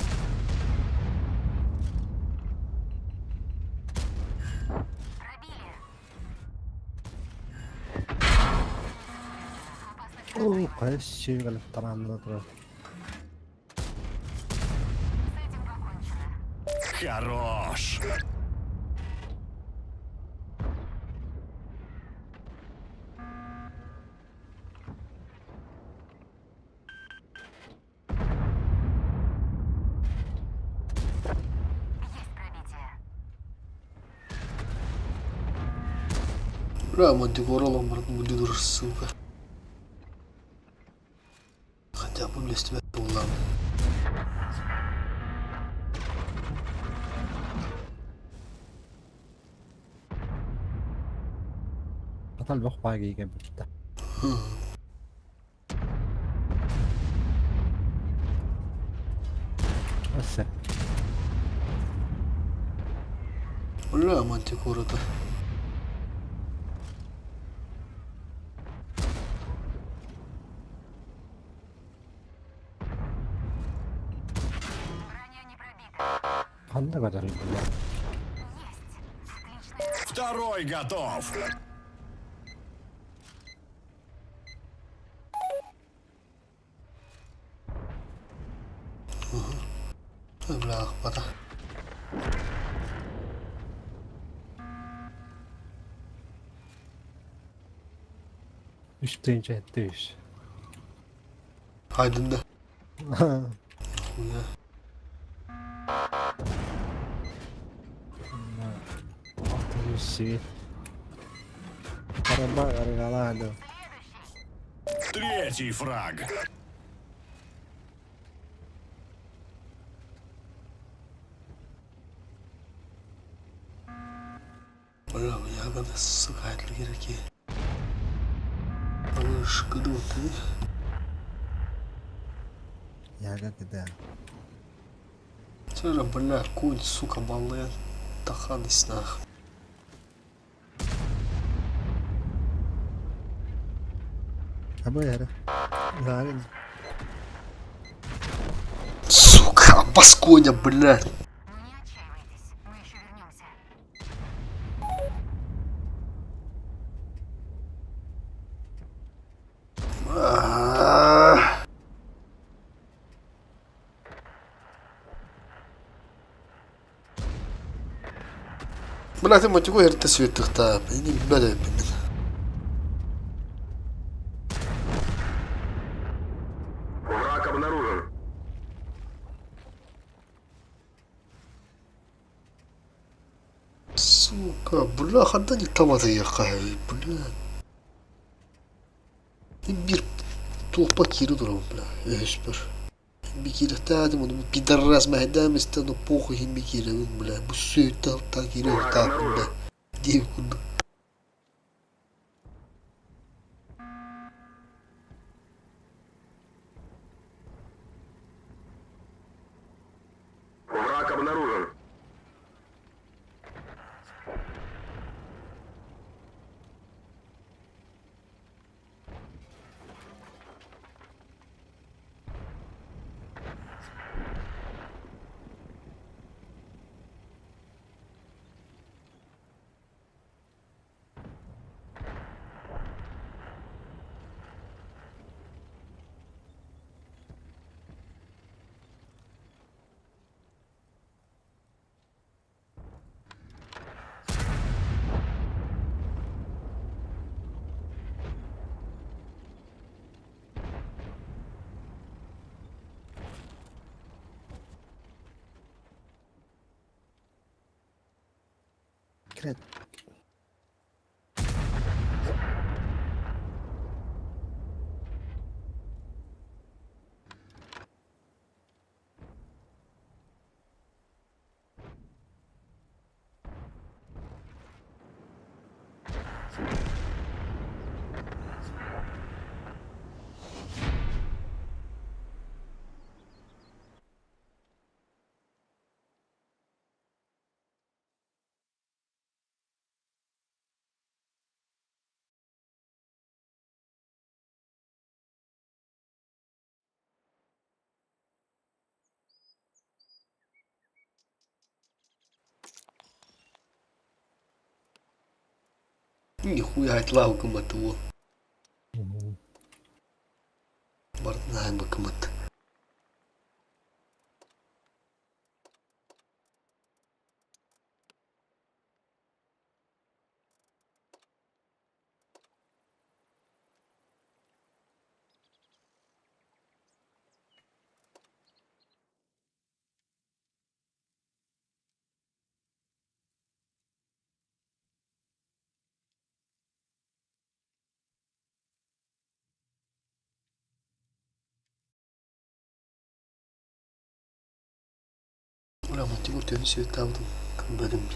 Speaker 1: Оо, хайа сүүгэл тараанна турар.
Speaker 15: Хорош!
Speaker 2: Бля, мантикора ломбард будет, сука. Хотя бы для тебя ладно.
Speaker 1: Атал бөх бааги кэлбитте. Өссө.
Speaker 2: Бля, мантикора-то.
Speaker 1: Ханна көтөр бля.
Speaker 15: Второй готов!
Speaker 2: Ой, бля, бата.
Speaker 1: Үс тыынча этте үс.
Speaker 2: Хайдында. Хуя.
Speaker 1: Алты Караба арыгалаады.
Speaker 15: Третий фраг!
Speaker 2: Бля, ягода, сука, керек. Алыш, кыды ты.
Speaker 1: Ягода.
Speaker 2: Чера, бля, конь, сука, балет. Таханись нах.
Speaker 1: Абы яра. Зарин.
Speaker 2: Сука, басконя, блядь.
Speaker 13: Не отчаивайтесь, мы еще вернемся.
Speaker 2: А. Бля, ты мотику эрте светтыхта. Ини билбэт эбиппин.
Speaker 15: Враг обнаружен.
Speaker 2: Сука. Сука, бля, ханна табатыйыахха, бля. Биир туохпа киирэ турабын, бля, өһөспөр. Би киирэхтээтим, ону пидорас мэһэйдээн истэ, но похуй иһин би киирэбин, бля, бу сүөттэ алтаа киирэ ортааппын, бля, диэбит курдук.
Speaker 15: Враг обнаружен.
Speaker 8: Крет.
Speaker 2: Нихуя айтлау гыммат уол. Бардын бакымат. Бля, Мотигур төһө сүөттаабытын көрбөтүм.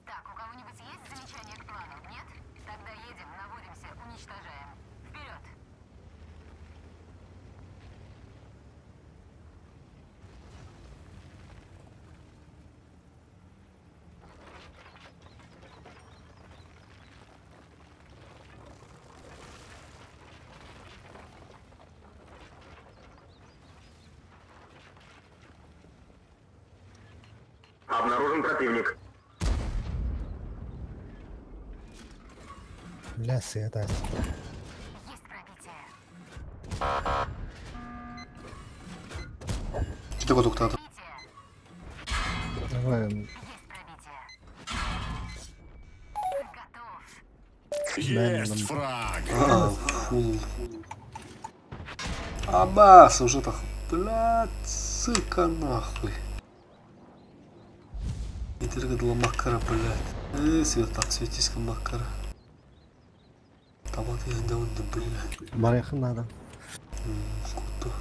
Speaker 13: Так, у кого-нибудь есть замечания к плану? Нет? Тогда едем, наводимся, уничтожаем. Вперед!
Speaker 15: Обнаружен противник.
Speaker 1: Бля, света.
Speaker 13: Есть пробитие.
Speaker 2: Ките котуктаата.
Speaker 1: Давай,
Speaker 13: Есть пробитие. Готов.
Speaker 15: Есть фраг.
Speaker 2: А, фу. Абас, уже так. Блядь, сука, нахуй. Итиргадла макара, блядь. Свет так, светиска макара. Табак я да, блядь.
Speaker 1: Барыахын надо.
Speaker 2: Куту.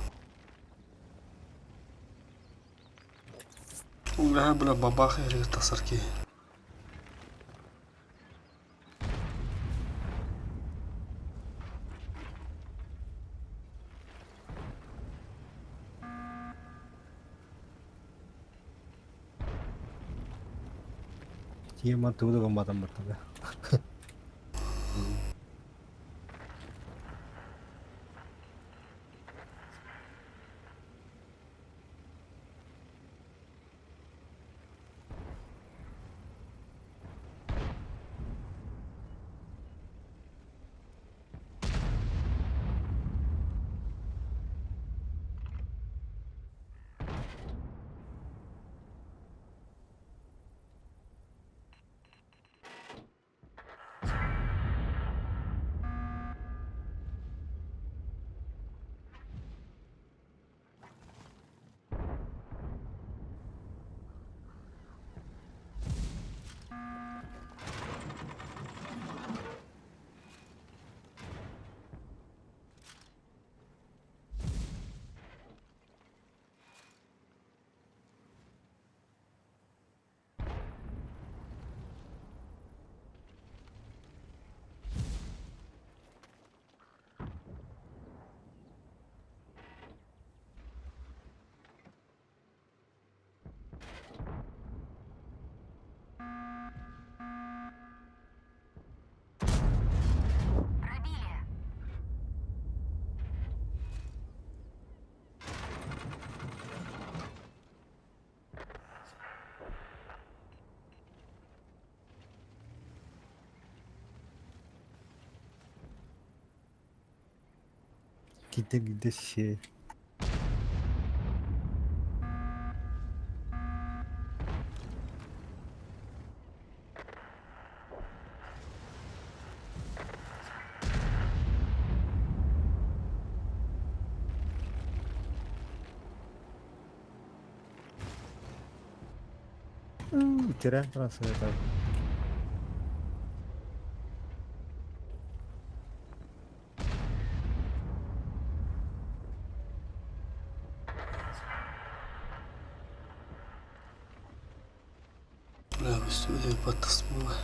Speaker 2: Бля, бля, бабах эригэр тахсар киһи.
Speaker 1: Тиема тугу да гымматан бартага. Киирдэ сиэй. Тирэн туран сыһытар.
Speaker 16: Бля, үстүбүт баттас була.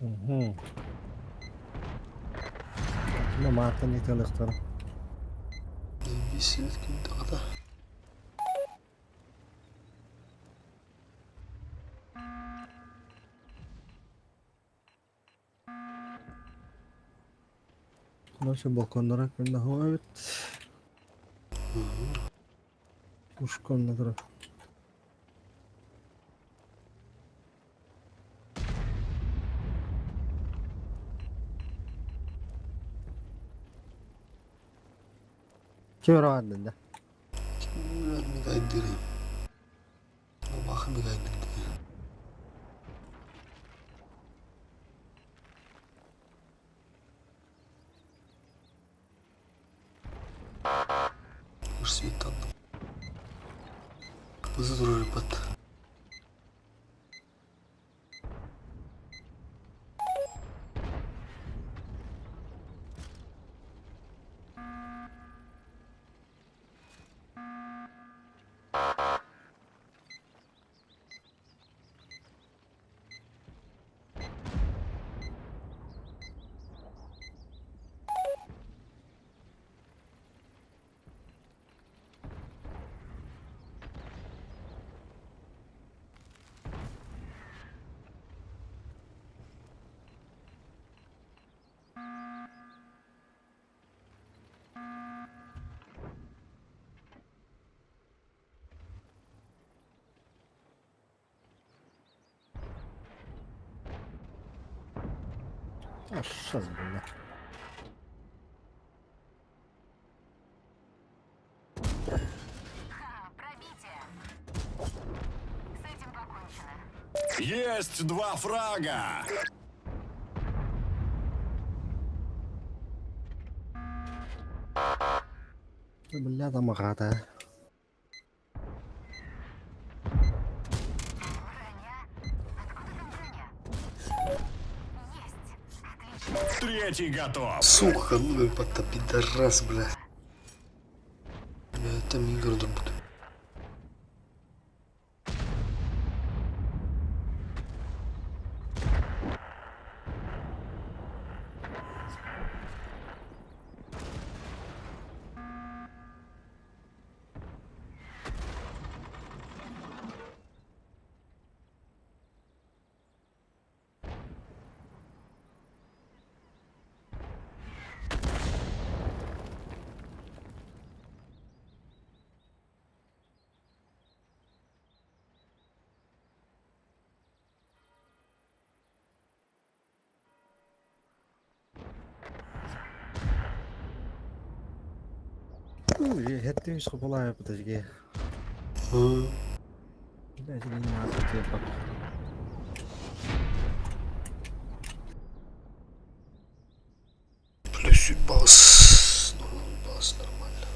Speaker 1: Угу. Ну, маатын италыктар.
Speaker 16: Бисит күн тағата.
Speaker 1: Короче, балконнара күннэ эбит. Ушконна турар. Ким ырааҕын да?
Speaker 16: Мигайдырым. Бахы мигайдырым. Уж светанным. Бызы турар бат.
Speaker 1: Сейчас, бля.
Speaker 13: Ха, пробитие. С этим покончено.
Speaker 15: Есть два фрага!
Speaker 1: Бля, там агата.
Speaker 13: Броня? Откуда там броня? Есть. Отлично.
Speaker 15: Третий готов!
Speaker 16: Сука, ну бата пидорас, бля. Бля, это мигр будет.
Speaker 1: Хэттин школа подожди. Бля, не надо тебе.
Speaker 16: Плюс бас. Ну, бас нормально.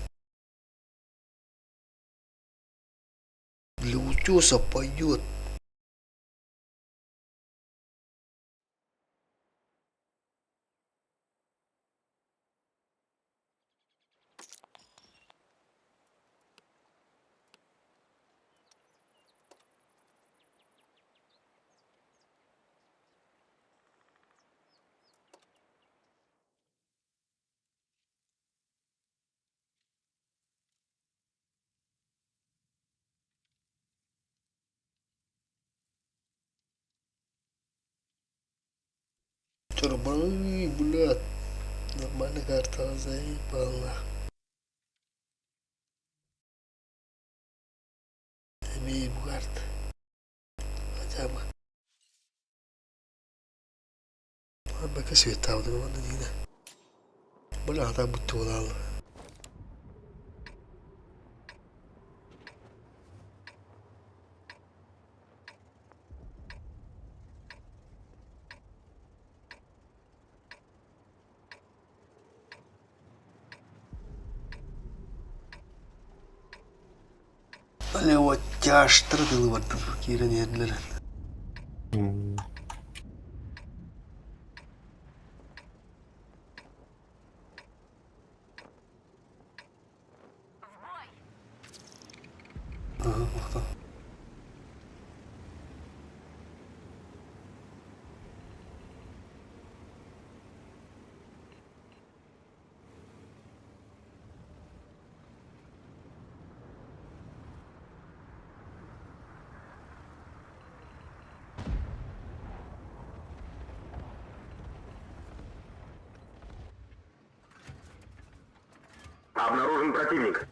Speaker 16: Для утеса пойдет. Чорбаны, блядь. Нормально карта заебала. Эмиэ бугарт. Хотя бы. Бака светтаабытым уонна диинэ. Бу аата буттуолаал. Олево тяжтыр дылы бардым киирэн иһэллэр. Ага, махтал.
Speaker 4: Обнаружен противник.